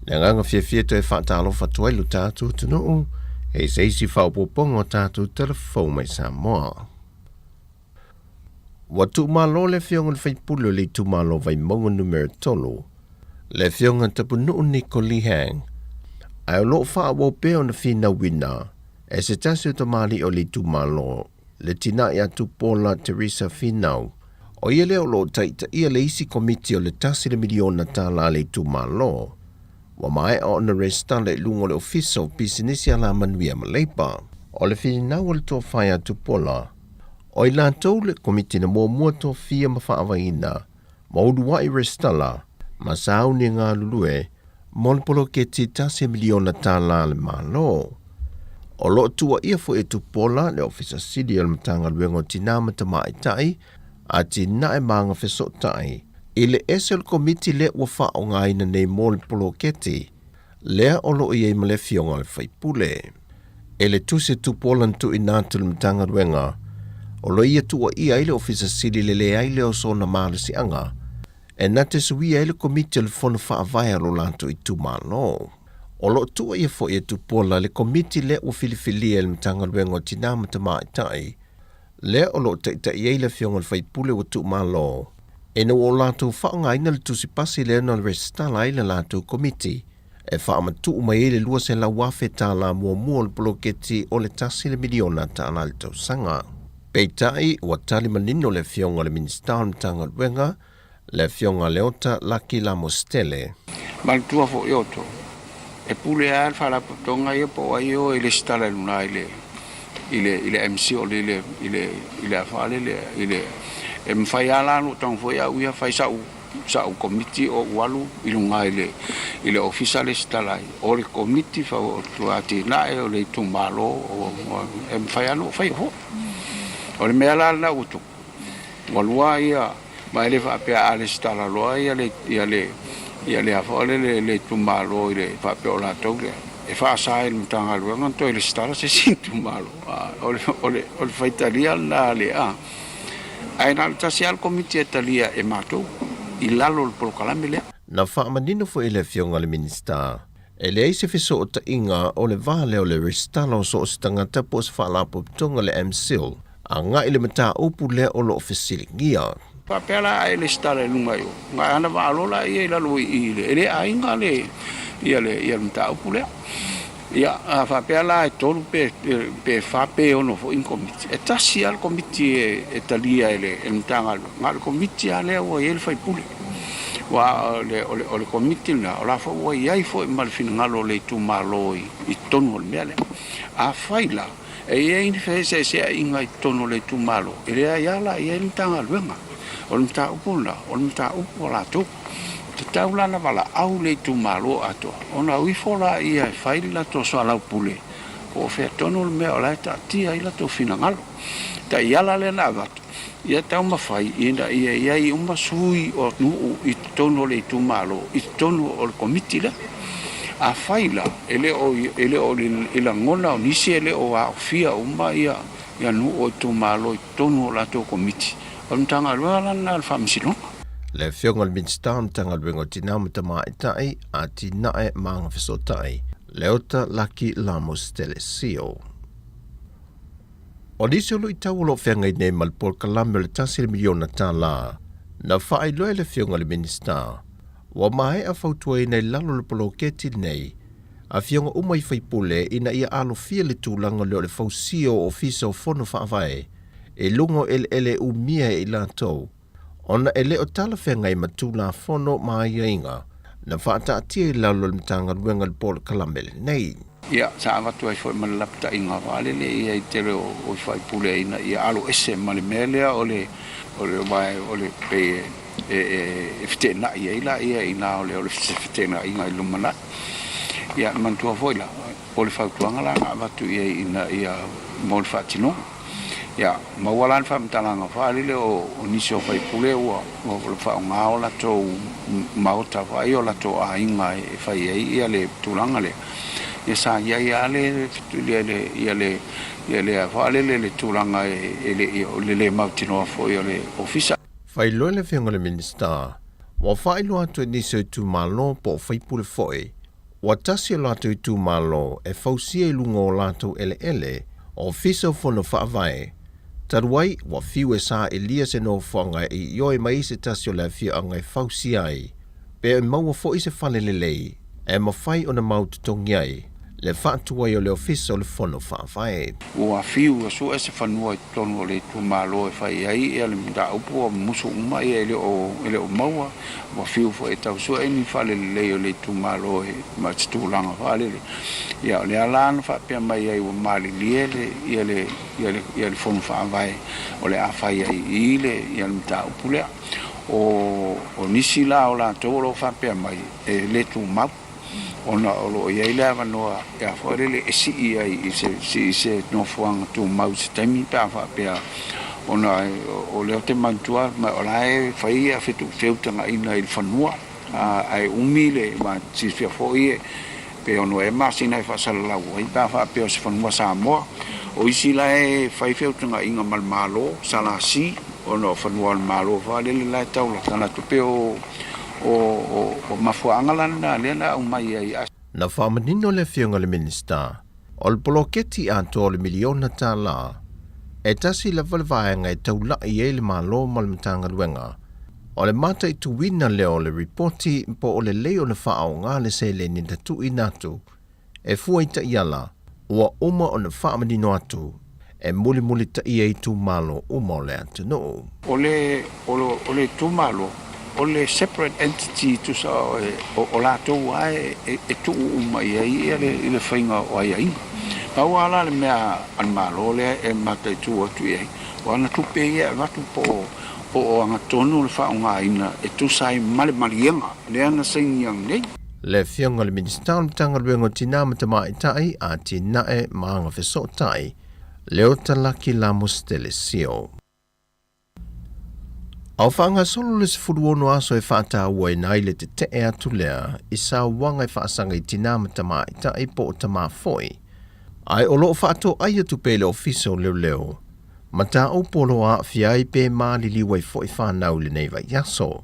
Le agaga fiafia toe faatalofa atu ai lo tatou atunuu e se isi faaopoopoga o tatou tala fou mai Samoa. Ua tuumalo le Afioga i le Faipule o le Itumalo Vaimauga Numera 3, le Afioga Tapunuu Niko Lee Hang, ae o lo o faaauau pea ona finauina e se tasi o tamalii o le itumalo, le tina ia Tupuola Teresa Finau. O ia lea o lo o taitaia le isi komiti o le $1 miliona a le itumalo. Ua maea ona resitala i luga o le Ofisa o Pisinisi Alamanuia ma Leipa. O le finau a le tofa ia Tupuola, o i latou le komiti na muamua tofia ma faavaeina ma uluai resitala ma sauni e galulue mo le poloketi $1 miliona a le Malo. O lo o tuuaia foi e Tupuola le Ofisa Sili o le Matagaluega o Tinā ma Tamaitai, Atinae ma Agafesootai i le ese o le komiti lea ua faaaogaina nei mo le poloketi lea o lo o i ai ma le Afioga i le Faipule. E le tusi a Tupuola na tuuina atu i le Matagaluega, o lo ia tuuaia ai le Ofisa Sili le leai lea o sona malosiaga e na te suia ai le Komiti o le Fono Faavae a lo latou itumalo. O lo o tuuaia foi e Tupuola le Komiti lea ua filifilia e le Matagaluega o Tinā ma Tamaitai, lea o lo o taitai ai le Afioga i le Faipule ua tuumalo, ina ua o latou faaaogaina le tusi pasi lea na resitala ai le latou komiti e faamatuu mai ai le $200,000 muamua o le poloketi o le $1 miliona i le tausaga. Peitai, ua tali manino le Afioga i le Minisita o le Matagaluega, le Afioga Leota Laki Lamositele. Manatua foi outou, e pule lava le faalapotopotoga ia po o ai e o e resitala i luga i le i le i le MC o le i le i le i le afa le i le e mafai lava la ona ou tago foi au ia fai sa'u sa'u komiti o ou alu i luga i le i le ofisa resitala ai o le komiti fau atinae o le itumalo o e mafai lava ona ou faia foi. O le mea la lena ua tupu ua lua ia Ma e le faapea a resitala loa ia le ia le ia le a foi le le le itumalo i le faapea o latou lea e faasa ai e le Matagaluega ona toe resitala se isi itumalo. A o le o le o le faitalia lena a le a ae na o le tasi lava le komiti e talia e matou i lalo o le polokalame lea. Na faamanino foi e le Afioga i le Minisita, e leai se fesootaiga o le va lea o le resitala o so o se tagata po o se faalapotopotoga le MCIL agai i le mataupu lea o lo o fesiligia. Faapea la ae lesitala i luga i o, na ana vaalo la ia i lalo i i le, e le aiga le, ia le, ia le mataupu lea. Ia, a faapea la e tolu pe, pe fa pe ono foi ni komiti, e tasi lava le komiti e, e talia e le, e le Matagaluega, na o le komiti lava lea ua i ai le faipule. Aua o le, o le, o le komiti lena, o la foi ua i ai foi ma le finagalo o le itumalo i, i totonu o le mea lea. Afai la, E i ai ni feeseeseaiga i totonu o le itumalo, e leai lava la i ai le Matagaluega. O le mataupu lena, o le mataupu a latou. E tatau la ona valaau le itumalo atoa, ona o ifo laia e fai le latou soalaupule, po o fea tonu le mea o la e taatia ai latou finagalo. Taiala lea na avatu, ia taumafai ina ia i ai uma sui o nuu i totonu o le itumalo, i totonu o le komiti lea. Afai la e le o e le o i lagona o nisi e le o aofia uma ia ia nuu o itumalo i totonu o latou komiti, o le Matagaluega la lena a le Faamasinoga. Le Afioga i le Minisita o le Matagaluega o Tina ma Tamaitai, Atinae ma Agafesootai, Leota Laki Lamos Telesio. O nisi o luitau o lo o feagai nei ma le polokalame o le $1 miliona, na faailoa e le Afioga i le Minisita, ua maea fautuaina i lalo o le poloketi lenei afioga uma i faipule ina ia alofia le tulaga lea o le fausia o ofisa o fono faavae i luga o eleele e umia e i latou, ona e le o talafeagai ma Tulafono ma aiaiga na faataatia i lalo o le Matagaluega i le polokalame lenei. Ia, sa avatu ai foi ma le lapataiga faalele ia i tele o faipule ina ia alo ese ma le mea lea o le o le o le pei e e feteenai ai laia ina o le o le feteenaiga i le lumanai. Ia, manatua foi la, o le fautuaga la na avatu i ai ina ia mo le faatinoga. Ia, maua la le faamatalaga faalele o nisi o faipule ua faaaoga o latou maota foi o latou aiga e fai ai ia le tulaga lea. Ia sa i ai lava le ia le ia le faalele le tulaga e le i o le le mautinoa foi o le ofisa. Faailoa le Afioga i le Minisita, ua faailoa atu e nisi o itumalo po o faipule foi Ua tasi o latou itumalo e fausia i luga o latou eleele, Ofisa o Fono Faavae. Talu ai, ua fiu e sailia se nofoaga e ioe mai ai se tasi o le afioaga e fausia ai, pe e maua foi se fale lelei e mafai ona mau totogi ai le faatuai o le Ofisa o le Fono Faavae. Ua fiu e sue se fanua i totonu o le itumalo e fai ai ia le mataupu ua musu uma ia e le o e le o maua. Ua fiu foi e tau sue ni fale lelei o le itumalo e ma se tulaga faalele. Ia o lea la na faapea mai ai ua malilie le ia le ia le ia le fono faavae o le a fai ai i i le ia le mataupu lea. O o nisi la o latou o lo o faapea mai e le tumau. ona o lo o i ai le avanoa e a foi lele e sii ai i se, i se nofoaga tumau i se taimi pe a faapea ona o lea ou te manatua ma o la e fai ia feutagaiga i le fanua ae umi le ma silafia foi e pe ono ea masina e faasalalau ai pe a faapea o se fanua Samoa. O isi la e fai feutagaiga ma le Malo, SLC, ona o fanua o le Malo foi lele la e tau latalata pe o O mafuaaga la lena lea na aumai ai. Na faamanino le Afioga i le Minisita, o le poloketi atoa o le $1 miliona, e tasi lava le vaega e taulai ai le Malo ma le Matagaluega. O le mataituina lea o le ripoti po o lelei ona faaaoga le seleni na tuuina atu e fua i taiala ua uma ona faamanino atu e mulimulitaia itumalo uma o le atunuu. O le o le itumalo, o le separate entity tusa o latou lava e tuu uma i ai le le faiga o aiaiga. Pau lava la le mea a le Malo lea e mataitu atu i ai, o ana tupe ia e avatu po o po o agatonu le faaaogaina e tusa ai ma le maliega lea na sainia nei. Le Afioga i le Minisita o le Matagaluega o Tina ma Tamaitai, Atinae ma Agafesootai, Leota Laki Lamos Telesio. A o faagasolo le 16 aso e faatauaina ai le tetee atu lea i sauaga e faasaga i tina ma tamaitai po o tama foi, ae o lo o faatoai atu pea i le Ofisa o Leoleo mataupu o lo o aafia ai pe maliliu ai foi fanau i lenei vaiaso.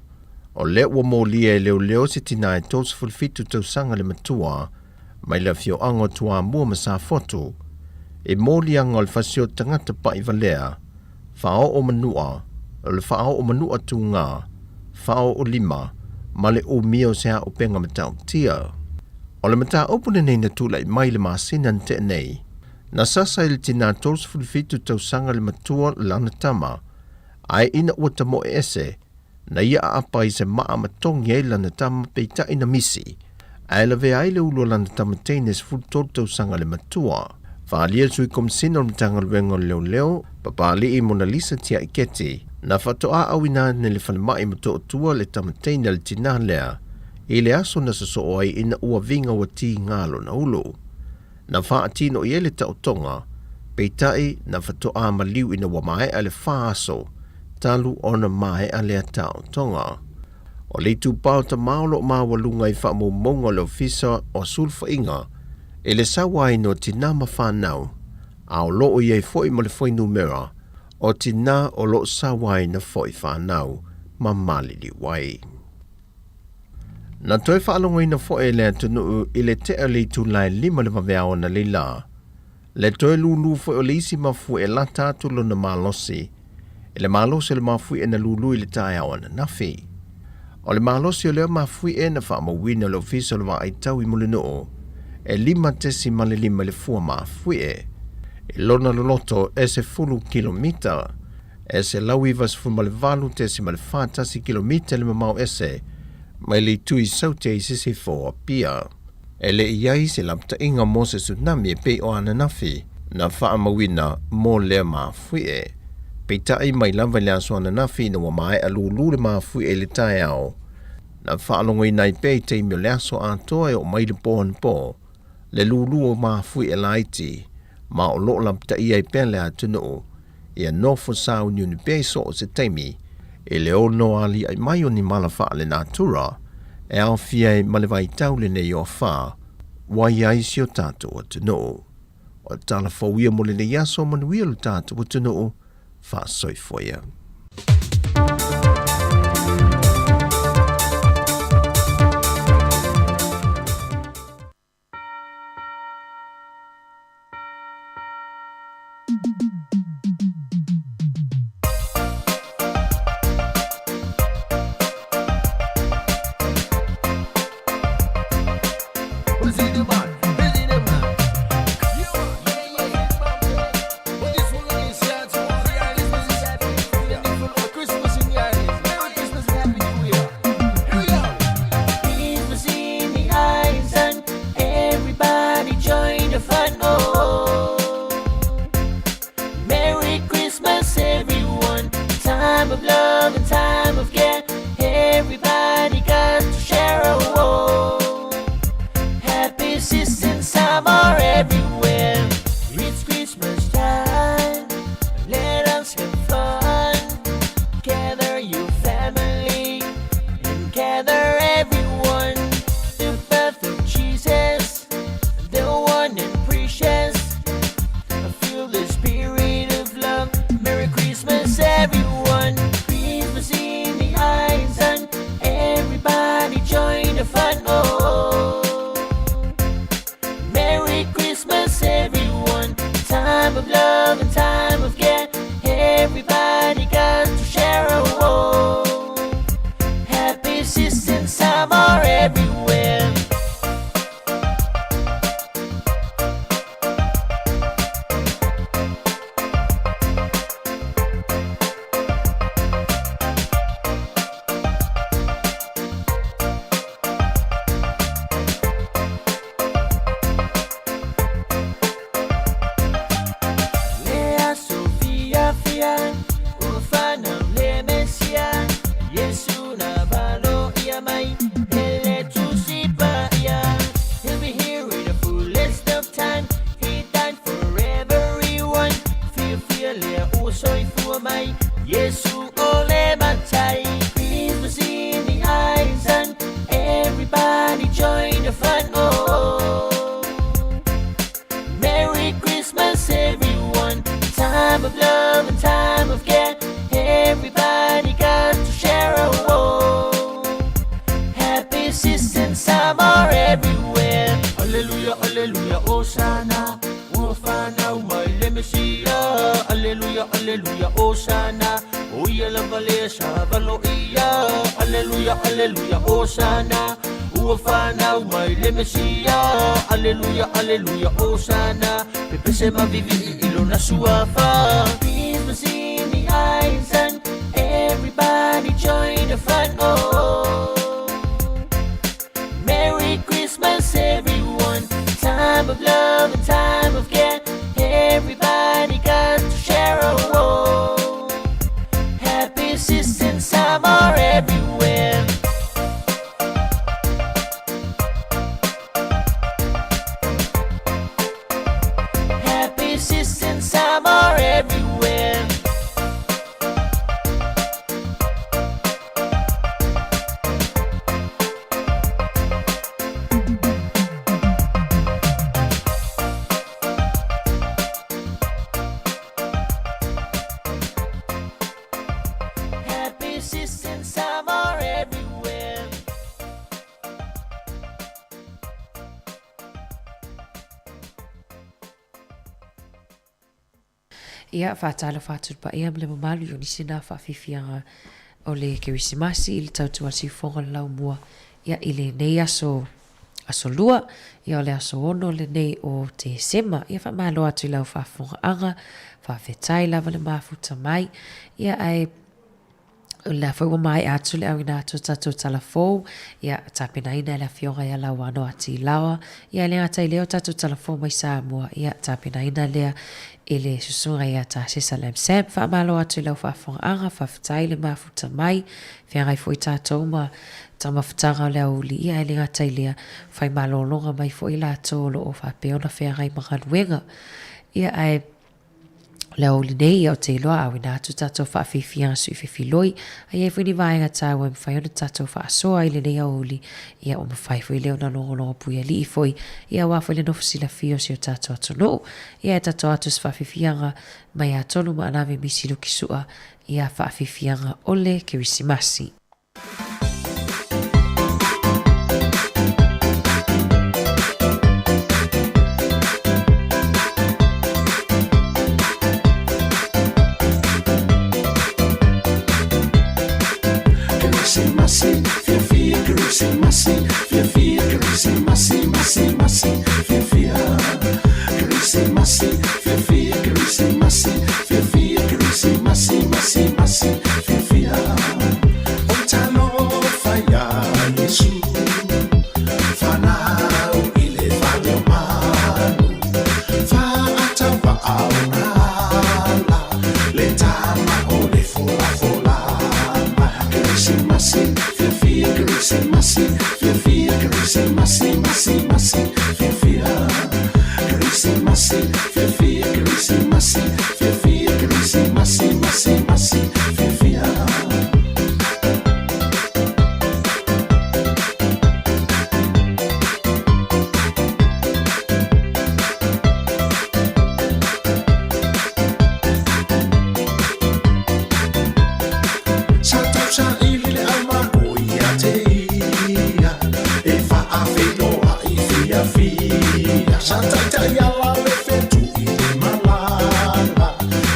O lea ua molia e leoleo se tina e 37 tausaga le matua mai le afioaga o Toamua ma Safotu i moliaga o le fasi o tagata pa'ivalea, faaoo manua, o le faaoo manua tugā, faaoo lima, ma le umia o se auupega matautia. O le mataupu lenei na tula'i mai i le masina na tea nei, na sasa i le tinā 37 tausaga le matua lana tama, ae ina ua tamoe ese, na ia aapa i se maa ma togi ai lana tama peita'i na misi, ae lavea ai le ulu o lana tama teine 13 tausaga le matua. Faaalia le Sui Komesina o le Matagaluega o Leoleo, Papalii Monalisa Tiaiketi, na faatoa auina ane i le falemai i Motootua le tamateina le tinā lea i le aso na sosoo ai ina ua viga ua tiga lona ulu. Na faatino i ai le taotoga, peitai na faatoa maliu ina ua maea le fa aso talu ona maea lea taotoga. O le itupa o tama o lo o maualuga i faamaumauga o le Ofisa o Sulufaiga i le sauaina o tinā ma fanau, a o lo o i ai foi ma le fuainumera o tinā o lo o sauaina foi fanau ma maliliu ai. Na toe faalogoina foi e le atunuu i le tea o le itula e lima le vaveao analeila, le toe lūlū foi o le isi mafuie e lata atu lona malosi i le malosi o le mafuie na lūlū i le taeao ananafi. O le malosi o lea mafuie na faamauina e le Ofisa o le Vaai Tau i Mulinuu e 5.5 i le fua mafuie, i lona loloto e 10 kilomita, e 198.41 kilomita le mamao ese mai le itu i Saute i sisifo o Apia. E le i ai se lapataiga mo se tsunami e pei o ananafi na faamauina mo lea mafuie. Peitai mai lava i le aso ananafi ina ua maea lūlū le mafuie i le taeao, na faalogoina ai pea i taimi o le aso atoa e oo mai le po anapo, le lūlū o mafuie laiti, ma o lo o lapataia ai pea le atunuu ia nofo sauniuni pea i so o se taimi i le ono aliae mai o ni mala faalenatura e aofia ai ma le vaitau lenei o afa ua i ai si o tatou atunuu. O le tala fou ia mo lenei aso, manuia lo tatou atunuu, faasoifua ia. Ia, faatalofa atu i le paia ma le mamalu i o nisi na faafiafiaga o le Kerisimasi i le tautua siufofoga o le laumua, ia, i lenei aso, aso Lua, ia o le aso 6 lenei o Tesema. Ia, faamalo atu i lau faafofogaaga, faafetai lava le mafuta mai, ia, ae O lea foi ua maea atu le auina atu o tatou tala fou, ia, tapenaina e le Afioga ia Lauano Atilaoa, ia e le gata i lea o tatou tala fou mai Samoa, ia, tapenaina lea e le Susuga ia Tasesa Lamsam. Faamalo atu i lau faafofogaaga, faafetai le mafuta mai, feagai foi tatou ma taumafataga o le aoauli, ia e le gata i lea, fai malologa mai foi latou o lo o faapea ona feagai ma galuega. Ia, ae. O le aoauli nei, ia ou te iloa a auina atu tatou faafiafiaga sui fefiloi, a i ai foi ni vaega taua e mafai ona tatou faasoa i lenei aoauli, ia ua mafai foi lea ona logologo puialii foi, ia aua foi le nofo silafia o si o tatou atunuu. Ia e tatou atu se faafiafiaga mai ia Tolu ma Alave Misi Luki Su'a ia faafiafiaga o le Kerisimasi. Kerisimasi, fiafia Kerisimasi, fiafia Kerisimasi, masi, masi, fiafia Kerisimasi, fiafia Kerisimasi, fiafia Kerisimasi, masi, masi, fiafia O talofa iā Iesu, fanau i le fale o manu, faatauvaao na ala, le tama o le folafola mai. Kerisimasi, fiafia Kerisimasi, fiafia Kerisimasi, masi, masi, fiafia Kerisimasi, fiafia Kerisimasi, fiafia Kerisimasi, masi, masi, fiafia. Sa tausaili le aumako ia te ia, e faafeiloai fiafia. Sa taitai ala le fetu i le malala,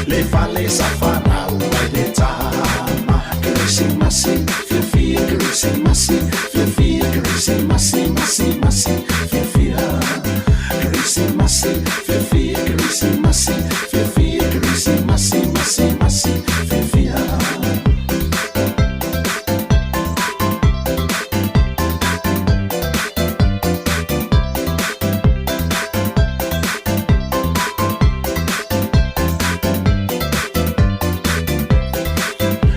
le fale sa fanau ai le tama. Kerisimasi, fiafia Kerisimasi, fiafia Kerisimasi, masi, masi, fiafia. Kerisimasi, fiafia Kerisimasi, fiafia Kerisimasi, masi, masi, fiafia.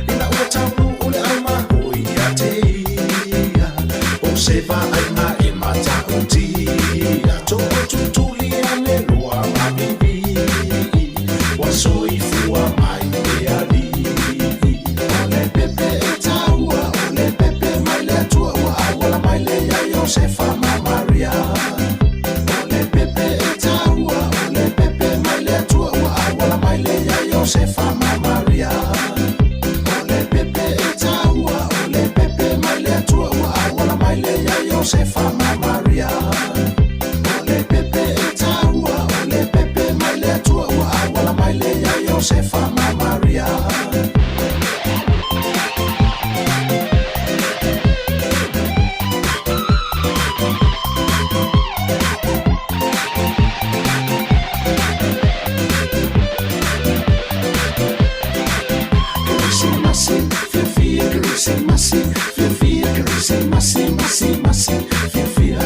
Ina ua taunuu le aumako ia te ia, o se vaaiga e matautia, tootutuli ane loa ma vivii, ua soifua mai le Alii. O le pepe e taua, o le pepe mai le Atua, ua auala mai le ia Iosefa ma Maria. O le pepe e taua, o le pepe mai le Atua, ua auala mai le ia Iosefa ma Maria. O le pepe e taua, o le pepe mai le Atua, ua auala mai le ia Iosefa ma Maria. O le pepe e taua, o le pepe mai le Atua, ua auala mai le ia Iosefa ma Maria. Kerisimasi, fiafia Kerisimasi, fiafia Kerisimasi, masi, masi, fiafia.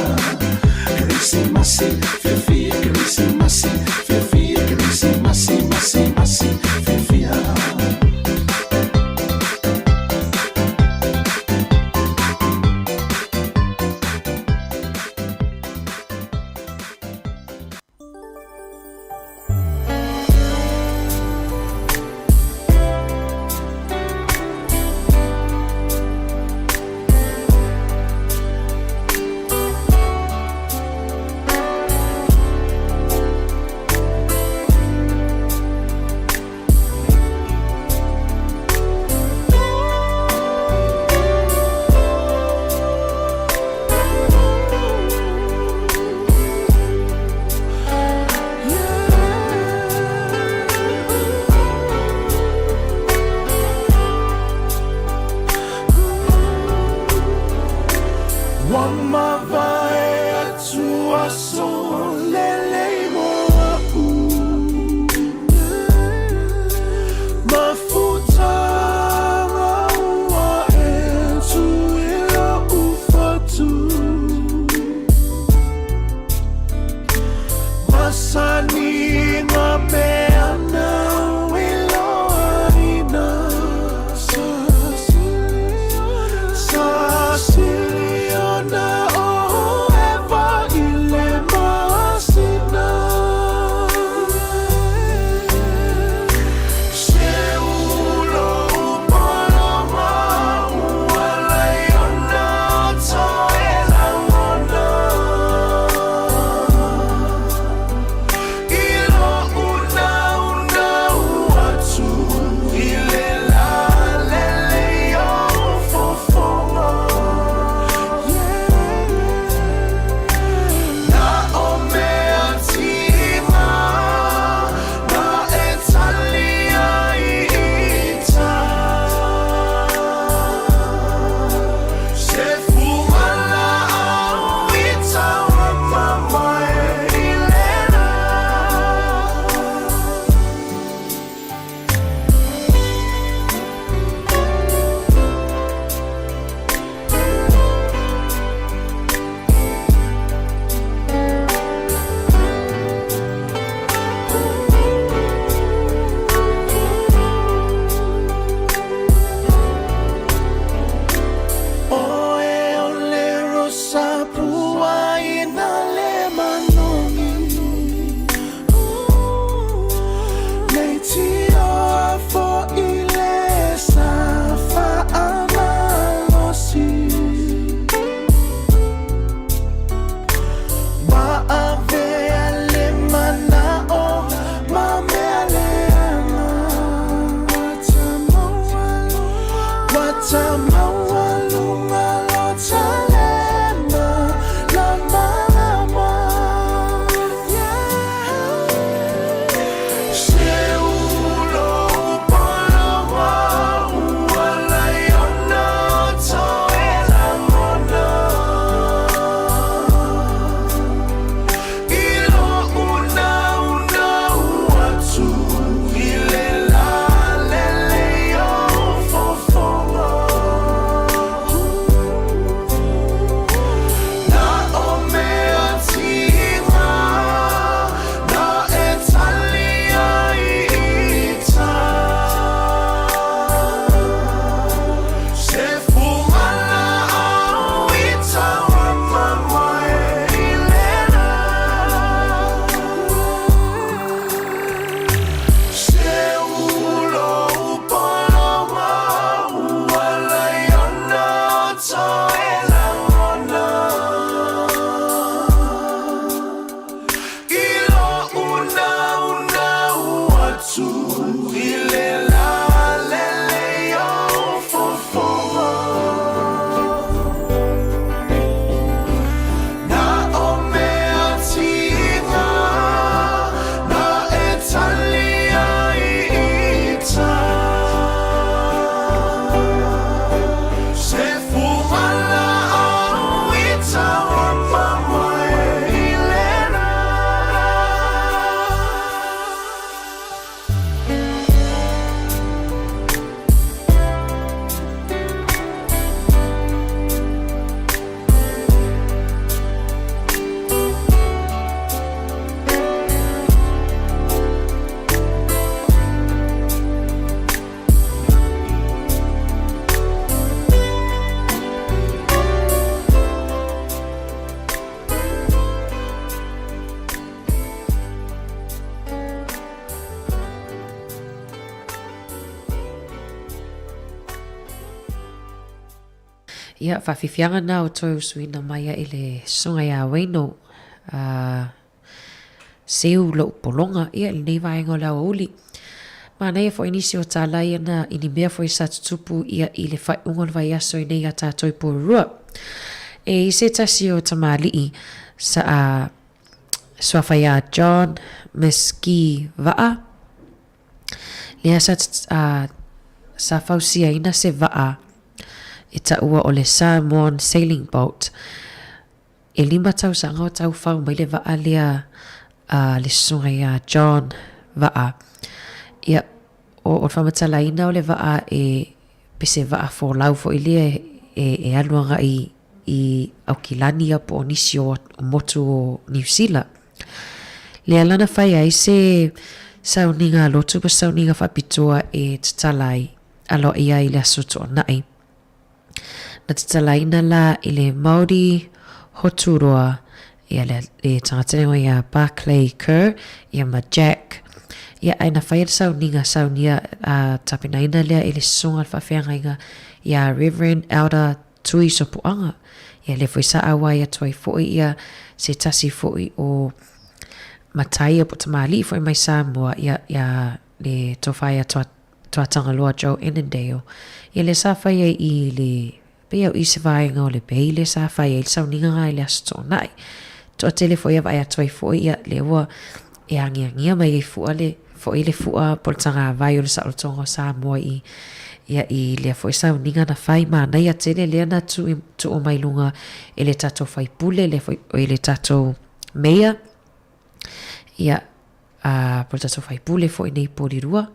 Kerisimasi, fiafia Kerisimasi, fiafia Kerisimasi, masi, masi, fiafia. masani ma mea nau i loaina. Sa sili ona o ʻEva i le masina. Se ulo upoloma ua lai ona toe lagona. I loʻu naunau atu i le lā lelei o fofoga. Na o mea tiga na e tali ai i tai. Se fugalaau i tauamamae i le la. ʻOe o le rosa pua i nā le manogi. Lei tioa foʻi le sa faamalosi. Maʻavea le manaʻo ma mea leaga. Ua tamaualuga lo talema lamalama. Se ulo upoloma ua lai ona toe lagona. I loʻu naunau atu i le lā lelei o fofoga. Na o mea tiga na e tali ai i tai. Se fugalaau i tauamamae i le la. Se ulo upoloma ua lai ona toe lagona. I loʻu naunau atu i le lā lelei o fofoga. Na o mea tiga na e tali ai i tai. Se fugalaau i tauamamae i le la. Ia, faafiafiaga na o toe usuina mai ai le susuga iā Wayno, a seu lou pologa, ia, i lenei vaega o le aoauli. Manaia foi nisi o tala ia na i ni mea foi sa tutupu ia i le faaiuga o le vaiaso i nei a tātou i Porirua. E i se tasi o tamalii sa a suafa iā John Miski Vaa, lea sa a sa fausiaina se vaa e taua o le Samoan Sailing Boat. E lima tausaga o taufau mai le vaa lea a le susuga iā John Vaa. Ia, o, o le faamatalaina o le vaa e pei se vaa folau foi lea e, e alu agai i Aukilani ia po o nisi o motu o Niu Sila. Lea la na fai ai se sauniga lotu ma sauniga faapitoa e tatala ai aloaia ai i le Aso Toonai. Na tatalaina la i le Māori Hoturoa ia le, le tagata lea ia Barclay Kerr ia ma Jack ia ae na faia le sauniga saunia a tapenaina lea e le Susuga le Faafeagaiga ia Reverend Elder Tui Sopoaga ia lea foi sa auai atu ai foi ia se tasi foi o matai ia po o tamalii foi mai Samoa ia ia le tofa ia Toa Tuatagaloa Joe Annandale, ia lea sa fai ai i le, pei au i se vaega o le bay lea sa fai ai le sauniga ga i le Aso Toonai. Toatele foi ia vaai atu ai foi ia lea ua e agiagia mai ai fua le foi le fua po o le tagavai o le saolotoga o Samoa i ia i lea foi sauniga na fai. Manaia tele lea na tuu tuu mai luga e le tatou faipule lea foi i le tatou mayor ia a po o le tatou faipule foi nei Porirua.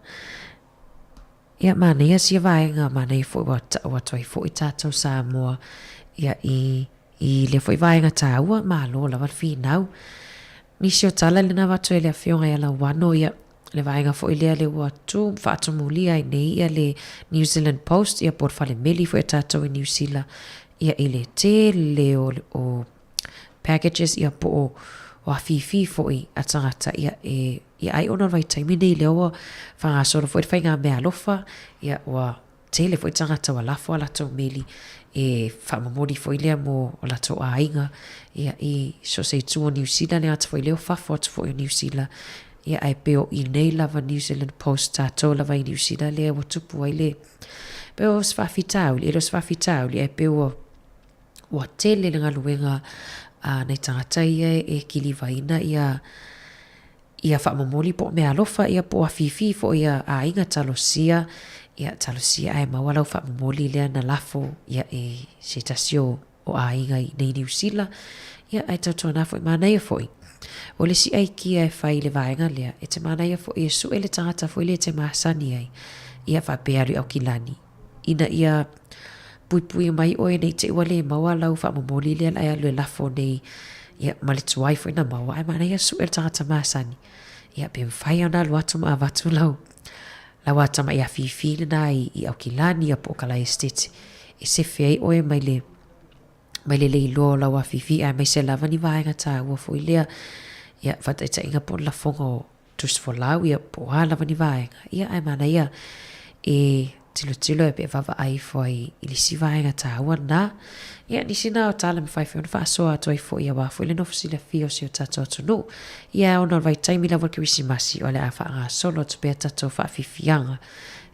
Ia, manaia sia vaega, manaia foi ua tau atu ai foi tatou Samoa ia i, i lea foi vaega taua, malo lava le finau. Nisi o tala lena avatu e le afioga ia Lauano, ia, le vaega foi lea le ua tu faatumulia ai nei ia le New Zealand Post, ia po o le fale meli foi a tatou i Niu Sila, ia i le tele o, o packages ia po o o afifi foi a tagata ia e ia ai ona o le vaitaimi nei lea ua faagasolo foi le faiga meaalofa ia ua tele foi tagata ua lafo a latou meli e faamomoli foi lea mo o latou aiga ia i so o se itu o Niu Sila le gata foi lea o fafo atu foi o Niu Sila ia ae pei o i nei lava New Zealand Post tatou lava i Niu Sila lea ua tupu ai le pei o se faafitauli e le o se faafitauli ae pei ua Ua tele le galuega a nai tagata ia e kilivaina ia ia faamomoli po o meaalofa ia po o afifi foi ia aiga talosia ia talosia ae maua lau faamomoli lea na lafo ia e se tasi o o aiga i nei Niu Sila ia ae tautuana foi manaia foi o le isi aikia e fai i le vaega lea e te manaia foi e sue le tagata foi lea e te masani ai ia faapea alu i Aukilani ina ia puipui mai ʻoe nei te i ua lē maua lau faamomoli lea la e alu e lafo nei ia ma le tuai foi na maua ae manaia suʻe le tagata masani ia pe mafai ona alu atu ma avatu lau lau atamai afifi lena i, i Aukilani ia po o Kalae Estate e sefe ai ʻoe mai le mai le le iloa o lau afifi aemaise lava ni vaega taua foi lea ia faataitaiga po o le lafoga o tusi folau ia po o a lava ni vaega, ia ae manaia e tilotilo e pe vaavaai ifo ai i le isi vaega taua lena. Ia nisi na o tala mafai foi ona faasoa atu ai foi aua foi le nofo silafia o si o tatou atunuu. Ia ona o le vaitaimi lava o le Kerisimasi o le a faagasolo atu pea tatou faafiafiaga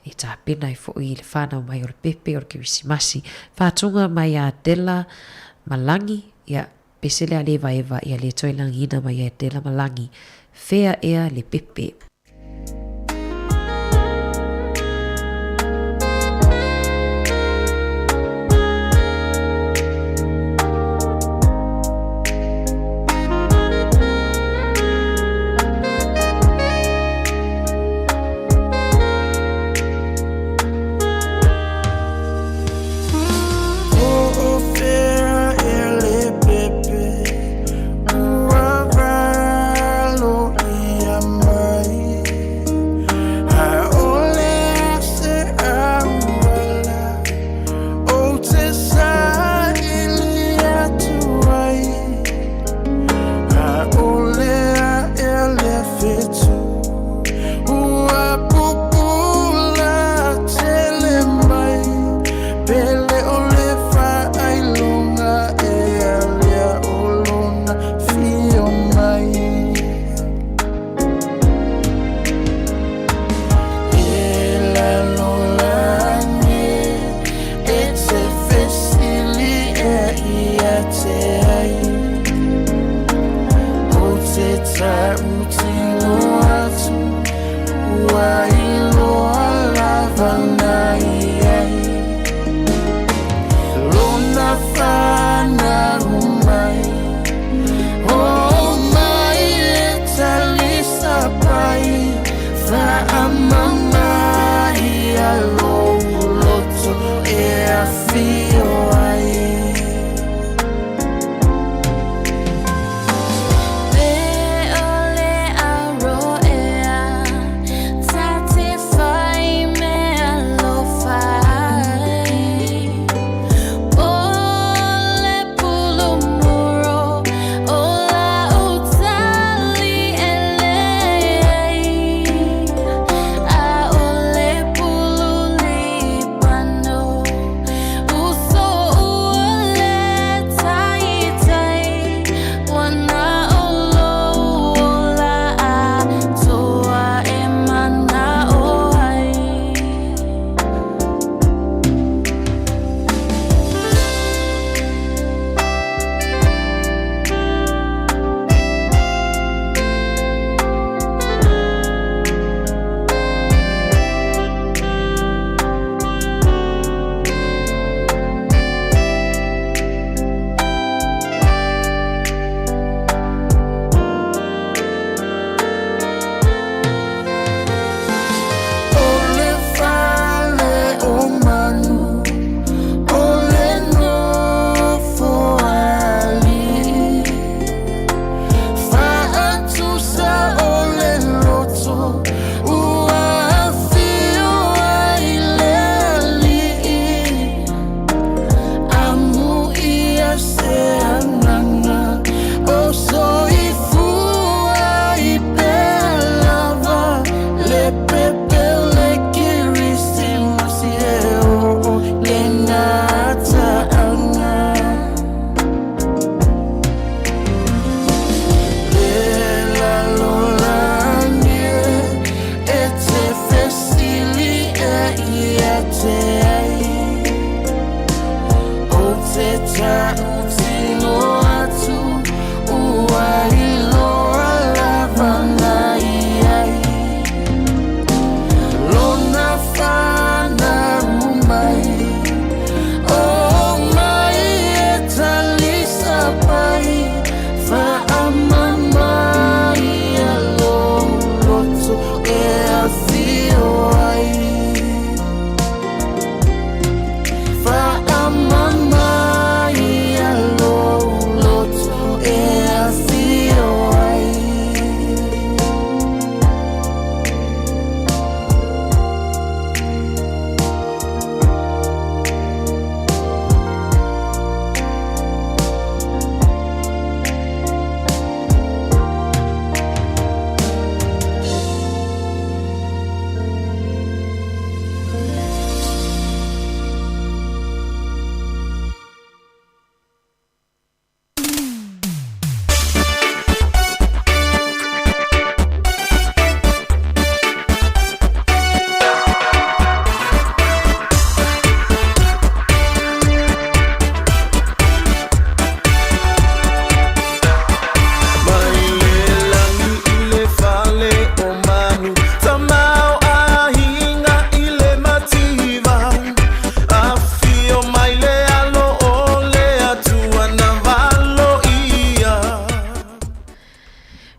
e tapena ai foi i le fanau mai o le pepe o le Kerisimasi. Faatuga mai ia Della Malagi, ia Pese le alevaeva ia le toe lagiina mai ai te lama lagi, fea ea le pepe.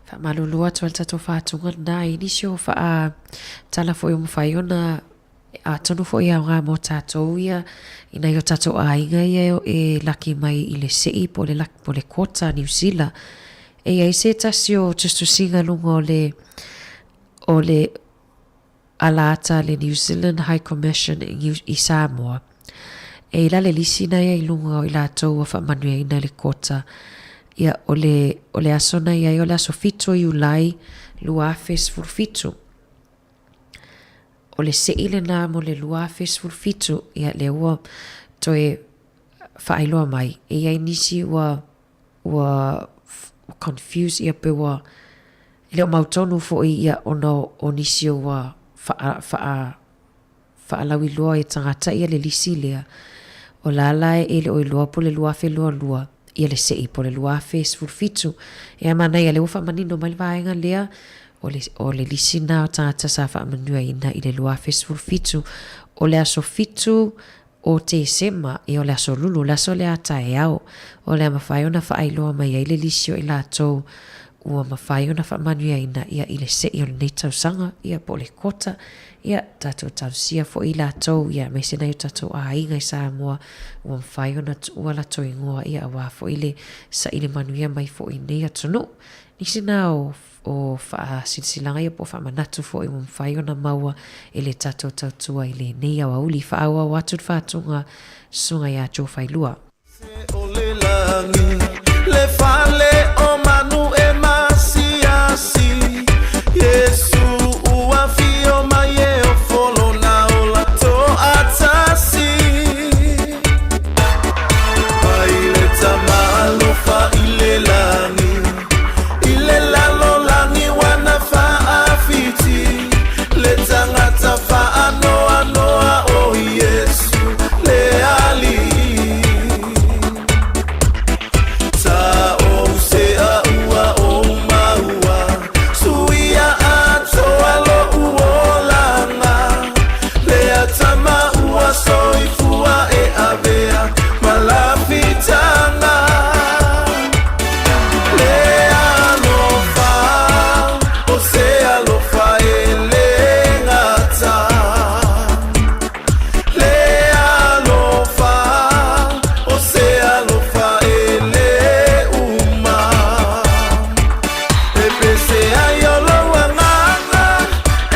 Faamalulu atu ai le tatou faatuga lena i nisi o faa tala foi ua mafai ona atonu foi e aoga mo tatou ia i nai o tatou aiga ia e laki mai i le sei po o le laki po o le kota Niu Sila. E i ai se tasi o tusitusiga i luga o le o le ala ata a le New Zealand High Commission i Samoa. E i la le lisi na ia i luga o i latou ua faamanuiaina i le kota. Ia, o le, o le aso na i ai o le aso 7 o Iulai 2017. O le seʻi lenā mo le 2017, ia lea ua toe faailoa mai, e i ai nisi ua, ua confuse ia pe ua e le o mautonu foi ia ona o nisi ua faa, faa, faalauiloa e tagata ia le lisi lea, o la la e le o iloa po o le 2022 ia le seʻi po o le 2017. Ia manaia lea ua faamanino mai le vaega lea, o le, o le lisi lena o tagata sa faamanuiaina i le 2017. O le aso 7 o Tesema, ia o le aso Lulu, o le aso lea a taeao, o le a mafai ona faailoa mai ai le lisi o i latou ua mafai ona faamanuiaina ia i le seʻi o lenei tausaga, ia po o le kota, ia tatou talosia foi i latou, ia aemaise nai o tatou aiga i Samoa ua mafai ona tuua latou igoa, ia aua foi le saili manuia mai foi i nei atunuu. Nisi na o o faasilasilaga ia po o faamanatu foi ua mafai ona maua e le tatou tautua i lenei aoauli. Faaauau atu le faatuga Susuga ia Joe Failua. O le lagi, le fale o manu e masiasi, Iesu ua afio mai e ofo lona ola toatasi. Mai le Tama alofa i le lagi, I le lalolagi ua faafiti le tagata faanoanoa o Iesu le Alii. Sa ou sea ua ou maua, suia atoa loʻu olaga, lea tama ua soifua e avea ma lafitaga. Le alofa, o se alofa e le gata. Le alofa, o se alofa e le uma. E pese ai o lou agaga, e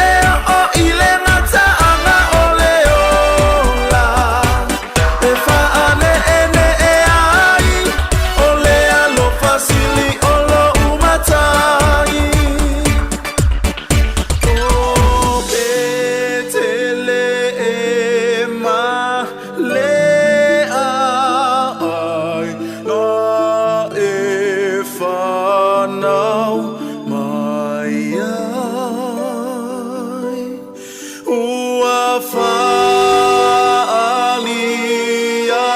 oo i le gataaga o le ola. E faaneenee ai o le alofa sili o lou matai. O Peteleema lea ai na e fanau mai ai. Ua faaalia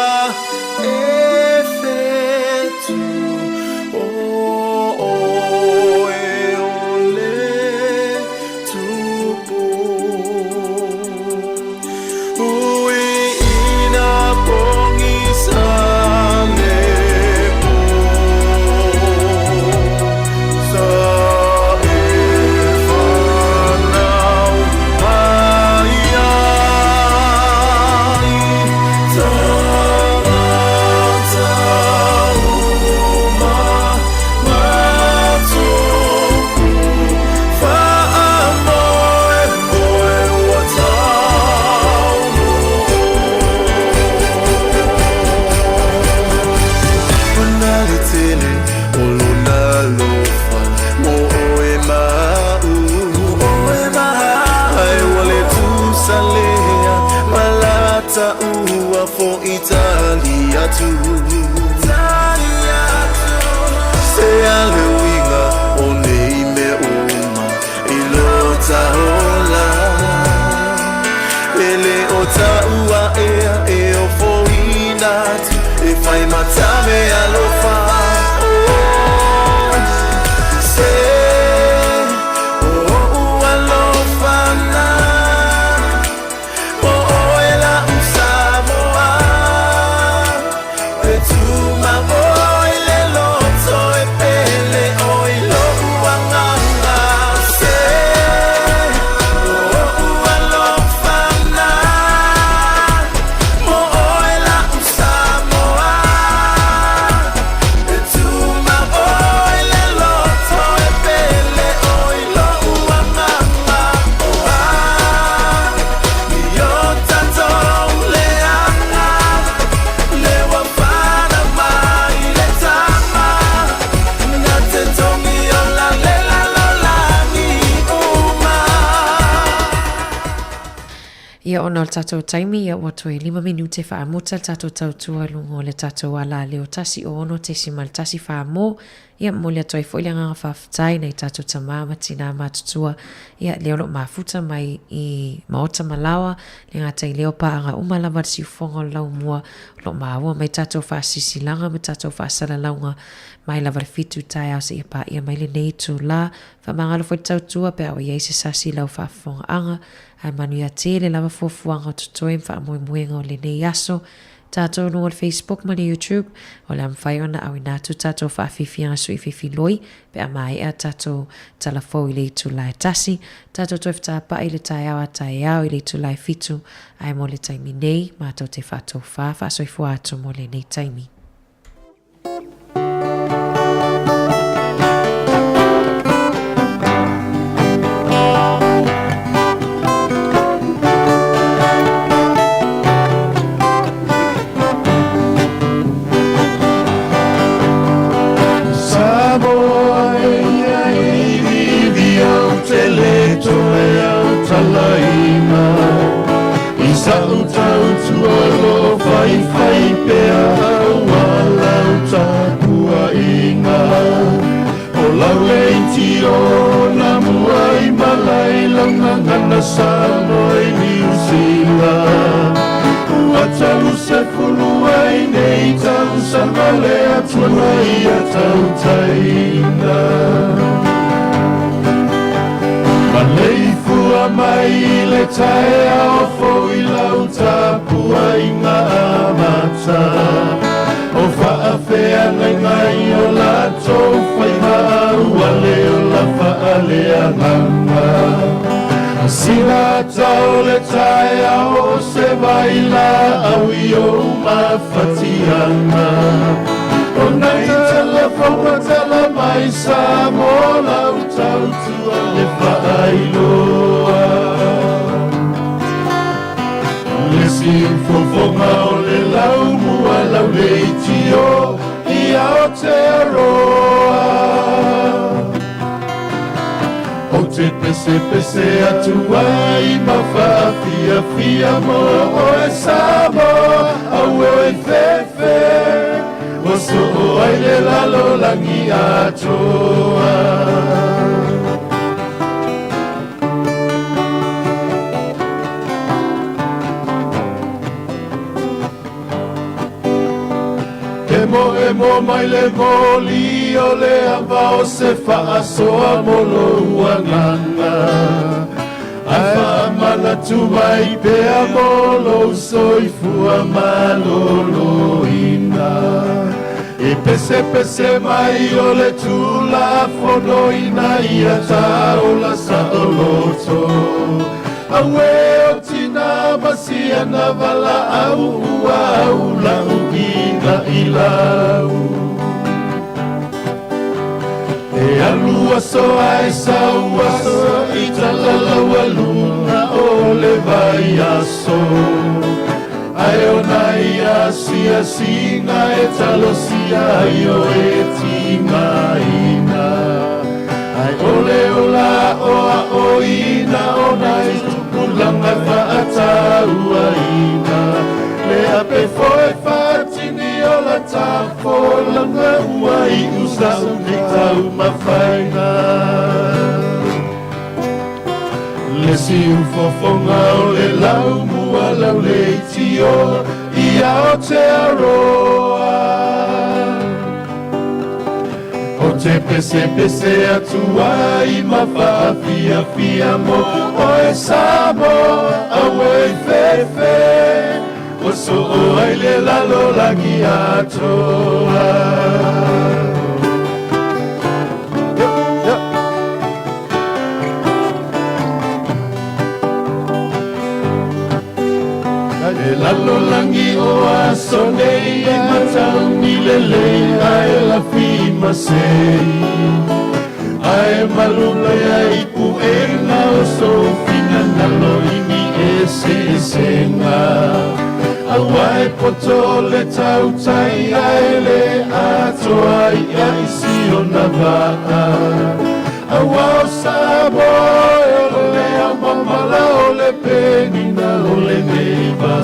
e fetu o oe o le Tupu. Ui ina pogisa le po sa e fanau mai ai tagata uma matupu faamoemoe ua taunuu. Ona le tele o lona alofa mo oe ma a'u. Ae ua le tusa lea ma la taua fo'i tali atu. Se a le uiga o nei mea uma i lo ta ola. E le o taua ea e ofoina atu e fai matave alofa. Oh, se o o'u alofa na mo oe la'u Samoa e Ia ona o le tatou taimi, ia ua toe 5 minute faamuta le tatou tautua i luga o le tatou alaleo 106.14 mo, ia momoli atu ai foi le agaga faafetai nai tatou tama ma tinā matutua, ia lea o lo o mafuta mai i maota ma laoa, le gata i lea o paaga uma lava a le siufofoga o le laumua o lo o maua mai tatou faasilasilaga ma tatou faasalalauga mai lava i le 7 taeao seia paia mai lenei itulā. Faamagalo foi le tautua pe a ua i ai se sasi i lau faafofogaaga, ae manuia tele lava fuafuaga o totoe ma faamoemoega o lenei aso. Tatou i luga o le Facebook ma le YouTube, o le a mafai ona auina atu tatou faafiafiaga sui fefiloi pe a maea tatou tala fou i le itula e 1. Tatou toe fetapa'i i le taeao a taeao i le itula e 7, ae mo le taimi nei, matou te faatofā faasoifua atu mo lenei taimi.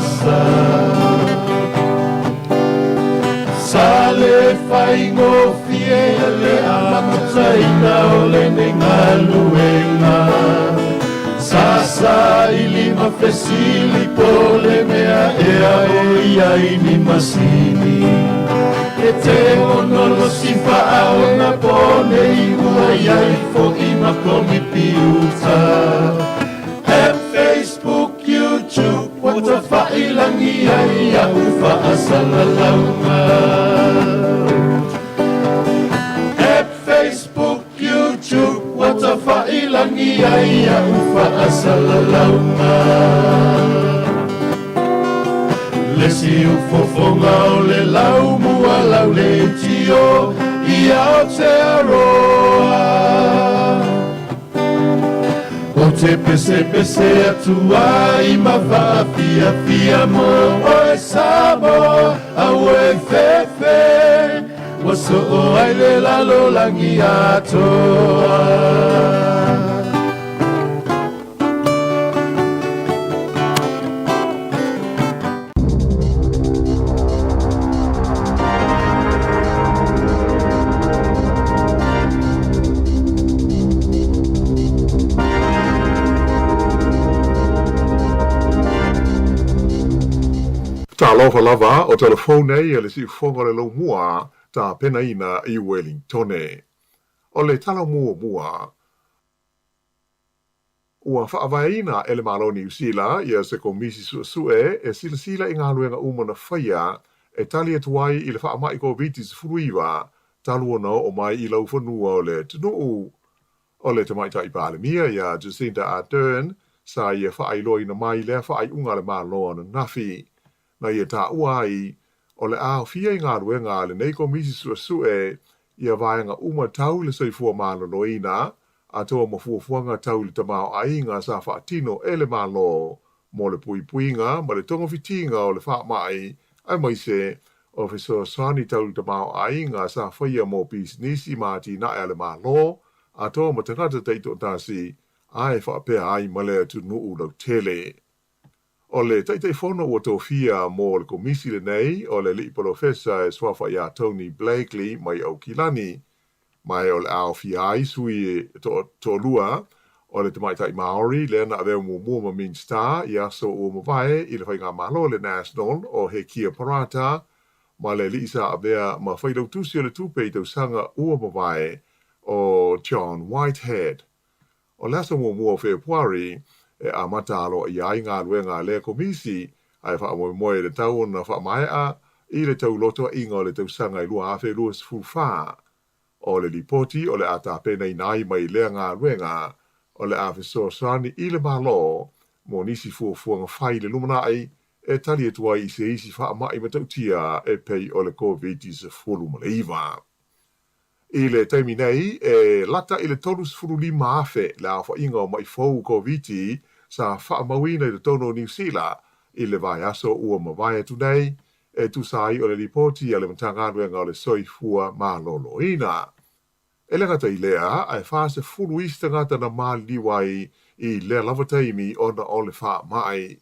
Sasa Sa le faigofie le amataina o lenei galuega Sa saili ma fesili po o le mea ea o i ai ni masini E te ono losi faaonaponei ua i ai foʻi ma komipiuta App Facebook YouTube ua tafailagi ai aʻu faasalalauga App Facebook YouTube ua tafailagi ai aʻu faasalalauga Le siufofoga o le laumua lauleitio i Aotearoa Ou te pesepese atu ai ma faafiafia mo oe Samoa Auē fefe Ua soo ai le lalolagi atoa. Talofa lava, o tala fou nei a le Siufofoga o le Laumua, tapenaina i Welingtone. O le tala muamua, ua faavaeina e le Malo o Niu Sila ia se Komisi Suesue e silasila i galuega uma na faia e tali atu ai i le faamai Koviti-19 talu ona oo mai i laufanua o le atunuu. O le Tamaitai Palemia ia Jacinda Ardern sa ia faailoaina mai lea faaiuga a le Malo ananafi. Na ia taua ai, o le a aofia i galuega a lenei Komisi Suesue ia vaega uma tau i le soifua maloloina, atoa ma fuafuaga tau i le tamaoaiga sa faatino e le Malo mo le puipuiga ma le togafitiga o le faamai aemaise o fesoasoani tau i le tamaoaiga sa faia mo pisinisi ma atinae a le Malo atoa ma tagata taitoatasi ae faapea ai ma le atunuu lautele. O le Taitaifono ua tofia mo le Komisi lenei o le Alii Polofesa e suafa ia Tony Blakely mai Aukilani, ma o le a aofia ai sui e toalua o le tamaitai Māori lea na avea muamua ma Minisita i aso ua mavae i le Faigamalo a le National o Hekia Parata ma le alii sa avea ma Failautusi o le Tupe i tausaga ua mavae o John Whitehead. O le aso muamua o Fepuari e amata aloaia ai galuega a lea Komisi ae faamoemoe e tatau ona faamaea i le taulotoaiga o le tausaga e 2024. O le lipoti o le a tapenaina ai mai lea galuega o le a fesoasoani i le Malo mo nisi fuafuaga fai i le lumanai e tali atu ai i se isi faamai matautia e pei o le Koviti-19. I le taimi nei, e lata i le 35,000 le aofaiga o maʻi fou Koviti sa faamauina i totonu o Niu Sila i le vaiaso ua mavae atu nei, e tusa ai o le lipoti a le Matagaluega o le Soifua Maloloina. E le gata i lea, ae 40 isi tagata na maliliu ai i lea lava taimi ona o le faamai.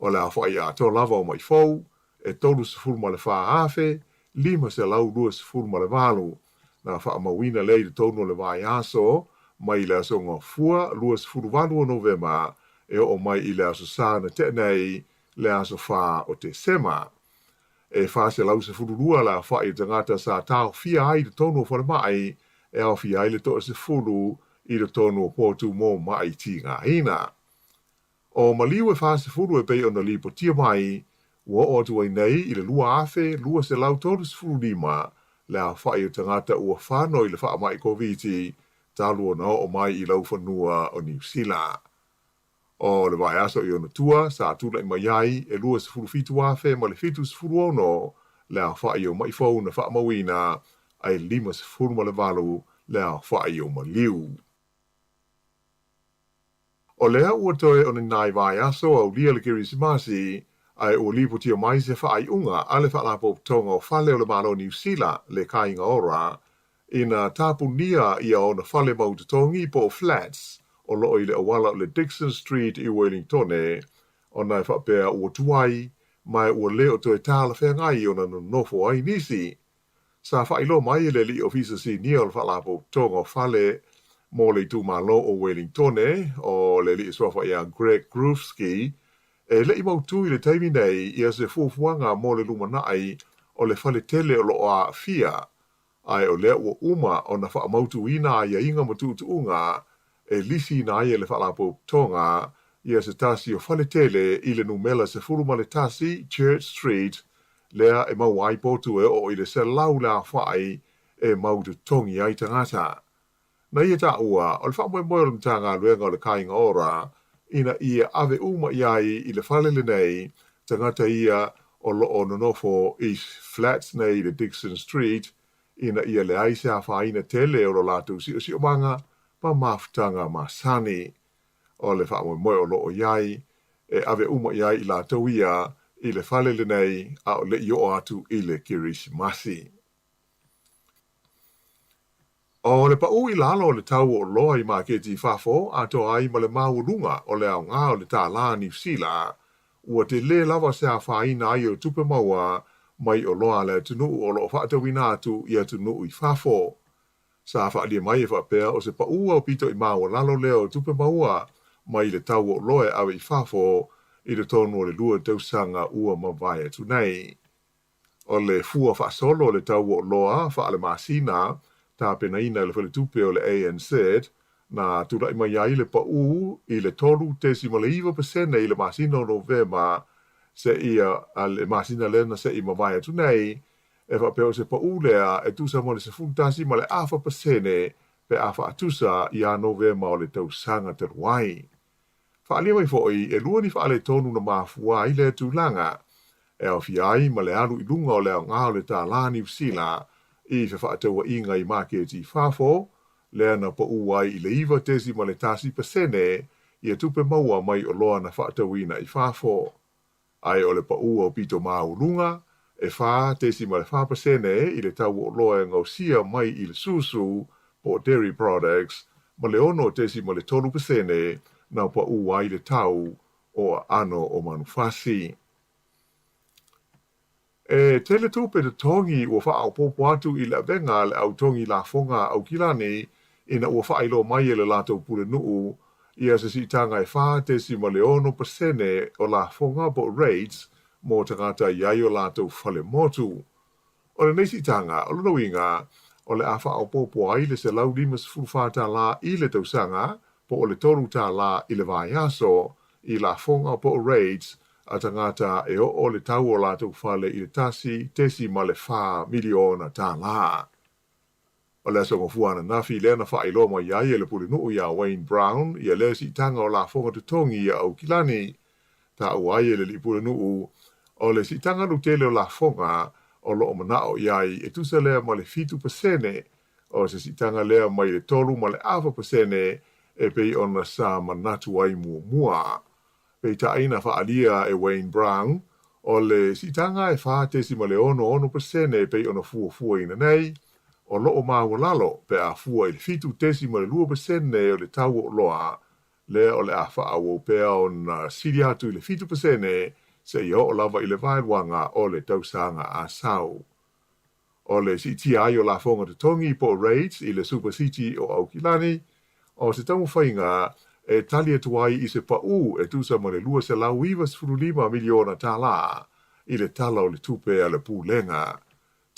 O le aofai atoa lava o maʻi fou, e 34,528, na faamauina lea i totonu o le vaiaso mai le aso Gafua 28 o Novema e oo mai i le Aso Sa na tea nei, le aso 4 o Tesema. E 412 le aofai o tagata sa taofia ai i totonu o falemai, e aofia ai le toasefulu i totonu o potu mo maʻi tigaina. O maliu e 40 e pei ona lipotia mai, ua oo atu ai nei i le 2,235 le aofai o tagata ua fano i le faamai Koviti talu ona oo mai i laufanua o Niu Sila. O le vaiaso i ona tua sa tulai mai ai e 27,000 ma le 76 le aofai o maʻi fou na faamauina, ae 58 le aofai o maliu. O lea ua toe o ni nai vaiaso aulia le Kerisimasi, ae ua lipotia mai se faaiuga a le Faalapotopotoga o Fale o le Malo o Niu Sila, le Kāinga Ora, ina tapunia ia ona fale mau totogi po o flats o lo o i le auala o le Dixon Street i Wellingtone. ona e faapea ua tuai ma ua le o toe talafeagai ona nonofo ai nisi. Sa faailoa mai e le alii ofisa sinia o le Faalapotopotoga o Fale mo le itumalo o Welingtone, o le alii suafa ia Greg Groufsky, e le i mautu i le taimi nei ia se fuafuaga mo le lumanai o le fale tele o lo o aafia, ae o lea ua uma ona faamautuina aiaiga ma tuutuuga e lisiina ai e le Faalapotopotoga ia se tasi o fale tele i le numela 11 Church Street lea e maua ai potu e oo i le 100 le aofai e mau totogi ai tagata. Na ia taua, o le faamoemoe o le Matagaluega o le Kāinga Ora ina ia ave uma i ai i le fale lenei tagata ia o lo o nonofo i flats nei i le Dixon Street ina ia leai se afaina tele o lo latou siosiomaga ma mafutaga masani. O le faamoemoe o lo o i ai, e ave uma i ai i latou ia i le fale lenei a o le i oo atu i le Kerisimasi. ʻO le paʻū i lalo o le tau o oloa i maketi i fafo atoa ai ma le maualuga o le aoga o le tālā Niu Sila, ua telē lava se afaina ai o tupe maua mai oloa a le atunuu o lo o faatauina atu i atunuu i fafo. Sa faaalia mai e faapea o se paʻū aupito i maualalo lea o tupe maua mai le tau o oloa e ave i fafo i totonu o le 2 tausaga ua mavae atu nei. O le fua faasolo o le tau o oloa faale-masina tapenaina e le Faletupe o le ANZ, na tulai mai ai le paʻū i le 3.9% i le masina o Novema seia le masina lea na se i mavae atu nei, e faapea o se paʻū lea e tusa ma le 11.4% pe a faatusa iā Novema o le tausaga talu ai. Faaalia mai foi, e lua ni faaletonu na mafua ai lea tulaga, e aofia ai ma le alu i luga o le aoga o le tālā Niu Sila i fefaatauaiga i maketi i fafo, lea na paʻū ai i le 9.1% ia tupe maua mai oloa na faatauina i fafo. Ae o le paʻū aupito maualuga, e 4.4% i le tau o oloa e gaosia mai i le susu po o dairy products ma le 6.3% na paʻū ai le tau o aano o manufasi. E tele tupe totogi ua faaopoopo atu i le avega a le au togi lafoga a Aukilani ina ua faailoa mai e le latou pulenuu ia se siitaga e 4.6% o lafoga po o rates mo tagata i ai o latou fale motu. O lenei siitaga, o lona uiga, o le a faaopoopo ai le $154 i le tausaga po o le $3 i le vaiaso i lafoga po o rates a tagata e oo le tau o latou fale i le $1.4 miliona. O le aso Gafua ananafi lea na faailoa mai ai e le pulenuu iā Wayne Brown ia lea siitaga o lafoga totogi ia Aukilani. Taua ai e le alii pulenuu, o le siitaga lautele o lafoga o lo o manao i ai e tusa lea ma le 7%, O se siitaga lea mai le 3.5% e pei ona sa manatu ai muamua. Peitai na faaalia e Wayne Brown, o le siitaga e 4.66% e pei ona fuafuaina nei, o lo o maualalo pe a fua i le 7.2% o le tau o oloa, lea o le a faaauau pea ona sili atu i le 7% seia oo lava i le vaeluaga o le tausaga a sau. O le siitia ai o lafoga totogi po o rates i le Super City o Aukilani, o se taumafaiga e tali atu ai i se paʻū e tusa ma le $295 miliona tālā i le Tala o le Tupe a le Pulega.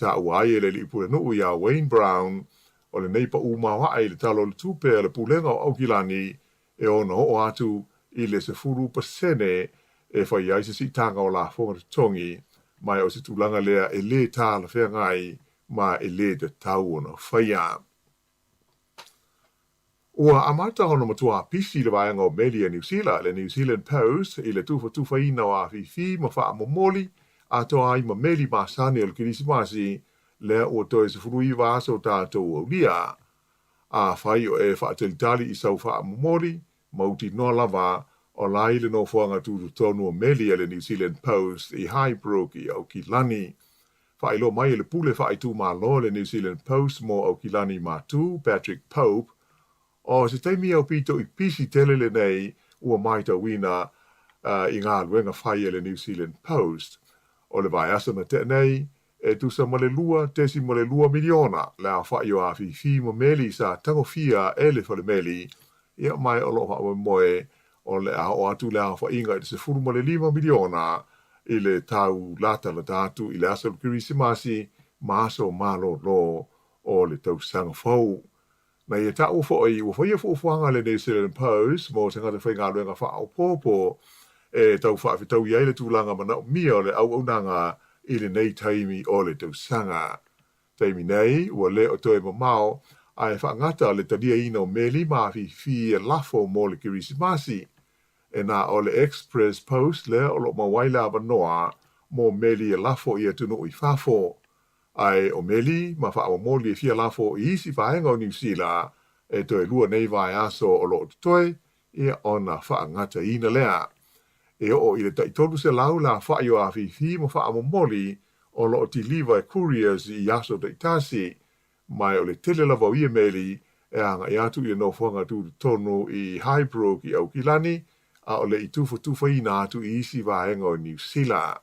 Taua ai e le alii pulenuu iā Wayne Brown, o lenei paʻū maoaʻe i le Tala o le Tupe a le Pulega o Aukilani e ono oo atu i le 10% e fai ai se siitaga o lafoga totogi, ma o se tulaga lea e lē talafeagai ma e lē tatau ona faia. Ua amata ona matua pisi le vaega o meli a Niu Sila, le New Zealand Post, i le tufatufaina o afifi ma faamomoli atoa ai ma meli masani o le Kerisimasi, lea ua toe 19 aso tatou aulia. Afai o e faatalitali i sau faamomoli, mautinoa lava o la i le nofoaga tutotonu o meli a le New Zealand Post i Highbrook i Aukilani. Faailoa mai e le pule faaitumalo le New Zealand Post mo Aukilani Matu, Patrick Pope, o se taimi aupito i pisi tele lenei ua matauina. i galuega fai a le New Zealand Post. O le vaiaso na tea nei, e tusa ma le 2.2 miliona le aofa'i o afifi ma meli sa tagofia e le falemeli, ia ma o lo o faamoemoe o le a oo atu le aofa'iga i le 15 miliona i le tau latalata atu i le aso o le Kerisimasi ma aso malōlō o le tausaga fou. Na ia taua fo'i, ua faia fuafuaga a le New Zealand Post mo tagata faigaluega faaopoopo e tau faafetaui ai le tulaga manaomia o le auaunaga i lenei taimi o le tausaga. Taimi nei, ua le o toe mamao ae faagata le taliaina o meli ma afifi e lafo mo le Kerisimasi. E na o le Express Post lea o lo o maua ai le avanoa mo meli e lafo i atunuu i fafo. Ae o meli ma faamomoli e fia lafo i isi vaega o Niu Sila e toe lua nei vaiaso o lo o totoe, ia ona faagataina lea. E oo i le tai 300 le aofa'i o afifi ma faamomoli o lo o tiliva e couriers i aso taitasi, ma o le tele lava o ia meli e aga'i atu i le nofoaga tutotonu i Highbrook i Aukilani, a o le i tufatufaina atu i isi vaega o Niu Sila.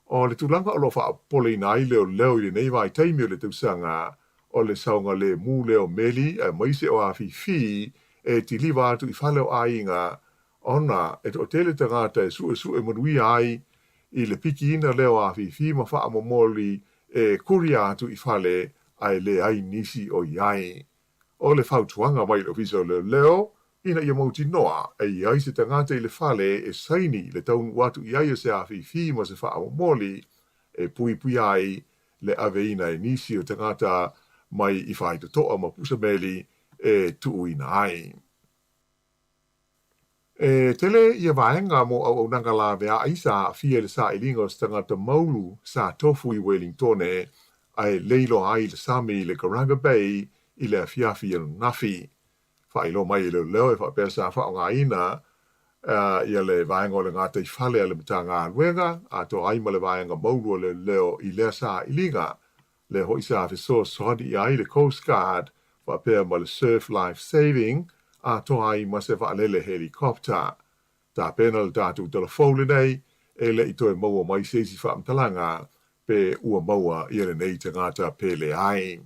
O le tulaga o lo o faapopoleina ai leoleo i lenei vaitaimi o le tausaga, o le saogalemu lea o meli aemaise o afifi e tiliva atu i fale o aiga ona e toatele tagata e suesue manuia ai i le pikiina lea o afifi ma faamomoli e kuria atu i fale ae leai nisi o i ai. O le fautuaga mai le Ofisa o Leoleo, ina ia mautinoa e i ai se tagata i le fale e saini le taunuu atu i ai o se afifi ma se faamomoli e puipuia ai le aveina e nisi o tagata mai i faitotoa ma pusameli e tuuina ai. E tele ia vaega mo auaunaga laveai sa aafia i le sailiga o se tagata maulu sa tofu i Wellingtone ae le iloa ai le sami i le Garaga Bay i le afiafi ananafi. Faailoa mai e leoleo e faapea sa faaaogaina ia le vaega o le gataifale a le Matagaluega atoa ai ma le vaega maulu o leoleo i lea sailiga. Lea ho'i sa fesoasoani i ai le Coast Guard faapea ma le Surf Life Saving atoa ai ma se vaalele helicopter. Tapena le tatou tala fou lenei e le i toe maua mai se isi faamatalaga pe ua maua ia lenei tagata pe leai.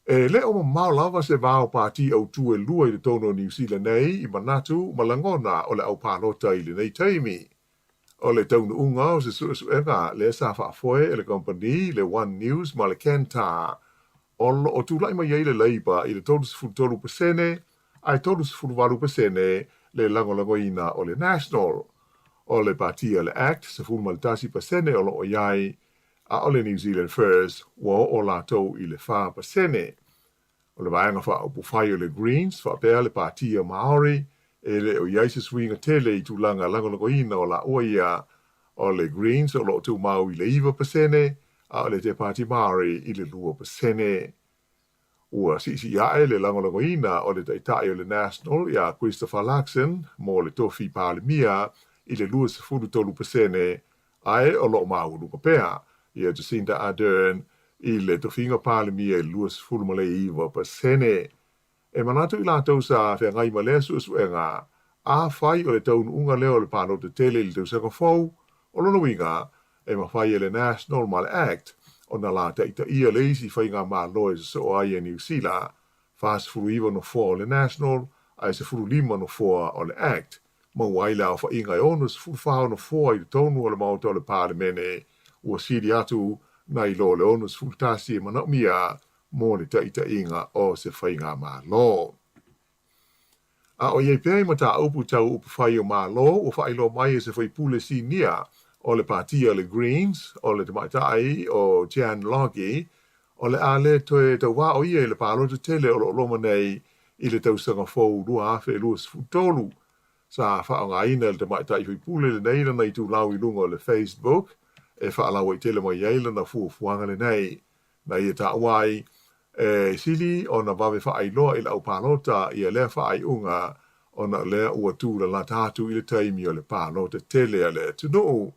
E le o mamao lava se va o pātī autū e lua i totonu o Niu Sila nei i manatu ma lagona o le au palota i lenei taimi. O le taunuuga o se suesuega lea sa faafoe e le kamupani le One News ma le Kantar, o lo o tula'i mai ai le Labour i le 33% ae 38% le lagolagoina o le National. O le pātī a le Act, 11% o lo o i ai, a o le New Zealand First ua oo latou i le 4%. O le vaega faaupufai o le Greens faapea le Pātia Māori e le o i ai se suiga tele i tulaga lagolagoina o laua ia. O le Greens o lo o tumau i le 9% a o le Te Pāti Māori i le 2%. Ua siisii ae le lagolagoina o le Taitai o le National iā Christopher Luxon mo le tofi Palemia i le 23% ae o lo o maualuga pea ia Jacinda Ardern i le tofiga Palemia i le 29%. E manatu i latou sa feagai ma lea suesuega, afai o le taunuuga lea o le palota tele i le tausaga fou, o lona uiga, e mafai e le National ma le Act ona la taitaia le isi faigamalo e sosoo ai e Niu Sila, 49 nofoa o le National ae 15 nofoa o le Act, maua ai le aofa'iga e 64 nofoa i totonu o le Maota o le Palemene, ua sili atu nai lo le 61 e manaomia mo le taita'iga o se faigamalo. A o i ai pea i mataupu tau upufai o Malo, ua faailoa mai e se faipule sinia o le pātia o le Greens, o le tamaitai o Jan Logie, o le a le toe tauvā o ia i le palota tele o lo o loma nei i le tausaga fou 2023. Sa faaaogaina e le tamaitai faipule lenei lana itulau i luga o le Facebook e faalauaitele mai ai lana fuafuaga lenei. Na ia taua ai, e sili ona vave faailoa i le au palota ia lea faaiuga ona o lea ua tūlalata atu i le taimi o le palota tele a le atunuu.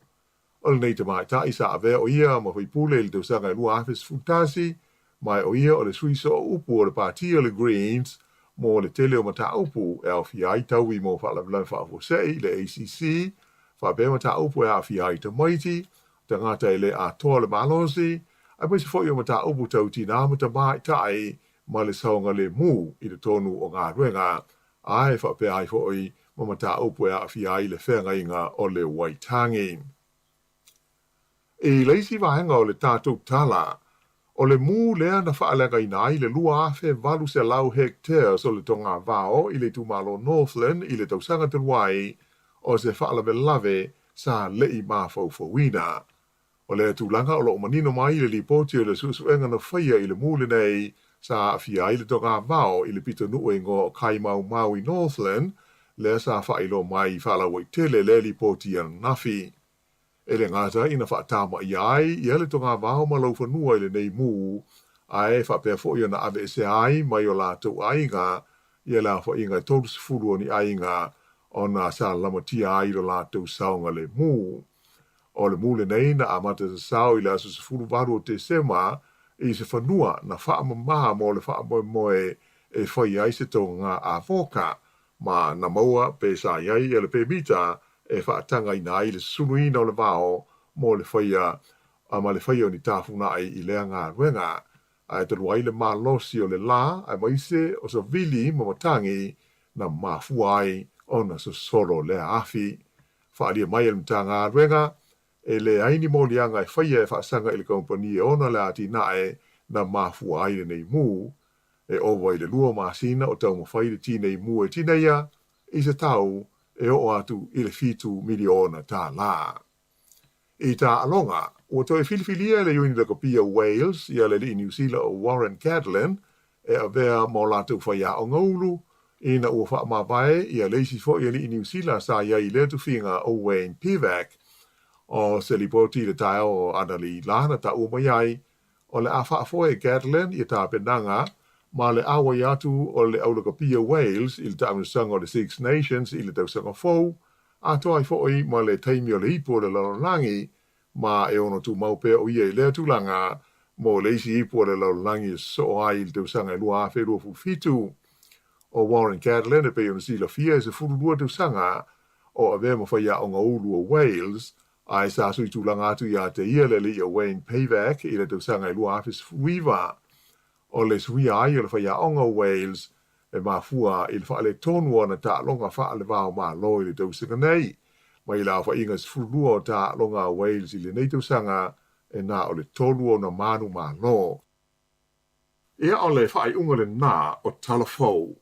O lenei tamaitai sa avea o ia ma faipule i le tausaga e 2011, ma o ia o le sui sooupu o le pāti o le Greens mo le tele o mataupu e aofia ai taui mo faalavelave faafuasei, le ACC, faapea mataupu e aafia ai tamaiti, tagata e le atoa le malosi, aemaise foi o mataupu tau tinā ma tamaitai ma le saogalemu i totonu o galuega, ae faapea ai foi ma mataupu e aafia ai le feagaiga o le Waitangi. I le isi vaega o le tatou tala, o le mū lea na faaleagaina ai le 2,800 hectares o le togavao i le itumalo Northland i le tausaga talu ai o se faalavelave sa le i mafaufauina. O lea tulaga o lo o manino mai i le lipoti o le suesuega na faia i le mū lenei sa aafia ai le togavao i le pitonuu e igoa o Kaimaumau i Northland, lea sa faailoa mai faalauaitele lea lipoti ananafi. E le gata ina faatamaia ai ia le togavao ma laufanua i lenei mū, ae faapea foi ona aveesea ai mai o latou aiga ia le aofaiga e 30 o ni aiga ona sa lamatia ai lo latou saogalemu. O le mū lenei na amata sasao i le aso 18 o Tesema i se fanua na faamamā mo le faamoemoe e fai ai se toga avoka ma na maua pe sa i ai le pemita e faatagaina ai le susuluina o le vao mo le faia ma le faia o ni tafuna'i i lea galuega, ae talu ai le malosi o le lā aemaise o savili ma matagi na mafua ai ona sosolo lea afi. Faaalia mai e le Matagaluega, e leai ni moliaga e faia e faasaga i le kamupani e ona le atinae na mafua ai lenei mū, e ova i le 2 masina o taumafai le tinei mū e tineia i se tau e oo atu i le $7 miliona. I taaloga, ua toe filifilia e le Iuni Lakapi o Wales ia le alii Niu Sila o Warren Gatland e avea ma o latou faiaoga ulu, ina ua faamavae ia le isi foi alii Niu Sila sa i ai i lea tofiga o Wayne Pivac. O se lipoti i le taeao o analeila na taua mai ai, o le a faafoe e Gatland ia tapenaga ma le auai atu o le aulakapia Wales i le taamilosaga o le Six Nations i le tausaga fou, atoa ai foi ma le taimi o le ipu o le lalolagi, ma e ono tumau pea o ia i lea tulaga mo le isi ipu o le lalolagi e sosoo ai i le tausaga e 2027. O Warren Gatland e pei ona silafia e 12 tausaga o avea ma faiaoga ulu o Wales, ae sa sui tulaga atu ia te ia le alii o Wayne Pivac i le tausaga e 2019. O le suia ai o le faiaoga o Wales e mafua i le faaletonu o ana taaloga faale-va-o-Malo i le tausaga nei. Mai le aofaiga 12 o taaloga a Wales i lenei tausaga, e na o le tolu ona manumalo. Ia o le faaiuga lenā o Tala Fou.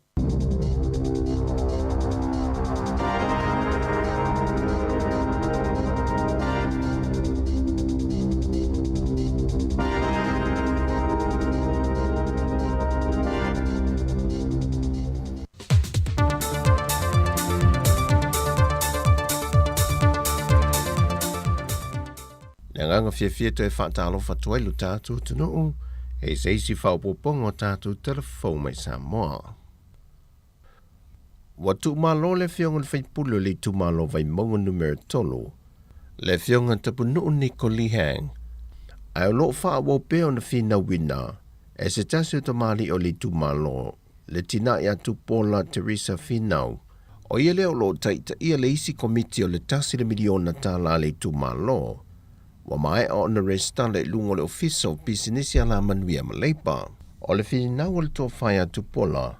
Le agaga fiafia toe faatalofa atu ai lo tatou atunuu e se isi faaopoopoga o tatou tala fou mai Samoa. Ua tuumalo le Afioga i le sui usufono o le itumalo Vaimauga Numera 3, le Afioga Tapunuu Niko Lee Hang, ae o lo o faaauau pea ona finauina e se tasi o tamalii o le itumalo, le tina ia Tupuola Teresa Finau, o ia lea o lo o taitaia le isi komiti o le $1 miliona a le itumalo, ua maea ona resitala i luga o le Ofisa o Pisinisi Alamanuia ma Leipa. O le finau a le tofa ia Tupuola,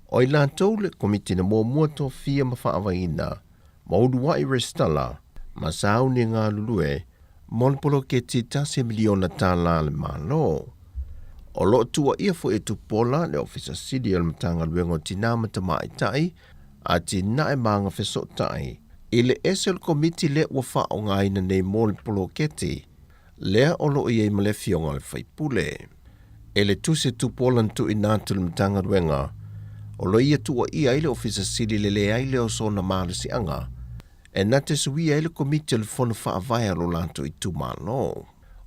o i latou le komiti na muamua tofia ma faavaeina ma uluai resitala ma sauni e galulue mo le poloketi $1 miliona a le Malo. O lo o tuuaia foi e Tupuola le Ofisa Sili o le Matagaluega o Tinā ma Tamaitai, Atinae ma Agafesootai i le ese o le komiti lea ua faaaogaina nei mo le poloketi lea o lo o i ai ma le Afioga i le sui usufono. E le tusi a Tupuola na tuuina atu i le Matagaluega, o lo o ia tuuaia ai le Ofisa Sili le leai lea o sona malosiaga e na te suia ai le Komiti o le Fono Faavae a lo latou itumalo.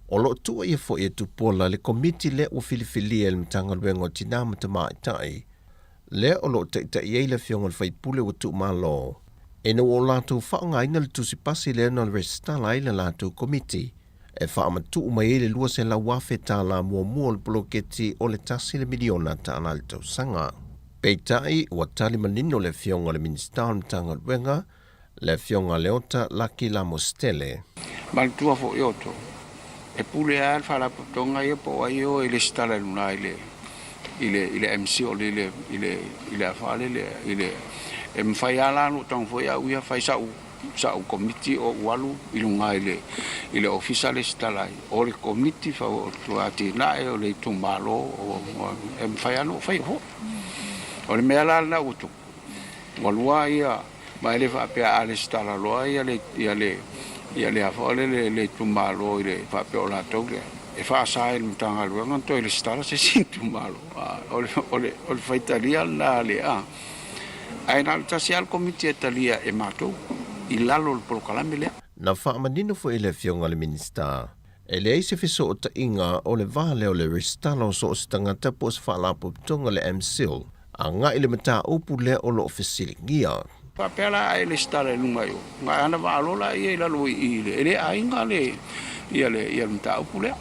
O lo o tuuaia foi e Tupuola le Komiti lea ua filifilia e le Matagaluega o Tinā ma Tamaitai, lea o lo o taitai ai le Afioga i le sui usufono ua tuumalo, ina ua o latou faaaogaina le tusi pasi lea na resitala ai le latou komiti e faamatuu mai ai le $200,000 muamua o le poloketi o le $1 miliona i le tausaga. Peitai, ua tali manino le Afioga i le Minisita o le Matagaluega, le Afioga Leota Laki Lamositele. Manatua foi outou, e pule lava le Faalapotopotoga ia po o ai e o e lesitala i luga i le i le i le MC o le i le i le i le afa le le i le e mafai lava la ona ou tago foi au ia fai sa'u sa'u komiti ou alu i luga i le i le ofisa lesitala ai o le komiti fau atinae o le itumalo o e mafai lava ona ou faia foi. O le mea la lena ua tupu ua lua ia ma e le faapea a lesitala loa ia le ia le ia le a foi le le itumalo i le faapea o latou lea e faasa e le Matagaluega ona toe lesitala se isi itumalo. O le o le o le faitalia lena a le a ae na o le tasi lava le komiti e talia e matou i lalo o le polokalame lea. Na faamanino foi e le Afioga i le Minisita, e leai se fesootaiga o le va lea o le resitala o so o se tagata po o se faalapotopotoga le MCIL agai i le mataupu lea o lo o fesiligia. Faapea la ae lesitala i luga i o, na ana vaalo la ia i lalo i i le, e le aiga le, ia le, ia le mataupu lea.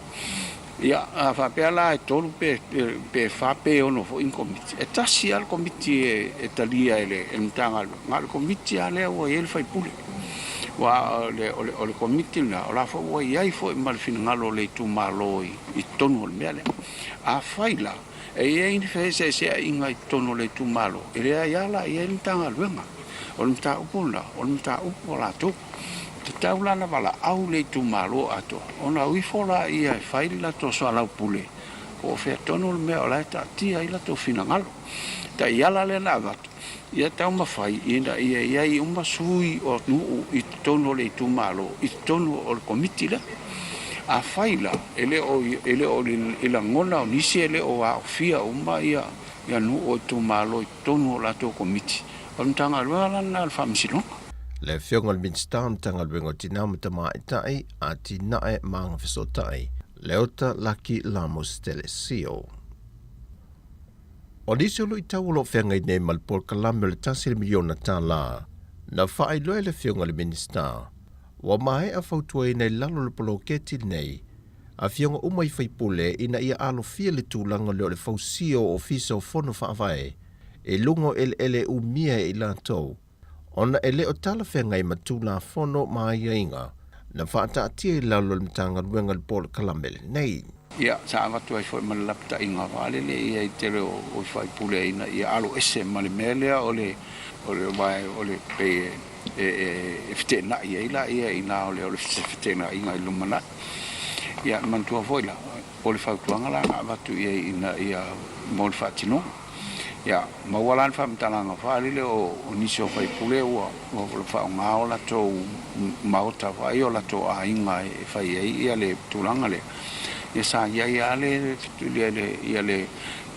Ia, a faapea la e tolu pe, pe fa pe ono foi ni komiti, e tasi lava le komiti e, e talia e le, e le Matagaluega, na o le komiti lava lea ua i ai le faipule. Aua o le, o le, o le komiti lena, o la foi ua i ai foi ma le finagalo o le itumalo i, i totonu o le mea lea. Afai la, e i ai ni feeseeseaiga i totonu o le itumalo, e leai lava la i ai le Matagaluega. O le mataupu lena, o le mataupu a latou. Tatau la ona valaau le itumalo atoa, ona o ifo laia e fai le latou soalaupule, po o fea tonu le mea o la e taatia ai latou finagalo. Taiala lea na avatu, ia taumafai ina ia i ai uma sui o nuu i totonu o le itumalo, i totonu o le komiti lea. Afai la e le o, e le o i lagona o nisi e le o aofia uma ia nuu o itumalo i totonu o latou komiti, O le Matagaluega la lena o le Faamasinoga. Le Afioga i le Minisita o le Matagaluega o Tina ma Tamaitai, Atinae ma Agafesootai, Leota Laki Lamos Telesio. O nisi o luitau o lo o feagai nei ma le polokalame o le $1 miliona na faailoa e le Afioga i le Minisita, ua maea fautuaina i lalo o le poloketi lenei afioga uma i faipule ina ia alofia le tulaga lea o le fausia o Ofisa o Fono Faavae i luga o eleele umia e i latou, ona e le o talafeagai ma Tulafono ma aiaiga na faataatia i lalo o le Matagaluega i le polokalame lenei. Ia, sa avatu ai foi ma le lapataiga faalele ia i tele o faipule ina ia alo ese ma le mea lea o le o le o le pei e e feteenai ai laia ina o le o le feteenaiga i le lumanai. Ia, manatua foi la, O le fautuaga la na avatu i ai ina ia mo le faatinoga. Ia, maua la le faamatalaga faalele o nisi o faipule ua faaaoga o latou maota foi o latou aiga e fai ai ia le tulaga lea. Ia sa i ai lava le ia le ia le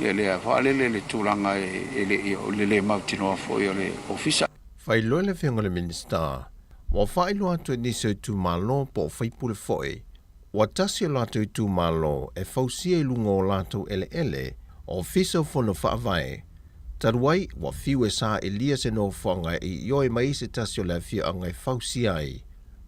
ia le faalele le tulaga e le i o le le mautinoa foi o le ofisa. Faailoa le Afioga i le Minisita, ua faailoa atu e nisi o itumalo po o faipule foi Ua tasi o latou itumalo e fausia i luga o latou eleele, Ofisa o Fono Faavae. Talu ai, ua fiu e sailia se nofoaga e ioe mai ai se tasi o le afioaga e fausia ai,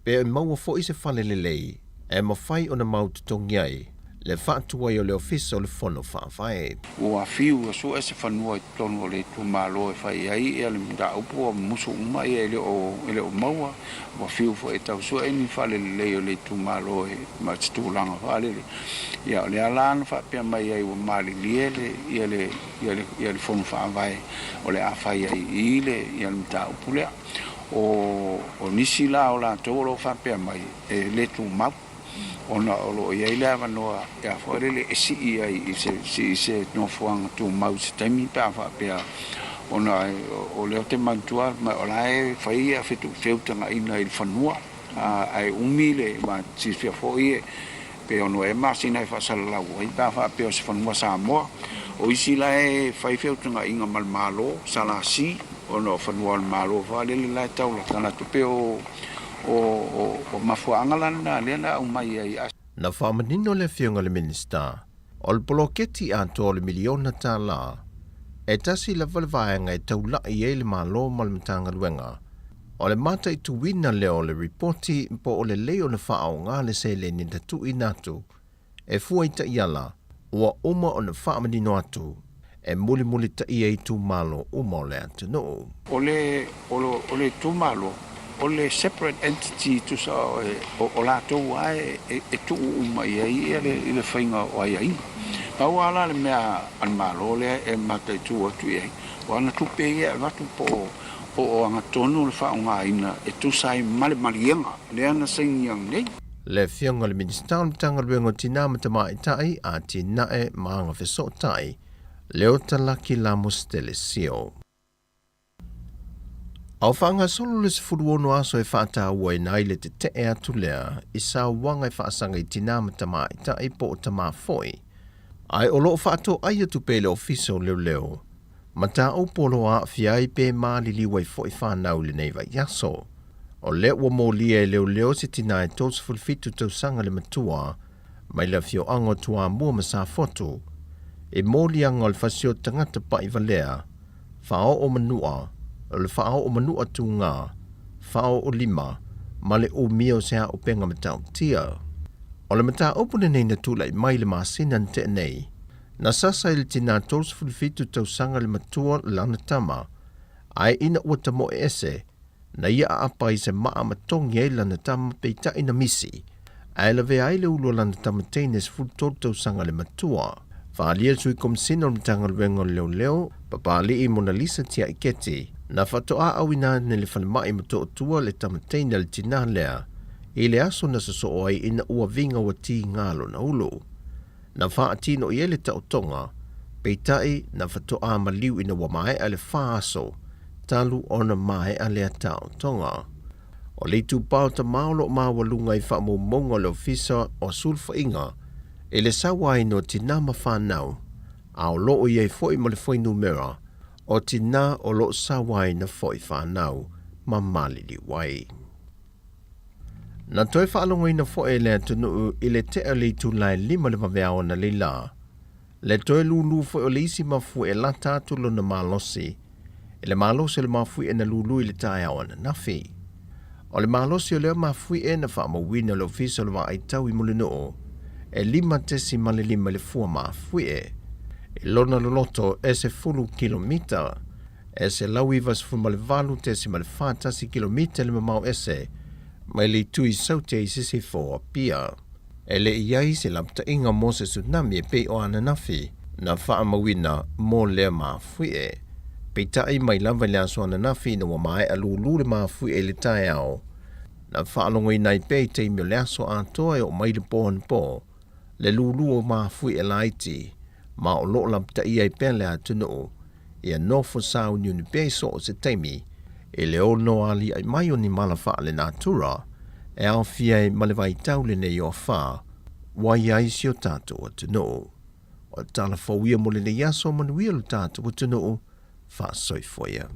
pe maua foi se fale lelei e mafai ona mau totogi ai le faatuai o le Ofisa o le Fono Faavae. Ua fiu e sue se fanua i totonu o le itumalo e fai ai le mataupu ua musu uma ia e le o maua. Ua fiu foi e tau sue ni fale lelei o le itumalo e ma se tulaga faalele. Ia o lea la na faapea mai ai ua malilie le ia le ia le ia le Fono Faavae o le a fai ai i i le ia le mataupu lea. O o nisi la o latou o lo o faapea mai e le tumau ona o lo o i ai le avanoa e a foi lele e sii ai i se i se nofoaga tumau i se taimi pe a faapea ona o lea ou te manatua ma o la e fai ia feutagaiga i le fanua ae umi le ma silafia foi e pe ono ea masina e faasalalau ai pe a faapea o se fanua Samoa. O isi la e fai feutagaiga ma le Malo, SLC, ona o fanua o le Malo foi lele la e taulata latou pe o O mafuaaga la lena lea na aumai ai. Na faamanino le Afioga i le Minisita, o le poloketi atoa o le miliona tala, e tasi lava le vaega e taulai ai le Malo ma le Matagaluega. O le mataituina lea o le ripoti po o lelei ona faaaoga le seleni na tuuina atu e fua i taiala ua uma ona faamanino atu. e mulimulitaia itumalo uma o le atunuu. O le, o le itumalo, o le separate entity tusa o, o latou lava e, e tuu uma i ai le, i le faiga o aiaiga. Pau lava la le mea a le Malo lea e mataitu atu i ai, o ana tupe ia e avatu po o, po o agatonu le faaaogaina e tusa ai ma le maliega lea na sainia nei. Le Afioga i le Minisita o le Matagaluega o Tinā ma Tamaitai, Atinae ma Agafesootai, Leota Laki Lamos Telesio. A o faagasolo le 16 aso e faatauaina ai le tetee atu lea i sauaga e faasaga i tinā ma tamaitai po o tamā foi, ae o lo o faatoai atu pea i le Ofisa o Leoleo mataupu o lo o aafia ai pe maliliu ai foi fanau i lenei vaiaso. O lea ua molia e leoleo se tinā e 37 tausaga le matua mai le afioaga o Toamua ma Safotu i moliaga o le fasioti tagata pa'i valea, faaoo manua, o le faaoo manua tugā, faaoo lima, ma le umia o se auupega matautia. O le mataupu lenei na tula'i mai i le masina na tea nei, Na sasa i le tinā 37 tausaga le matua lana tama, ae ina ua tamoe ese, na ia aapa i se maa ma togi ai lana tama peitai na misi, ae lavea ai le ulu o lana tama teine 13 tausaga le matua. Faaalia le Sui Komesina o le Matagaluega o le Leoleo, Papali'i Monalisa Tiaiketi, na faatoa auina ane le falemai Motootua le tama teine a le tinā lea i le aso na sosoo ai ina ua viga ua tiga lona ulu. Na faatino i ai le taotoga, peitai na faatoa maliu ina ua maea le fa aso talu ona maea lea taotoga. O le itupa o tama o lo o maualuga i faamaumauga o le Ofisa o Sulufaiga i le sauaina o tinā ma fanau, a o lo o i ai foi ma le fuainumera o tinā o lo o sauaina foi fanau ma maliliu ai. Na toe faalogoina foi e le atunuu i le tea o le itula e lima le vaveao analeila, le toe lūlū foi o le isi mafuie e lata atu lona malosi i le malosi o le mafuie na lūlū i le taeao ananafi. O le malosi o lea mafuie na faamauina e le Ofisa o le Vaai Tau i Mulinuu e 5.5 i le fua mafuie, i lona loloto e 10 kilomita. E 198.41 kilomita le mamao ese mai le itu i Saute i sisifo o Apia. E le i ai se lapataiga mo se tsunami e pei o ananafi na faamauina mo lea mafuie. Peitai mai lava i le aso ananafi ina ua maea lūlū le mafuie i le taeao, na faalogoina ai pea i taimi o le aso atoa e oo mai le po anapo le lūlū o mafuie laiti ma o lo o lapataia ai pea le atunuu ia nofo sauniuni pea i so o se taimi i le ono aliaʻi mai o ni mala faalenatura e aofia ai ma le vaitau lenei o afa ua i ai si o tatou atunuu. O le tala fou ia mo lenei aso, manuia lo tatou atunuu, faasoifua ia.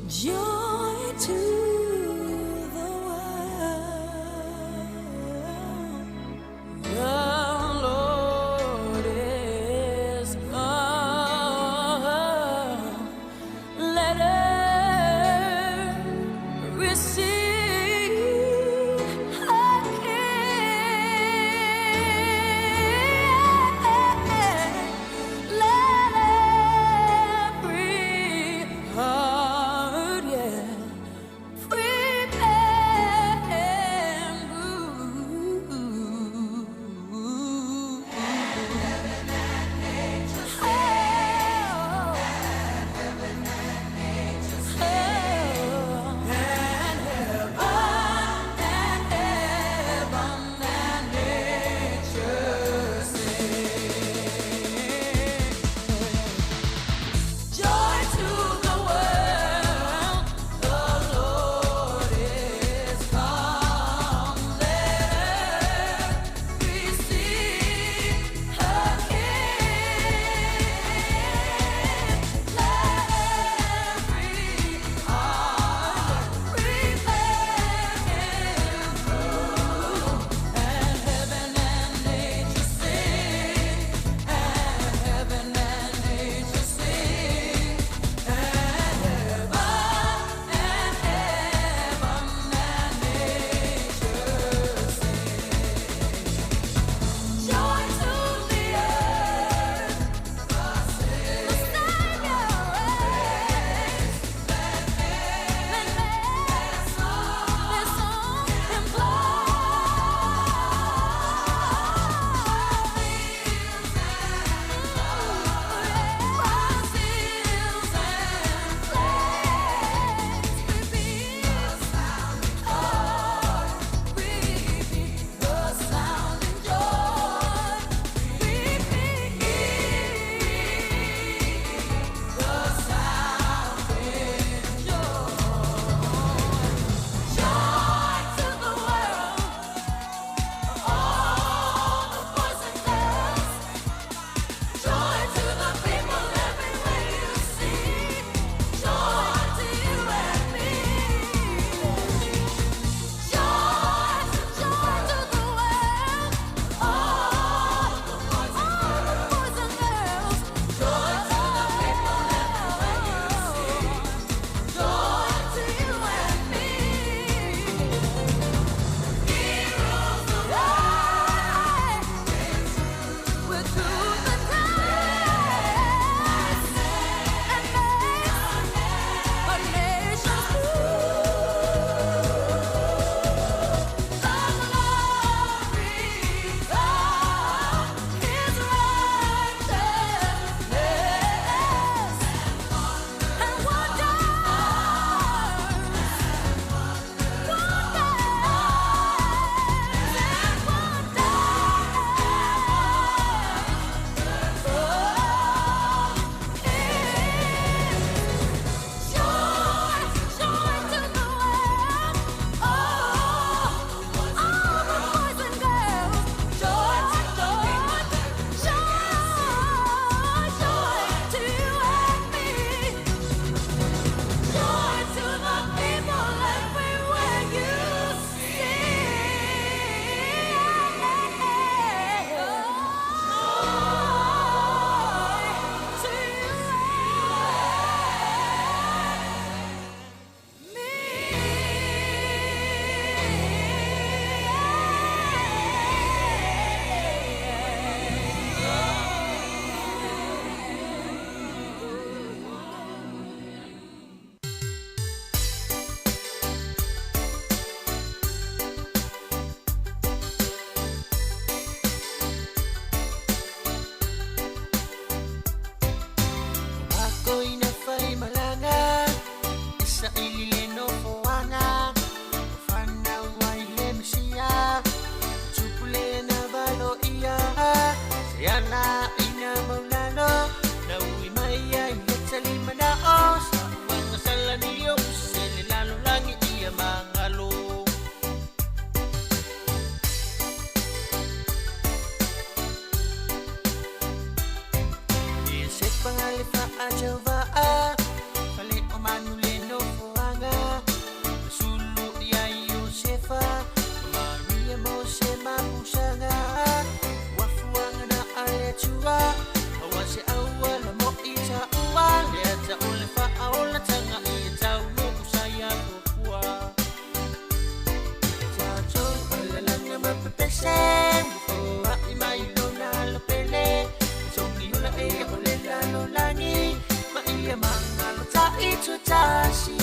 Joy to the world, the Lord is come. Let earth receive her King. Let every heart, yeah, oi na fai malaga E sa ili le nofoaga O fanau ai le Mesia Tupu le na valo ia Se ala ina maulalo Na ui mai ai le tali mana'o Sa uaga salani o se le lalolagi ia magalo. Ia se pagale faajauva'a fale o manu le nofoaga Na sulu ia Iosefa ma Maria mo se mapusaga Uafuaga na ale atua Aua se auala mo i ta'ua Lea ta'o le fa'aolataga ia taunuu sa ia fuafua. Tatou alalaga ma pepese Ua foa'i mai lona alo pele Togiola e o le lalolagi Ma ia magalo ta'itutasi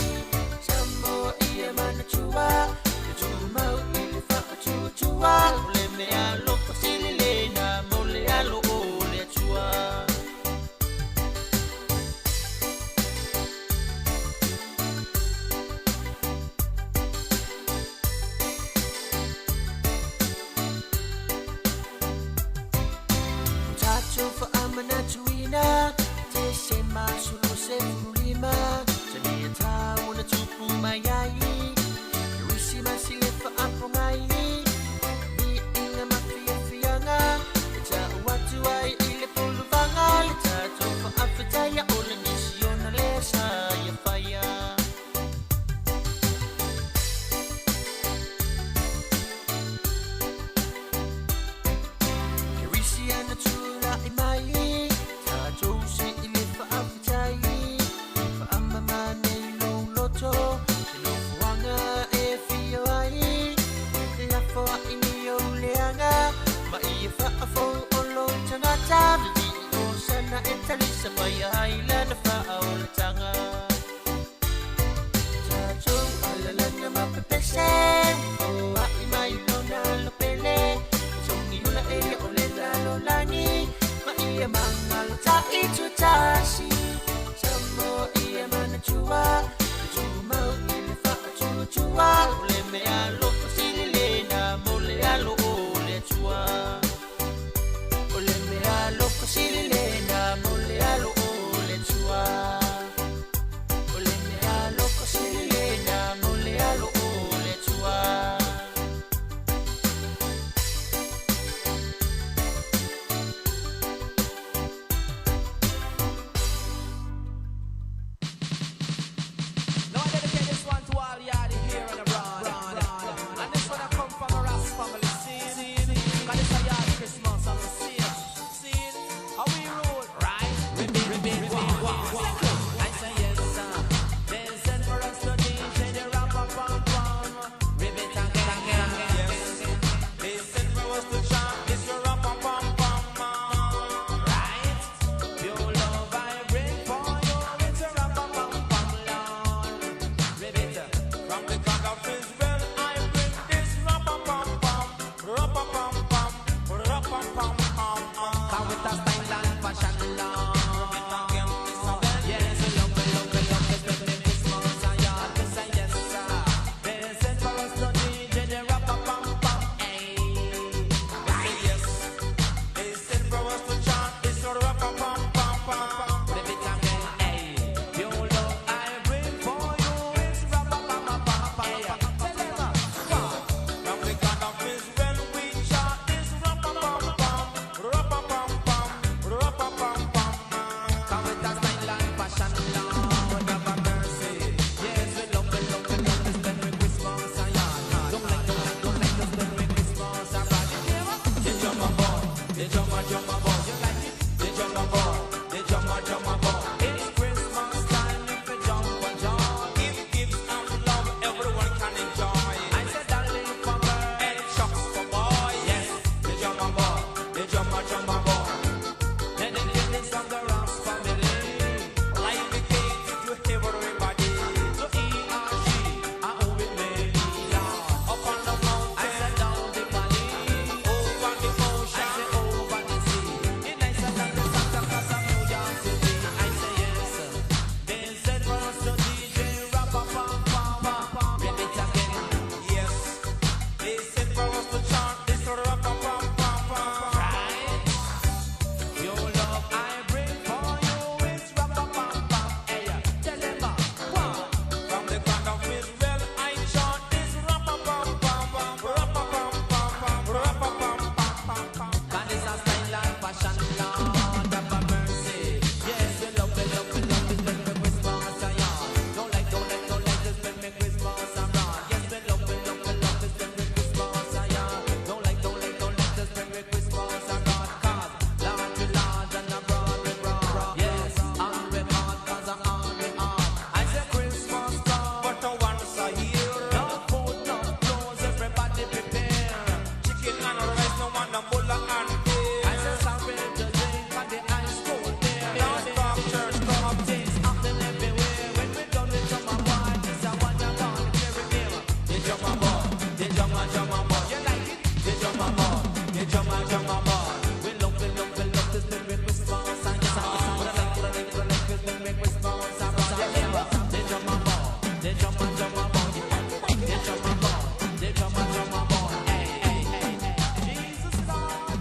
Samoa ia manatua E tumau i le fa'atuatua O le mea alofa sililena mo le alo o le Atua. O tatou fa'amanatuina Tesema sulu 15 Talia tau na tupu mai ai Kerisimasi le fa'apogai Vi'iga ma fiafiaga E ta'u atu ai i le puluvaga Le tatou fa'afetaia o le misiona lea sa ia faia. Kerisiana tula'i mai Tatou se'i le fa'afetai Fa'amama nei lou loto Se nofoaga e afio ai Lafoa'i ni ou leaga Ma ia fa'afou o lou tagata Vivi'i o sana e talisa faia ai lana fa'aolataga. Tatou alalaga ma pepese Ua foa'i mai lona alo pele Togiola e o le lalolagi Ma ia magalo ta'itutasi Samoa ia manatua E tumau i le fa'atuatua O le mea alofa sililena mo le alo o le Atua. O le mea alofa sililena mo le alo o le Atua. O le mea alofa sililena mo le alo o le Atua. Now I dedicate this one to all yard here and abroad. And this one I come from a Ras family. See, cause it's a yard Christmas and we see it. See it, how we roll, right? Ribbit, ribbit, wah, wah, wah. I say yes, sir. They send for us to DJ the rap pam pam pam. Ribbit again, again. Yes, they send for us to chant this rap pam pam pam. Right? Pure love I bring for you. It's a rap pam pam pam, Lord. Ribbit. From the God of Israel I bring this rap pam pam pam, rap pam pam pam, rap pam pam pam. Come with a style and fashion, Lord. Ribbit again, Mr. Ben. Yes, we love, we love, we love this baby Christmas. And you have to say yes, sir. They sent for us to DJ the rap pam pam pam. Hey. They say yes. They sent for us to chant this rap pam pam pam pam. Ribbit again, hey. Pure love I bring for you. It's rap pam pam pam pam. Hey. Tell them, From the God of Israel we chant this rap pam pam pam, rap pam pam pam, rap pam pam pam. Come with a style and fashion, Lord have a mercy. Yes, we love, we love, we love this Merry Christmas, and yeah. Don't like, don't like, don't like this Merry Christmas, and right. The drummer boy, the drummer, drummer boy, you like it? The drummer boy, the drummer, drummer boy. It's Christmas time, if you jump and joy. Give gifts and love, everyone can enjoy. I said, darling, for girl and chucks for boy. Yes, the drummer boy, the drummer, drummer boy. Then the feelings of the Ross family. Light the cake to everybody. To E R G, I owe it me, Lord. Up on the mountain, I said down the valley, over the I ocean, said over the sea. jump on board. You like it? You jump on board. You jump on, jump on board. We love, we love, we love this lyric response. And I like it, I like it, I like this lyric response. And they jump on board. They jump on, jump on board. You like it? They jump on board. They jump on, jump on board. Hey, hey, hey, hey. Jesus Lord.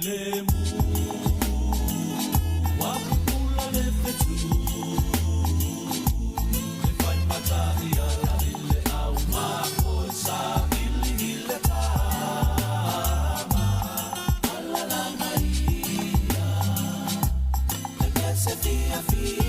filemu Ua pupula le fetu E fai matai ala i le au mako e sa ili i le tama Alalanga ia E pese fia fia.